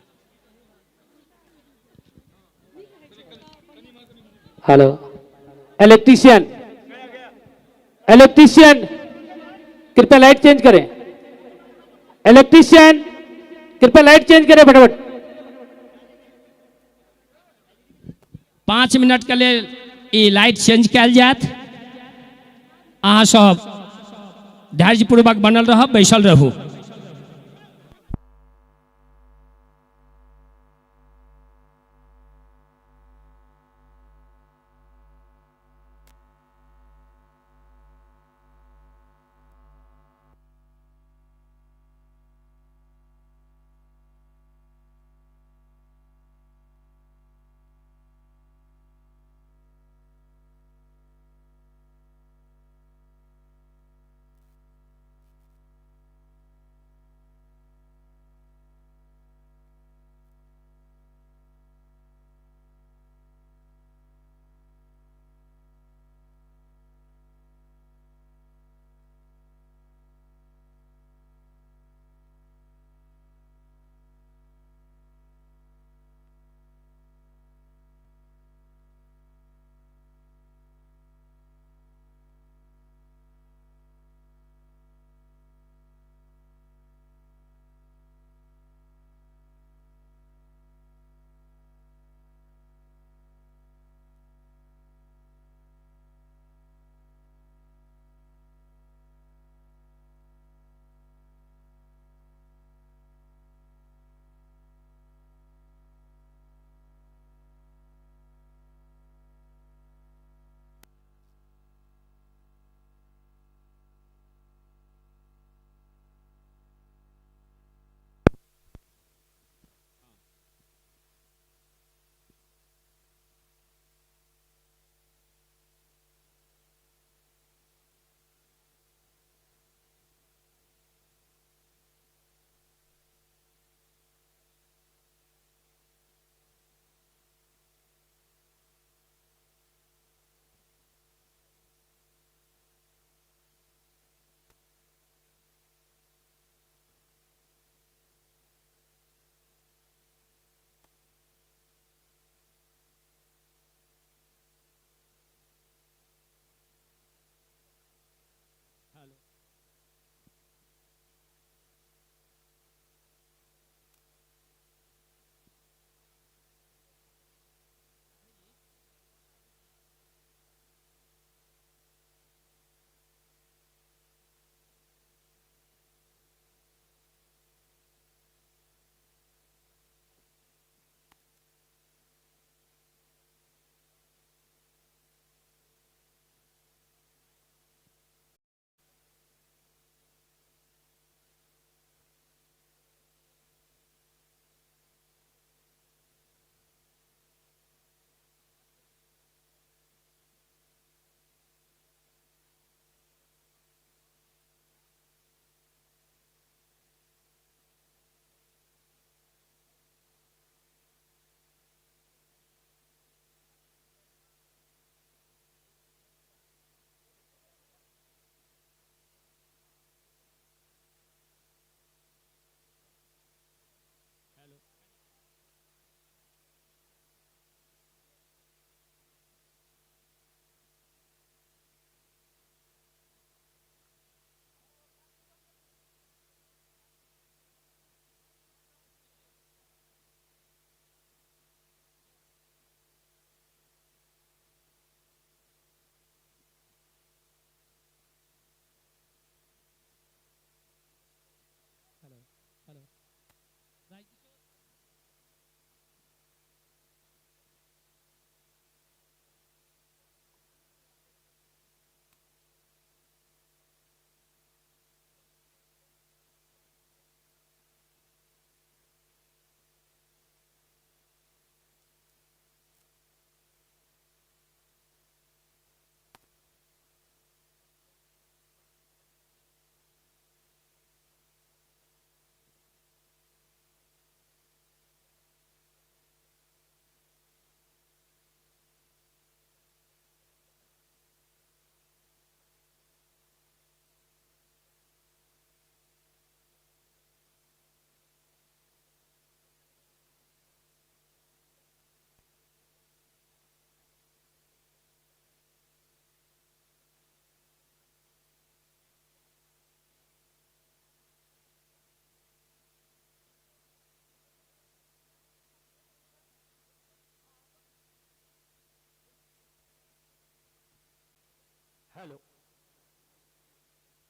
हेलो इलेक्ट्रीशियन, इलेक्ट्रीशियन कृपया लाइट चेंज करें। इलेक्ट्रीशियन कृपया लाइट चेंज करें फटाफट। 5 मिनट के लेल ई लाइट चेंज कयल जायत। अहाँ सब धैर्यपूर्वक बनल रहब, बैसल रहू।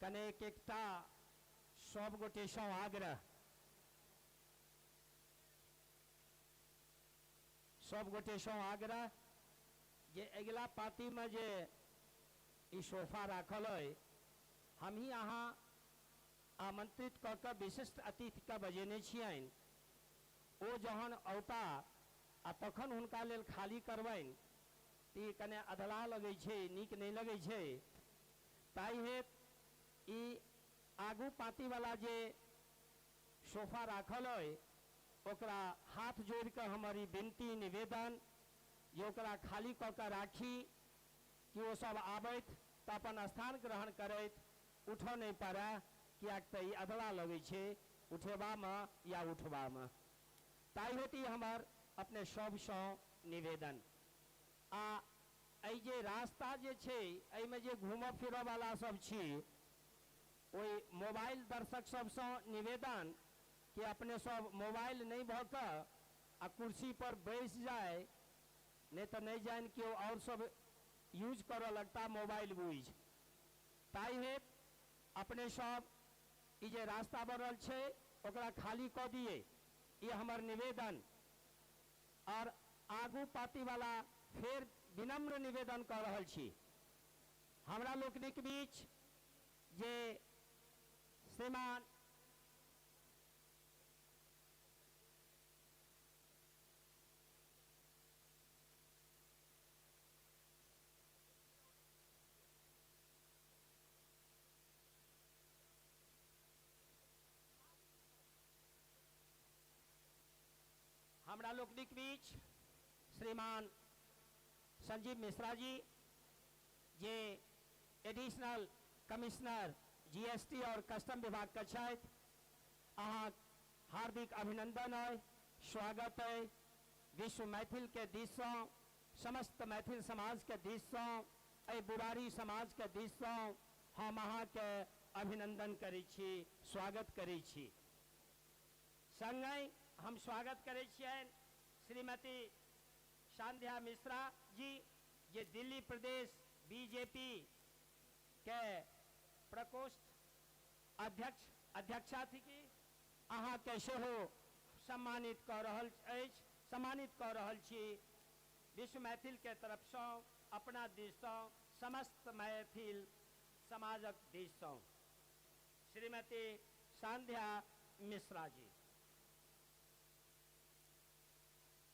कनेक एकटा सब गोटेसँ आग्रह, सब गोटेसँ आग्रह जे अगिला पाँतिमे जे ई सोफा राखल अइ, हमही अहाँ आमंत्रित कऽ कऽ विशिष्ट अतिथिके बजेने छियनि। ओ जहन औता आ तखन हुनका लेल खाली करबनि तऽ ई कने अधलाह लगै छै, नीक नहि लगै छै। ताहि हेतु ई आगू पाँतिवला जे सोफा राखल अइ ओकरा हाथ जोड़ि कऽ हमर ई विनती निवेदन जे ओकरा खाली कऽ कऽ राखी कि ओ सब आबथि तऽ अपन स्थान ग्रहण करथि, उठऽ नहि पड़य, किएक तऽ ई अधलाह लगै छै उठेबामे या उठबामे। ताहि हेतु ई हमर अपने सबसँ निवेदन। आ एहि जे रास्ता जे छै एहिमे जे घूमऽ फिरऽवला सब छी, ओहि मोबाइल दर्शक सबसँ निवेदन कि अपने सब मोबाइल नहि भऽ कऽ आ कुर्सी पर बैस जाय, नहि तऽ नहि जानि केओ आओर सब यूज करऽ लगता मोबाइल बुझि। ताहि हेतु अपने सब ई जे रास्ता बनल छै ओकरा खाली कऽ दियै, ई हमर निवेदन। और आगू पाँतिवला फेर विनम्र निवेदन कऽ रहल छी, हमरा लोकनिक बीच जे श्रीमान हमरा लोकनिक बीच श्रीमान संजीव मिश्रा जी, जे एडिशनल कमिश्नर जीएसटी और कस्टम विभाग के छथि, अहाँ हार्दिक अभिनंदन है, स्वागत है। विश्व मैथिल के दिससँ, समस्त मैथिल समाज के दिससँ, एहि बुरारी समाज के दिससँ हम अहाँके अभिनंदन करै छी, स्वागत करै छी। संगहि हम स्वागत करै छियनि श्रीमती संध्या मिश्रा जी, जे दिल्ली प्रदेश बीजेपी के प्रकोष्ठ अध्यक्षा थी। अहाँके सेहो सम्मानित कऽ रहल अछि, सम्मानित कऽ रहल छी विश्व मैथिल के तरफसँ, अपना दिससँ, समस्त मैथिल समाजक दिससँ श्रीमती संध्या मिश्रा जी।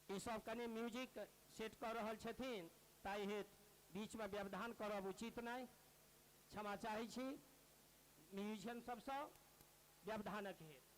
ई सब कनि म्यूजिक सेट कऽ रहल छथिन, ताहि हेतु बीचमे व्यवधान करब उचित नहि, क्षमा चाहै छी म्यूजिशियन सबसँ व्यवधानक हेतु।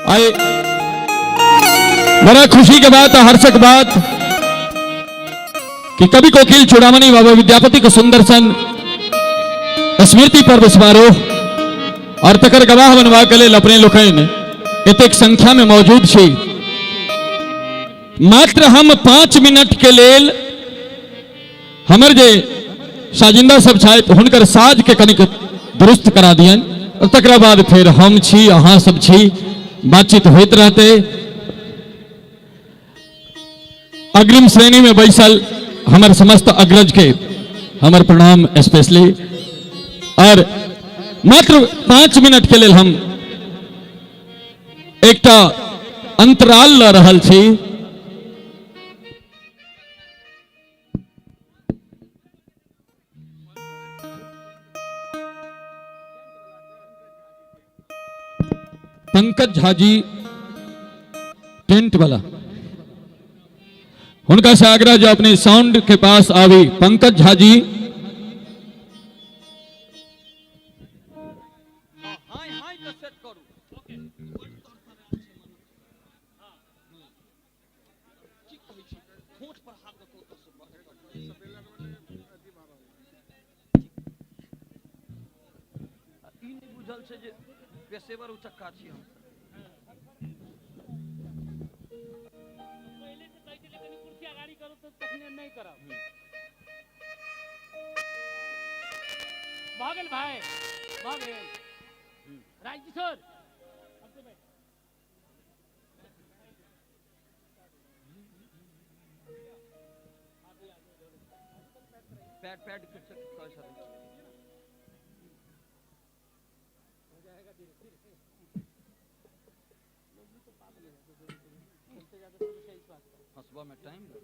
आए बड़ा खुशी के बात, हर्षक बात कि कवि कोकिल चूड़ामणि बाबा विद्यापति के सुंदर सन स्मृति पर्व समारोह और तकर गवाह बनवा के लेल अपने लोकनि एतेक संख्या में मौजूद छी। मात्र हम 5 मिनट के लेल हमर जे साजिंदा सब छथि हुनकर साज के कनिक दुरुस्त करा दियन और तकरा बाद फिर हम छी अहाँ सब छी, बातचीत होइत रहते। अग्रिम श्रेणी में बैसल हमर समस्त अग्रज के हमर प्रणाम स्पेशली। और मात्र 5 मिनट के लेल हम एकटा अंतराल ल रहल छी। पंकज झा जी टेंट वाला, हुनका से आग्रह जो अपने साउंड के पास आवी। पंकज झा जी पेशेवर उचक्का छी हम। पहिले से कहै छलै कनि कुर्सी अगाड़ी करू तऽ तखने नहि करब। भऽ गेल भाई, भऽ गेल राजकिशोर। पैड पैड कह सकै छी। हंसबा में टाइम लगे।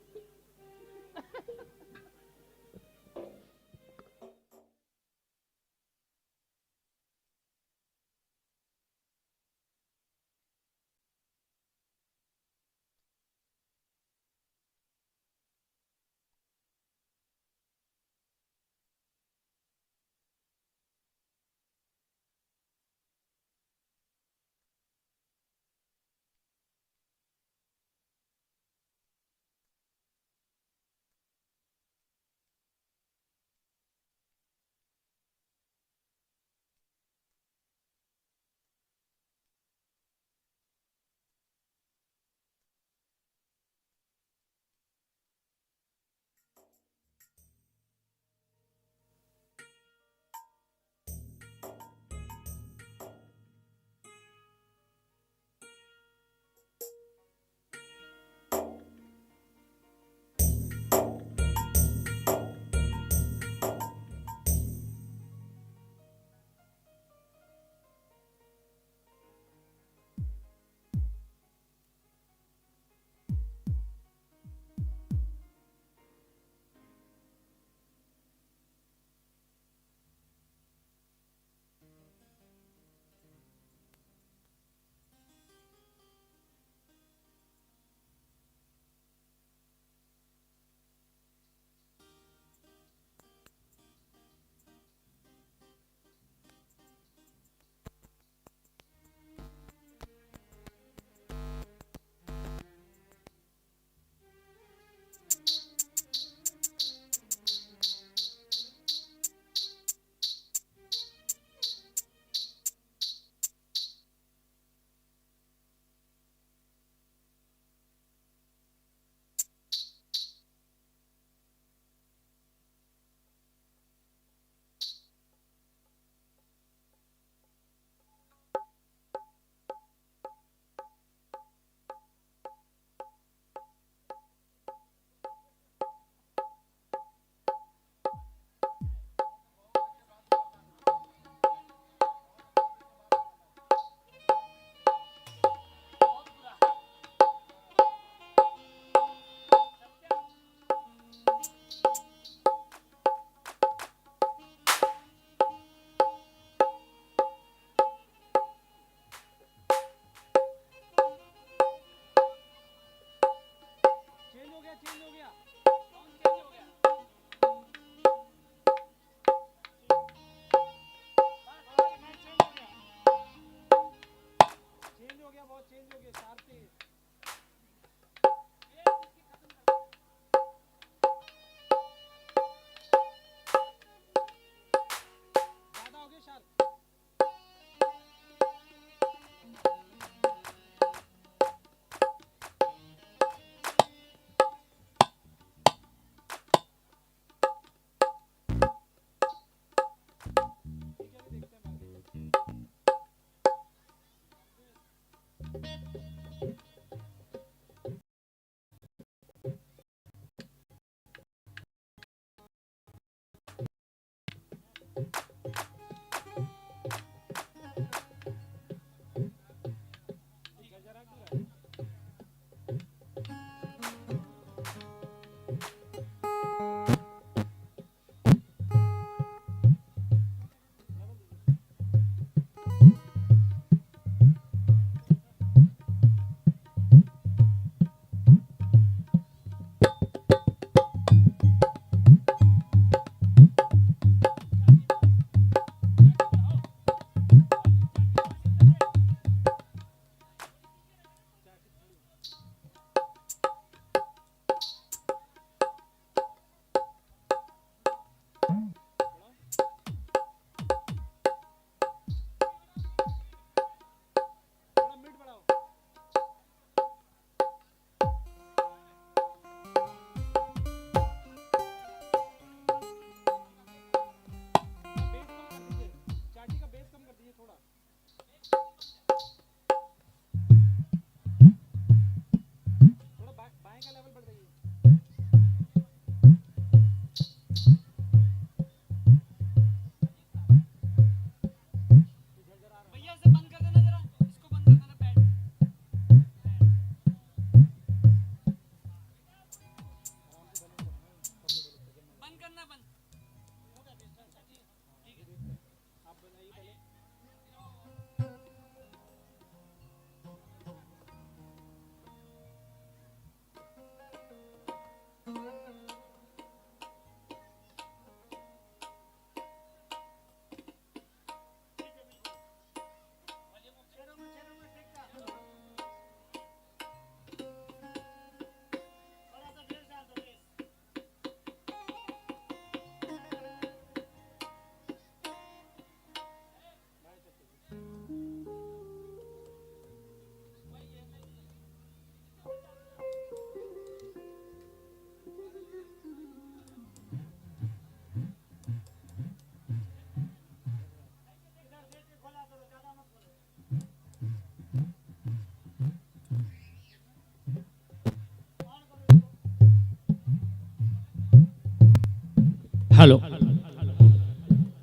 हेलो,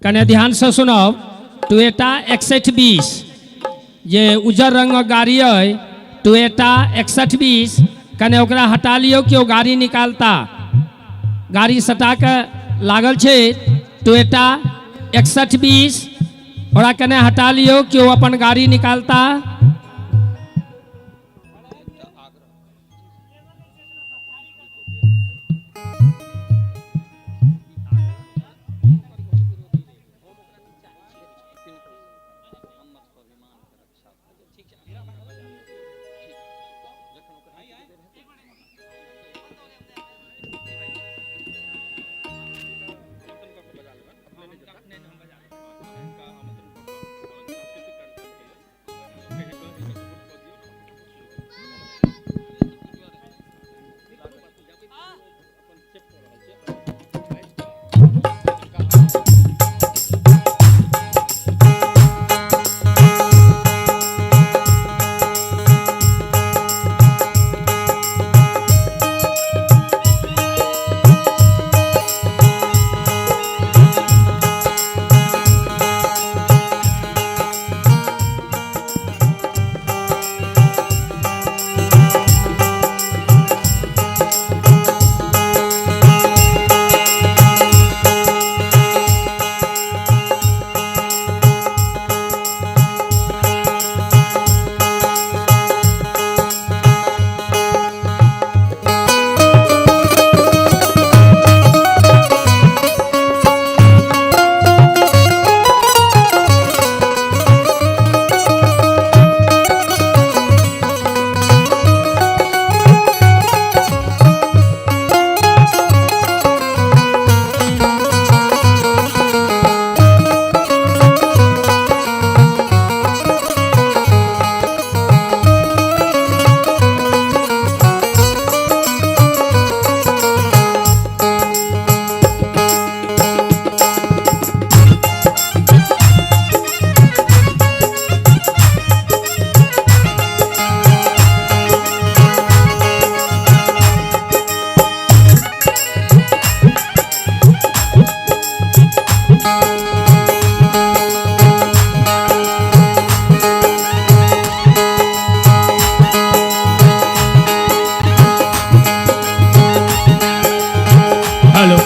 कने ध्यान से सुनब। टोयोटा 6120 जे उजर रंगक गाड़ी अइ, टोयोटा 6120, कने ओकरा हटा लियौ, केओ गाड़ी निकालता। गाड़ी सटा के लागल छै टोयोटा 6120, ओकरा कने हटा लियौ, केओ अपन गाड़ी निकालता। हेलो।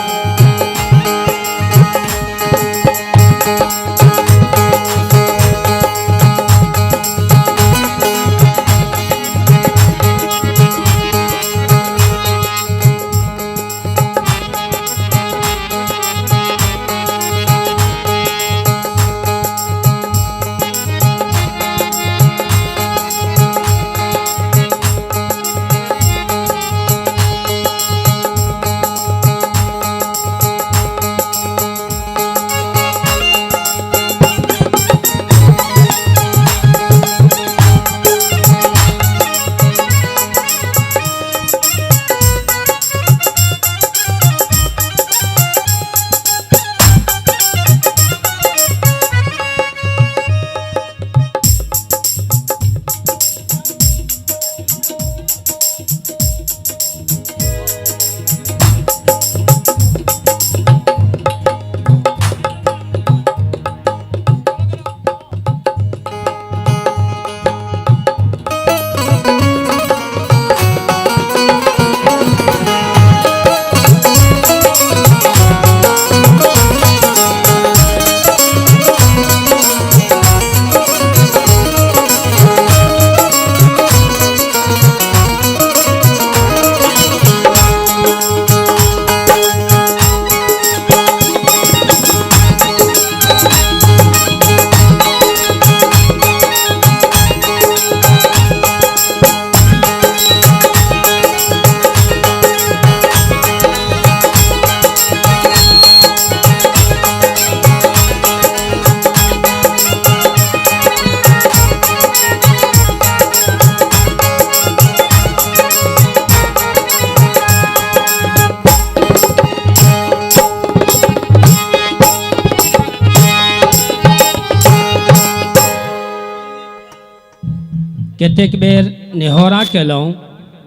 कतेक बेर नेहोरा केलहुँ,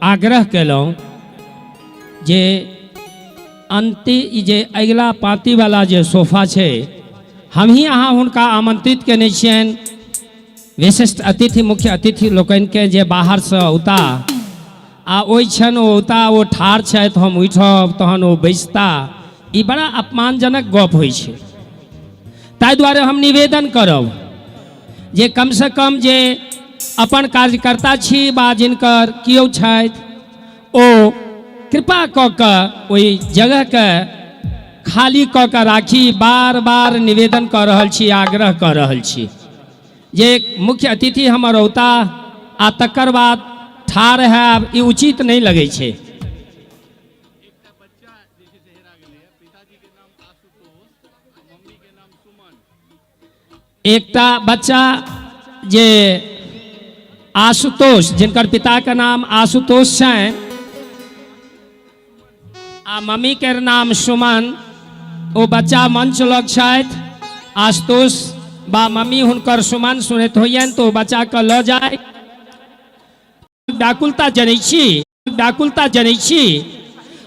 आग्रह केलहुँ जे अन्ति जे अगिला पाँतिवला जे सोफा छै, हमही अहाँ हुनका आमंत्रित केने छियनि, विशिष्ट अतिथि मुख्य अतिथि लोकनिके जे बाहरसँ औता आ ओहि क्षण ओ औता, ओ ठाढ़ छथि, हम उठब तहन ओ बैसता, ई बड़ा अपमानजनक गप होइ छै। ताहि दुआरे हम निवेदन करब जे कमसँ कम जे अपन कार्यकर्ता छी बा जिनकर केओ छथि, ओ कृपा कऽ कऽ ओहि जगहके खाली कऽ कऽ राखी। बार बार निवेदन कऽ रहल छी, आग्रह कऽ रहल छी जे मुख्य अतिथि हमर औता आ तकर बाद ठाढ़ हैब, ई उचित नहि लगै छै। एकटा बच्चा जे आशुतोष, जिनकर पिताके नाम आशुतोष छनि आ मम्मी के नाम सुमन, ओ बच्चा मंच लग छथि। आशुतोष बा मम्मी हुनकर सुमन सुनैत होइयन तऽ ओ बच्चाके लऽ जाय। व्याकुलता जनै छी, व्याकुलता जनै छी।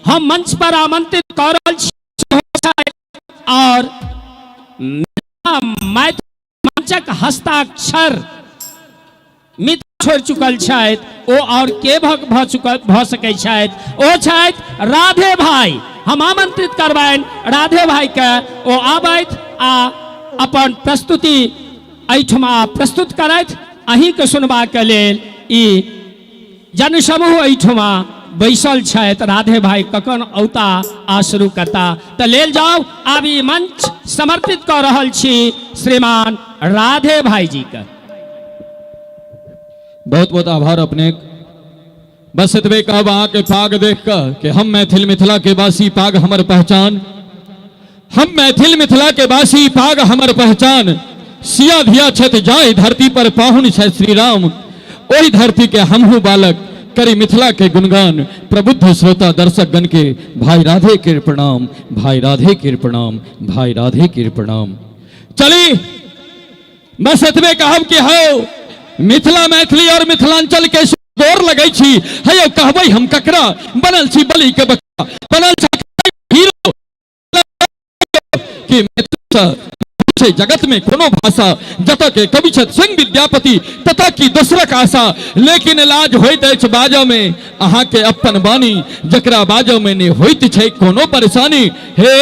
हम मंच पर आमंत्रित कऽ रहल छी और मंचक हस्ताक्षर मित्र छोड़ि चुकल छथि, ओ और के भऽ चुकल भऽ सकै छथि, ओ छथि राधे भाई। हम आमंत्रित करबनि राधे भाई के, ओ आबथि आ अपन प्रस्तुति एहिठमा प्रस्तुत करथि। अहीँके सुनबाक लेल ई जनसमूह एहिठमा बैसल छथि। राधे भाई कखन औता आ शुरू करता, तऽ लेल जाउ आब ई मंच समर्पित कऽ रहल छी श्रीमान राधे भाई जी के। बहुत बहुत आभार अपने। बस एतबे कहब अहाँके पाग देख कऽ कि हम मैथिल मिथिला के वासी, पाग हमर पहचान। हम मैथिल मिथिला के वासी, पाग हमर पहचान। सिया धिया छथि जाहि धरती पर पाहुन छथि श्री राम, ओहि धरती के हमहू बालक करी मिथिला के गुणगान। प्रबुद्ध श्रोता दर्शक गण के भाई राधे के प्रणाम, भाई राधे के प्रणाम, भाई राधे के प्रणाम। चली बस एतबे कहब कि हौ मिथिला मैथिली और मिथिलांचल के गोर लगै छी, हे कहबै हम ककरा, बनल छी बलि के बकरा, बनल छी हीरो कि छै जगत में कोनो भाषा, जतऽ के कवि छथि स्वयं विद्यापति ततऽ की दोसरक आशा। लेकिन लाज होइत अछि बाजऽ में अहाँके अपन वाणी, जकरा बाजऽ में नहि होइत छै कोनो परेशानी। हे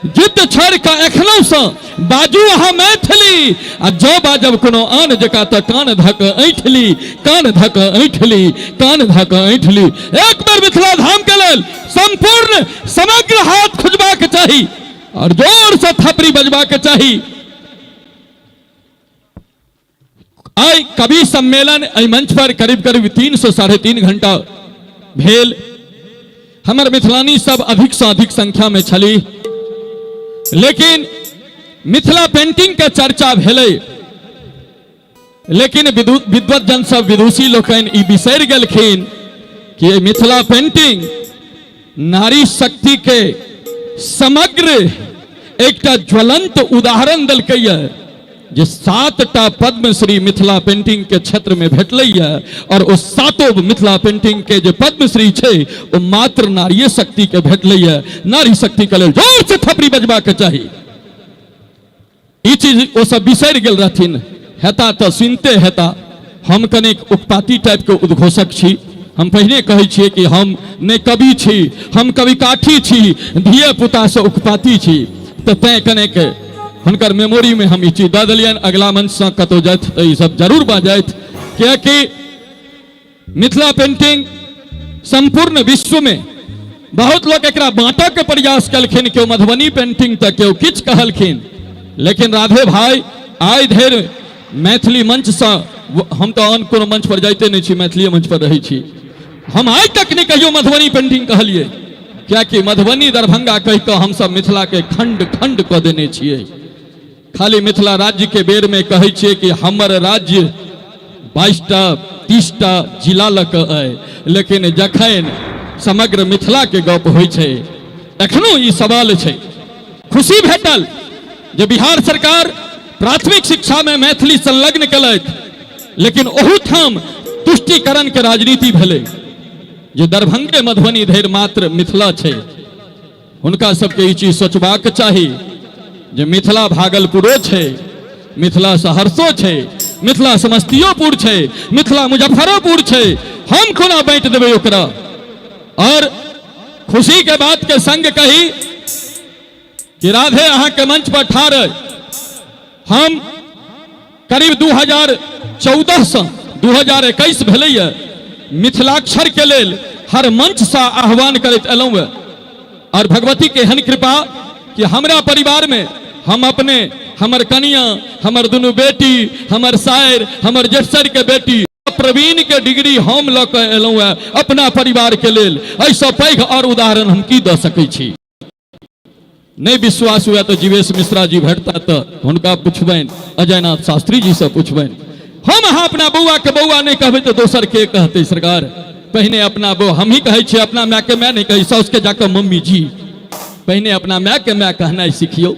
जिद्द छोड़ि कऽ एखनहुँ बाजू अहाँ मैथिली, आ जँ बाजब कोनो आन जकाँ तऽ कान धऽ कऽ ऐंठली, कान धऽ कऽ ऐंठली, कान धऽ कऽ ऐंठली। एक बेर मिथिला धाम के लेल संपूर्ण समग्र हाथ खुजबाक चाही और जोर से थपड़ी बजबाक चाही। आइ कवि सम्मेलन एहि मंच पर करीब करीब 3 से 3.5 घंटा भेल। हमर मिथिलानी सब अधिक से अधिक संख्या में छली, लेकिन मिथिला पेंटिंग के चर्चा भेलै, लेकिन विद्वत जन सब विदुषी लोकनि ई बिसरि गेलखिन कि मिथिला पेंटिंग नारी शक्ति के समग्र एकटा ज्वलंत उदाहरण देलकैया जे 7टा पद्मश्री मिथिला पेंटिंग के क्षेत्र में भेटलैया, और ओ सातो मिथिला पेंटिंग के जे पद्मश्री छै ओ मात्र नारीय शक्ति के भेटलैया। नारी शक्ति के लेल जोर से थपड़ी बजबा के चाही। ई चीज ओ सब बिसरि गेल रहथिन, हेता तऽ सुनते हेता। हम कनेक उकपाती टाइप के उद्घोषक छी। हम पहिने कहै छियै कि हम नहि कवि छी, हम कविकाठी छी, धिये पुता से उकपाती छी, तऽ तैं कनेक हुनकर मेमोरी में हम ई चीज दऽ देलियनि। अगला मंचसँ कतहु जाथि तऽ ई सब जरूर बाजथि, कियाकि मिथिला पेंटिंग संपूर्ण विश्व में बहुत लोग एकरा बांटऽ के प्रयास कलखिन, केओ मधुबनी पेंटिंग तऽ केओ किछु कहलखिन, लेकिन राधे भाई आइ धरि मैथिली मंचसँ, हम तऽ आन कोनो मंच पर जाइते नहि छी, मैथिलीए मंच पर रहै छी, हम आइ तक नहि कहियो मधुबनी पेंटिंग कहलियै, कियाकि मधुबनी दरभंगा कहि कऽ हमसब मिथिला के खंड खंड कऽ देने छियै। खाली मिथिला राज्य के बेर में कहै छियै कि हमर राज्य 22टा 30टा जिला लऽ कऽ अइ, लेकिन जखन समग्र मिथिला के गप होइ छै एखनो ई सवाल छै। खुशी भेटल जे बिहार सरकार प्राथमिक शिक्षा में मैथिली संलग्न केलथि, लेकिन ओहूठाम तुष्टिकरण के राजनीति भेलै जे दरभंगे मधुबनी धरि मात्र मिथिला छै। हुनका सबके ई चीज सोचबाक चाही जे मिथिला भागलपुरो छै, मिथिला सहरसो छै, मिथिला समस्तीयोपुर छै, मिथिला मुजफ्फरोपुर छै, हम कोना बाँटि देबै ओकरा। और खुशी के बात के संग कही कि राधे अहाँके मंच पर ठाढ़ अइ। हम करीब 2014 से 2021 भेलैए मिथिलाक्षर के लेल हर मंच से आह्वान करैत एलहुँ हेँ। और भगवती के एहन कृपा कि हमरा परिवार में हम अपने, हमर कनिया, हमर दुनू बेटी, हमर सायर, हमर जेठसर के बेटी प्रवीण के डिग्री हम लऽ कऽ एलहुँ हेँ अपना परिवार के लेल। एहिसँ पैघ और उदाहरण हम की दऽ सकै छी। नहीं विश्वास हुआ तो जीवेश मिश्रा जी भेटता तो हुनका पुछबनि, अजयनाथ शास्त्री जी से पुछबनि। हम अहाँ अपना बौआ के बौआ नहीं कहबै तो दोसर के कहतै सरकार। पहिने अपना बौ हम ही कहै छियै, अपना माय के माय नहीं कहै, साउस के जाकर मम्मी जी। पहिने अपना माय के माय कहनाइ सिखियौ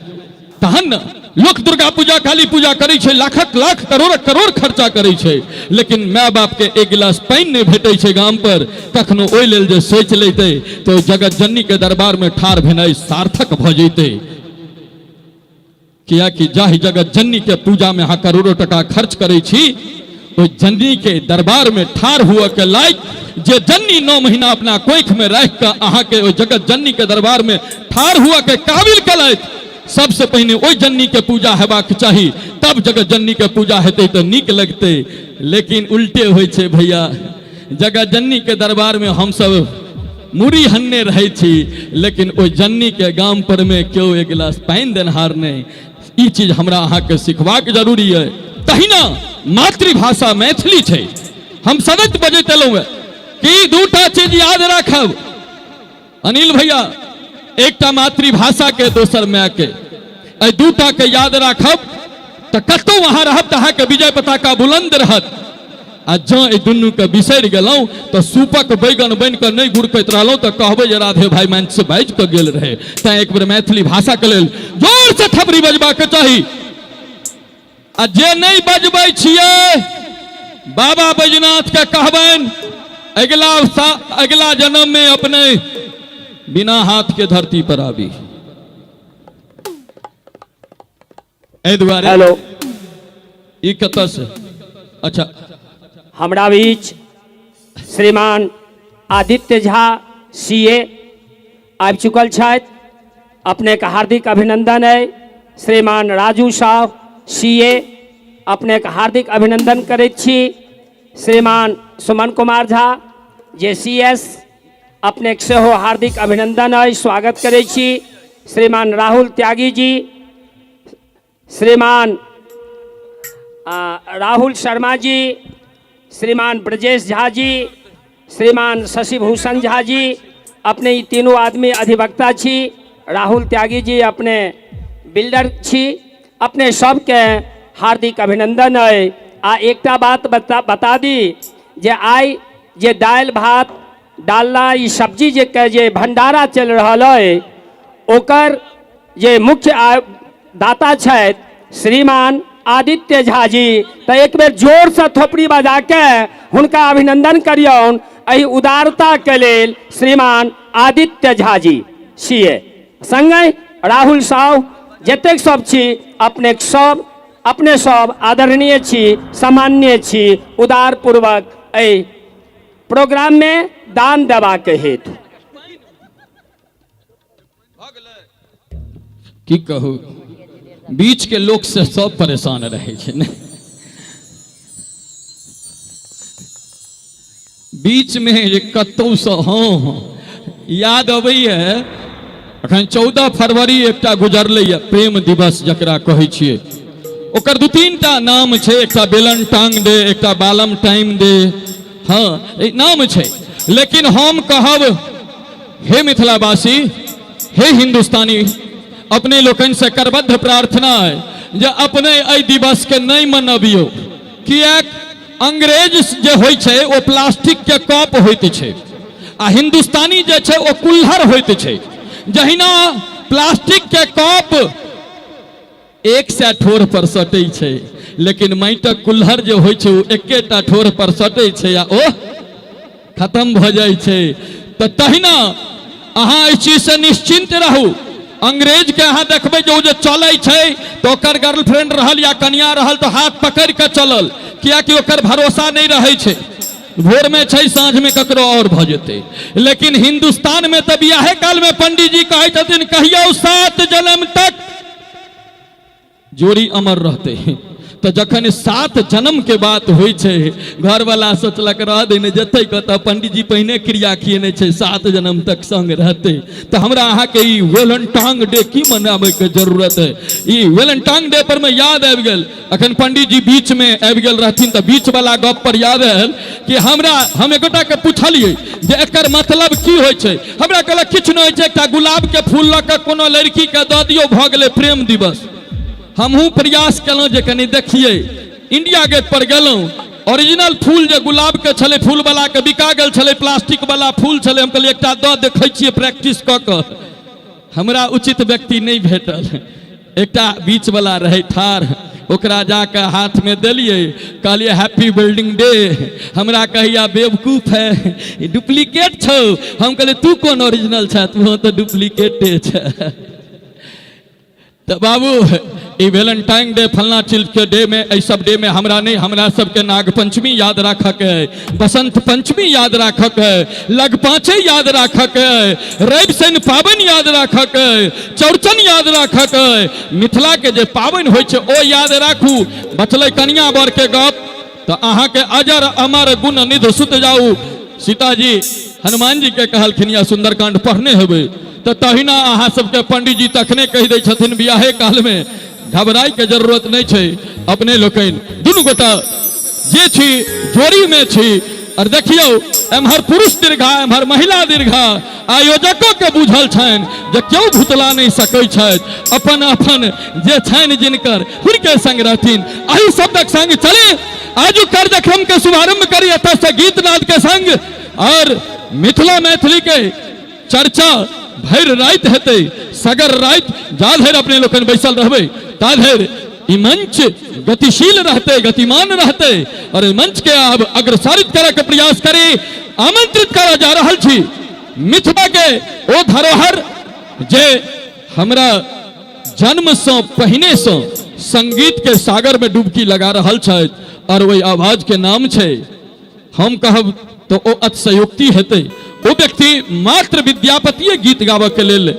तहन ने। लोक दुर्गा पूजा काली पूजा करै छै, लाखक लाख करोड़क करोड़ खर्चा करै छै, लेकिन माय बाप के एक गिलास पानि नहि भेटै छै गाम पर। कखनो ओहि लेल जे सोचि लेतै तऽ जगत जननी के दरबार में ठाढ़ भेनाइ सार्थक भऽ जैतै। कियाकि जाहि जगत जननी के पूजा में अहाँ करोड़ों टका खर्च करै छी, ओहि जननी के दरबार में ठाढ़ हुअ के लायक जे जननी 9 महीना अपना कोख में राखि कऽ अहाँके ओहि जगत जननी के दरबार में ठाढ़ हुअ के काबिल केलथि, सबसे पहिने ओहि जननी के पूजा हेबाक चाही, तब जगत जननी के पूजा हेतै तऽ नीक लगतै। लेकिन उल्टे होइ छै भैया, जगत जननी के दरबार में हमसब मुड़ी हन्ने रहै छी, लेकिन ओहि जननी के गाम पर में केओ एक गिलास पानि देनहार नहि। ई चीज हमरा अहाँके सिखबाक जरूरी अइ। तहिना मातृभाषा मैथिली छै। हम सदैत बजैत एलहुँ हेँ कि दूटा चीज याद राखब अनिल भैया, एकटा मातृभाषा के, दोसर माय के। एहि दूटा के याद राखब तऽ कतहु अहाँ रहब तऽ अहाँके विजय पताका बुलंद रहत। आ जँ एहि दुनू के बिसरि गेलहुँ तऽ सूपक बैगन बनि कऽ नहि गुड़कैत रहलहुँ तऽ कहबै जे राधे भाई मंच से बाजि कऽ गेल रहे। तैं एक बेर मैथिली भाषा के लेल जोर से थपड़ी बजबाक चाही। आ जे नहि बजबै छियै बाबा बैजनाथ के कहबनि अगिला जन्म में अपने बिना हाथ के धरती पर आबी। एहि दुआरे हेलो ई कतऽ से अच्छा हमरा बीच श्रीमान आदित्य झा सी ए आबि चुकल छथि। अपनेके हार्दिक अभिनंदन अइ। श्रीमान राजू साहु सी ए अपनेके हार्दिक अभिनंदन करैत छी। श्रीमान सुमन कुमार झा जे सी एस अपनेके सेहो हार्दिक अभिनंदन अइ, स्वागत करै छी। श्रीमान राहुल त्यागी जी, श्रीमान राहुल शर्मा जी, श्रीमान ब्रजेश झा जी, श्रीमान शशिभूषण झा जी, अपने ई तीनों आदमी अधिवक्ता छी। राहुल त्यागी जी अपने बिल्डर छी। अपने सबके हार्दिक अभिनंदन अइ। आ एकटा बात बता दी जे आइ जे दालि भात डालना ई सब्जी जे के जे भंडारा चलि रहल अइ ओकर जे मुख्य दाता छथि श्रीमान आदित्य झा जी, तऽ एक बेर जोरसँ थोपड़ी बजा के हुनका अभिनंदन करियौन एहि उदारता के लेल श्रीमान आदित्य झा जी सी ए। संगहि राहुल साहु जतेक सब छी अपने सब अपने सब आदरणीय छी, सामान्य छी, उदारपूर्वक एहि प्रोग्राम में दान देबाक हेतु। की कहू, बीच के लोक से सब परेशान रहे छै ने। बीच में जे कतौ से हाँ याद अबैया, अखन 14 फरवरी एकटा गुजरलैया प्रेम दिवस जकरा कहै छियै, ओकर 2-3 टा नाम छै। एकटा बेलन टांग डे, एकटा बालम टाइम डे, हाँ ई नाम छै। लेकिन हम कहब हे मिथिलावासी, हे हिंदुस्तानी, अपने लोकनि से करबद्ध प्रार्थना है जे अपने एहि दिवस के नहीं मनबियौ। किएक अंग्रेज जे होइ छै ओ प्लास्टिक के कप होइत छै आ हिंदुस्तानी जे छै ओ कुल्हड़ होइत छै। जहिना प्लास्टिक के कप 100 ठोर पर सटै छै, लेकिन माटिक कुल्हड़ जे होइ छै ओ एकेटा ठोर पर सटै छै आ ओ खत्म भऽ जाइ छै। तऽ तहिना अहाँ एहि चीजसँ निश्चिन्त रहू। अंग्रेज के अहाँ देखबै जे ओ जे चलै छै तऽ ओकर गर्लफ्रेंड रहल या कनिया रहल तऽ हाथ पकड़ि कऽ चलल, कियाकि ओकर भरोसा नहि रहै छै, भोर में छै साँझ में ककरो और भऽ जेतै। लेकिन हिंदुस्तान में तऽ बियाहे काल में पंडीजी कहै छथिन कहियौ 7 जन्म तक जोड़ी अमर रहते। तऽ जखन 7 जन्म के बात होइ छै, घरवाला सोचलक रह दे ने जेतै कतऽ, पंडीजी पहिने क्रिया खिएने छै 7 जन्म तक संग रहते। तऽ हमरा अहाँके ई वेलेंटाइन डे की मनाबै के जरूरत है। ई वेलेंटाइन डे पर में याद आबि गेल, अखन पंडीजी बीच में आबि गेल रहथिन तऽ बीच वाला गप पर याद आयल कि हम एकोटा के पुछलियै जे एकर मतलब की होइ छै। हमरा कहलक किछु नहि होइ छै, एकटा गुलाब के फूल लऽ कऽ कोनो लड़की के दऽ दियौ, भऽ गेलै प्रेम दिवस। हमहूँ प्रयास केलहुँ जे कनि देखियै, इंडिया गेट पर गेलहुँ, ओरिजिनल फूल जे गुलाब के छलै फूल वाला के बिका गेल छलै, प्लास्टिक वाला फूल छलै। हम कहलियै एकटा दऽ देखै छियै प्रैक्टिस कऽ कऽ। हमरा उचित व्यक्ति नहि भेटल, एकटा बीच वाला रहै ठाढ़, ओकरा जाकऽ हाथमे देलियै, कहलियै हैप्पी वेडिंग डे। हमरा कहैया बेवकूफ है, ई डुप्लीकेट छौ। हम कहलियै तू कोन ओरिजिनल छै, तू तऽ डुप्लीकेटे छै। तऽ बाबू ई वेलेंटाइन डे फलना चीज के डे में, एहि सब डे में हमरा नहीं, हमरा सबके नाग पंचमी याद राखक है, बसंत पंचमी याद राखक है, लगपाँचे याद राखक है, रवि शनि पाबनि याद राखक है, चौरचन याद राखक है, मिथिला के जे पाबनि होइ छै ओ याद राखू। बचलै कनिया बर के गप तऽ अहाँके अजर अमर गुण निध सुत जाउ। सीताजी हनुमान जी के कहलखिन या सुंदरकांड पढ़ने हेबै, तऽ तहिना अहाँ सबके पंडीजी तखने कहि दै छथिन बियाहे काल में, घबराइ के जरूरत नहीं छै। अपने लोकनि दुनू गोटा जे छी जोड़ी में छी, और देखियौ एम्हर पुरुष दीर्घा एम्हर महिला दीर्घा, आयोजको के बुझल छनि जे केओ भुतला नहीं सकै छथि, अपन अपन जे छनि जिनकर हुनके संग रहथिन। एहि शब्दक संग चली आजुक कार्यक्रम के शुभारंभ करी एतऽ से गीत नाद के संग, और मिथिला मैथिली के चर्चा भरि राति हेतै, सगर राति जा धरि अपने लोकनि बैसल रहबै ता धरि ई मंच गतिशील रहतै, गतिमान रहतै, और एहि मंच के आब अग्रसारित करऽ के प्रयास करी। आमंत्रित करऽ जा रहल छी मिथिला के ओ धरोहर जे हमरा जन्म सँ पहिने सँ संगीत के सागर में डुबकी लगा रहल छथि और ओहि आवाज के नाम छै, हम कहब तो ओ अतिशयोक्ति हेतै, ओ व्यक्ति मात्र विद्यापतिये गीत गाबऽ के लेल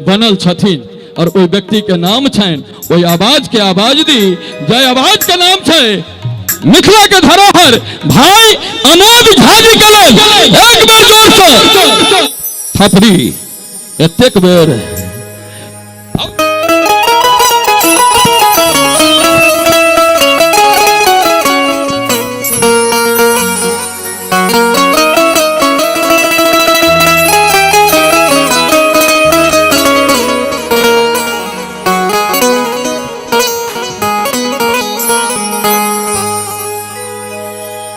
बनल छथिन और ओहि व्यक्ति के नाम छनि, ओहि आवाज के आवाज दी, जय आवाज के नाम छै मिथिला के धरोहर भाई अमोद झा जी के लेल एक बेर जोर से थपड़ी एतेक बेर।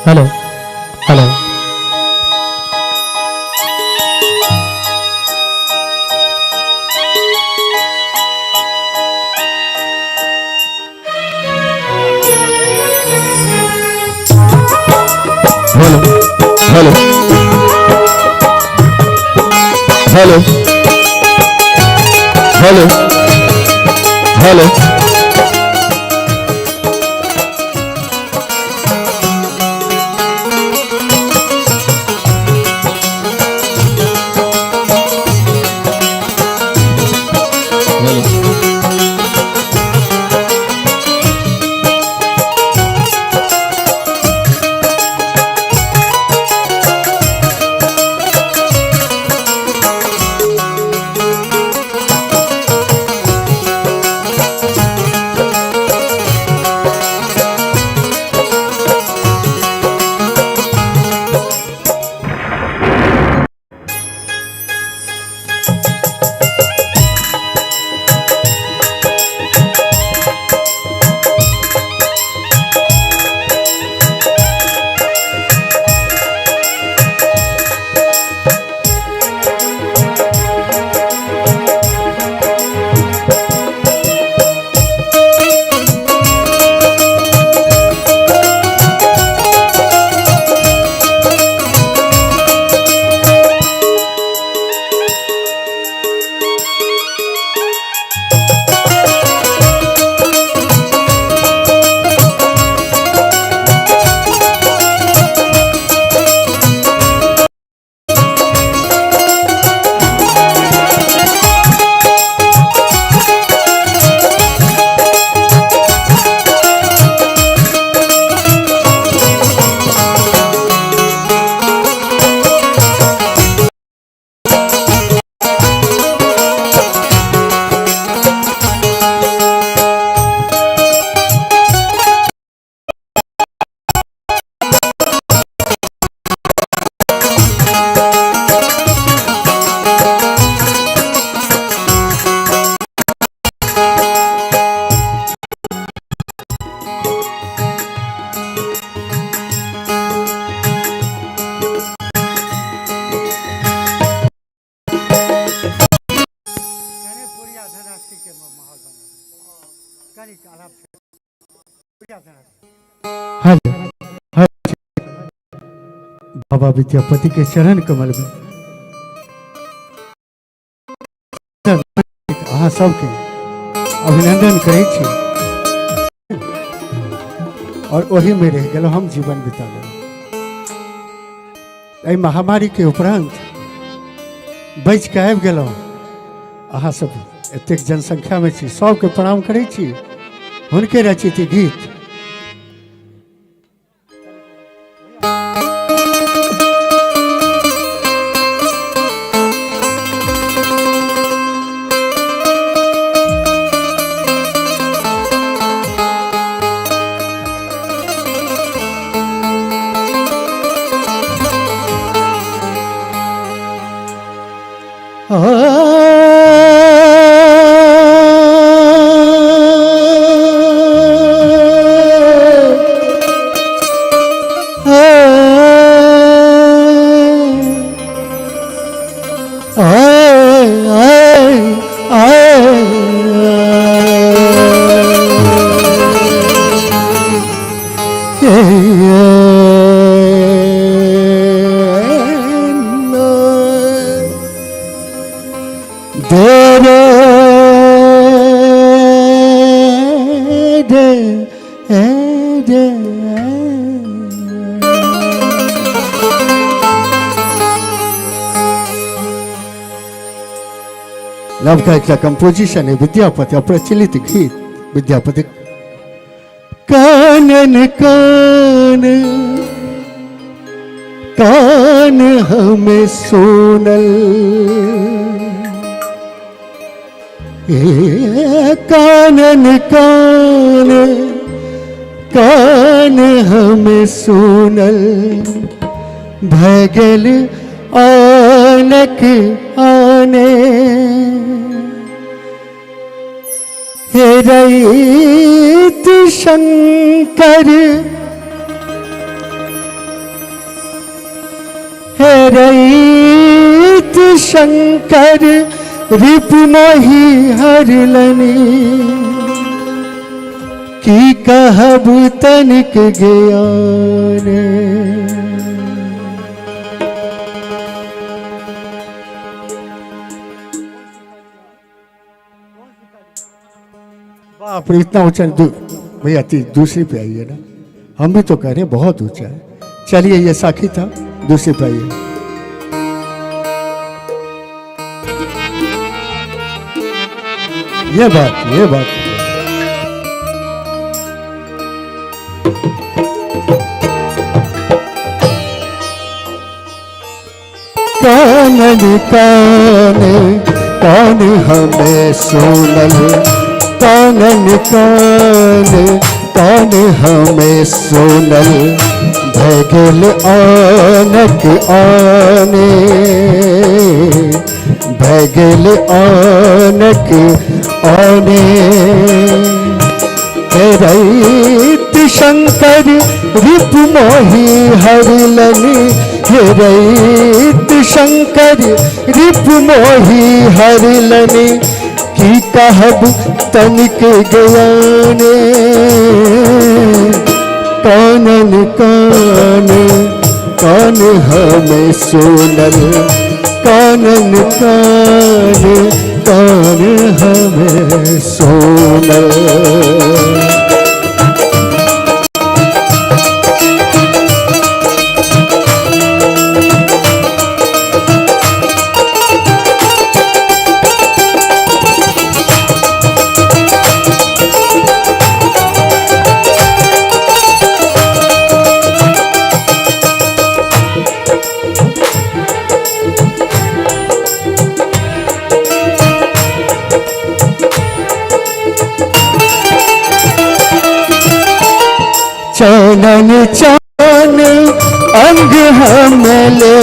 Hello hello hello hello hello hello hello. बाबा विद्यापति के चरण कमल में अहाँ सबके अभिनंदन करै छी और ओही में रह गेलहुँ हम, जीवन बिता लेलहुँ। एहि महामारी के उपरांत बचि के आबि गेलहुँ। अहाँ सब एतेक जनसंख्या में छी, सबके प्रणाम करै छी। हुनके रचित गीत नवका एकटा कंपोजिशन है विद्यापति अप्रचलित गीत विद्यापति। कानन कान कान हमें सोनल, ए कानन कान कान हमें सोनल, भय गेल आनक आने, हे रईत शंकर, हे रईत शंकर रिपु मोहि हरलनी, की कहब तनिक ज्ञान। बाप रे, इतना ऊंचा भैया, दूसरी पे आइए ना, हम भी तो कह रहे हैं बहुत ऊंचा है। चलिए ये साखी था, दूसरी पे आइए। ये बात, ये बात। कानन कान कान हमें सोनल, कानन कान कान हमें सोनल, भय गेल आनक आने, भय गेल आनक आने, हे रईत शंकर रिपु मोहि हरलनि, हे रईत शंकर रिपु मोहि हरलनि, की कहब तनिक ज्ञाने। कानन कान कान हमें सोनल, कानन कान कान हमें सोनल। चनन चान अंग हम ले,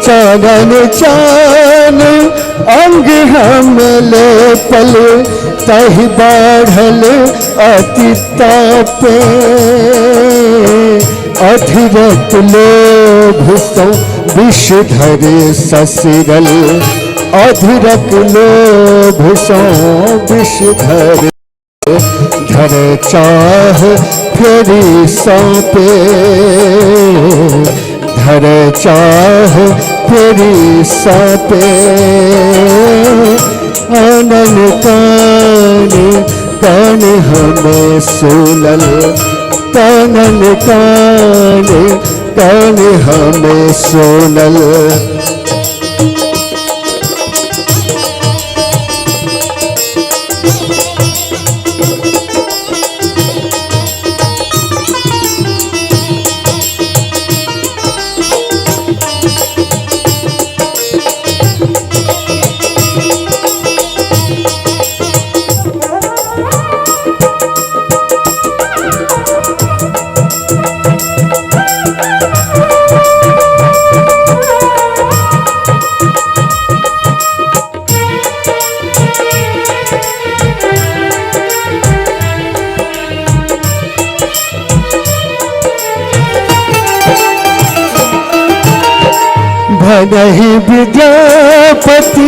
चनन चान अंग हम ले पल, तहि बढ़ल अति तापे, अधीरत लोभ सो विषधर ससरल, अधीरत लोभ सो विषधर धर चाह फेरी सौंपे, धर चाह फेरी सौंपे। आनन कान कान हमें सोनल, कानन कान कान हमें सोनल। भनहि विद्यापति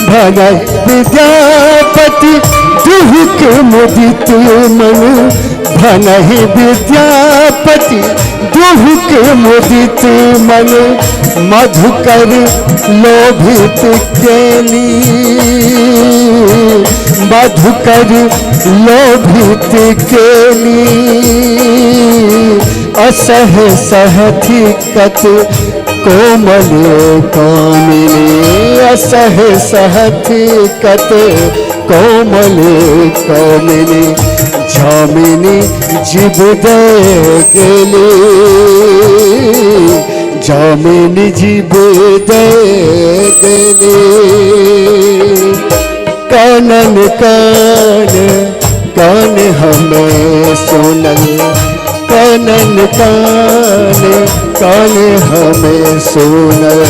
भनहि विद्यापति दुहुक मुदित भनहि विद्यापति दुहु के मुदित मन मधुकर लोभित केली, मधुकर लोभित केली। असह सहथि कत कोमल कामिनी, असह सहथि कत कोमल कामिनी। जामिनी जीव दे गेली, जामिनी जीव दे गेली। कानन कान कान हमें सुनल, कानन कान कान हमें सुनल।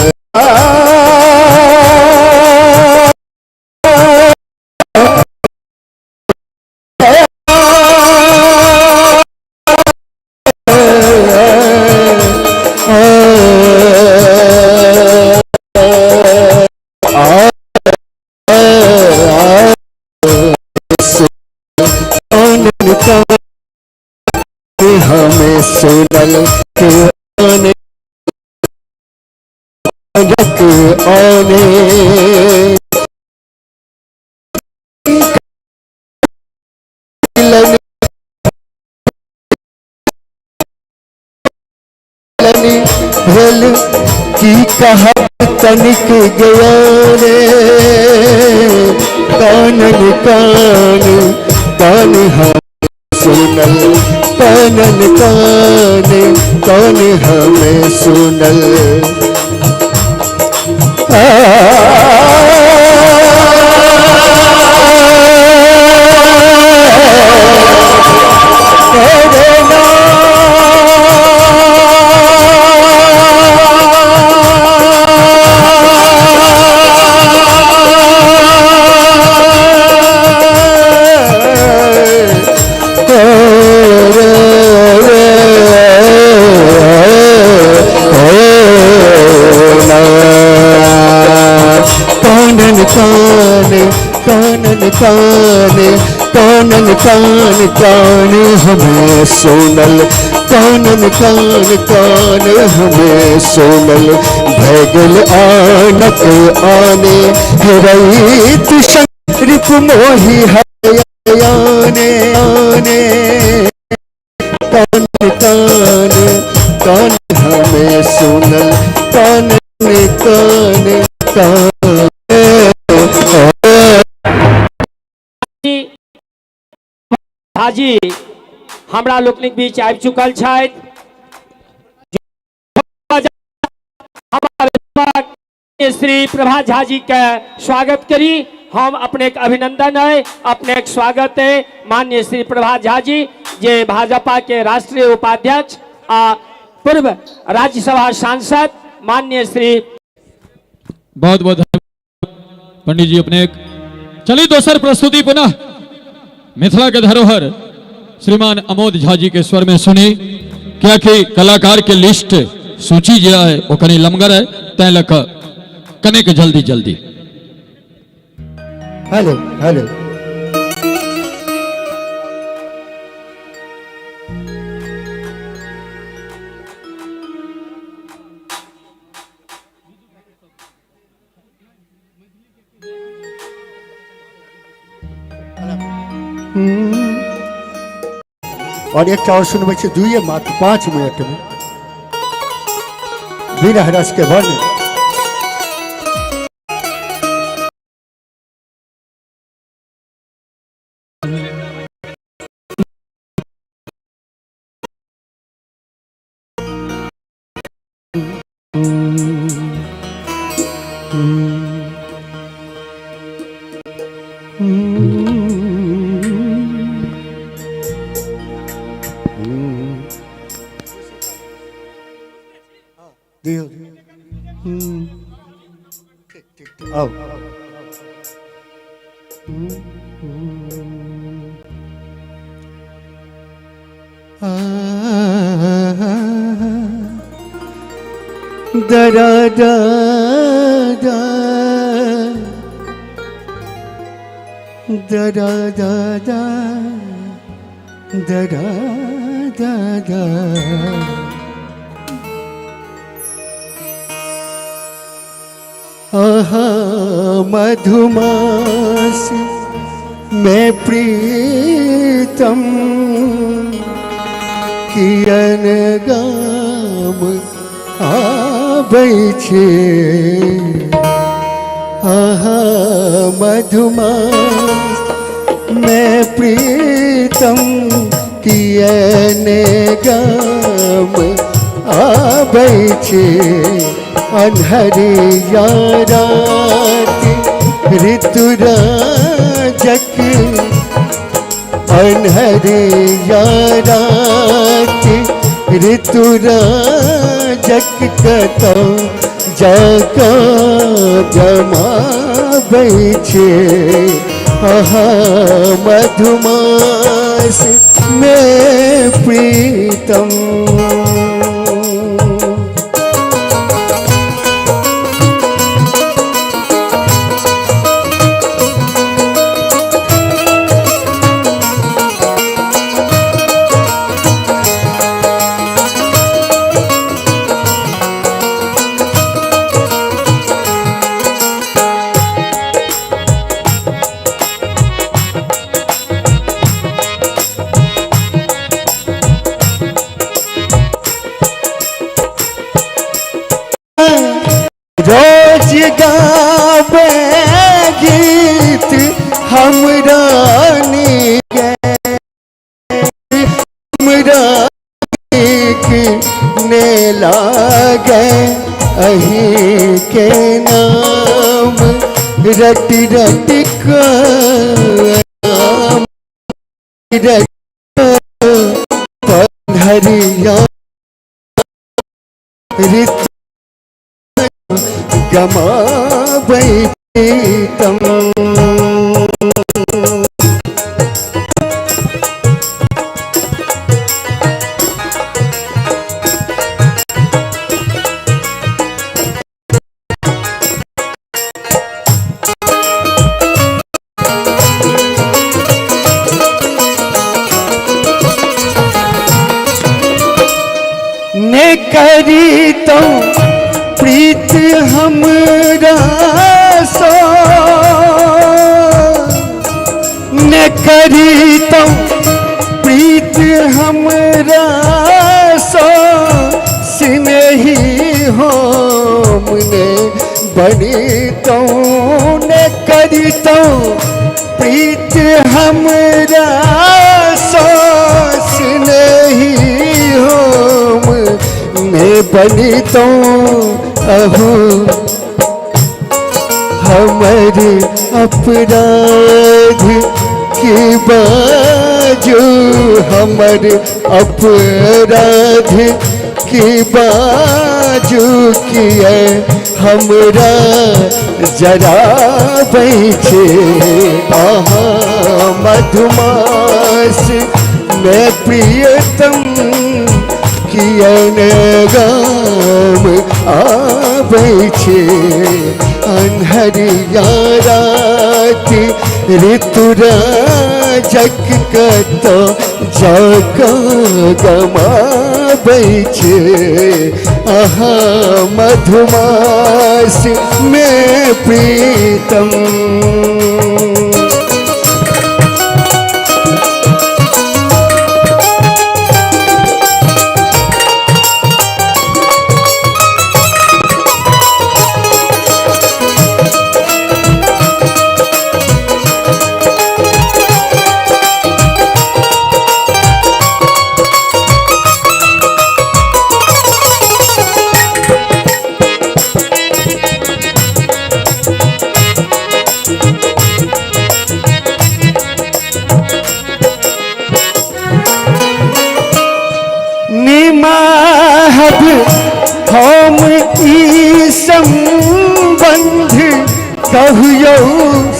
हमें सुनल के आने आने भेल की कहा तनिक गया रे। कानन कान कान हम सुनल, कानन कान कान हमें सुनल। कानन कान कानन कान कानन कान कान हमें सोनल, कानन कान कान हमें सोनल। भैगल आनक आने हेरैत रिप मोहि हयाने आने। कान कान कान हमें सोनल, कानन कान कान। झाजी हमरा लोकनिक बीच आबि चुकल छथि। श्री प्रभा झा जी के स्वागत करी। हम अपने अभिनंदन है, अपने स्वागत है माननीय श्री प्रभा झा जी, जे भाजपा के राष्ट्रीय उपाध्यक्ष आ पूर्व राज्यसभा सांसद माननीय श्री। बहुत बहुत पंडित जी अपने। चलिए दोसर प्रस्तुति पुनः मिथिला के धरोहर श्रीमान अमोद झा जी के स्वर में सुनी। क्या कि कलाकार के लिस्ट सूची जो है वो कनी लमगर है, तै लक कनेक जल्दी जल्दी। हेलो हेलो और एक और सुनबै छी दुइये मात्र 5 मिनट में विरह रस के वर्ण। दियो आओ। दरा दा दा दरा दा दा दरा दा दा। आहा मधुमास में प्रीतम कियन गाम आबै छे। आहा मधुमास में प्रीतम कियन गाम आबै छे। अन्हरिया राति ऋतुराजक, अन्हरिया राति ऋतुराजक कतौ जाका जमाबै छे। आहा मधुमास में प्रीतम। रोज गावे गीत हमरा नीक, हमरा नीक ने लागे अहीं के नाम रट रट कर रट पन्हरिया ऋतु गमाबै प्रीतम। ने करी तो प्रीत हमरा सो, ने करी तो प्रीत हमरा सो, स्नेही हम ने बनी तो, ने करी तो प्रीत हमरा सो, स्नेही हम ने बनी तो। अहो हमर अपराध की बाजू, हमर अपराध की बाजू किए हमरा जरा छे। आहा मधुमास में प्रियतम कियन गाम आबै छे। अन्हरिया राति ऋतुराजक कतौ जाका गमाबै छे। आहा मधुमास में प्रीतम। निमाहब हम ई संबंध कहियो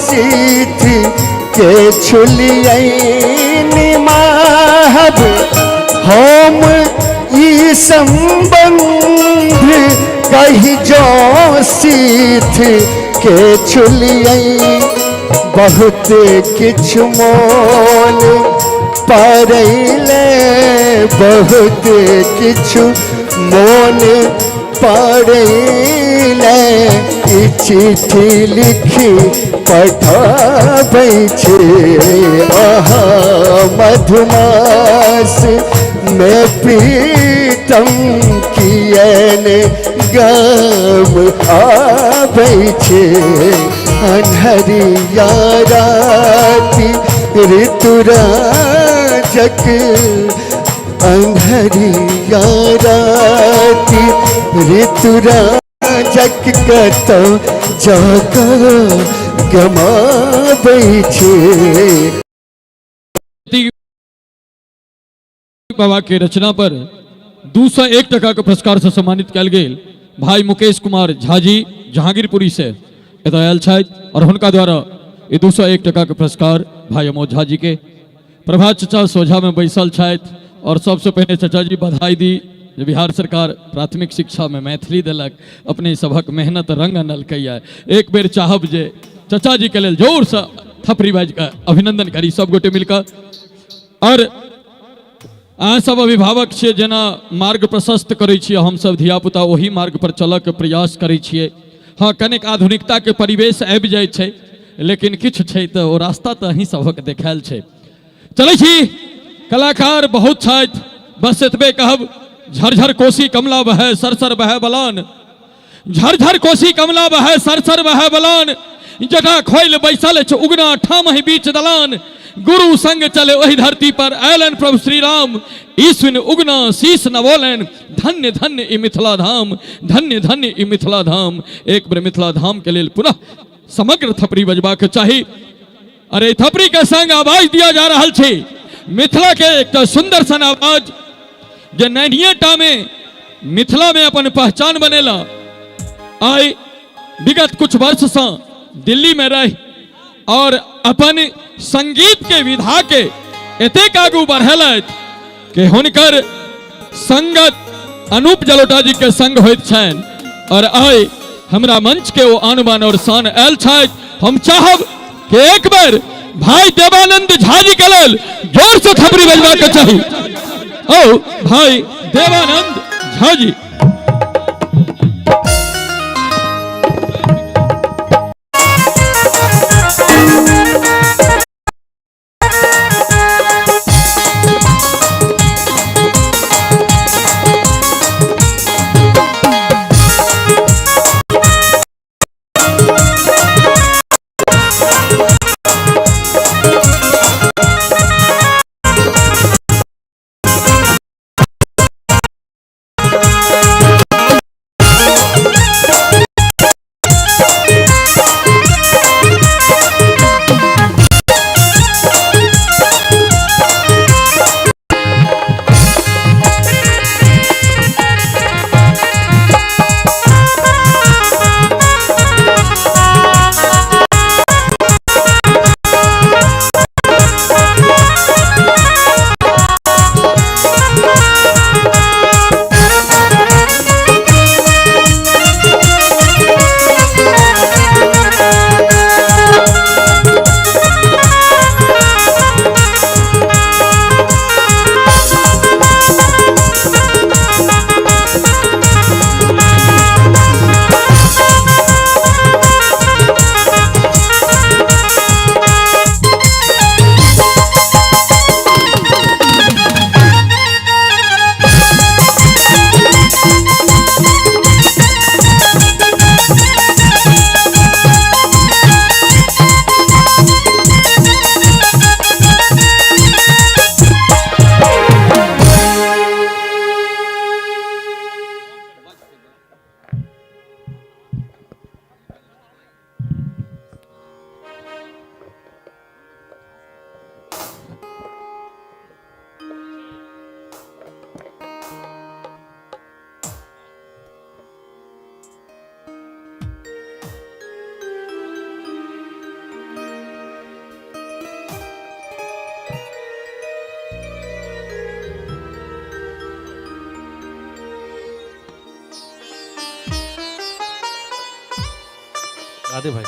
सीत के छुलियै। निमाहब हम ई संबंध कहि जो सीत के छुलियै। बहुत किछु मोन पड़ैले, बहुत किछु मोन पड़ैले, ई चिट्ठी लिखी पठाबै छी। अहाँ मधुमास में प्रीतम किए ने गाम आबै छी। अन्हरिया राति ऋतुराजक, अन्हरिया राति ऋतुराजक कतौ जाकऽ गमाबै छी। बाबा के रचना पर 201 टका के पुरस्कार से सम्मानित कयल गेल भाई मुकेश कुमार झाजी जहांगीरपुरी से एतऽ आयल छथि और हुनका द्वारा ई 201 टका के पुरस्कार भाई अमोद झा जी के। प्रभात चचा सोझा में बैसल छथि और सबसे पहिने चचा जी बधाई दी जे बिहार सरकार प्राथमिक शिक्षा में मैथिली देलक, अपने सभक मेहनत रंग अनलकैया। एक बेर चाहब जे चचा जी के लेल जोर से थपड़ी बाजि कऽ अभिनंदन करी सब गोटे मिलकर। और अहाँ सब अभिभावक छियै, जेना मार्ग प्रशस्त करै छियै, हमसब धियापुता ओही मार्ग पर चलऽके प्रयास करै छियै। हँ, कनेक आधुनिकताके परिवेश आबि जाइ छै, लेकिन किछु छै तऽ ओ रास्ता तऽ अहीं सबक देखायल छै। चलै छी, कलाकार बहुत छथि, बस एतबे कहब, झरझर कोसी कमला बहै सरसर बहै बलान, झरझर कोसी कमला बहै सरसर बहै बलान, जटा खोलि बैसल अछि उगना ठामहि बीच दलान, गुरु संग चले ओहि धरती पर अयलनि प्रभु श्री राम, ई सुनि उगना शीश नवोलनि, धन्य धन्य ई मिथिला धाम, धन्य धन्य ई मिथिला धाम। एक बेर मिथिला धाम के लेल पुनः समग्र थपड़ी बजबाक चाही। अरे थपड़ी के संग आवाज दिया जा रहल छै मिथिला के एकटा सुंदर सन आवाज जे नैनिये टा में मिथिला में अपन पहचान बनेला। आइ विगत कुछ वर्ष से दिल्ली में रहि और अपन संगीत के विधा के एतेक आगू बढ़ेलथि कि हुनकर संगत अनूप जलोटा जी के संग होइत छनि और आइ हमरा मंच के ओ आन बान और शान आयल छथि। हम चाहब कि एक बेर भाई देवानंद झा जी के लेल जोर से थपड़ी बजबा के चाही। ओ भाई देवानंद झा जी। राधे भाई।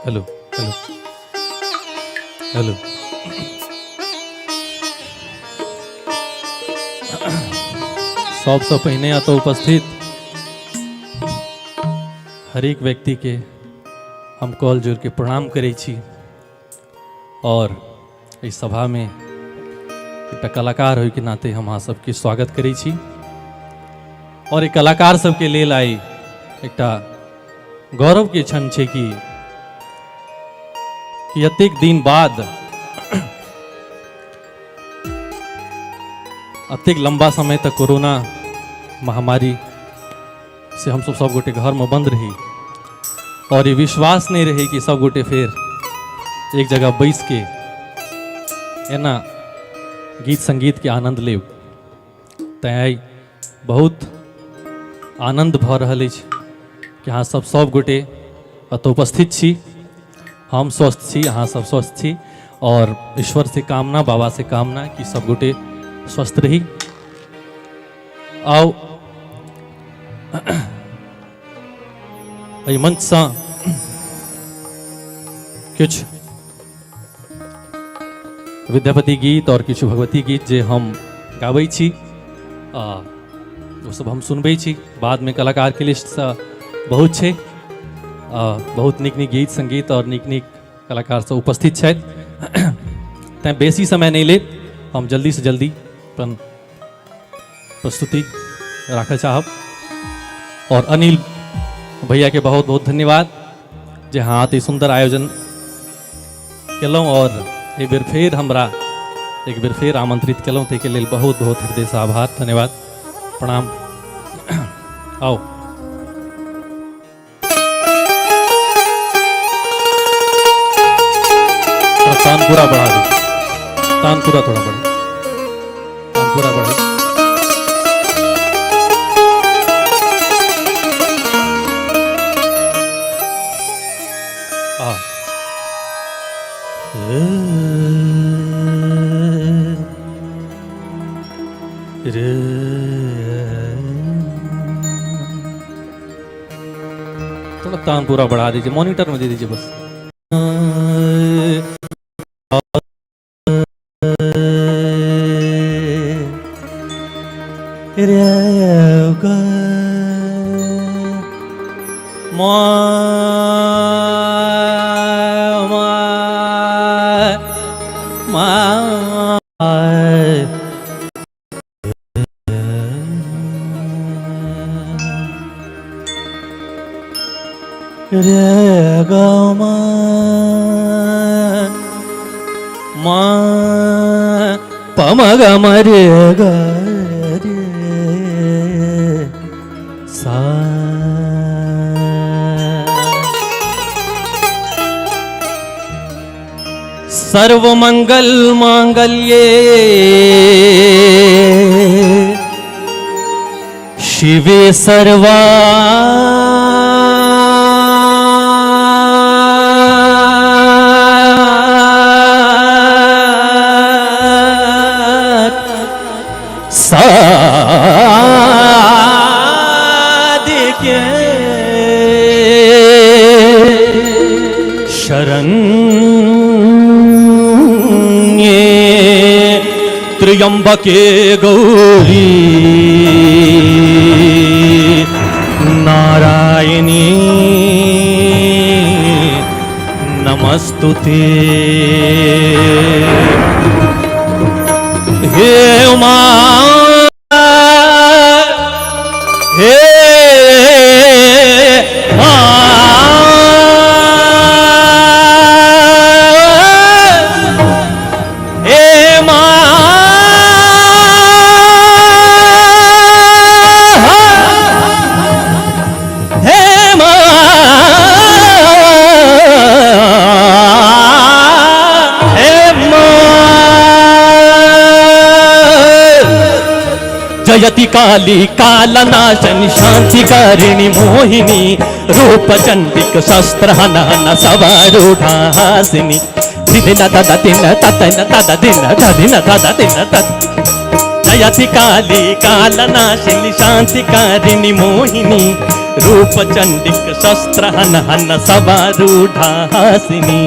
Hello hello hello. सबसँ पहिने एतऽ उपस्थित हरेक व्यक्तिके हम कॉल जोड़ि के प्रणाम करै छी और एहि सभामे एकटा कलाकार होइके नाते हम अहाँ सबके स्वागत करै छी और एहि कलाकार सबके लेल आइ एकटा गौरवके क्षण छै कि एतेक दिन बाद एतेक लम्बा समय तक कोरोना महामारी से हमसब सब गोटे घरमे बन्द रही और ई विश्वास नहि रहै कि सब गोटे फेर एक जगह बैस के एना गीत संगीत के आनंद लेब। तैं आइ बहुत आनंद भऽ रहल अछि कि अहाँ सब सब गोटे एतऽ उपस्थित छी। हम स्वस्थ छी, अहाँ सब स्वस्थ छी और ईश्वर से कामना, बाबा से कामना कि सब गोटे स्वस्थ रही। आउ एहि मंचसँ किछु विद्यापति गीत और किछु भगवती गीत जे हम गाबै छी आ ओ सब हम सुनबै छी। बादमे कलाकारके लिस्टसँ बहुत छै, बहुत नीक नीक गीत संगीत और नीक नीक कलाकार सब उपस्थित छथि, तैँ बेसी समय नहि लेत हम जल्दीसँ जल्दी अपन प्रस्तुति राखऽ चाहब। और अनिल भैया के बहुत बहुत धन्यवाद जे अहाँ अति सुन्दर आयोजन केलहुँ और एक बेर फेर हमरा एक बेर फेर आमंत्रित केलहुँ, ताहिके लेल बहुत बहुत हृदयसँ आभार, धन्यवाद, प्रणाम। आउ तानपुरा बढ़ा दे, तानपुरा थोड़ा बढ़ा, तानपुरा बढ़ा। थोड़ा तानपुरा बढ़ा दीजिए, मॉनिटर में दे दीजिए बस। रे ग म म प म ग म रे ग रे सा। सर्वमंगल मांगल्ये शिवे सर्वा साधिके शरण्ये त्र्यंबके गौरी नारायणी नमस्तुते। हे उमा हे हे माँ हे माँ हे माँ। जयति काली कालनाशनि शांतिकारिणि मोहिनी रूप चंडिक शस्त्र हनन सवारूढ़ासिनी। दिन तद दिन ततन तद दिन तदिन तद दिन तद। जयति काली कालनाशिनी शांतिकारिणि मोहिनी रूप चंडिक शस्त्र हन हन सवारूढ़ा हासिनी।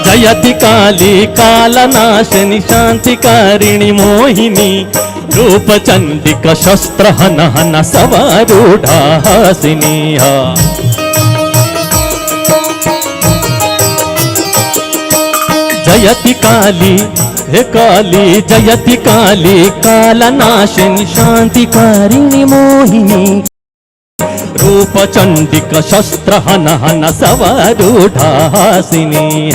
जयति काली कालनाशिनी शांतिकारिणी मोहिनी रूप चंडिक शस्त्र हन हन सवारूढ़ा हासिनी। जयति काली हे काली जयति काली कालनाशिनी शांतिकारिणी मोहिनी रूप चंडिक शस्त्र हन हन सवारूढ़ा हासिनी।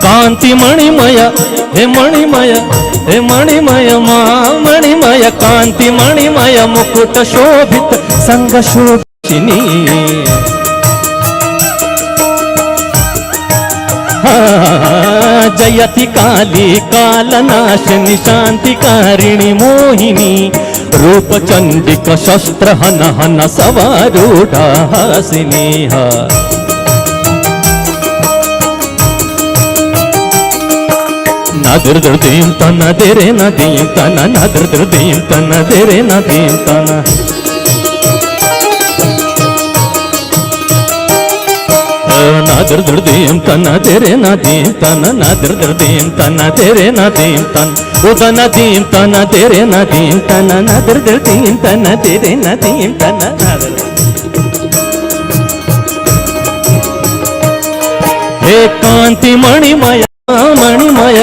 कांति मणिमय हे मणिमय हे मणिमय मा मणिमय कांति मणिमय मुकुट शोभित संग शोभिनी। जयति काली कालनाशिनी शांतिकारिणी मोहिनी रूप चंडिक शस्त्र हन हन सवारूढ़ा हासिनी। नदर दीम तन देरे न दीम तन नदर दीम तन देरे न दीम तन। नदर दीम तन तेरे न दीम तन नदर दीम तन तेरे न दीम तन उदन दीम तन तेरे न दीम तन नदर दीम तन तेरे न दीम तन। हे कांति मणिमय मणिमय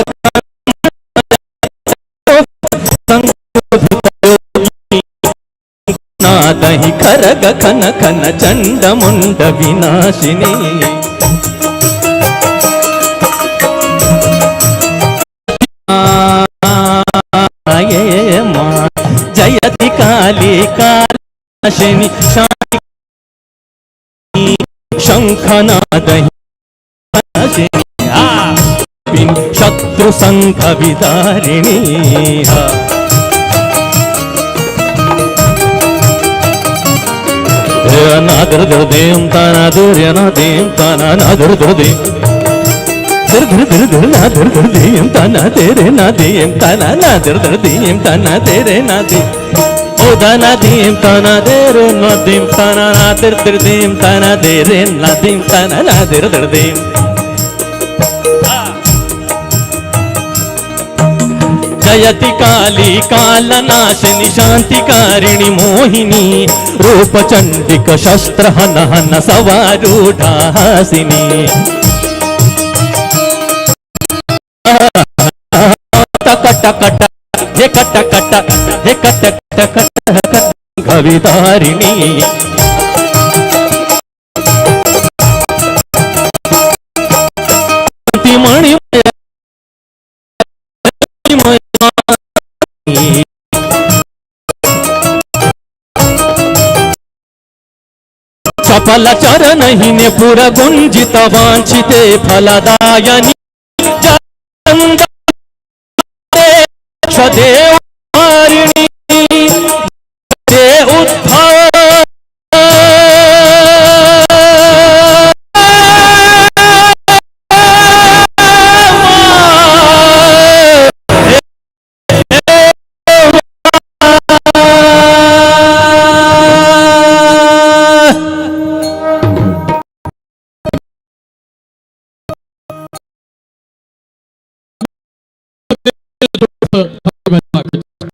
नादहि खरग खन खन चंड मुंड विनाशिनी। ये माँ जयति काली कालनाशिनी शांति शंखनादहि शत्रु संघ विदारिणी। नादर देम ताना दुर्य ना देम ताना नादर देम धर धर धर धर नादर धर देम ताना तेरे ना देम ताना नादर धर देम ताना तेरे ना दे ओ दाना देम ताना तेरे ना देम ताना नादर धर देम ताना तेरे ना देम ताना नादर धर देम। जयति काली कालनाशिनी शांतिकारिणी मोहिनी रूप चंडिक शस्त्र हन हन सवारूढ़ा हासिनी। कट कट हे कट कट हे कट कट कट घवितारिणी। मणि चपल चरण हिने पुर गुंजित वांछिते फलदायनी देव हारिणी दे उद्धार।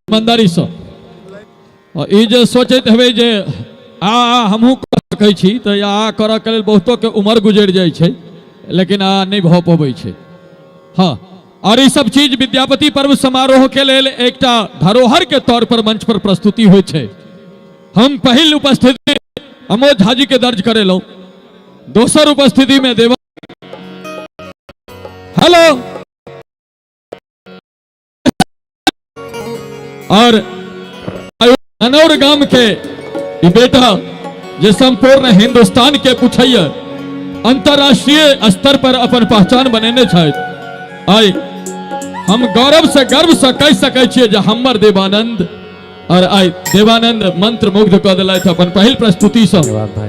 ईमानदारीसँ ई जे सोचैत हेबै जे आ हमहूँ कऽ सकै छी तऽ आ करऽके लेल बहुतोके उमर गुजरि जाइ छै, लेकिन आ नहि भऽ पबै छै। हाँ, और ई सब चीज विद्यापति पर्व समारोह के लेल एकटा धरोहर के तौर पर मंच पर प्रस्तुति होइ छै। हम पहिल उपस्थिति अमोद झा जी के दर्ज करेलहुँ, दोसर उपस्थिति में देवा हेलो और अनौर गाम के ई बेटा जे संपूर्ण हिंदुस्तान के पूछैया अंतर्राष्ट्रीय स्तर पर अपन पहचान बनेने छथि, आइ हम गौरव से गर्व से कहि सकै छियै जे हमर देवानंद और आइ देवानंद मंत्र मुग्ध कऽ देलथि अपन पहिल प्रस्तुति सँ।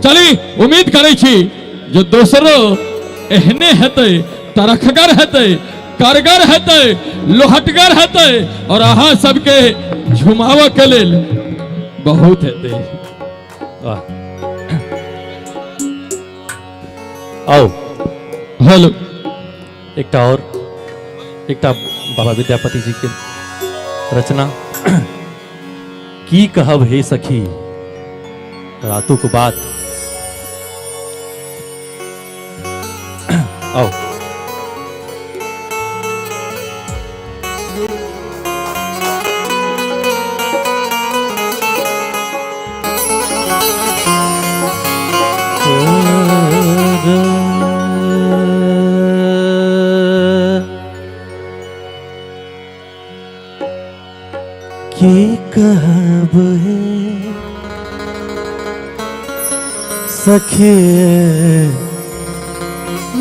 चली उम्मीद करै छी जे दोसरो एहने हेतै, तरखगर हेतै, करगर हेतै, लोहटगर हेतै और अहाँ सबके झुमाबऽ के लेल बहुत हेतै। वाह। आउ हेलो एकटा और एकटा बाबा विद्यापति जी के रचना की कहब हे सखी रातुक बात। आओ की कहब हे सखी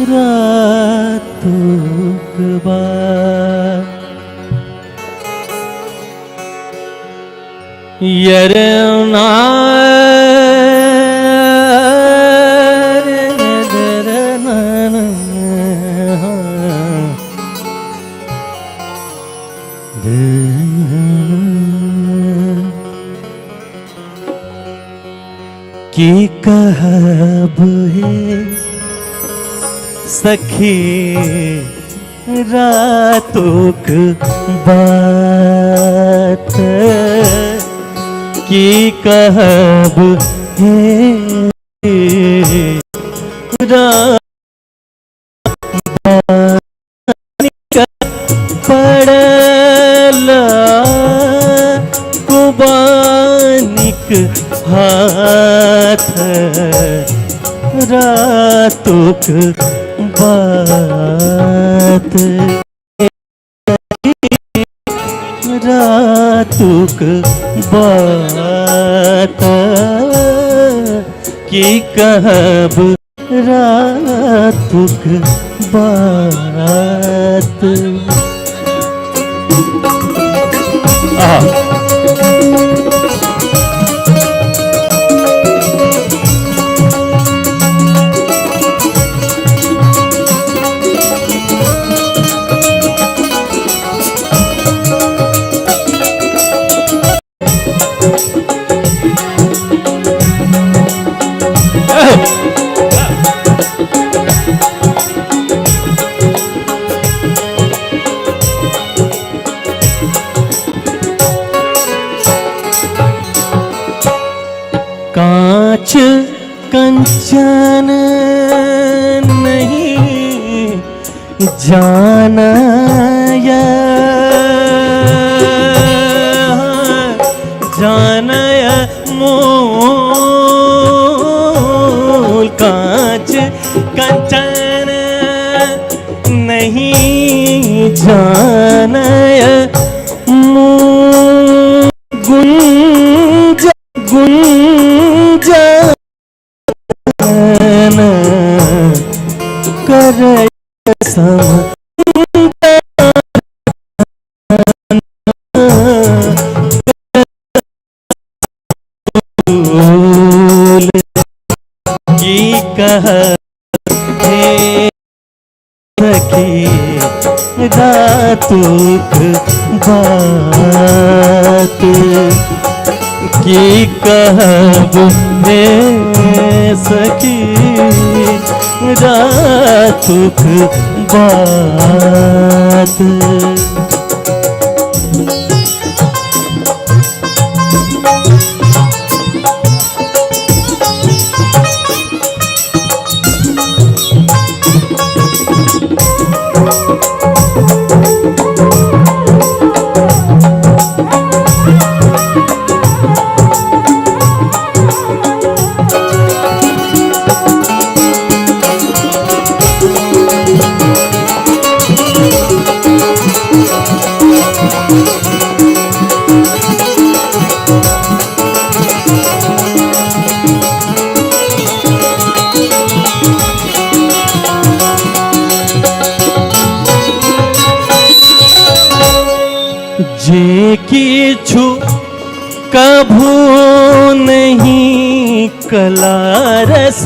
रातुक बात यर ना की कहब हे सखी रातुक बात की कहब हे पड़ल कुबानिक हाथ रातुक बात रातुक बात की कहब रातुक बात। आहा। कांच कंचन नहीं जानय जानय मोल कांच कंचन नहीं जानय मोल गुंज गुंजन कर सम की कह सखी रातुक बात की कहब हे सखी रातुक बात। जे किछु कभू नहीं कला रस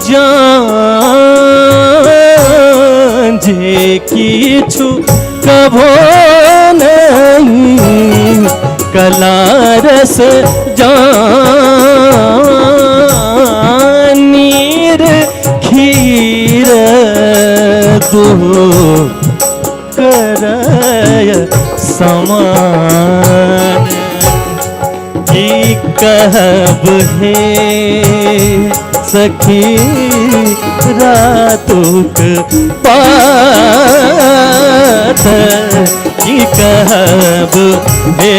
जान, जे किछु कभो नहीं कला रस जान, नीर खीर दूह करय समान, की कहब हे सखी रातुक बात, की कहब हे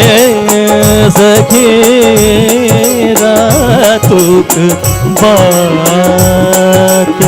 सखी रातुक बात।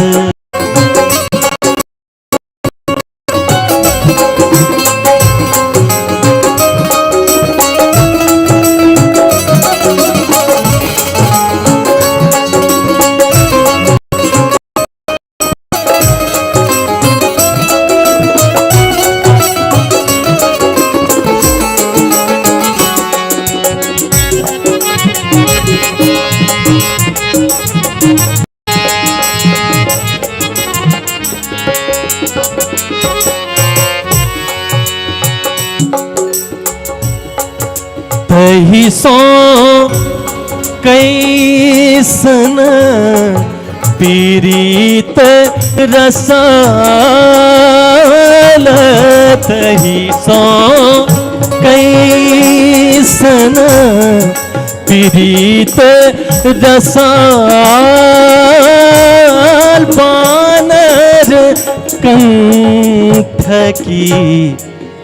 तही सो कैसन पीरित रसाल, तही सो कैसन पीरित रसाल, बानर कंठ की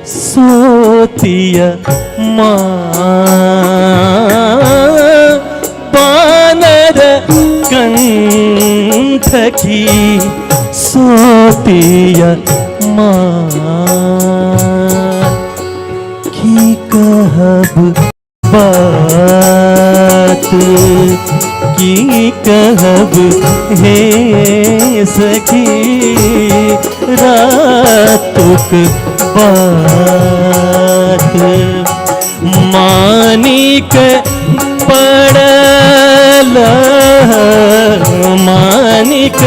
सोतिया माँ, बानर कंठ की सोतिया माँ, की कहब बात, की कहब हे सखी रातुक बात, मानिक पड़ल, मानिक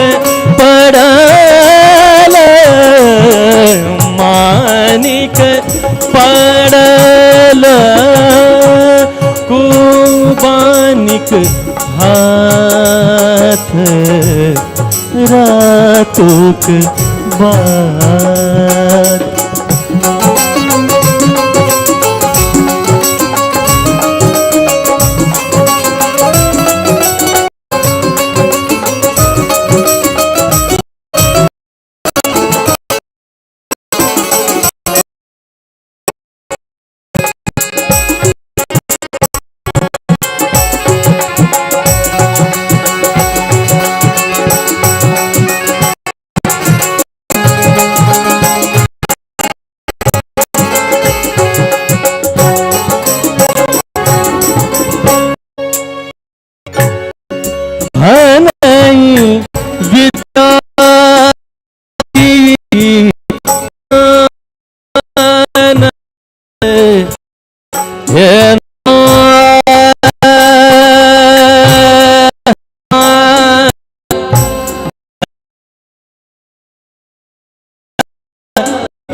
पड़ल, मानिक पड़ल, कुबानिक हाथ रातुक बात।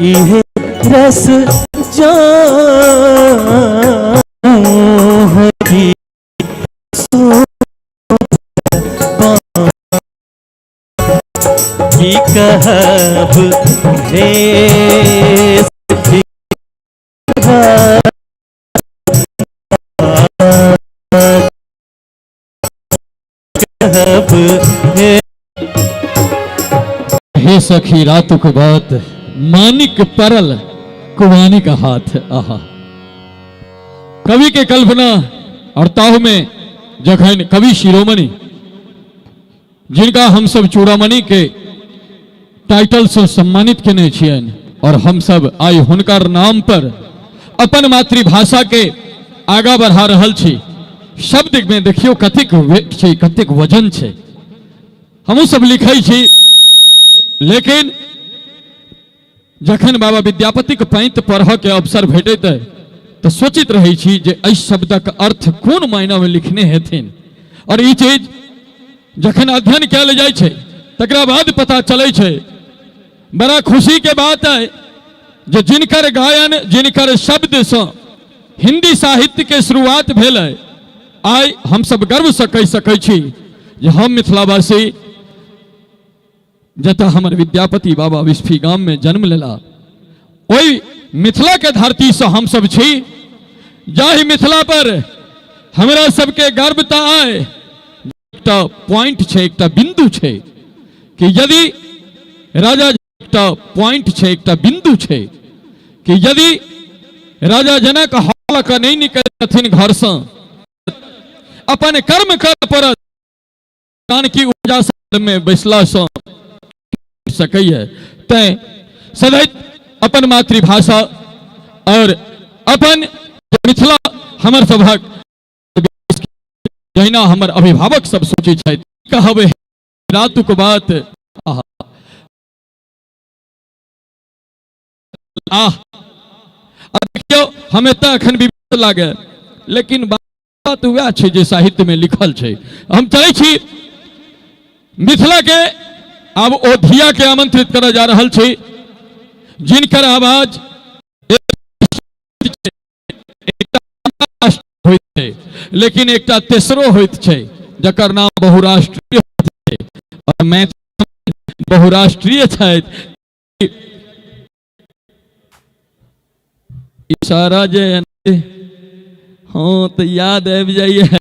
इहे रस जान की कहब हे सखी कहब हे। हे सखी रातुक बात, मानिक परल कुवानी का हाथ। आहा, कवि के कल्पना और ताहू में जखन कवि शिरोमणि जिनका हम सब चूड़ामणि के टाइटल से सम्मानित केने छियनि और हम सब आइ हुनकर नाम पर अपन मातृभाषा के आगा बढ़ा रहल छी। शब्द में देखियो कतेक वेट छै, कतेक वजन छै। हमहूँ सब लिखै छी, लेकिन जखन बाबा विद्यापतिक पैंत पढ़ऽ के अवसर भेटैत है तऽ सोचैत रहै छी जे एहि शब्दक अर्थ कोन मायनामे लिखने हेथिन। आओर ई चीज जखन अध्ययन कयल जाइ छै तकरा बाद पता चलै छै। बड़ा खुशी के बात है जे जिनकर गायन, जिनकर शब्दसँ हिंदी साहित्य के शुरुआत भेल है, आइ हमसब गर्वसँ कहि सकै छी जे हम मिथिलावासी, जतऽ हमर विद्यापति बाबा विस्फी गाममे जन्म लेला, ओहि मिथिलाके धरतीसँ हमसब छी, जाहि मिथिला पर हमरा सबके गर्व तऽ आय। एकटा पॉइंट छै, एकटा बिंदु छै कि यदि राजा, एकटा पॉइंट छै, एकटा बिंदु छै कि यदि राजा जनक हॉल कऽ नहि निकलथिन घरसँ, अपन कर्म कर पड़त, जानकी ऊर्जा में बैसलासँ सकैए। तैं सदैव अपन मातृभाषा और अपन मिथिला हमर सभक, जहिना हमर अभिभावक सब सोचै छथि, कहब रातुक बात आह आह। देखियौ, हम एतऽ एखन विवाद लागे, लेकिन बात वएह छै जे साहित्य में लिखल छै। हम चलै छी मिथिला के आब ओ धिया के आमंत्रित करऽ जा रहल छी जिनकर आवाज होइत छै, लेकिन एकटा तेसरो होइत छै जकर नाम बहुराष्ट्रीय होइत छै, और मैथिल बहुराष्ट्रीय छथि। इशारा जे हँ तऽ याद आबि जाइए,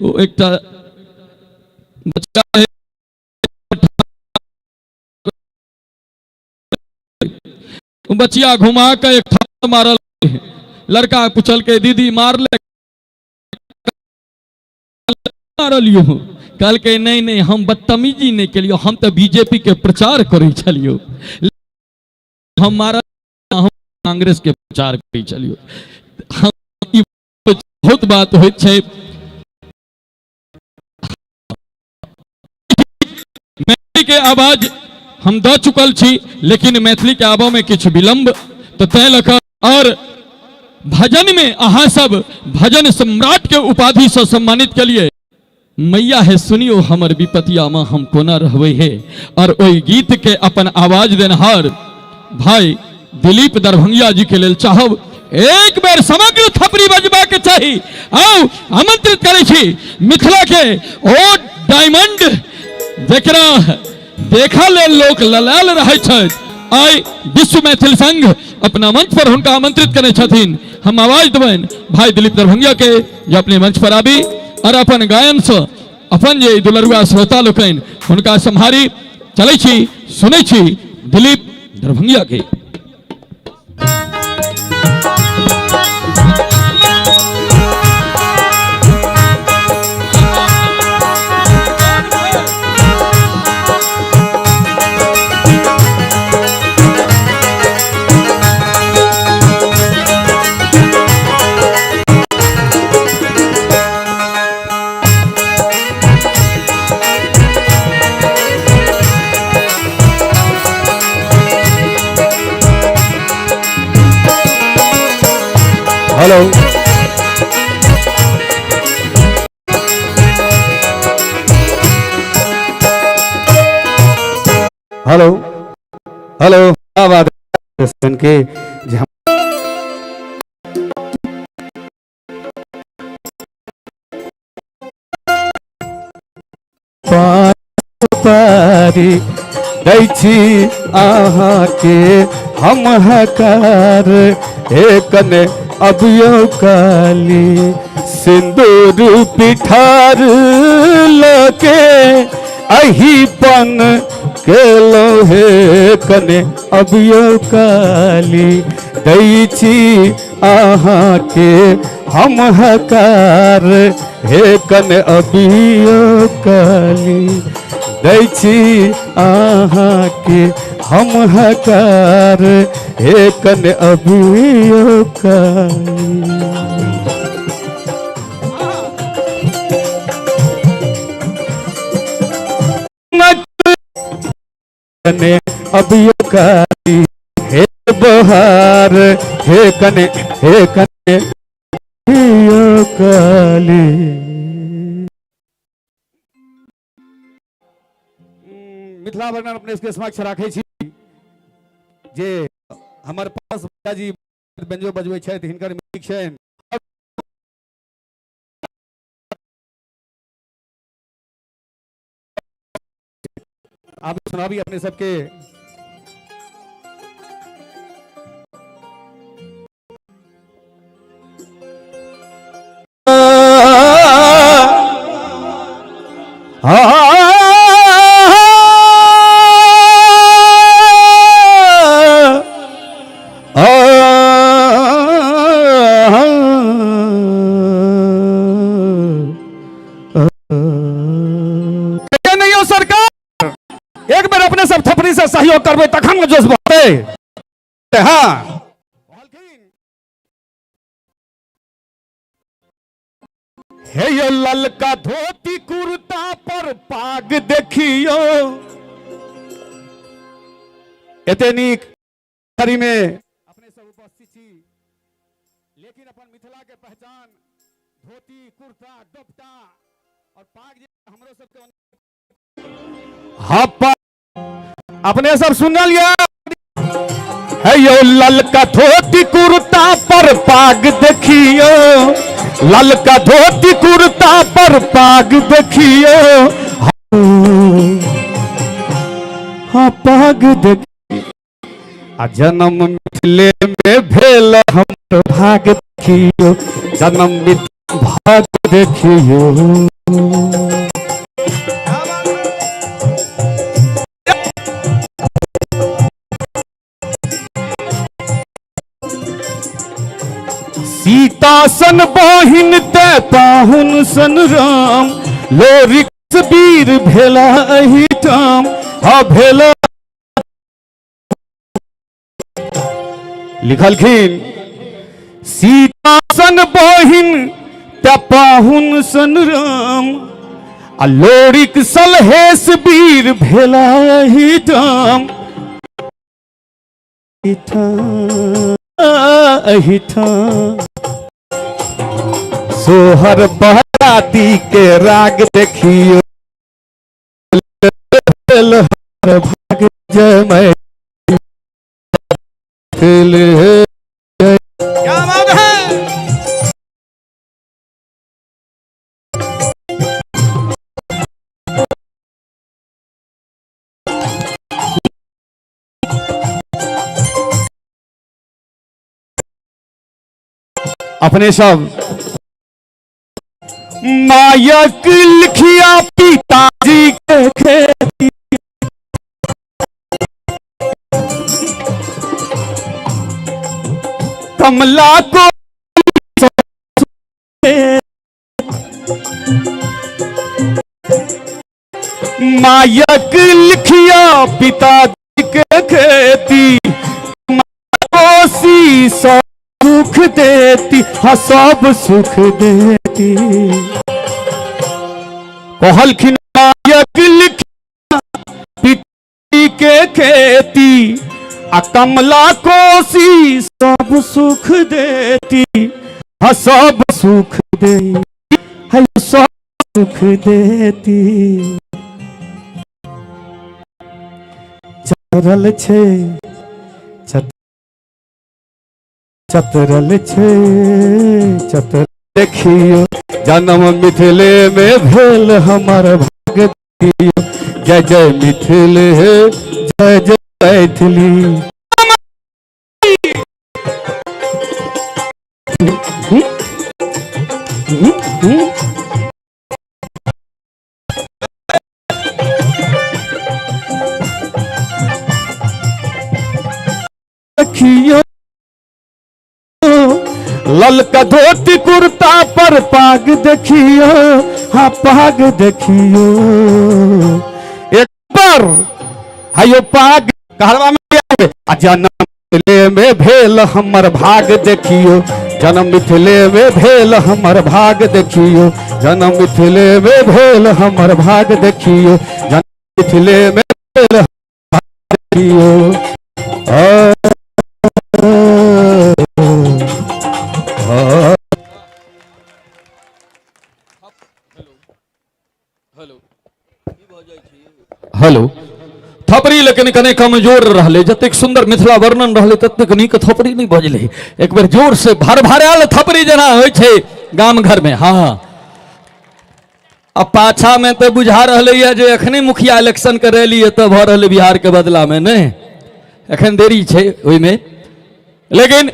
ओ एकटा बच्चा बचिया घुमा के एक थप्पड़ मारल। लड़का पूछलकै, दीदी मारले मारलियो? कहलकै, नहीं नहीं, हम बदतमीजी नहीं केलियो, हम तऽ बीजेपी के प्रचार करै छलियो, हम मारल, हम कांग्रेस के प्रचार करै छलियो। हम ई बहुत बात होइत छै। मैथिली के आवाज हम दऽ चुकल छी, लेकिन मैथिली के आबऽ में किछु विलंब, तऽ तैं लऽ कऽ और भजन में अहाँ सब भजन सम्राट के उपाधि से सम्मानित केलिए। मैया हे सुनियो हमर विपतिया माँ, हम कोना रहबै हे, और ओहि गीत के अपन आवाज देनहार भाई दिलीप दरभंगिया जी के लेल चाहब एक बेर समग्र थपड़ी बजबा के चाही। आउ आमंत्रित करै छी मिथिला के ओ डायमंड जकरा देखा लेल लोक ललायल रहै छथि, आइ विश्व मैथिल संघ अपना मंच पर हुनका आमंत्रित करै छथिन। हम आवाज देबनि भाई दिलीप दरभंगिया के जे अपने मंच पर आबी और अपन गायन से अपन जे दुलरुआ श्रोता लोकनि हुनका सम्हारी। चलै छी, सुनै छी दिलीप दरभंगिया के। हेलो हेलो हेलो, आवाज के जे हम पारी दै छी अहाँके हम हकार, हे कने अबियो काली, सिंदूर पिठार लके अही पन केलो, हे कने अबियो काली, दै छी अहाँके हम हकार, हे कन अबियो काली, दै छी अहाँके हम हकार, हे कन अबियो काली। कने अबियो काली, हे बहार, हे कने, हे कने। काली। मिथिला वर्णन अपने सबके समक्ष राखै छी जे हमर पास जी व्यंजो बजबै छथि, हिनकर म्यूजिक छनि। आब सुनाबी अपने सबके। नहीं सरकार एक बेर अपने सब थपड़ी से सहयोग करबै तखन ने जोश बढ़तै। हाँ हे यो ललका धोती कुर्ता पर पाग देखियो, एते नीक हरी में अपने सब उपस्थित छी, लेकिन अपन मिथिला के पहचान धोती कुर्ता दोपटा और पाग जे हमरो सबके हाँ अपने सब सुनल या। हे यो ललका धोती कुर्ता पर पाग देखियो, ललका धोती कुर्ता पर पाग देखियो, हाँ पाग देखियो। आ जन्म मिथिले में भेल हमर भाग देखियो, जन्म मिथिले भाग देखियो। सीता सन बहिन ते पाहुन सन राम, लोरिक वीर भेला एहिठाम, हा भेला। लिखलखिन सीता सन बहिन ते पाहुन सन राम, आ लोरिक सलहेस वीर भेला एहिठाम, एहिठाम। सोहर बहराती के राग देखियो, भाग जय मैं। क्या बात है। अपने सब मायक लिखिया पिताजी के खेती, कमला को मायक लिखिया पिताजी के खेती, कोसी सब सुख देती, हाँ सब सुख देती। कहलखिन मायक लिखिया पिताजी के खेती, आ कमला कोसी सब सुख देती, हाँ सब सुख देती, हाँ सब सुख देती। चतरल छे चतरल छे चतर देखियो, जन्म मिथिले में भेल हमर भाग देखियो, जय जय मिथिले जय जय मैथिली। देखियो ललका धोती कुर्ता पर पाग देखियो, हाँ पाग देखियो। एक पर हायो पाग कहलवा में आ जन्म मिथिले में भेल हमर भाग देखियो, जन्म मिथिले में भेल हमर भाग देखियो, जन्म मिथिले में भेल हमर भाग देखियो, जन्म मिथिले में भेल भाग देखियो। हेलो थपड़ी लेकिन कने कमजोर रहले, जतेक सुंदर मिथिला वर्णन रहले ततेक नीक थपड़ी नहीं बजले। एक बेर जोर से भर भरायल थपड़ी जेना होइ छै गाम घर में। हाँ हाँ, अब पाछा में तो बुझा रहले ये जे एखने मुखिया इलेक्शन के रैली एतऽ भऽ रहलै बिहार के बदला में, नहीं एखन देरी छै ओहिमे। लेकिन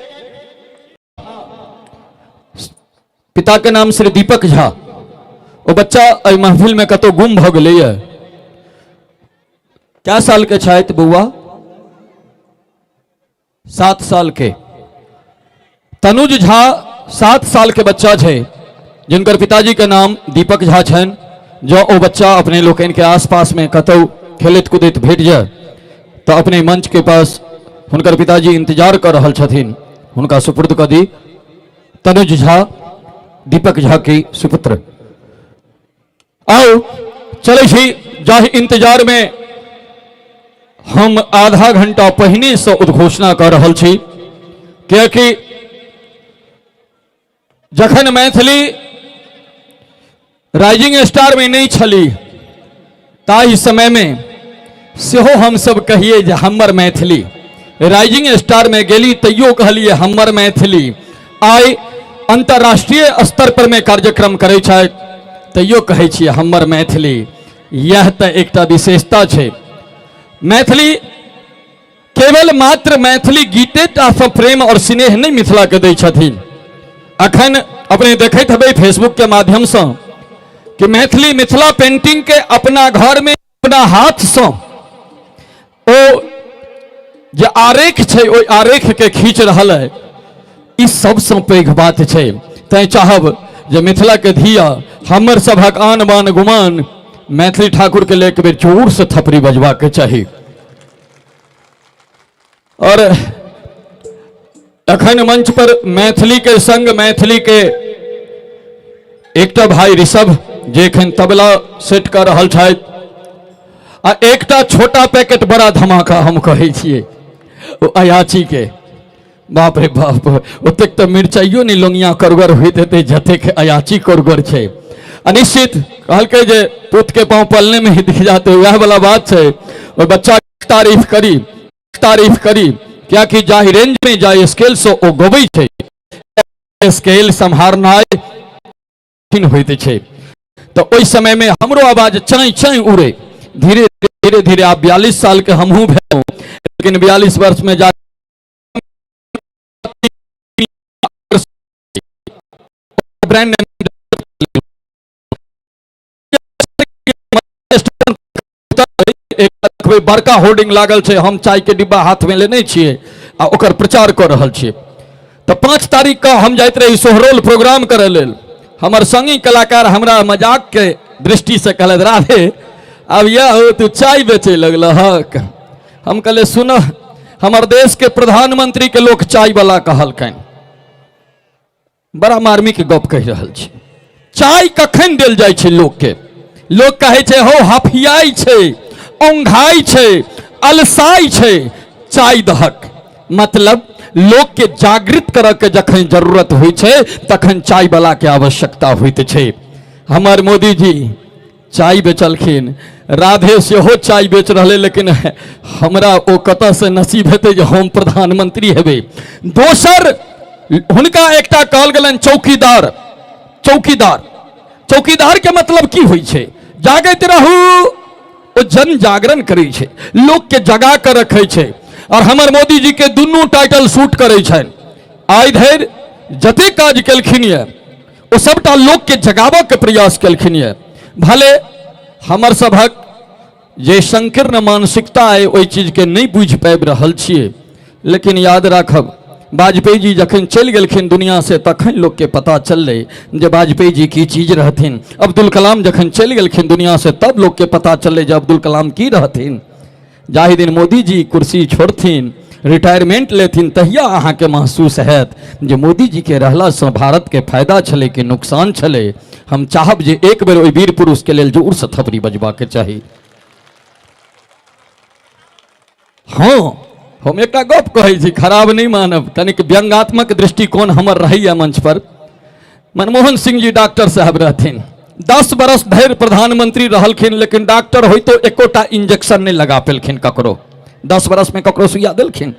पिता के नाम श्री दीपक झा, ओ बच्चा एहि महफिल में कतौ गुम भऽ गेलैए। क्या साल के छथि बौआ? 7 साल के। तनुज झा 7 साल के बच्चा छै, जिनकर पिताजी के नाम दीपक झा छनि। जँ ओ बच्चा अपने लोकनि के आसपास में कतौ खेलैत कूदैत भेट जाय तऽ अपने मंच के पास हुनकर पिताजी इंतजार कऽ रहल छथिन, हुनका सुपुर्द कऽ दी। तनुज झा दीपक झा के सुपुत्र। आउ चलै छी, जाहि इंतजार में हम आधा घंटा पहिने से उद्घोषणा कऽ रहल छी, कियाकि जखन मैथिली राइजिंग स्टार में नहीं छली ताहि समय में सेहो हम सब कहिए जे हमर मैथिली राइजिंग स्टार में गेली, तैयो कहलिए हमर मैथिली। आइ अंतर्राष्ट्रीय स्तर पर में कार्यक्रम करै छथि, तैयो कहै छियै हमर मैथिली। यह तऽ एकटा विशेषता छै। मैथिली केवल मात्र मैथिली गीते टा सँ प्रेम और स्नेह नहीं मिथिला के दै छथिन। अखन अपने देखैत हेबै फेसबुक के माध्यम सँ कि मैथिली मिथिला पेंटिंग के अपना घर में अपना हाथ सँ ओ जे आरेख छै ओहि आरेख के खींच रहल है। ई सबसँ पैघ बात छै। तैं चाहब जे मिथिला के धिया हमर सभक आन बान गुमान मैथिली ठाकुर के लिए एक बेर जोर से थपड़ी बजबा के चाही। और अखन मंच पर मैथिली के संग मैथिली के एकटा भाई ऋषभ जे एखन तबला सेट कर रहल छथि, आ एकटा छोटा पैकेट बड़ा धमाका हम कहै छियै ओ अयाची के। बाप रे बाप, ओतेक तऽ मिरचाइयो नहि लोंगिया करुगर होइत हेतै जतेक अयाची करुगर छै। अनिश्चित कहलकै जे पुत के पाँव पलने में ही दिख जाते, वएह वाला बात छै। ओहि बच्चा के तारीफ करी, तारीफ करी, कियाकि जाहि रेंज में जाहि स्केल से ओ गबै छै, स्केल सम्हारनाइ कठिन होइत छै। तऽ ओहि समय में हमरो आवाज चाँय चाँय उड़े। धीरे धीरे धीरे आब 42 साल के हमहूँ भेलहुँ, लेकिन 42 वर्ष में जा ब्रांड देखबै बड़का होर्डिंग लागल छै, हम चाय के डिब्बा हाथ में लेने छियै आ ओकर प्रचार कऽ रहल छियै। तऽ 5 तारीख के हम जाइत रही सोहरौल प्रोग्राम करय लेल। हमर संगी कलाकार हमरा मजाक के दृष्टि से कहलथि, राधे अब यह हो तू चाय बेचे लगलहक। हम कहलियै सुन, हमर देश के प्रधानमंत्री के लोक चाय वाला कहलकनि। बड़ा मार्मिक गप कहि रहल छी। चाय कखन देल जाइ छै लोकके? लोक कहै छै हो हफियाइ छै, औंघाइ छै, अलसाइ छै, चाय दहक। मतलब लोकके जागृत करऽ के जखन जरूरत होइ छै तखन चाय वाला के आवश्यकता होइत छै। हमर मोदी जी चाय बेचलखिन, राधे सेहो चाय बेच रहलै, लेकिन हमरा ओ कतऽसँ नसीब हेतै जे हम प्रधानमंत्री हेबै। दोसर हुनका एकटा कहल गेलनि चौकीदार। चौकीदार, चौकीदार के मतलब की होइ छै? जागैत रहू। ओ जन जागरण करै छै, लोकके जगा कऽ रखै छै। और हमर मोदी जी के दुनू टाइटल सूट करै छनि। आइ धरि जतेक काज केलखिन यऽ ओ सबटा लोकके जगाबऽके प्रयास केलखिन यऽ। भले हमर सभक जे संकीर्ण मानसिकता अइ ओहि चीजके नहि बुझि पाबि रहल छियै, लेकिन याद राखब वाजपेयी जी जखन चलि गेलखिन दुनिया से तखन लोकके पता चललै जे वाजपेयी जी की चीज रहथिन। अब्दुल कलाम जखन चलि गेलखिन दुनिया से तब लोकके पता चललै जे अब्दुल कलाम की रहथिन। जाहि दिन मोदी जी कुर्सी छोड़थिन, रिटायरमेंट लेथिन, तहिया अहाँके महसूस हैत जे मोदी जी के रहलासँ भारतके फायदा छलै कि नुकसान छलै। हम चाहब जे एक बेर ओहि वीर पुरुषके लेल जोरसँ थपड़ी बजबाके चाही। हँ, हम एकटा गप कहै छी, खराब नहि मानब, कनिक व्यंगात्मक दृष्टिकोण हमर रहैए मंच पर। मनमोहन सिंह जी डॉक्टर साहब रहथिन, 10 बरस धरि प्रधानमंत्री रहलखिन, लेकिन डॉक्टर होइतो एकोटा इंजेक्शन नहि लगा पेलखिन ककरो। 10 बरस में ककरो सुइया देलखिन?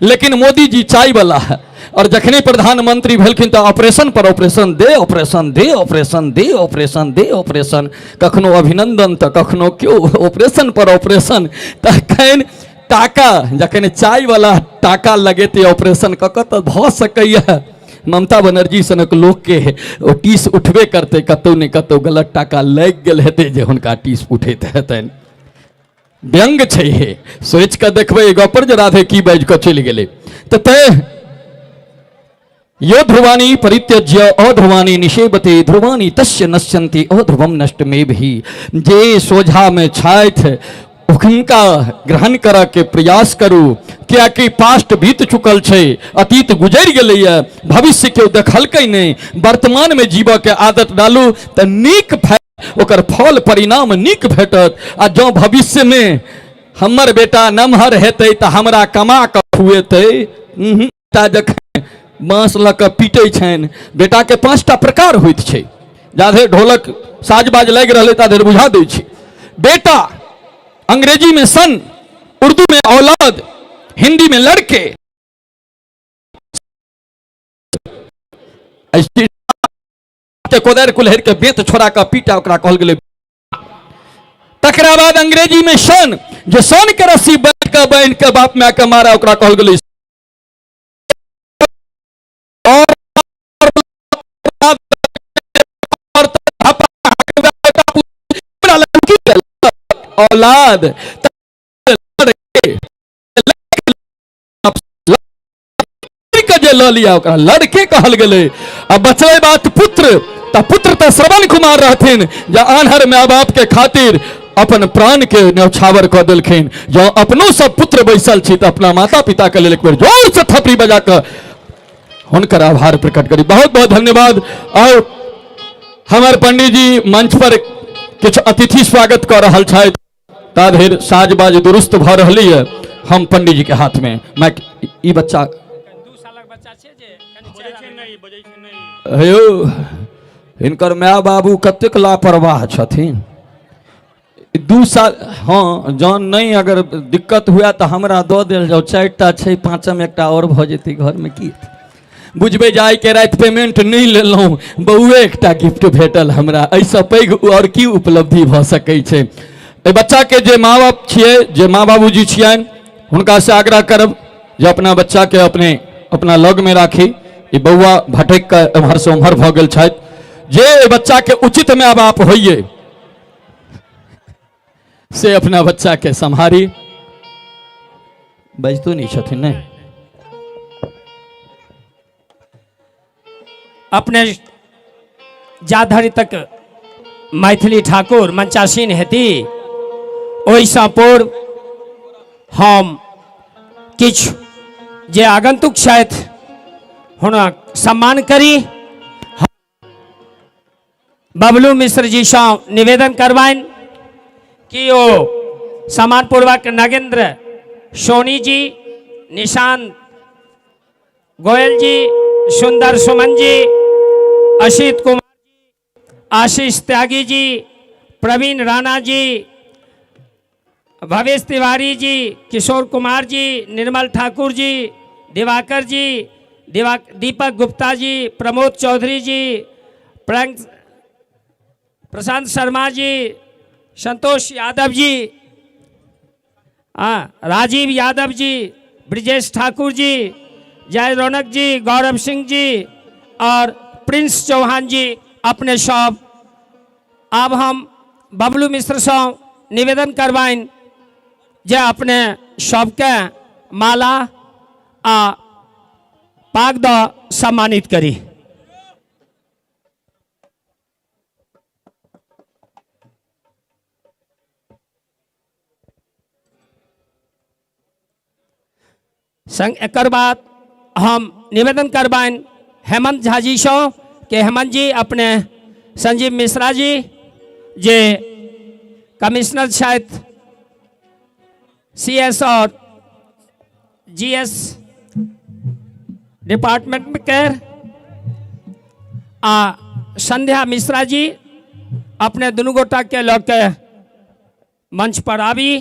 लेकिन मोदी जी चाय वाला है, और जखने प्रधानमंत्री भेलखिन तऽ ऑपरेशन पर ऑपरेशन दे, ऑपरेशन दे, ऑपरेशन दे, ऑपरेशन दे, ऑपरेशन, कखनो अभिनंदन तऽ कखनो क्यों, ऑपरेशन पर ऑपरेशन। तखन टाका जखन चाय वाला टाका लगेतै ऑपरेशन कऽ कऽ तऽ भऽ सकैए ममता बनर्जी सनक लोकके ओ टीस उठबे करतै, कतहु ने कतहु गलत टाका लागि गेल हेतै जे हुनका टीस उठैत हेतनि। व्यंग छै हे, सोचि कऽ देखबै एहि गप पर जे राधे की बाजि कऽ चलि गेलै। तऽ तैं यो ध्रुवाणी परित्यज्य अध्रुवाणी निषेवते ध्रुवाणी तस्य नश्यन्ति अध्रुवम नष्टमेव ही। जे सोझा में छथि हुनका ग्रहण करऽ के प्रयास करू, कियाकि पास्ट बीत चुकल छै, अतीत गुजरि गेलैए, भविष्य केओ देखलकै नहि। वर्तमान में जीवऽ के आदत डालू तऽ नीक ओकर फल परिणाम नीक भेटत। आ जँ भविष्य में हमर बेटा नमहर हेतै तऽ हमरा कमा कऽ खुएतै, बेटा जखन बाँस लऽ कऽ पीटै छनि, बेटाके 5टा प्रकार होइत छै। जाधरि ढोलक साज बाज लागि रहलै ताधरि बुझा दै छै। बेटा अंग्रेजी में सन, उर्दू में औलाद, हिंदी में लड़के, कोदारि कुल्हरि के बेंत छोड़ा कऽ पीटा ओकरा कहल गेलै। तकरा बाद अंग्रेजी में सन, जे सन के रस्सी बांधि कऽ बान्हि कऽ बाप माय के मारा ओकरा कहल गेलै। औलाद के जे लऽ लिया ओकरा लड़के कहल गेलै। आ बचलै बात पुत्र, तऽ पुत्र तऽ श्रवण कुमार रहथिन जे आन्हर माय बाप के खातिर अपन प्राण के न्यौछावर कऽ देलखिन। जँ अपनो सब पुत्र बैसल छी तऽ अपना माता पिता के लेल एक बेर जोर से थपड़ी बजा कऽ हुनकर आभार प्रकट करी। बहुत बहुत धन्यवाद। और हमर पंडित जी मंच पर किछु अतिथि स्वागत कऽ रहल छथि, ता धरि साज बाज दुरुस्त भऽ रहली है। हम पंडित जी के हाथ में माइक, ई बच्चा हेयौ, हिनकर माय बाबू कतेक लापरवाह छथिन। 2 साल, हाँ जहन नहीं अगर दिक्कत हुआ तो हमरा दऽ देल जाओ, 4टा छै, 5म एकटा और भऽ जेतै घरमे। की बुझबै जे आइ के राति पेमेंट नहि लेलहुँ, बौए एकटा गिफ्ट भेटल हमरा, एहिसँ पैघ आओर की उपलब्धि भऽ सकै छै। एहि बच्चाके जे माँ बाप छियै, जे माँ बाबूजी छियनि, हुनकासँ आग्रह करब जे अपना बच्चाके अपने अपना लगमे राखी। ई बौआ भटकि कऽ एम्हरसँ ओम्हर भऽ गेल छथि। जे एहि बच्चाके उचित माय बाप होइए से अपना बच्चाके सम्हारी। बजितो नहि छथिन ने। अपने जाधरि तक मैथिली ठाकुर मंचासीन हेती ओहिसँ पूर्व हम किछु जे आगंतुक छथि हुनक सम्मान करी। बबलू मिश्र जी सँ निवेदन करवाइन कि ओ सम्मानपूर्वक नगेंद्र सोनी जी, निशांत गोयल जी, सुंदर सुमन जी, असित कुमार जी, आशीष त्यागी जी, प्रवीण राणा जी, भवेश तिवारी जी, किशोर कुमार जी, निर्मल ठाकुर जी, दिवाकर जी, दीपक गुप्ता जी, प्रमोद चौधरी जी, प्रशांत शर्मा जी, संतोष यादव जी, राजीव यादव जी, ब्रिजेश ठाकुर जी, जय रौनक जी, गौरव सिंह जी और प्रिंस चौहान जी अपने सब। आब हम बबलू मिश्र सँ निवेदन करबाइन जे अपने सबके माला आ पाग दऽ सम्मानित करी। संग एकर बाद हम निवेदन करबाइन हेमंत झा जी सँ कि हेमंत जी अपने संजीव मिश्रा जी जे कमिश्नर छथि सी एस और जी एस डिपार्टमेंट के आ संध्या मिश्रा जी अपने दुनू गोटा के लऽ के मंच पर आबी।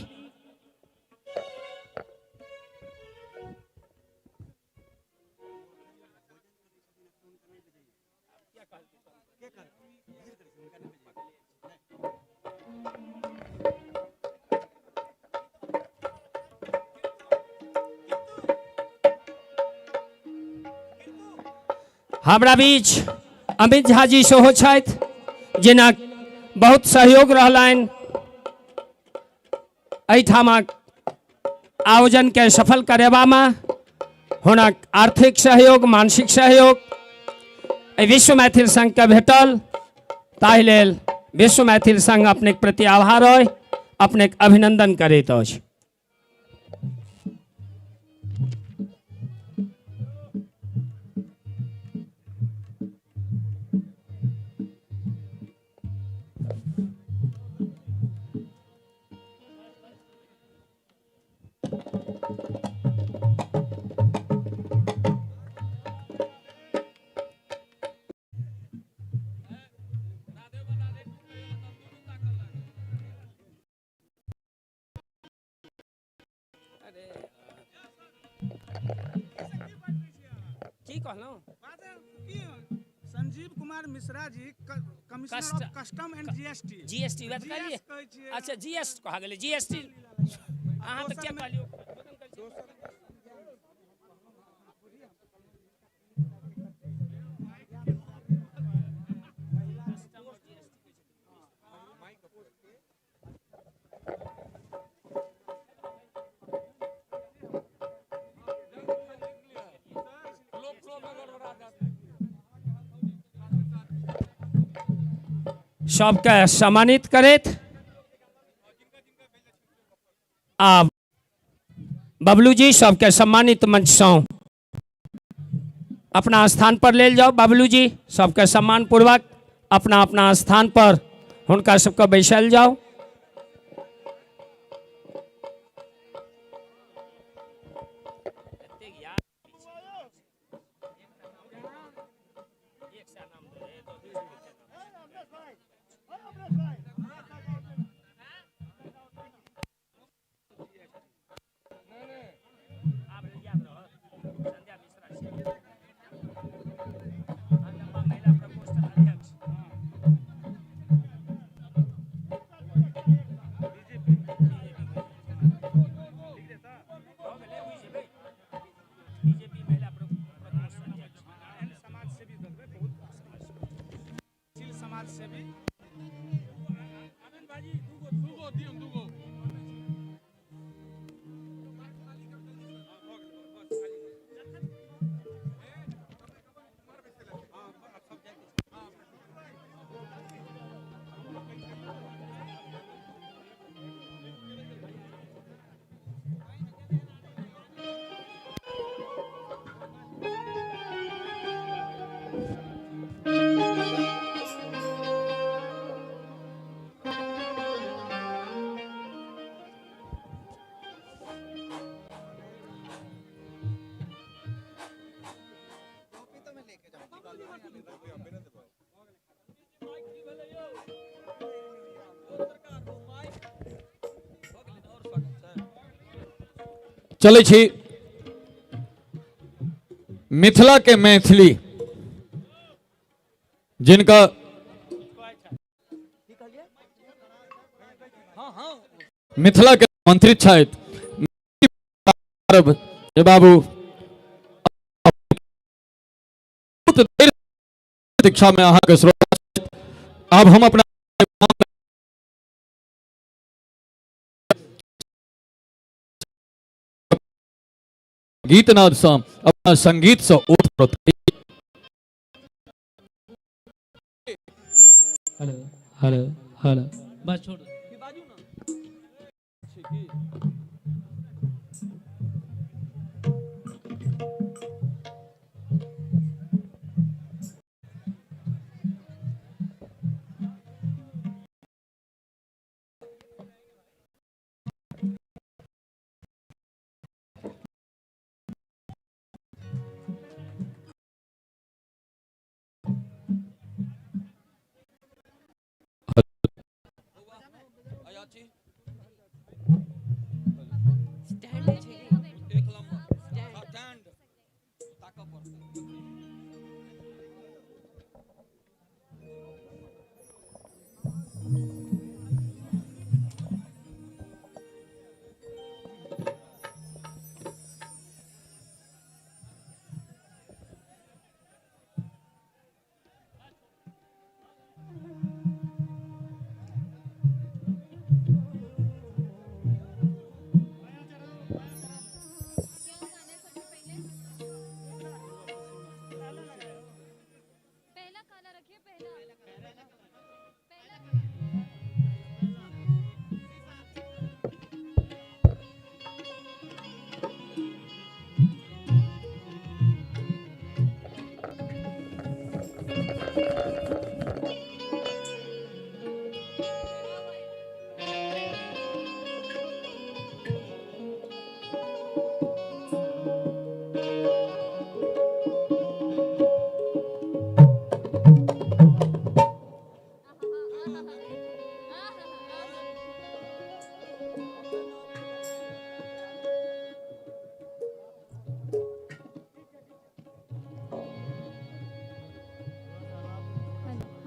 हमरा बीच अमित झा जी सेहो छथि, जिनक बहुत सहयोग रहलनि एहिठामक आयोजनके सफल करेबामे। हुनक आर्थिक सहयोग, मानसिक सहयोग एहि विश्व मैथिल संघके भेटल, ताहि लेल विश्व मैथिल संघ अपनेक प्रति आभार अछि, अपनेक अभिनंदन करैत अछि। की कहलहुँ? Sanjeev Kumar Mishra ji, commissioner of custom and GST. GST वएह तऽ कहलियै। अच्छा, जीएस कहा गेलै, जीएसटी अहाँ तऽ क्या कहलियै? सबके सम्मानित करैत आब बबलू जी सबके सम्मानित मंच सँ अपना स्थान पर लेल जाओ। बबलू जी सबके सम्मान पूर्वक अपना अपना स्थान पर हुनका सबके बैसायल जाओ। चलै छी मिथिला के मैथिली, जिनका मिथिला के मंत्री छथि बाबू, बहुत देर प्रतीक्षा में अहाँके श्रोता। आब हम अपना गीतनाद सँ, अपना संगीत सँ ओतप्रोत। हेलो हेलो हेलो, बस छोड़।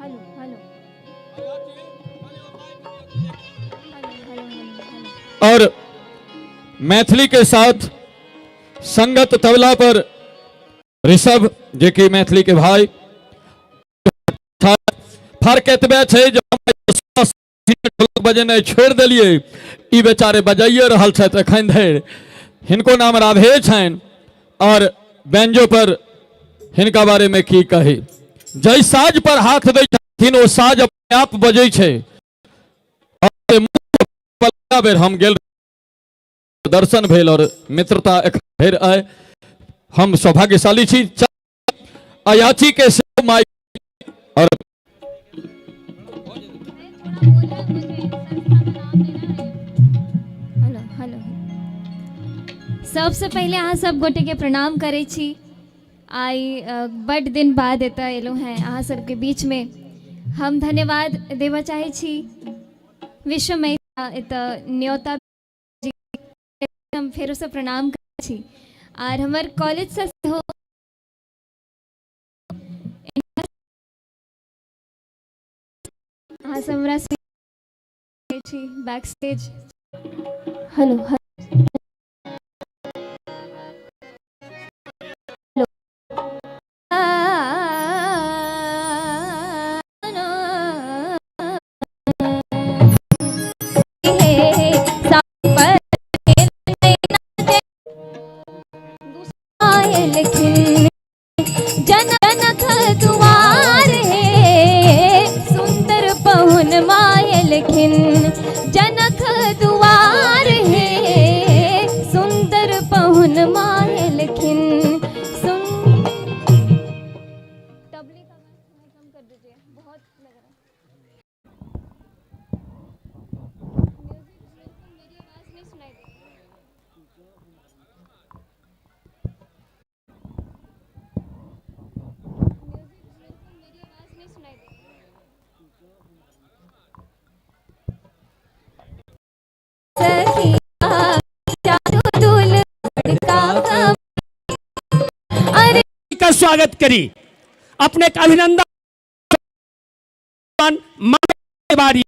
Hello hello और मैथिली के साथ संगत तबला पर ऋषभ जे कि मैथिली के भाई। फर्क एतबे छै जे हम ढोलक बजेनाइ छोड़ि देलियै, ई बेचारे बजाइए रहल छथि एखन धरि। हिनको नाम राधे छनि और बैंजो पर हिनका बारे में की कही, जाहि साज पर हाथ दै छथिन ओ साज अपने आप बजै छै। और बेर हम गेल दर्शन भेल और मित्रता एखन धरि आइ हम सौभाग्यशाली छी। अयाची के सेहो माइक और हेलो हेलो, सबसे पहिले अहाँ सब गोटे के प्रणाम करै छी। आइ बड्ड दिन बाद एतऽ एलहुँ हेँ अहाँ सबके बीचमे। हम धन्यवाद देबऽ चाहै छी विश्व महिला एतऽ न्योता जी, हम फेरोसँ प्रणाम करै छी। आर हमर कॉलेजसँ सेहो अहाँ सब हमरा छी बैक स्टेज। Hello hello जनक दुआर हे सुंदर पहुन मायलखिन, जनक दुआर हे सुंदर पहुन मायलखिन। सुन तबले का आवाज थोड़ा कम कर दीजिए, बहुत लग रहा है म्यूजिक, बिल्कुल मेरी आवाज नहीं सुनाई दे रही। का स्वागत करी अपने का अभिनंदन बारी।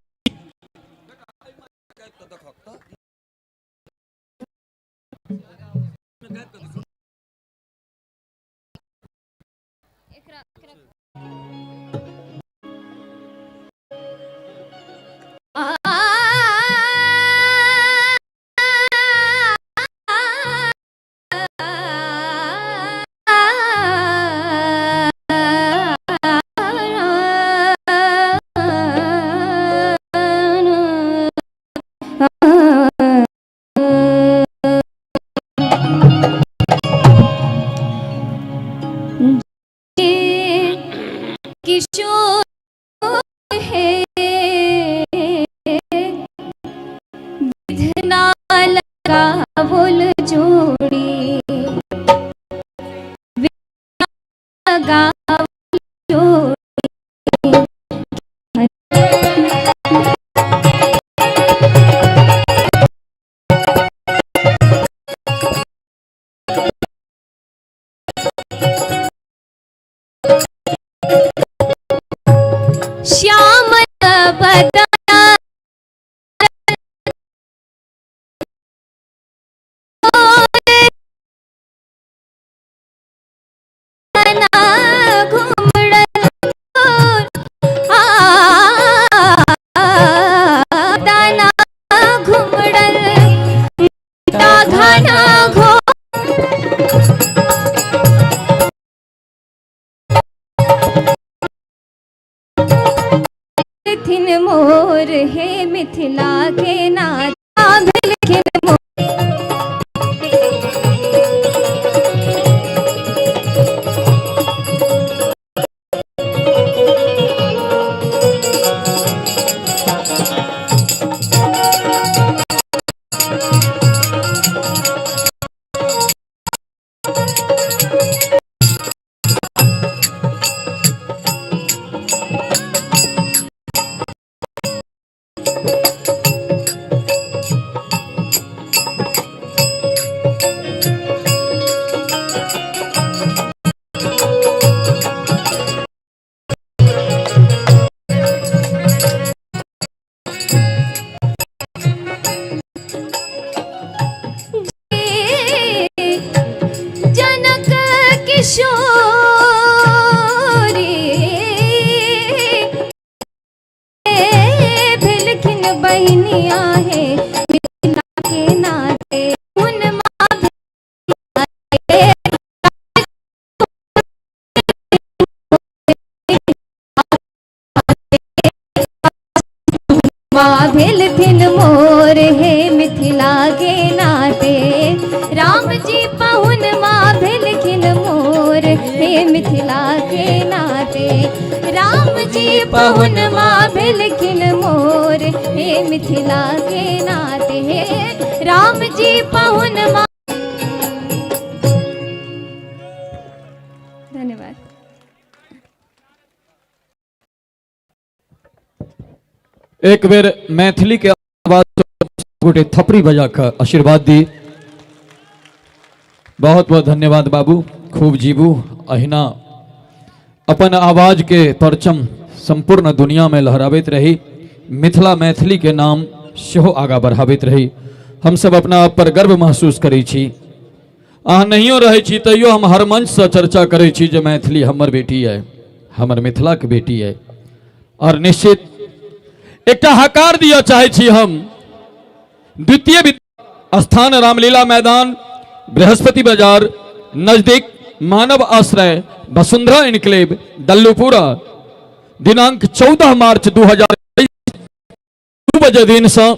किशोर है विधना लगा बोल जोड़ी, लगा जोड़ी। श्याम बदना थिन मोर हे मिथिला के नाथा भेलखिन मोर। बहिनिया हे मिथिला के नाते हुन माँ माँ भेलथिन मोर हे मिथिला के नाते राम जी पहुन माँ भेलखिन मोर हे मिथिला के नाते राम जी पहुन माँ भेलखिन मोर हे मिथिला के नाते हे राम जी पहुन माँ। धन्यवाद। एक बेर मैथिली के आवाज गोटे थपड़ी बजा कर आशीर्वाद दी। बहुत बहुत धन्यवाद बाबू, खूब जीबू। अहिना अपन आवाज के परचम संपूर्ण दुनिया में लहराबैत रही, मिथिला मैथिली के नाम सेहो आगा बढ़ाबैत रही। हम सब अपना आप पर गर्व महसूस करै छी। अहाँ नहियो रहै छी तैयो हम हर मंचसँ चर्चा करै छी जे मैथिली हमर बेटी अइ, हमर मिथिलाके बेटी अइ। और निश्चित एकटा हकार दिअ चाहै छी हम, द्वितीय स्थान रामलीला मैदान बृहस्पति बाजार नजदीक मानव आश्रय वसुंधरा इनक्लेव दल्लूपुरा, दिनांक 14 मार्च 2023 2 बजे दिन से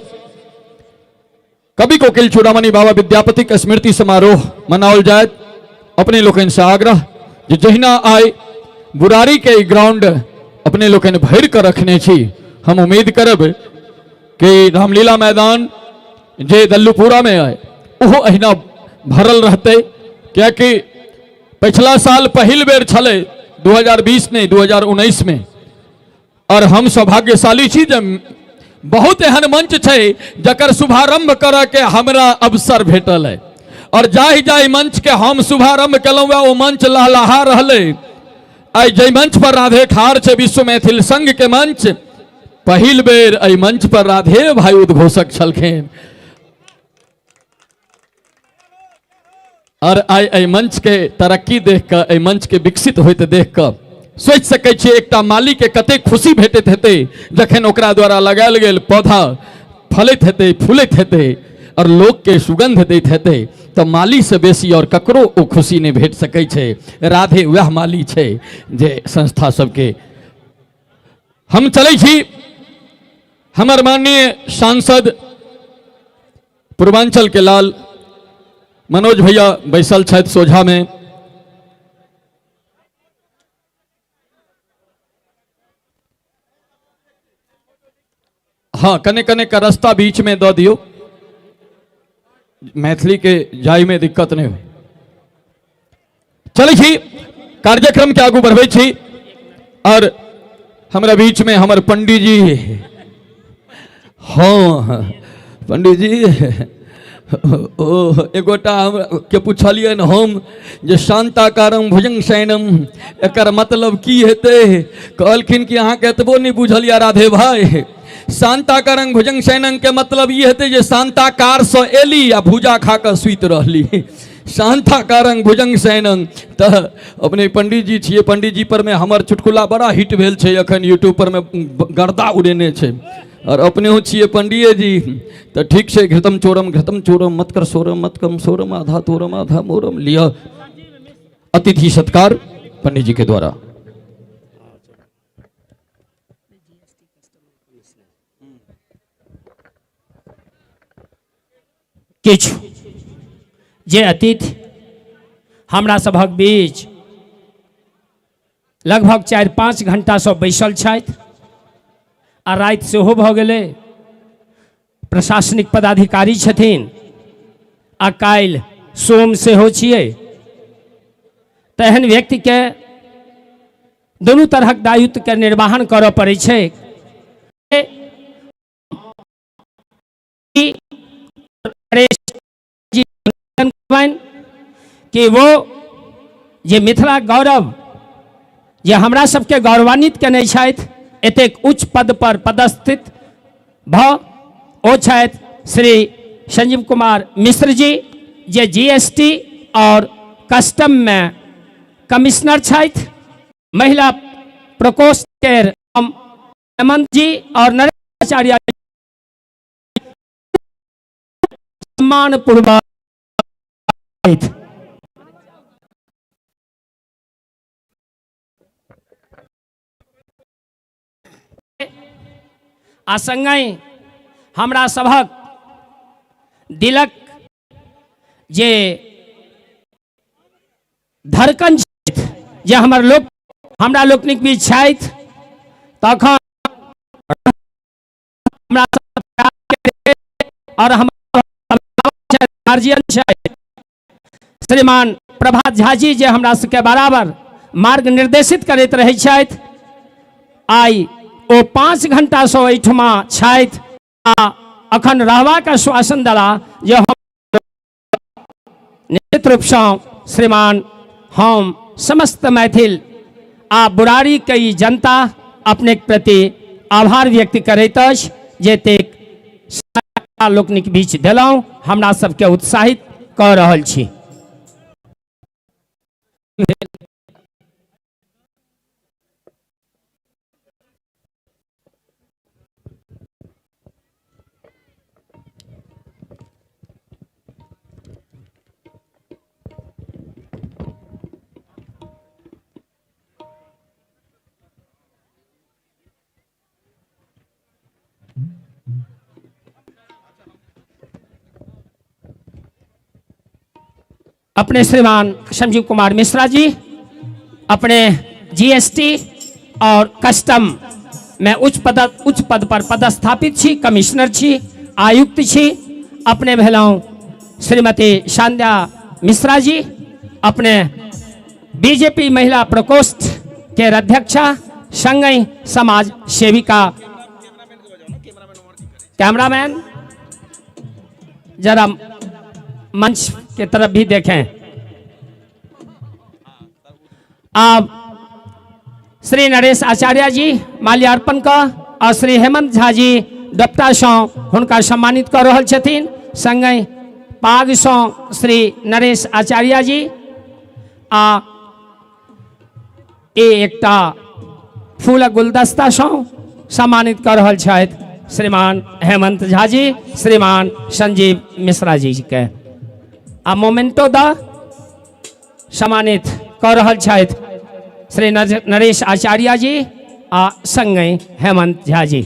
कवि कोकिल चूड़ामणि बाबा विद्यापति के स्मृति समारोह मनाओल जायत। अपने लोकनि से आग्रह जे जहिना आइ बुरारी के ग्राउंड अपने लोकनि भरि कऽ रखने छी, हम उम्मीद करब कि रामलीला मैदान जे दल्लूपुरा में आए ओहो अहिना भरल रहतै, कियाकि पिछला साल पहिल बेर छलै 2020 नहीं 2019 में, और हम सौभाग्यशाली छी जे बहुत एहन मंच छै जकर शुभारंभ करऽ के हमरा अवसर भेटल है, और जाहि जाहि मंच के हम शुभारंभ केलहुँ ओ मंच लहलहा रहलै। आइ जाहि मंच पर राधे ठाढ़ छै विश्व मैथिल संघ के मंच, पहिल बेर एहि मंच पर राधे भाई उद्घोषक छलखिन, और आइ एहि मंच के तरक्की देख कऽ, एहि मंच के विकसित होइत देख कऽ सोचि सकै छियै एकटा माली के कतेक खुशी भेटैत हेतै जखन ओकरा द्वारा लगायल गेल पौधा फलैत हेतै, फूलैत हेतै और लोक के सुगंध दैत हेतै, तऽ माली से बेसी और ककरो ओ खुशी नहि भेट सकै छै। राधे वएह माली छै जे संस्था सबके। हम चलै छी हमर माननीय सांसद पूर्वांचल के लाल मनोज भैया बैसल छथि सोझा में। हाँ, कने कने का रास्ता बीच में दऽ दियौ, मैथिली के जाय में दिक्कत नहीं हो। चलै छी कार्यक्रम के आगू बढ़बै छी, और हमरा बीच में हमर पंडित जी, हाँ पंडित जी, ओ एगोटा हम के पुछलियनि हम जे शांताकारम भुजंग शयनम एकर मतलब की हेतै, कहलखिन कि अहाँके एतबो नहि बुझल यऽ राधे भाई, शांताकारम भुजंग शयनम के मतलब ई हेतै जे शांताकारसँ एली आ भुजा खा कऽ सुति रहली। शांताकारं भुजंग शयनम। तऽ अपने पंडित जी छियै, पंडित जी पर में हमर चुटकुला बड़ा हिट भेल छै, अखन यूट्यूब पर में गर्दा उड़ेने छै, और अपनेहो छियै पंडिये जी, तऽ ठीक छै। घृतम चोरम घृतम चोरम मत कर सोरम मत कम सोरम आधा तोरम आधा मोरम। लिअ अतिथि सत्कार पंडित जी के द्वारा। किछु जे अतिथि हमरा सभक बीच लगभग 4-5 घंटासँ बैसल छथि आ राति सेहो भऽ गेलै, प्रशासनिक पदाधिकारी छथिन आ काल्हि सोम सेहो छियै, तेहन व्यक्तिके दुनू तरहक दायित्वके निर्वहन करऽ पड़ै छै। जी कि वो जे मिथिला गौरव जे हमरा सबके गौरवान्वित केने छथि, एतेक उच्च पद पर पदस्थित भऽ ओ छथि श्री संजीव कुमार मिश्र जी, जे जीएसटी और कस्टम में कमिश्नर छथि। महिला प्रकोष्ठ के हेमंत जी और नरेश आचार्य सम्मान पूर्वक आ संगहि हमरा सभक दिलक जे धड़कन छथि, जे हमर लोक हमरा लोकनिक बीच छथि, तखन हमरा और हमर गार्जियन छथि श्रीमान प्रभात झा जी, जे हमरा सबके बराबर मार्ग निर्देशित करैत रहै छथि। आइ ओ 5 घंटासँ एहिठमा छथि आ अखन रहबाक आश्वासन देला जे हम निश्चित रूपसँ श्रीमान हम समस्त मैथिल आ बुरारीके ई जनता अपनेक प्रति आभार व्यक्त करैत अछि जे एतेक लोकनिक बीच देलहुँ, हमरा सबके उत्साहित कऽ रहल छी। अपने श्रीमान संजीव कुमार मिश्रा जी अपने जीएसटी और कस्टम में उच्च पद पर पदस्थापित छी, कमिश्नर छी, आयुक्त छी। अपने भेलहुँ श्रीमती सांध्या मिश्रा जी, अपने बीजेपी महिला प्रकोष्ठ के अध्यक्षा संगहि समाज सेविका। कैमरामैन जरा मंच के तरफ भी देखें। आप श्री नरेश आचार्य जी माल्यार्पण का और श्री हेमंत झा जी डॉक्टर सँ हुनका सम्मानित कर रहल छथिन। संगहि पाग सँ श्री नरेश आचार्य जी आ एकटा फूलक गुलदस्ता सँ सम्मानित कर रहल छथि श्रीमान हेमंत झा जी, श्रीमान संजीव मिश्रा जी के आ मोमेंटो द सम्मानित कर रहल छथि श्री नरेश आचार्य जी आ संगहि हेमंत झा जी।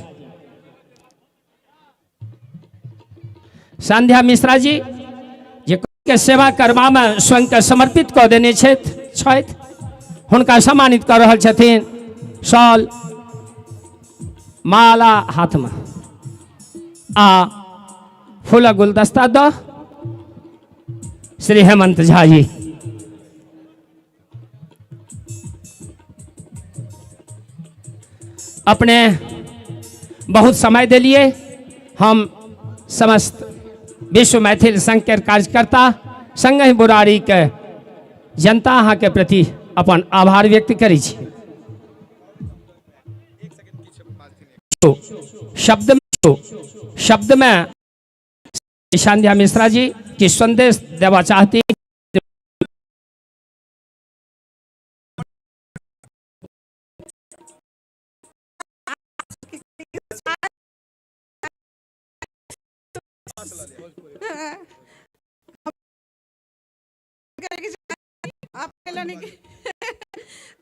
संध्या मिश्रा जी जे के सेवा करबा में स्वयं के समर्पित कऽ देने छथि, हुनका सम्मानित कऽ रहल छथिन शॉल माला हाथ में आ फूलक गुलदस्ता द श्री हेमंत झा जी। अपने बहुत समय दिलिए, हम समस्त विश्व मैथिल संघ के कार्यकर्ता संगहि बुरारी के जनता अहाँ के प्रति अपन आभार व्यक्त करै छी। शब्द में संध्या मिश्रा जी की संदेश देवा चाहती।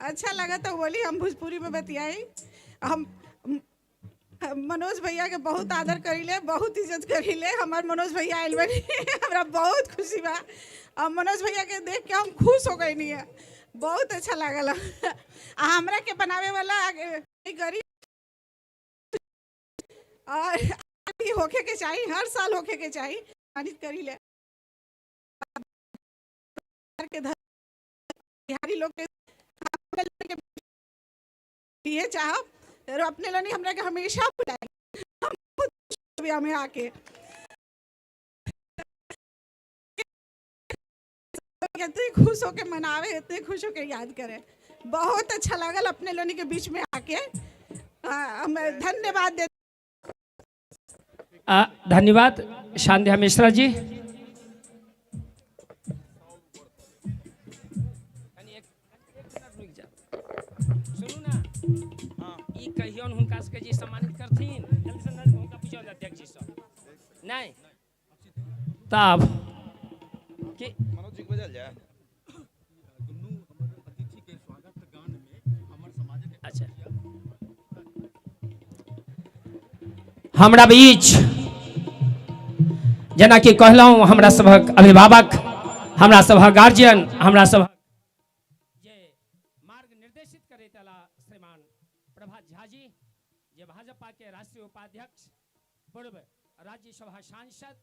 अच्छा लगा तो बोली हम भोजपुरी में बतियाई। हम मनोज भैया के बहुत आदर करीले, बहुत इज्जत करीले। हमार मनोज भैया आयल बनी, हमरा बहुत खुशी बा। और मनोज भैया के देख के हम खुश हो गई है, बहुत अच्छा लागल। आ हमरा के बनावे वाला गरीब और भी होखे के चाहिए, हर साल होखे के चाहिए। सम्मानित करीले के बिहारी लोग के ये चाहब और अपने लनी हमरा के हमेशा बुलाए, हम खुद हमें आके इतने खुश होके मनावे, इतने खुश होके याद करे, बहुत अच्छा लागल अपने लोनी के बीच में आके। हम धन्यवाद दे। धन्यवाद संध्या मिश्रा जी। सुनू ना, ई कहियौन हुनका सबके जे सम्मानित करथिन, जल्दी से हुनका पूछियौन अध्यक्ष जी सब। नहीं। तब मनोज जी के बजायल जाय। अच्छा, हमरा बीच जेनाकि कहलहुँ हमरा सभक अभिभावक, हमरा सभक गार्जियन, हमरा सभक जे मार्ग निर्देशित करैत अला श्रीमान प्रभात झा जी, जे भाजपा के राष्ट्रीय उपाध्यक्ष, पूर्व राज्यसभा सांसद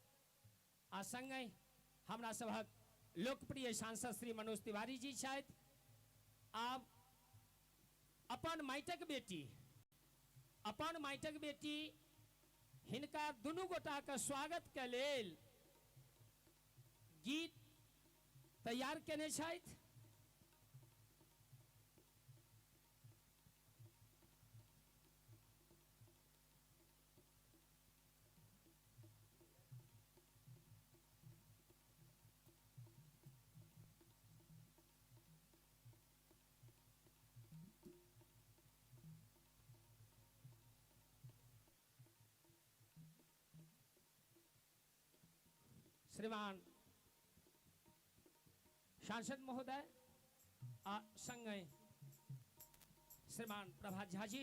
आ संगहि हमरा सभक लोकप्रिय सांसद श्री मनोज तिवारी जी छथि। आब अपन माइटक बेटी, अपन माइटक बेटी, हिनका दुनू गोटा के स्वागत के लेल गीत तैयार केने छथि। श्रीमान सांसद महोदय आ संगहि श्रीमान प्रभात झा जी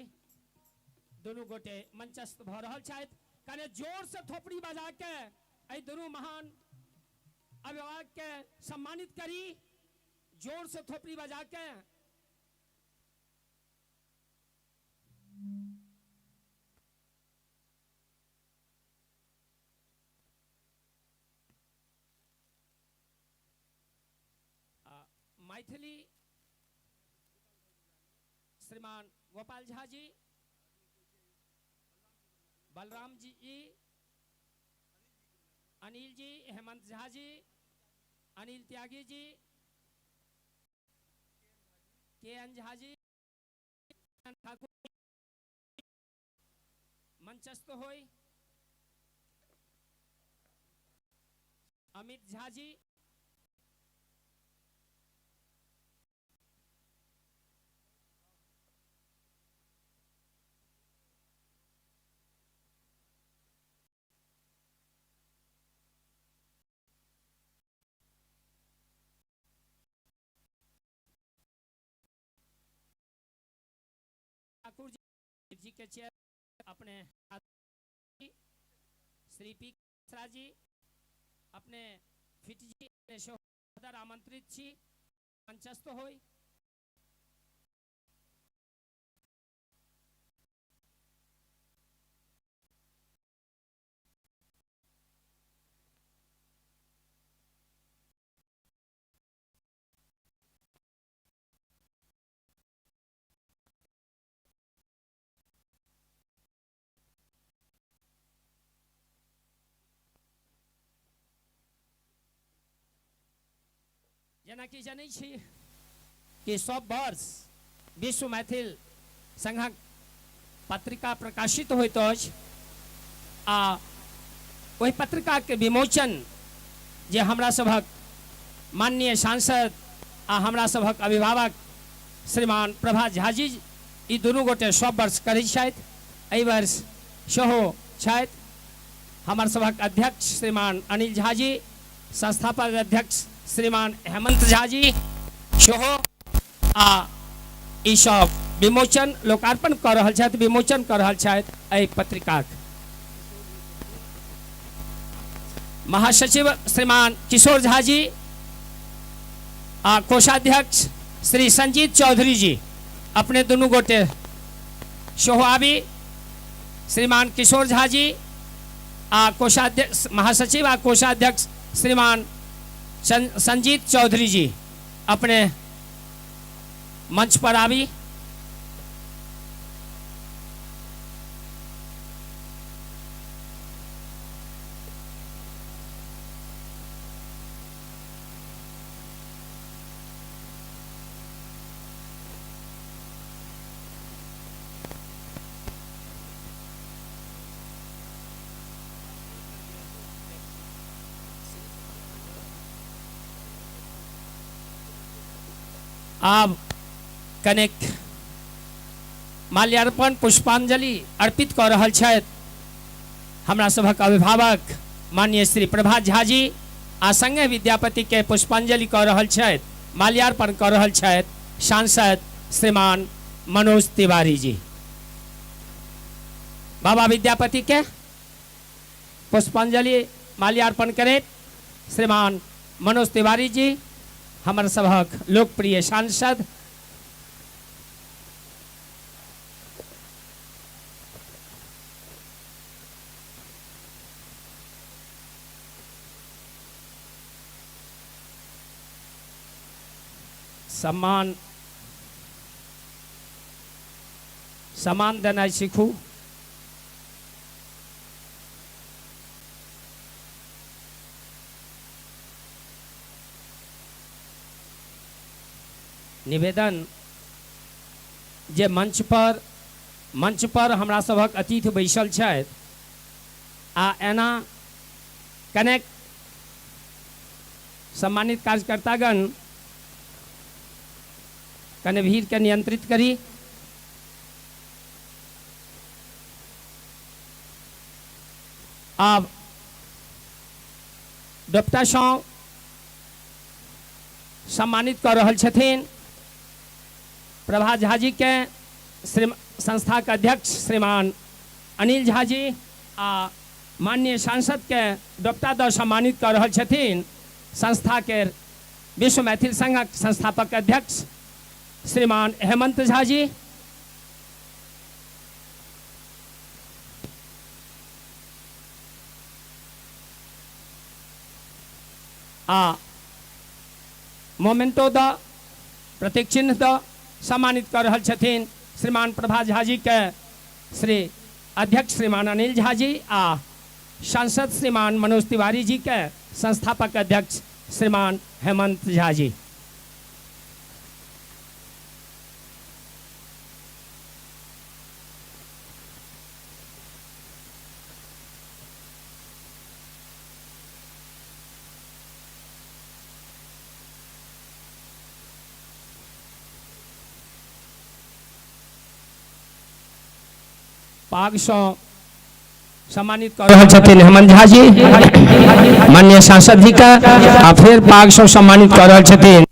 दुनू गोटे मंचस्थ भऽ रहल छथि। कने जोर से थोपड़ी बजा के एहि दुनू महान अभिभावक के सम्मानित करी, जोर से थोपड़ी बजा के। मैथिली श्रीमान गोपाल झा जी, बलराम जी, अनिल जी, हेमंत झा जी, अनिल त्यागी जी, के एन झा जी ठाकुर मंचस्थ होई, अमित झा जी, ठाकुर जी, जी के चेयर अपने श्री पी मिश्रा जी, अपने फिट जी अपने सहोदर आमंत्रित छी, मंचस्थ होई। जेनाकि जनै छी कि सब वर्ष विश्व मैथिल संघक पत्रिका प्रकाशित होइत अछि आ ओहि पत्रिका के विमोचन जे हमरा सभक माननीय सांसद आ हमरा सभक अभिभावक श्रीमान प्रभात झा जी ई दुनू गोटे सब वर्ष करै छथि, एहि वर्ष सेहो छथि। हमर सभक अध्यक्ष श्रीमान अनिल झा जी, संस्थापक अध्यक्ष श्रीमान हेमंत झा जी सेहो आ ई सब विमोचन लोकार्पण कऽ रहल छथि, विमोचन कऽ रहल छथि एहि पत्रिकाक। महासचिव श्रीमान किशोर झा जी आ कोषाध्यक्ष श्री संजीत चौधरी जी अपने दुनू गोटे सेहो आबी। श्रीमान किशोर झा जी आ कोषाध्यक्ष महासचिव आ कोषाध्यक्ष श्रीमान संजीत चौधरी जी अपने मंच पर आबी। आब कनेक माल्यार्पण पुष्पांजलि अर्पित कऽ रहल छथि हमरा सभक अभिभावक माननीय श्री प्रभात झा जी आ संगे विद्यापति के पुष्पांजलि कऽ रहल छथि, माल्यार्पण कऽ रहल छथि सांसद श्रीमान मनोज तिवारी जी। बाबा विद्यापति के पुष्पांजलि माल्यार्पण करैत श्रीमान मनोज तिवारी जी, हमर सभक लोकप्रिय सांसद। सम्मान सम्मान देनाइ सीखू। निवेदन जे मंच पर हमरा सभक अतिथि बैसल छथि आ एना कनेक सम्मानित कार्यकर्तागण कने भीड़ के नियंत्रित करी। आब डॉक्टर साहब सम्मानित कर रहल छथिन प्रभा झा जी के श्री संस्था के अध्यक्ष श्रीमान अनिल झा जी आ माननीय सांसद के डॉक्टर दऽ सम्मानित कर रहल छथिन संस्था के विश्व मैथिल संघक संस्थापक अध्यक्ष श्रीमान हेमंत झा जी। आ मोमेंटो द प्रतीक चिन्ह द सम्मानित कर रहल छथिन श्रीमान प्रभा झा जी के श्री अध्यक्ष श्रीमान अनिल झा जी आ सांसद श्रीमान मनोज तिवारी जी के संस्थापक अध्यक्ष श्रीमान हेमंत झा जी। पाग सँ सम्मानित कर रहल छथिन हेमंत झा जी माननीय सांसद जी का आ फिर पाग सँ सम्मानित कर रहल छथिन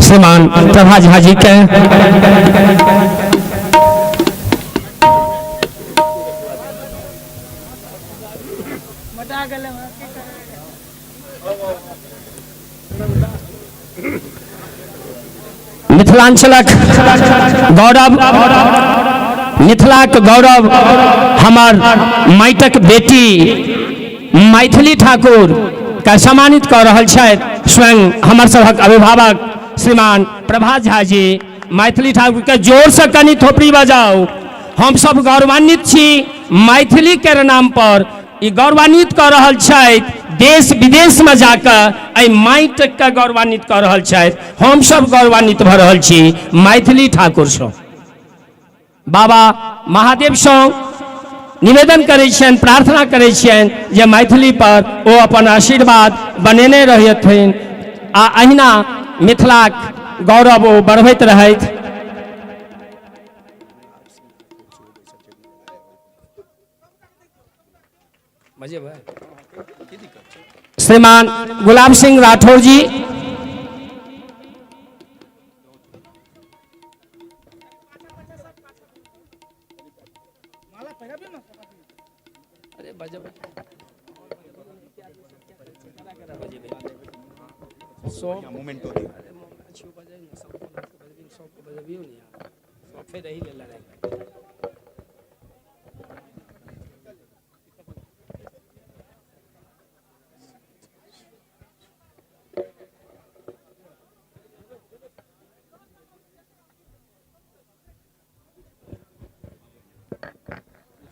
श्रीमान प्रभा झा जी के। मिथिलांचलक गौरव, मिथिलाक गौरव हमार माइटक बेटी मैथिली ठाकुर का सम्मानित कर रहल छथि स्वयं हमर सभक अभिभावक श्रीमान प्रभा झा जी। मैथिली ठाकुर के जोर से कनी थोपड़ी बजाउ। हम सब गौरवान्वित छी मैथिली के नाम पर ई गौरवान्वित कर रहल छथि, देश विदेश में जाकर एहि माटि के गौरवान्वित कर रहल छथि। हम सब गौरवान्वित भऽ रहल छी मैथिली ठाकुर सँ। बाबा महादेव सँ निवेदन करै छियनि, प्रार्थना करै छियनि जे मैथिली पर ओ अपन आशीर्वाद बनेने रहथिन आ अहिना मिथिलाक गौरव ओ बढ़बैत रहथि। श्रीमान गुलाब सिंह राठौर जी।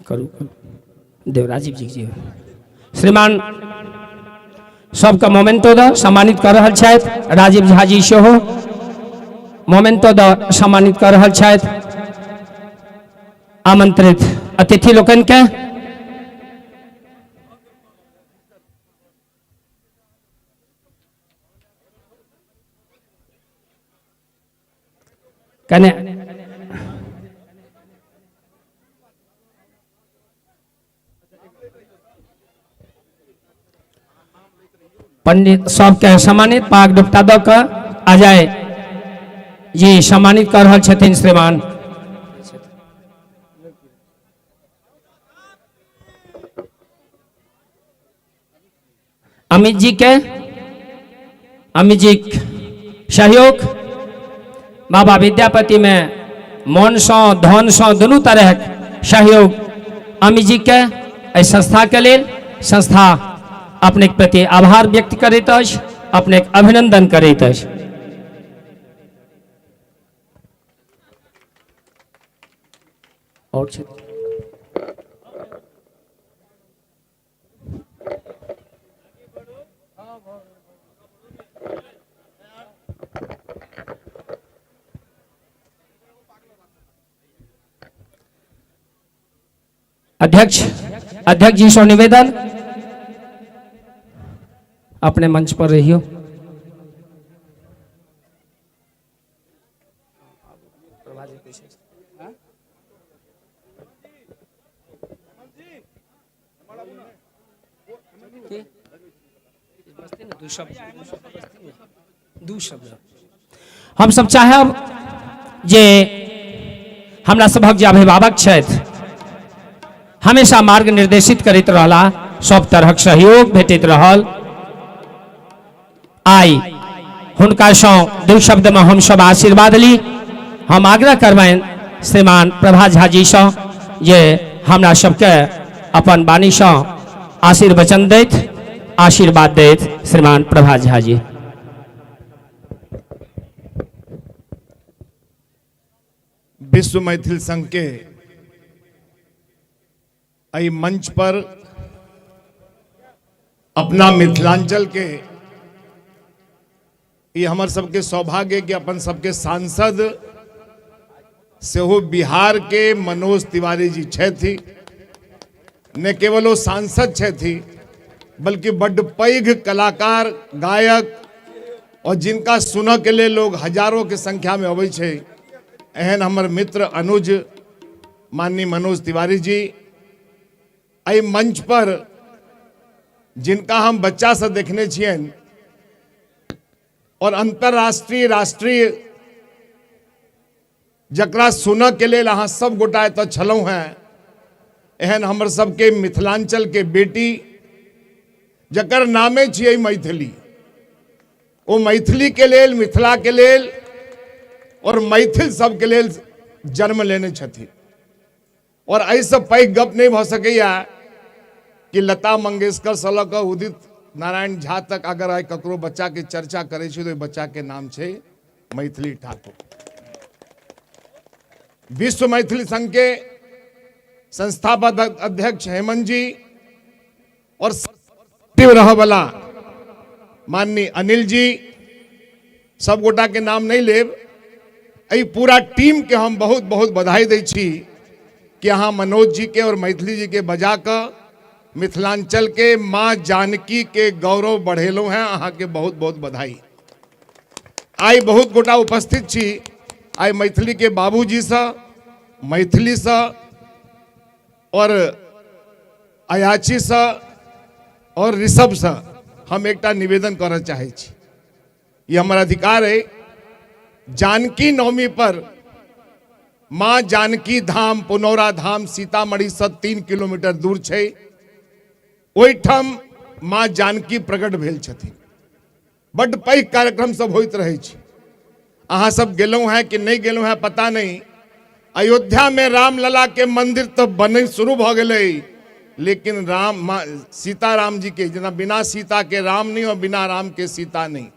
करू देवराजीव जी जी श्रीमान सबके मोमेंटो द सम्मानित कर रहल छथि राजीव झा जी सेहो मोमेंटो द सम्मानित कर रहल छथि आमंत्रित अतिथि लोकनि के। कने पंडित सबके सम्मानित पाग दुपटा दऽ कऽ अजय जी सम्मानित कऽ रहल छथिन श्रीमान। अमित जी के, अमित जी सहयोग बाबा विद्यापति में मन सँ धन सँ दुनू तरह सहयोग अमित जी के एहि संस्था के लेल। संस्था अपने के प्रति आभार व्यक्त करैत अछि, अपने के अभिनंदन करैत अछि। और अध्यक्ष अध्यक्ष जी से निवेदन, अपने मंच पर रहियो। हम सब चाहब जे हमरा सभक जे अभिभावक छथि हमेशा मार्ग निर्देशित करैत रहला, सब तरहक सहयोग भेटैत रहल। आइ हुनकासँ दू शब्दमे हमसब आशीर्वाद ली। हम आग्रह करबनि श्रीमान प्रभा झा जीसँ जे हमरा सबके अपन वाणीसँ आशीर्वचन दैत, आशीर्वाद दैत श्रीमान प्रभा झा जी। विश्व मैथिल संघ के एहि मंच पर अपना मिथिलांचल के ई हमर सबके सौभाग्य कि अपन सबके सांसद सेहो बिहार के मनोज तिवारी जी छथि। न केवल ओ सांसद छथि बल्कि बड्ड पैघ कलाकार, गायक और जिनका सुनऽ के लेल लोग हजारों के संख्या में अबै छै, एहन हमर मित्र अनुज माननीय मनोज तिवारी जी एहि मंच पर जिनका हम बच्चा से देखने छियनि और अंतर्राष्ट्रीय राष्ट्रीय जकरा सुनऽ के लेल अहाँ सब गोटा एतऽ छलहुँ हेँ, एहन हमर सबके मिथिलांचल के बेटी जकर नामे छियै मैथिली, ओ मैथिली के लेल, मिथिला के लेल और मैथिल सबके लेल जन्म लेने छथिन। और एहिसँ पैघ गप नहि भऽ सकैए कि लता मंगेशकरसँ लऽ कऽ उदित नारायण झा तक अगर आइ ककरो बच्चाके चर्चा करै छै तऽ ओहि बच्चाके नाम छै मैथिली ठाकुर। विश्व मैथिली संघ के संस्थापक अध्यक्ष हेमंत जी और सचिव रहवला माननीय अनिल जी, सब गोटा के नाम नहीं लेब, एहि पूरा टीम के हम बहुत बहुत बधाई दै छी कि अहाँ मनोज जी के और मैथिली जी के बजा कऽ मिथिलांचल के माँ जानकी के गौरव बढ़ेलहुँ हैं। अहाँ के बहुत बहुत बधाई। आइ बहुत गोटा उपस्थित छी, आइ मैथिली के बाबूजी सँ, मैथिली सँ और अयाची सँ और ऋषभ सँ हम एकटा निवेदन करऽ चाहै छी, ई हमर अधिकार है। जानकी नवमी पर माँ जानकी धाम पुनौरा धाम सीतामढ़ी से 3 किलोमीटर दूर छै, ओहिठाम माँ जानकी प्रकट भेल छथिन। बड्ड पैघ कार्यक्रम सब होइत रहै छै। अहाँ सब गेलहुँ हैं कि नहीं गेलहुँ हैं पता नहीं। अयोध्या में रामलला के मंदिर तो बने शुरू भऽ गेलै, लेकिन राम माँ सीताराम जी के जेना बिना सीता के राम नहीं और बिना राम के सीता नहीं,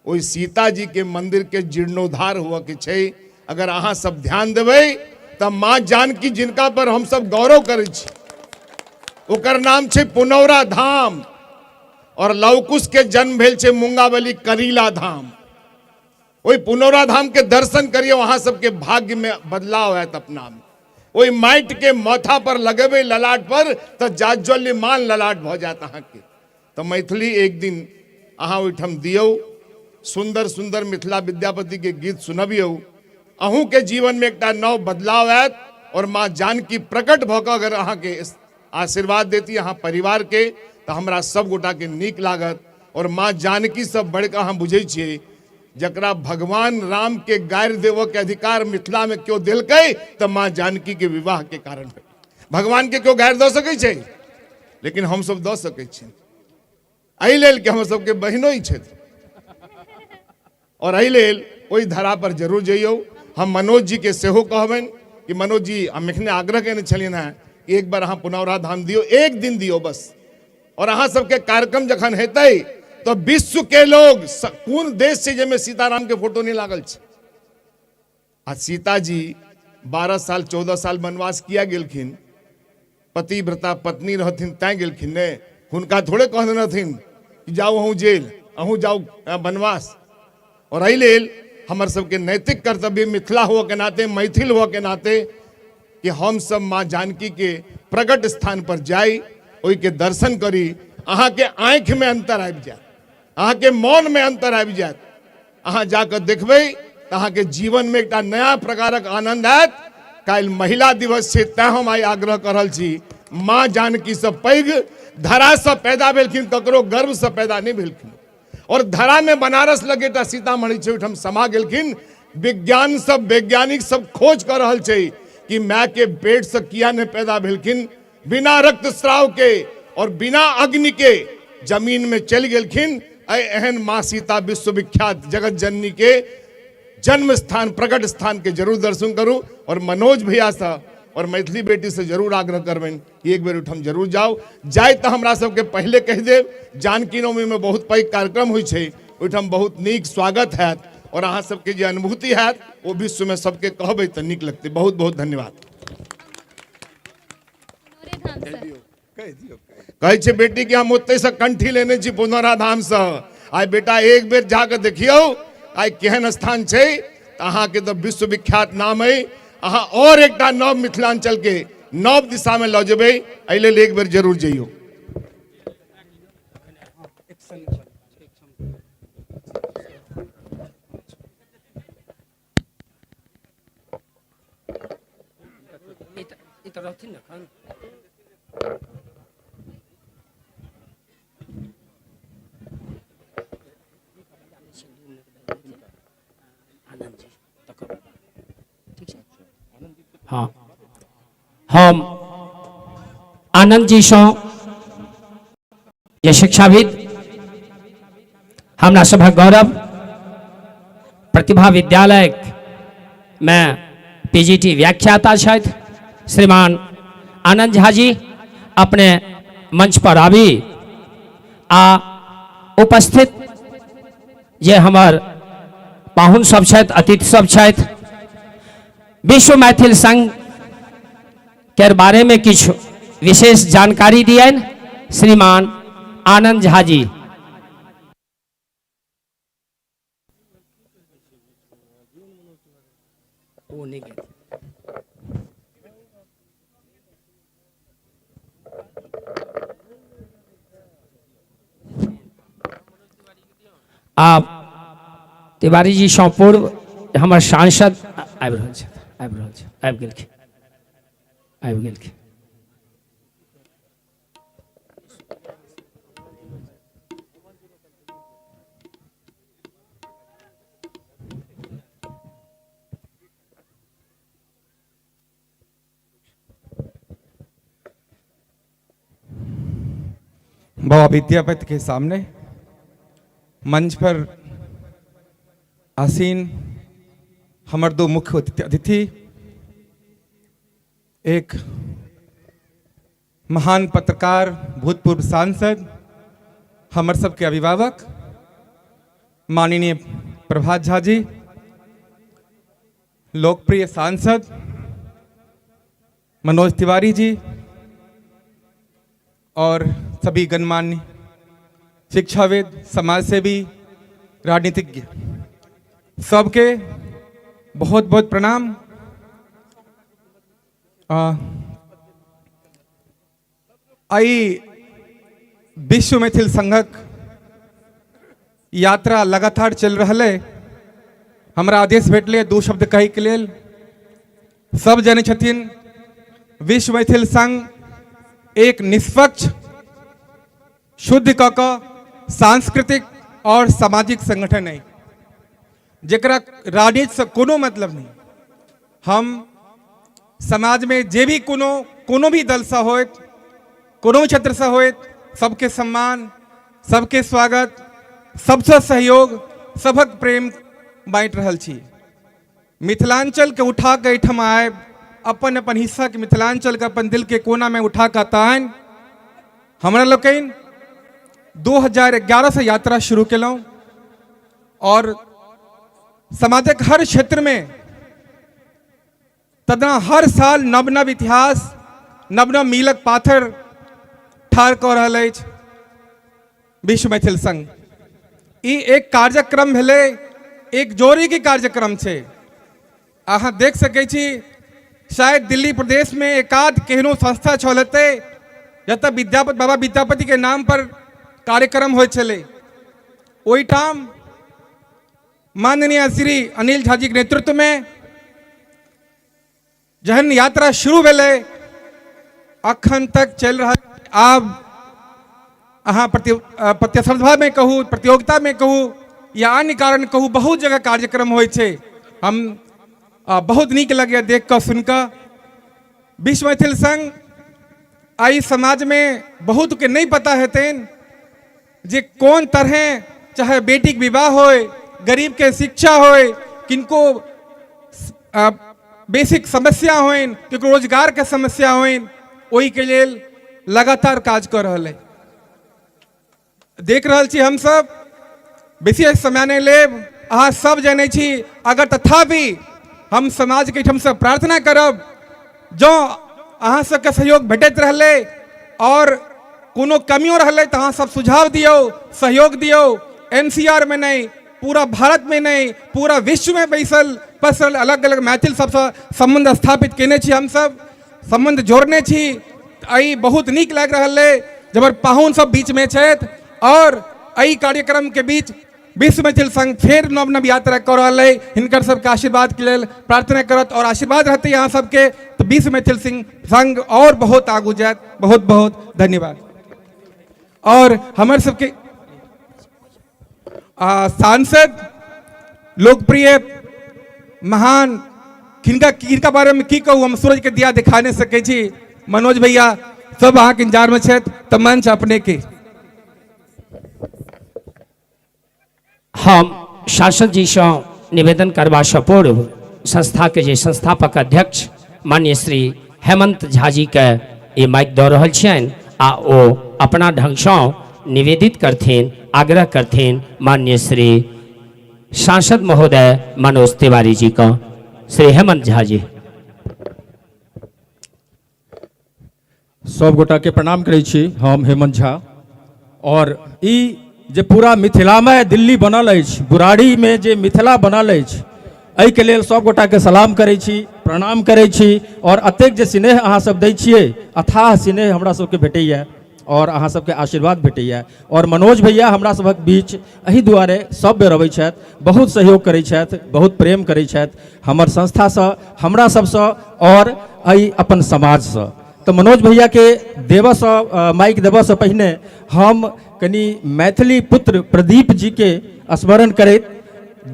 ओहि सीता जी के मंदिर के जीर्णोद्धार हुआ के छै। अगर अहाँ सब ध्यान देबै तऽ माँ जानकी जिनका पर हम सब गौरव करै छी, ओकर नाम छै पुनौरा धाम और लवकुश के जन्म भेल छै मूंगावली करीला धाम। ओहि पुनौरा धाम के दर्शन करियौ, अहाँ सबके भाग्य में बदलाव आयत अपना में। ओहि माटि के माथा पर लगेबै ललाट पर तऽ जाज्वल्यमान ललाट भऽ जायत अहाँके। तऽ मैथिली एक दिन अहाँ ओहिठाम दियौ, सुंदर सुंदर मिथिला विद्यापति के गीत सुनबियौ, अहूँ के जीवन में एकटा नव बदलाव आयत और माँ जानकी प्रकट भऽ कऽ अगर अहाँके आशीर्वाद देती अहाँ परिवार के तऽ हमरा सब गोटा के नीक लागत। और माँ जानकी सब बढ़िकऽ अहाँ बुझै छियै, जकरा भगवान राम के गारि देबऽ के अधिकार मिथिला में केओ देलकै तऽ माँ जानकी के विवाह के कारण भेल। भगवान के केओ गारि दऽ सकै छै, लेकिन हमसब दऽ सकै छी, एहि लेल कि हमर सबके बहिनो ही छथि। और एहि लेल ओहि धरा पर जरूर जइयौ। हम मनोज जी के सेहो कहबनि कि मनोज जी, हम एखने आग्रह केने छलियनि हेँ कि एक बार अहाँ पुनौरा धाम दियौ, एक दिन दियौ बस। और अहाँ सबके कार्यक्रम जखन हेतै तऽ विश्व के लोग कोन देश छै जाहिमे सीताराम के फोटो नहि लागल छै? आ सीता जी 12 साल 14 साल वनवास किया गेलखिन? पतिव्रता पत्नी रहथिन तैं गेलखिन ने, हुनका थोड़े कहने रहथिन कि जाउ अहूँ जेल, अहूँ जाउ वनवास। और एहि लेल हमर सबके नैतिक कर्तव्य मिथिला हुअ के नाते, मैथिल हुअ के नाते, कि हम सब माँ जानकी के प्रकट स्थान पर जाई, ओहिके दर्शन करी। अहाँके आँखिमे अंतर आबि जायत, अहाँके मोनमे अंतर आबि जायत। अहाँ जाकऽ देखबै तऽ अहाँके जीवनमे एकटा नया प्रकारक आनंद आयत। काल्हि महिला दिवस छै, तैं हम आइ आग्रह कऽ रहल छी, माँ जानकीसँ पैघ धरासँ पैदा भेलखिन, ककरो गर्भसँ पैदा नहि भेलखिन। और धरामे बनारस लग एकटा सीतामढ़ी छै, ओहिठाम समा गेलखिन। विज्ञान सब, वैज्ञानिक सब खोज कऽ रहल छै कि मायके पेटसँ किया नहि पैदा भेलखिन, बिना रक्तस्राव के और बिना अग्नि के जमीन में चलि गेलखिन। एहन माँ सीता विश्वविख्यात जगत जननी के जन्म स्थान, प्रकट स्थान के जरूर दर्शन करू। और मनोज भैया से और मैथिली बेटी से जरूर आग्रह करबनि कि एक बेर ओहिठाम जरूर जाउ। जाय तऽ हमरा सबके पहिले कहि देब, जानकी नवमी में बहुत पैघ कार्यक्रम होइ छै, ओहिठाम बहुत नीक स्वागत हैत और अहाँ सबके जे अनुभूति हैत ओ विश्व में सबके कहबै तऽ नीक लगतै। बहुत बहुत धन्यवाद। कहै छै बेटी कि हम ओतहिसँ कंठी लेने छी पुनौरा धामसँ, आइ बेटा एक बेर जाकऽ देखियौ आइ केहन स्थान छै। तऽ अहाँके तऽ विश्वविख्यात नाम अइ, अहाँ और एकटा नव मिथिलांचलके नव दिशामे लऽ जेबै, एहि लेल एक बेर जरूर जइयौ। ई तऽ रहथिन ने एखन। हँ, हम आनंद जी सँ जे शिक्षाविद हमरा सभक गौरव प्रतिभा विद्यालय में पीजीटी व्याख्याता छथि श्रीमान आनंद झा जी अपने मंच पर आबी आ उपस्थित जे हमर पाहुन सब छथि, अतिथि सब छथि, विश्व मैथिल संघ के बारे में किछु विशेष जानकारी दियनि श्रीमान आनंद झा जी। ओ नहि गेल। आब तिवारी जी सँ पूर्व हमर सांसद आबि रहल छथि, आबि रहल छथि, आबि गेलखिन, आबि गेलखिन। बाबा विद्यापति के सामने मंच पर आसीन हमर दो मुख्य अतिथि, एक महान पत्रकार भूतपूर्व सांसद हमर सबके अभिभावक माननीय प्रभात झा जी, लोकप्रिय सांसद मनोज तिवारी जी और सभी गणमान्य शिक्षाविद, समाजसेवी, राजनीतिज्ञ सबके बहुत बहुत प्रणाम। आई विश्व मैथिल संघक यात्रा लगातार चलि रहल है। हमरा आदेश भेटलै दू शब्द कहैके लेल। सब जानै छथिन विश्व मैथिल संघ एक निष्पक्ष शुद्ध कऽ कऽ सांस्कृतिक और सामाजिक संगठन अइ जकरा राजनीतिसँ कोनो मतलब नहि। हम समाजमे जे भी कोनो कोनो भी दलसँ होइत, कोनो क्षेत्रसँ होइत, सबके सम्मान, सबके स्वागत, सबसँ सहयोग, सभक प्रेम बाँटि रहल छी। मिथिलाञ्चलके उठा कऽ एहिठाम आबि अपन अपन हिस्साके मिथिलाञ्चलके अपन दिलके कोनामे उठा कऽ तानि हमरा लोकनि 2011 से यात्रा शुरू केलहुँ और समाजक हर क्षेत्रमे तदना हर साल नव नव इतिहास, नव नव मीलक पाथर ठाढ़ कऽ रहल अछि विश्व मैथिल संघ। ई एक कार्यक्रम भेलै, एक जोड़ीके कार्यक्रम छै। अहाँ देख सकै छी शायद दिल्ली प्रदेशमे एकाध केहनो संस्था छल हेतै जतऽ विद्यापति बाबा विद्यापतिके नाम पर कार्यक्रम होइ छलै। ओहिठाम माननीय श्री अनिल झा जीके नेतृत्वमे जहन यात्रा शुरू भेलै अखन तक चलि रहल। आब अहाँ प्रतिस्पर्धामे कहू, प्रतियोगितामे कहू या अन्य कारण कहू, बहुत जगह कार्यक्रम होइ छै। हम बहुत नीक लगैए देख कऽ सुनि कऽ। विश्व मैथिल संघ आइ समाजमे बहुतके नहि पता हेतनि जे कोन तरहे चाहे बेटीके विवाह होय, गरीबके शिक्षा होय, किनको बेसिक समस्या होइन, केकरो रोजगारके समस्या होइन, ओहिके लेल लगातार काज कऽ रहल अइ। देख रहल छी हमसब, बेसी समय नहि लेब, अहाँ सब जनै छी। अगर तथापि हम समाजके एहिठामसँ प्रार्थना करब, जँ अहाँ सबके सहयोग भेटैत रहलै और कोनो कमियो रहलै तऽ अहाँ सब सुझाव दियौ, सहयोग दियौ। NCR में नहि, पूरा भारत में नहि, पूरा विश्व में बैसल पसरल अलग अलग मैथिल सबसँ सम्बन्ध स्थापित केने छी, हमसब सम्बन्ध जोड़ने छी। एहि बहुत नीक लागि रहल अइ जबर पाहुन सब बीचमे छथि और एहि कार्यक्रमके बीच विश्व मैथिल संघ फेर नव नव यात्रा कऽ रहल अइ। हिनकर सबके आशीर्वादके लेल प्रार्थना करत और आशीर्वाद रहतै अहाँ सबके तऽ विश्व मैथिल संघ और बहुत आगू जायत। बहुत बहुत धन्यवाद। और हमर सबके सांसद लोकप्रिय महान किनका किनका बारेमे की कहू, हम सूरज के दिया दिखा नहि सकै छी। मनोज भैया सब अहाँके इंतजारमे छथि, तऽ मंच अपने के। हम सांसद जी से निवेदन करबासँ पूर्व संस्था के जे संस्थापक अध्यक्ष माननीय श्री हेमंत झा जी के ई माइक दऽ रहल छियनि आ ओ अपना ढंगसँ निवेदित करथिन, आग्रह करथिन माननीय श्री सांसद महोदय मनोज तिवारी जी का। श्री हेमंत झा जी। सब गोटा के प्रणाम करै छी, हम हेमंत झा। और ई जे पूरा मिथिलामय दिल्ली बनल अछि, बुराड़ीमे जे मिथिला बनल अछि, एहिके लेल सब गोटाके सलाम करै छी, प्रणाम करै छी। और एतेक जे स्नेह अहाँ सब दै छियै, अथाह स्नेह हमरा सबके भेटैए और अहाँ सबके आशीर्वाद भेटैए। और मनोज भैया हमरा सभक बीच एहि दुआरे सब बेर अबै छथि, बहुत सहयोग करै छथि, बहुत प्रेम करै छथि हमर संस्थासँ, हमरा सबसँ और एहि अपन समाजसँ। तऽ मनोज भैयाके देबऽसँ, माइक देबऽसँ पहिने हम कनि मैथिली पुत्र प्रदीप जीके स्मरण करैत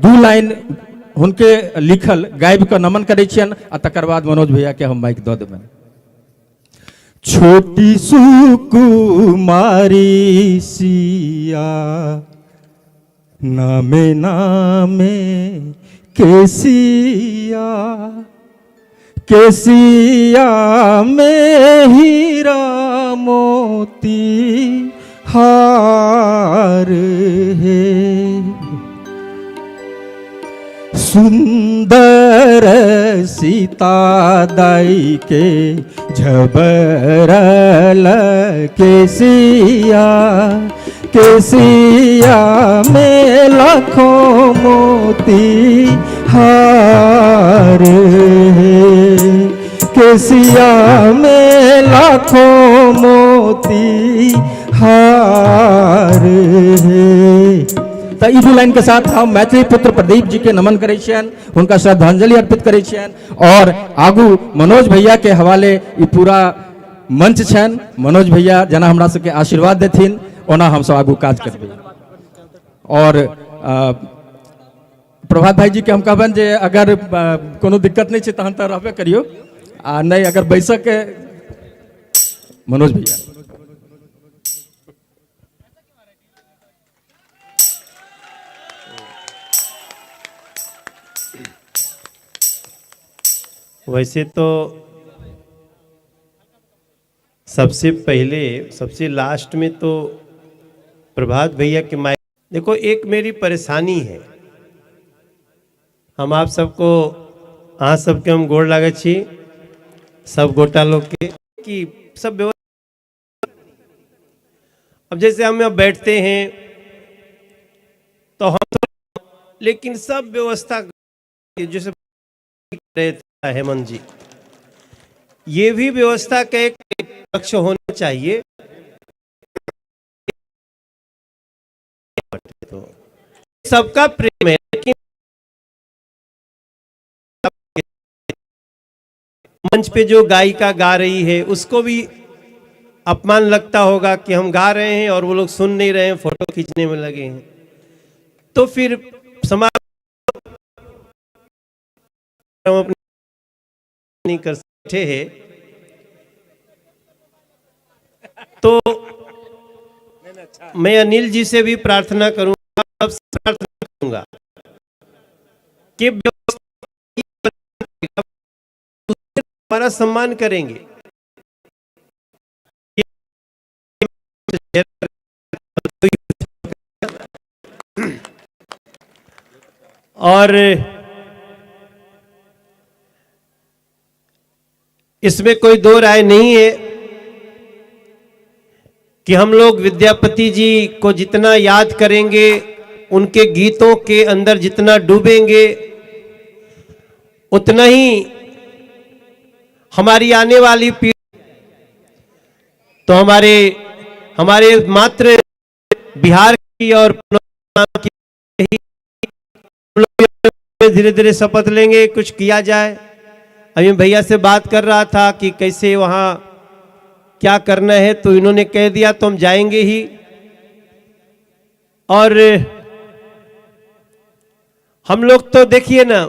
2 लाइन हुनके लिखल गाबि कऽ नमन करै छियनि आ तकर बाद मनोज भैयाके हम माइक दऽ देबनि। छोटी सुकुमारी सिया नामे नामे केसिया, केसिया में हीरा मोती हार है, सुंदर सीता दाई के झबरल केसिया, केसिया में लाखों मोती हार है, केसिया में लाखों मोती हार है। तऽ ई 2 लाइन के साथ हम मैथिली पुत्र प्रदीप जी के नमन करै छियनि, हुनका श्रद्धांजलि अर्पित करै छियनि और आगू मनोज भैया के हवाले ई पूरा मंच छनि। मनोज भैया जेना हमरा सबके आशीर्वाद देथिन ओना हमसब आगू काज करबै। आओर प्रभात भाईजीके हम कहबनि जे अगर कोनो दिक्कत नहि छै तहन तऽ रहबे करियौ, आ नहि अगर बैसऽके मनोज भैया। वैसे तो सबसे पहले सबसे लास्ट में तो प्रभात भैया के माइक, देखो एक मेरी परेशानी है, हम आप सबको अहाँ सबके हम गोड़ लागै छी सब गोटा लोग के कि सब व्यवस्था। अब जैसे हम यहाँ बैठते हैं तो हम तो, लेकिन सब व्यवस्था जैसे हेमंत जी, ये भी व्यवस्था का एक पक्ष होना चाहिए। तो सबका प्रेम है, लेकिन मंच पे जो गायिका गा रही है उसको भी अपमान लगता होगा कि हम गा रहे हैं और वो लोग सुन नहीं रहे हैं, फोटो खींचने में लगे हैं। तो फिर समाज हम अपने नहीं कर सकते हैं। तो मैं अनिल जी से भी प्रार्थना करूंगा, सबसे प्रार्थना करूंगा कि हमारा सम्मान करेंगे। और इसमें कोई दो राय नहीं है कि हम लोग विद्यापति जी को जितना याद करेंगे, उनके गीतों के अंदर जितना डूबेंगे, उतना ही हमारी आने वाली पीढ़ी, तो हमारे हमारे मात्र बिहार की और की धीरे धीरे शपथ लेंगे, कुछ किया जाए। अभी भैया से बात कर रहा था कि कैसे वहाँ क्या करना है, तो इन्होंने कह दिया तो हम जाएंगे ही। और हम लोग तो देखिए ना,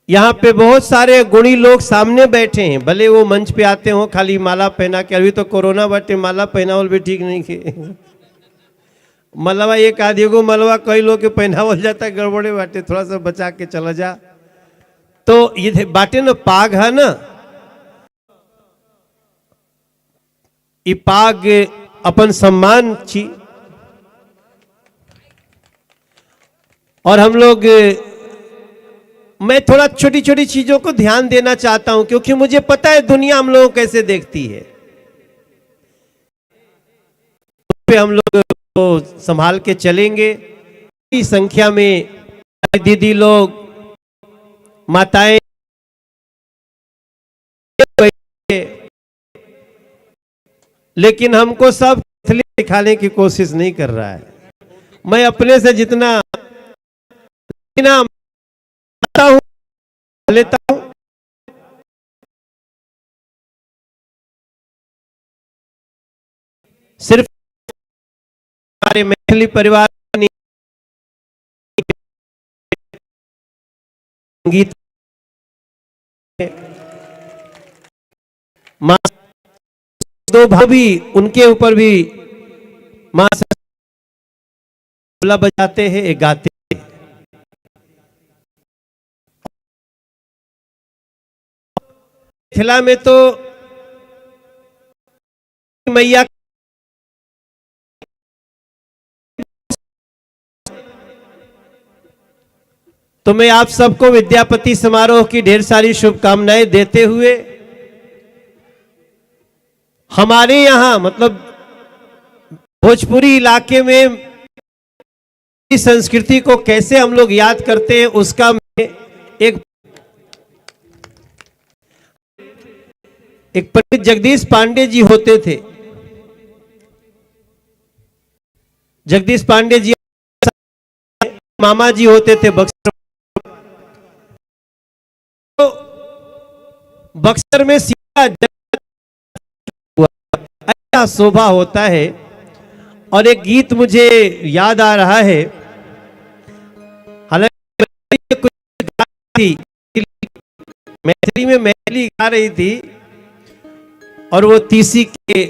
यहाँ पे बहुत सारे गुणी लोग सामने बैठे हैं, भले वो मंच पे आते हो खाली माला पहना के, अभी तो कोरोना बाटे, माला पहनावल भी ठीक नहीं के, मलवा एक आधे को मलवा कई लोग के पहनावल जाता है, गड़बड़े बाटे, थोड़ा सा बचा के चला जा। तो ये बाटे ना पाग है ना, ये पाग अपन सम्मान छी। और हम लोग, मैं थोड़ा छोटी छोटी चीजों को ध्यान देना चाहता हूं, क्योंकि मुझे पता है दुनिया हम लोगों को कैसे देखती है, पे हम लोग को संभाल के चलेंगे। संख्या में दीदी लोग, माताएं, लेकिन हमको सब दिखाने की कोशिश नहीं कर रहा है। मैं अपने से जितना हूं लेता हूं, सिर्फ हमारे मैथिली परिवार संगीत माँ दो भाई भी, उनके ऊपर भी माँ तबला बजाते हैं, एक गाते हैं। मिथिला में तो मैया तो मैं आप सबको विद्यापति समारोह की ढेर सारी शुभकामनाएं देते हुए, हमारे यहां मतलब भोजपुरी इलाके में संस्कृति को कैसे हम लोग याद करते हैं उसका एक एक पंडित जगदीश पांडे जी होते थे। जगदीश पांडे जी मामा जी होते थे बक्सर। तो बक्सर में सीधा हुआ, क्या शोभा होता है। और एक गीत मुझे याद आ रहा है, हालांकि कुछ थी मैथिली में, मैथिली गा रही थी और वो तीसी के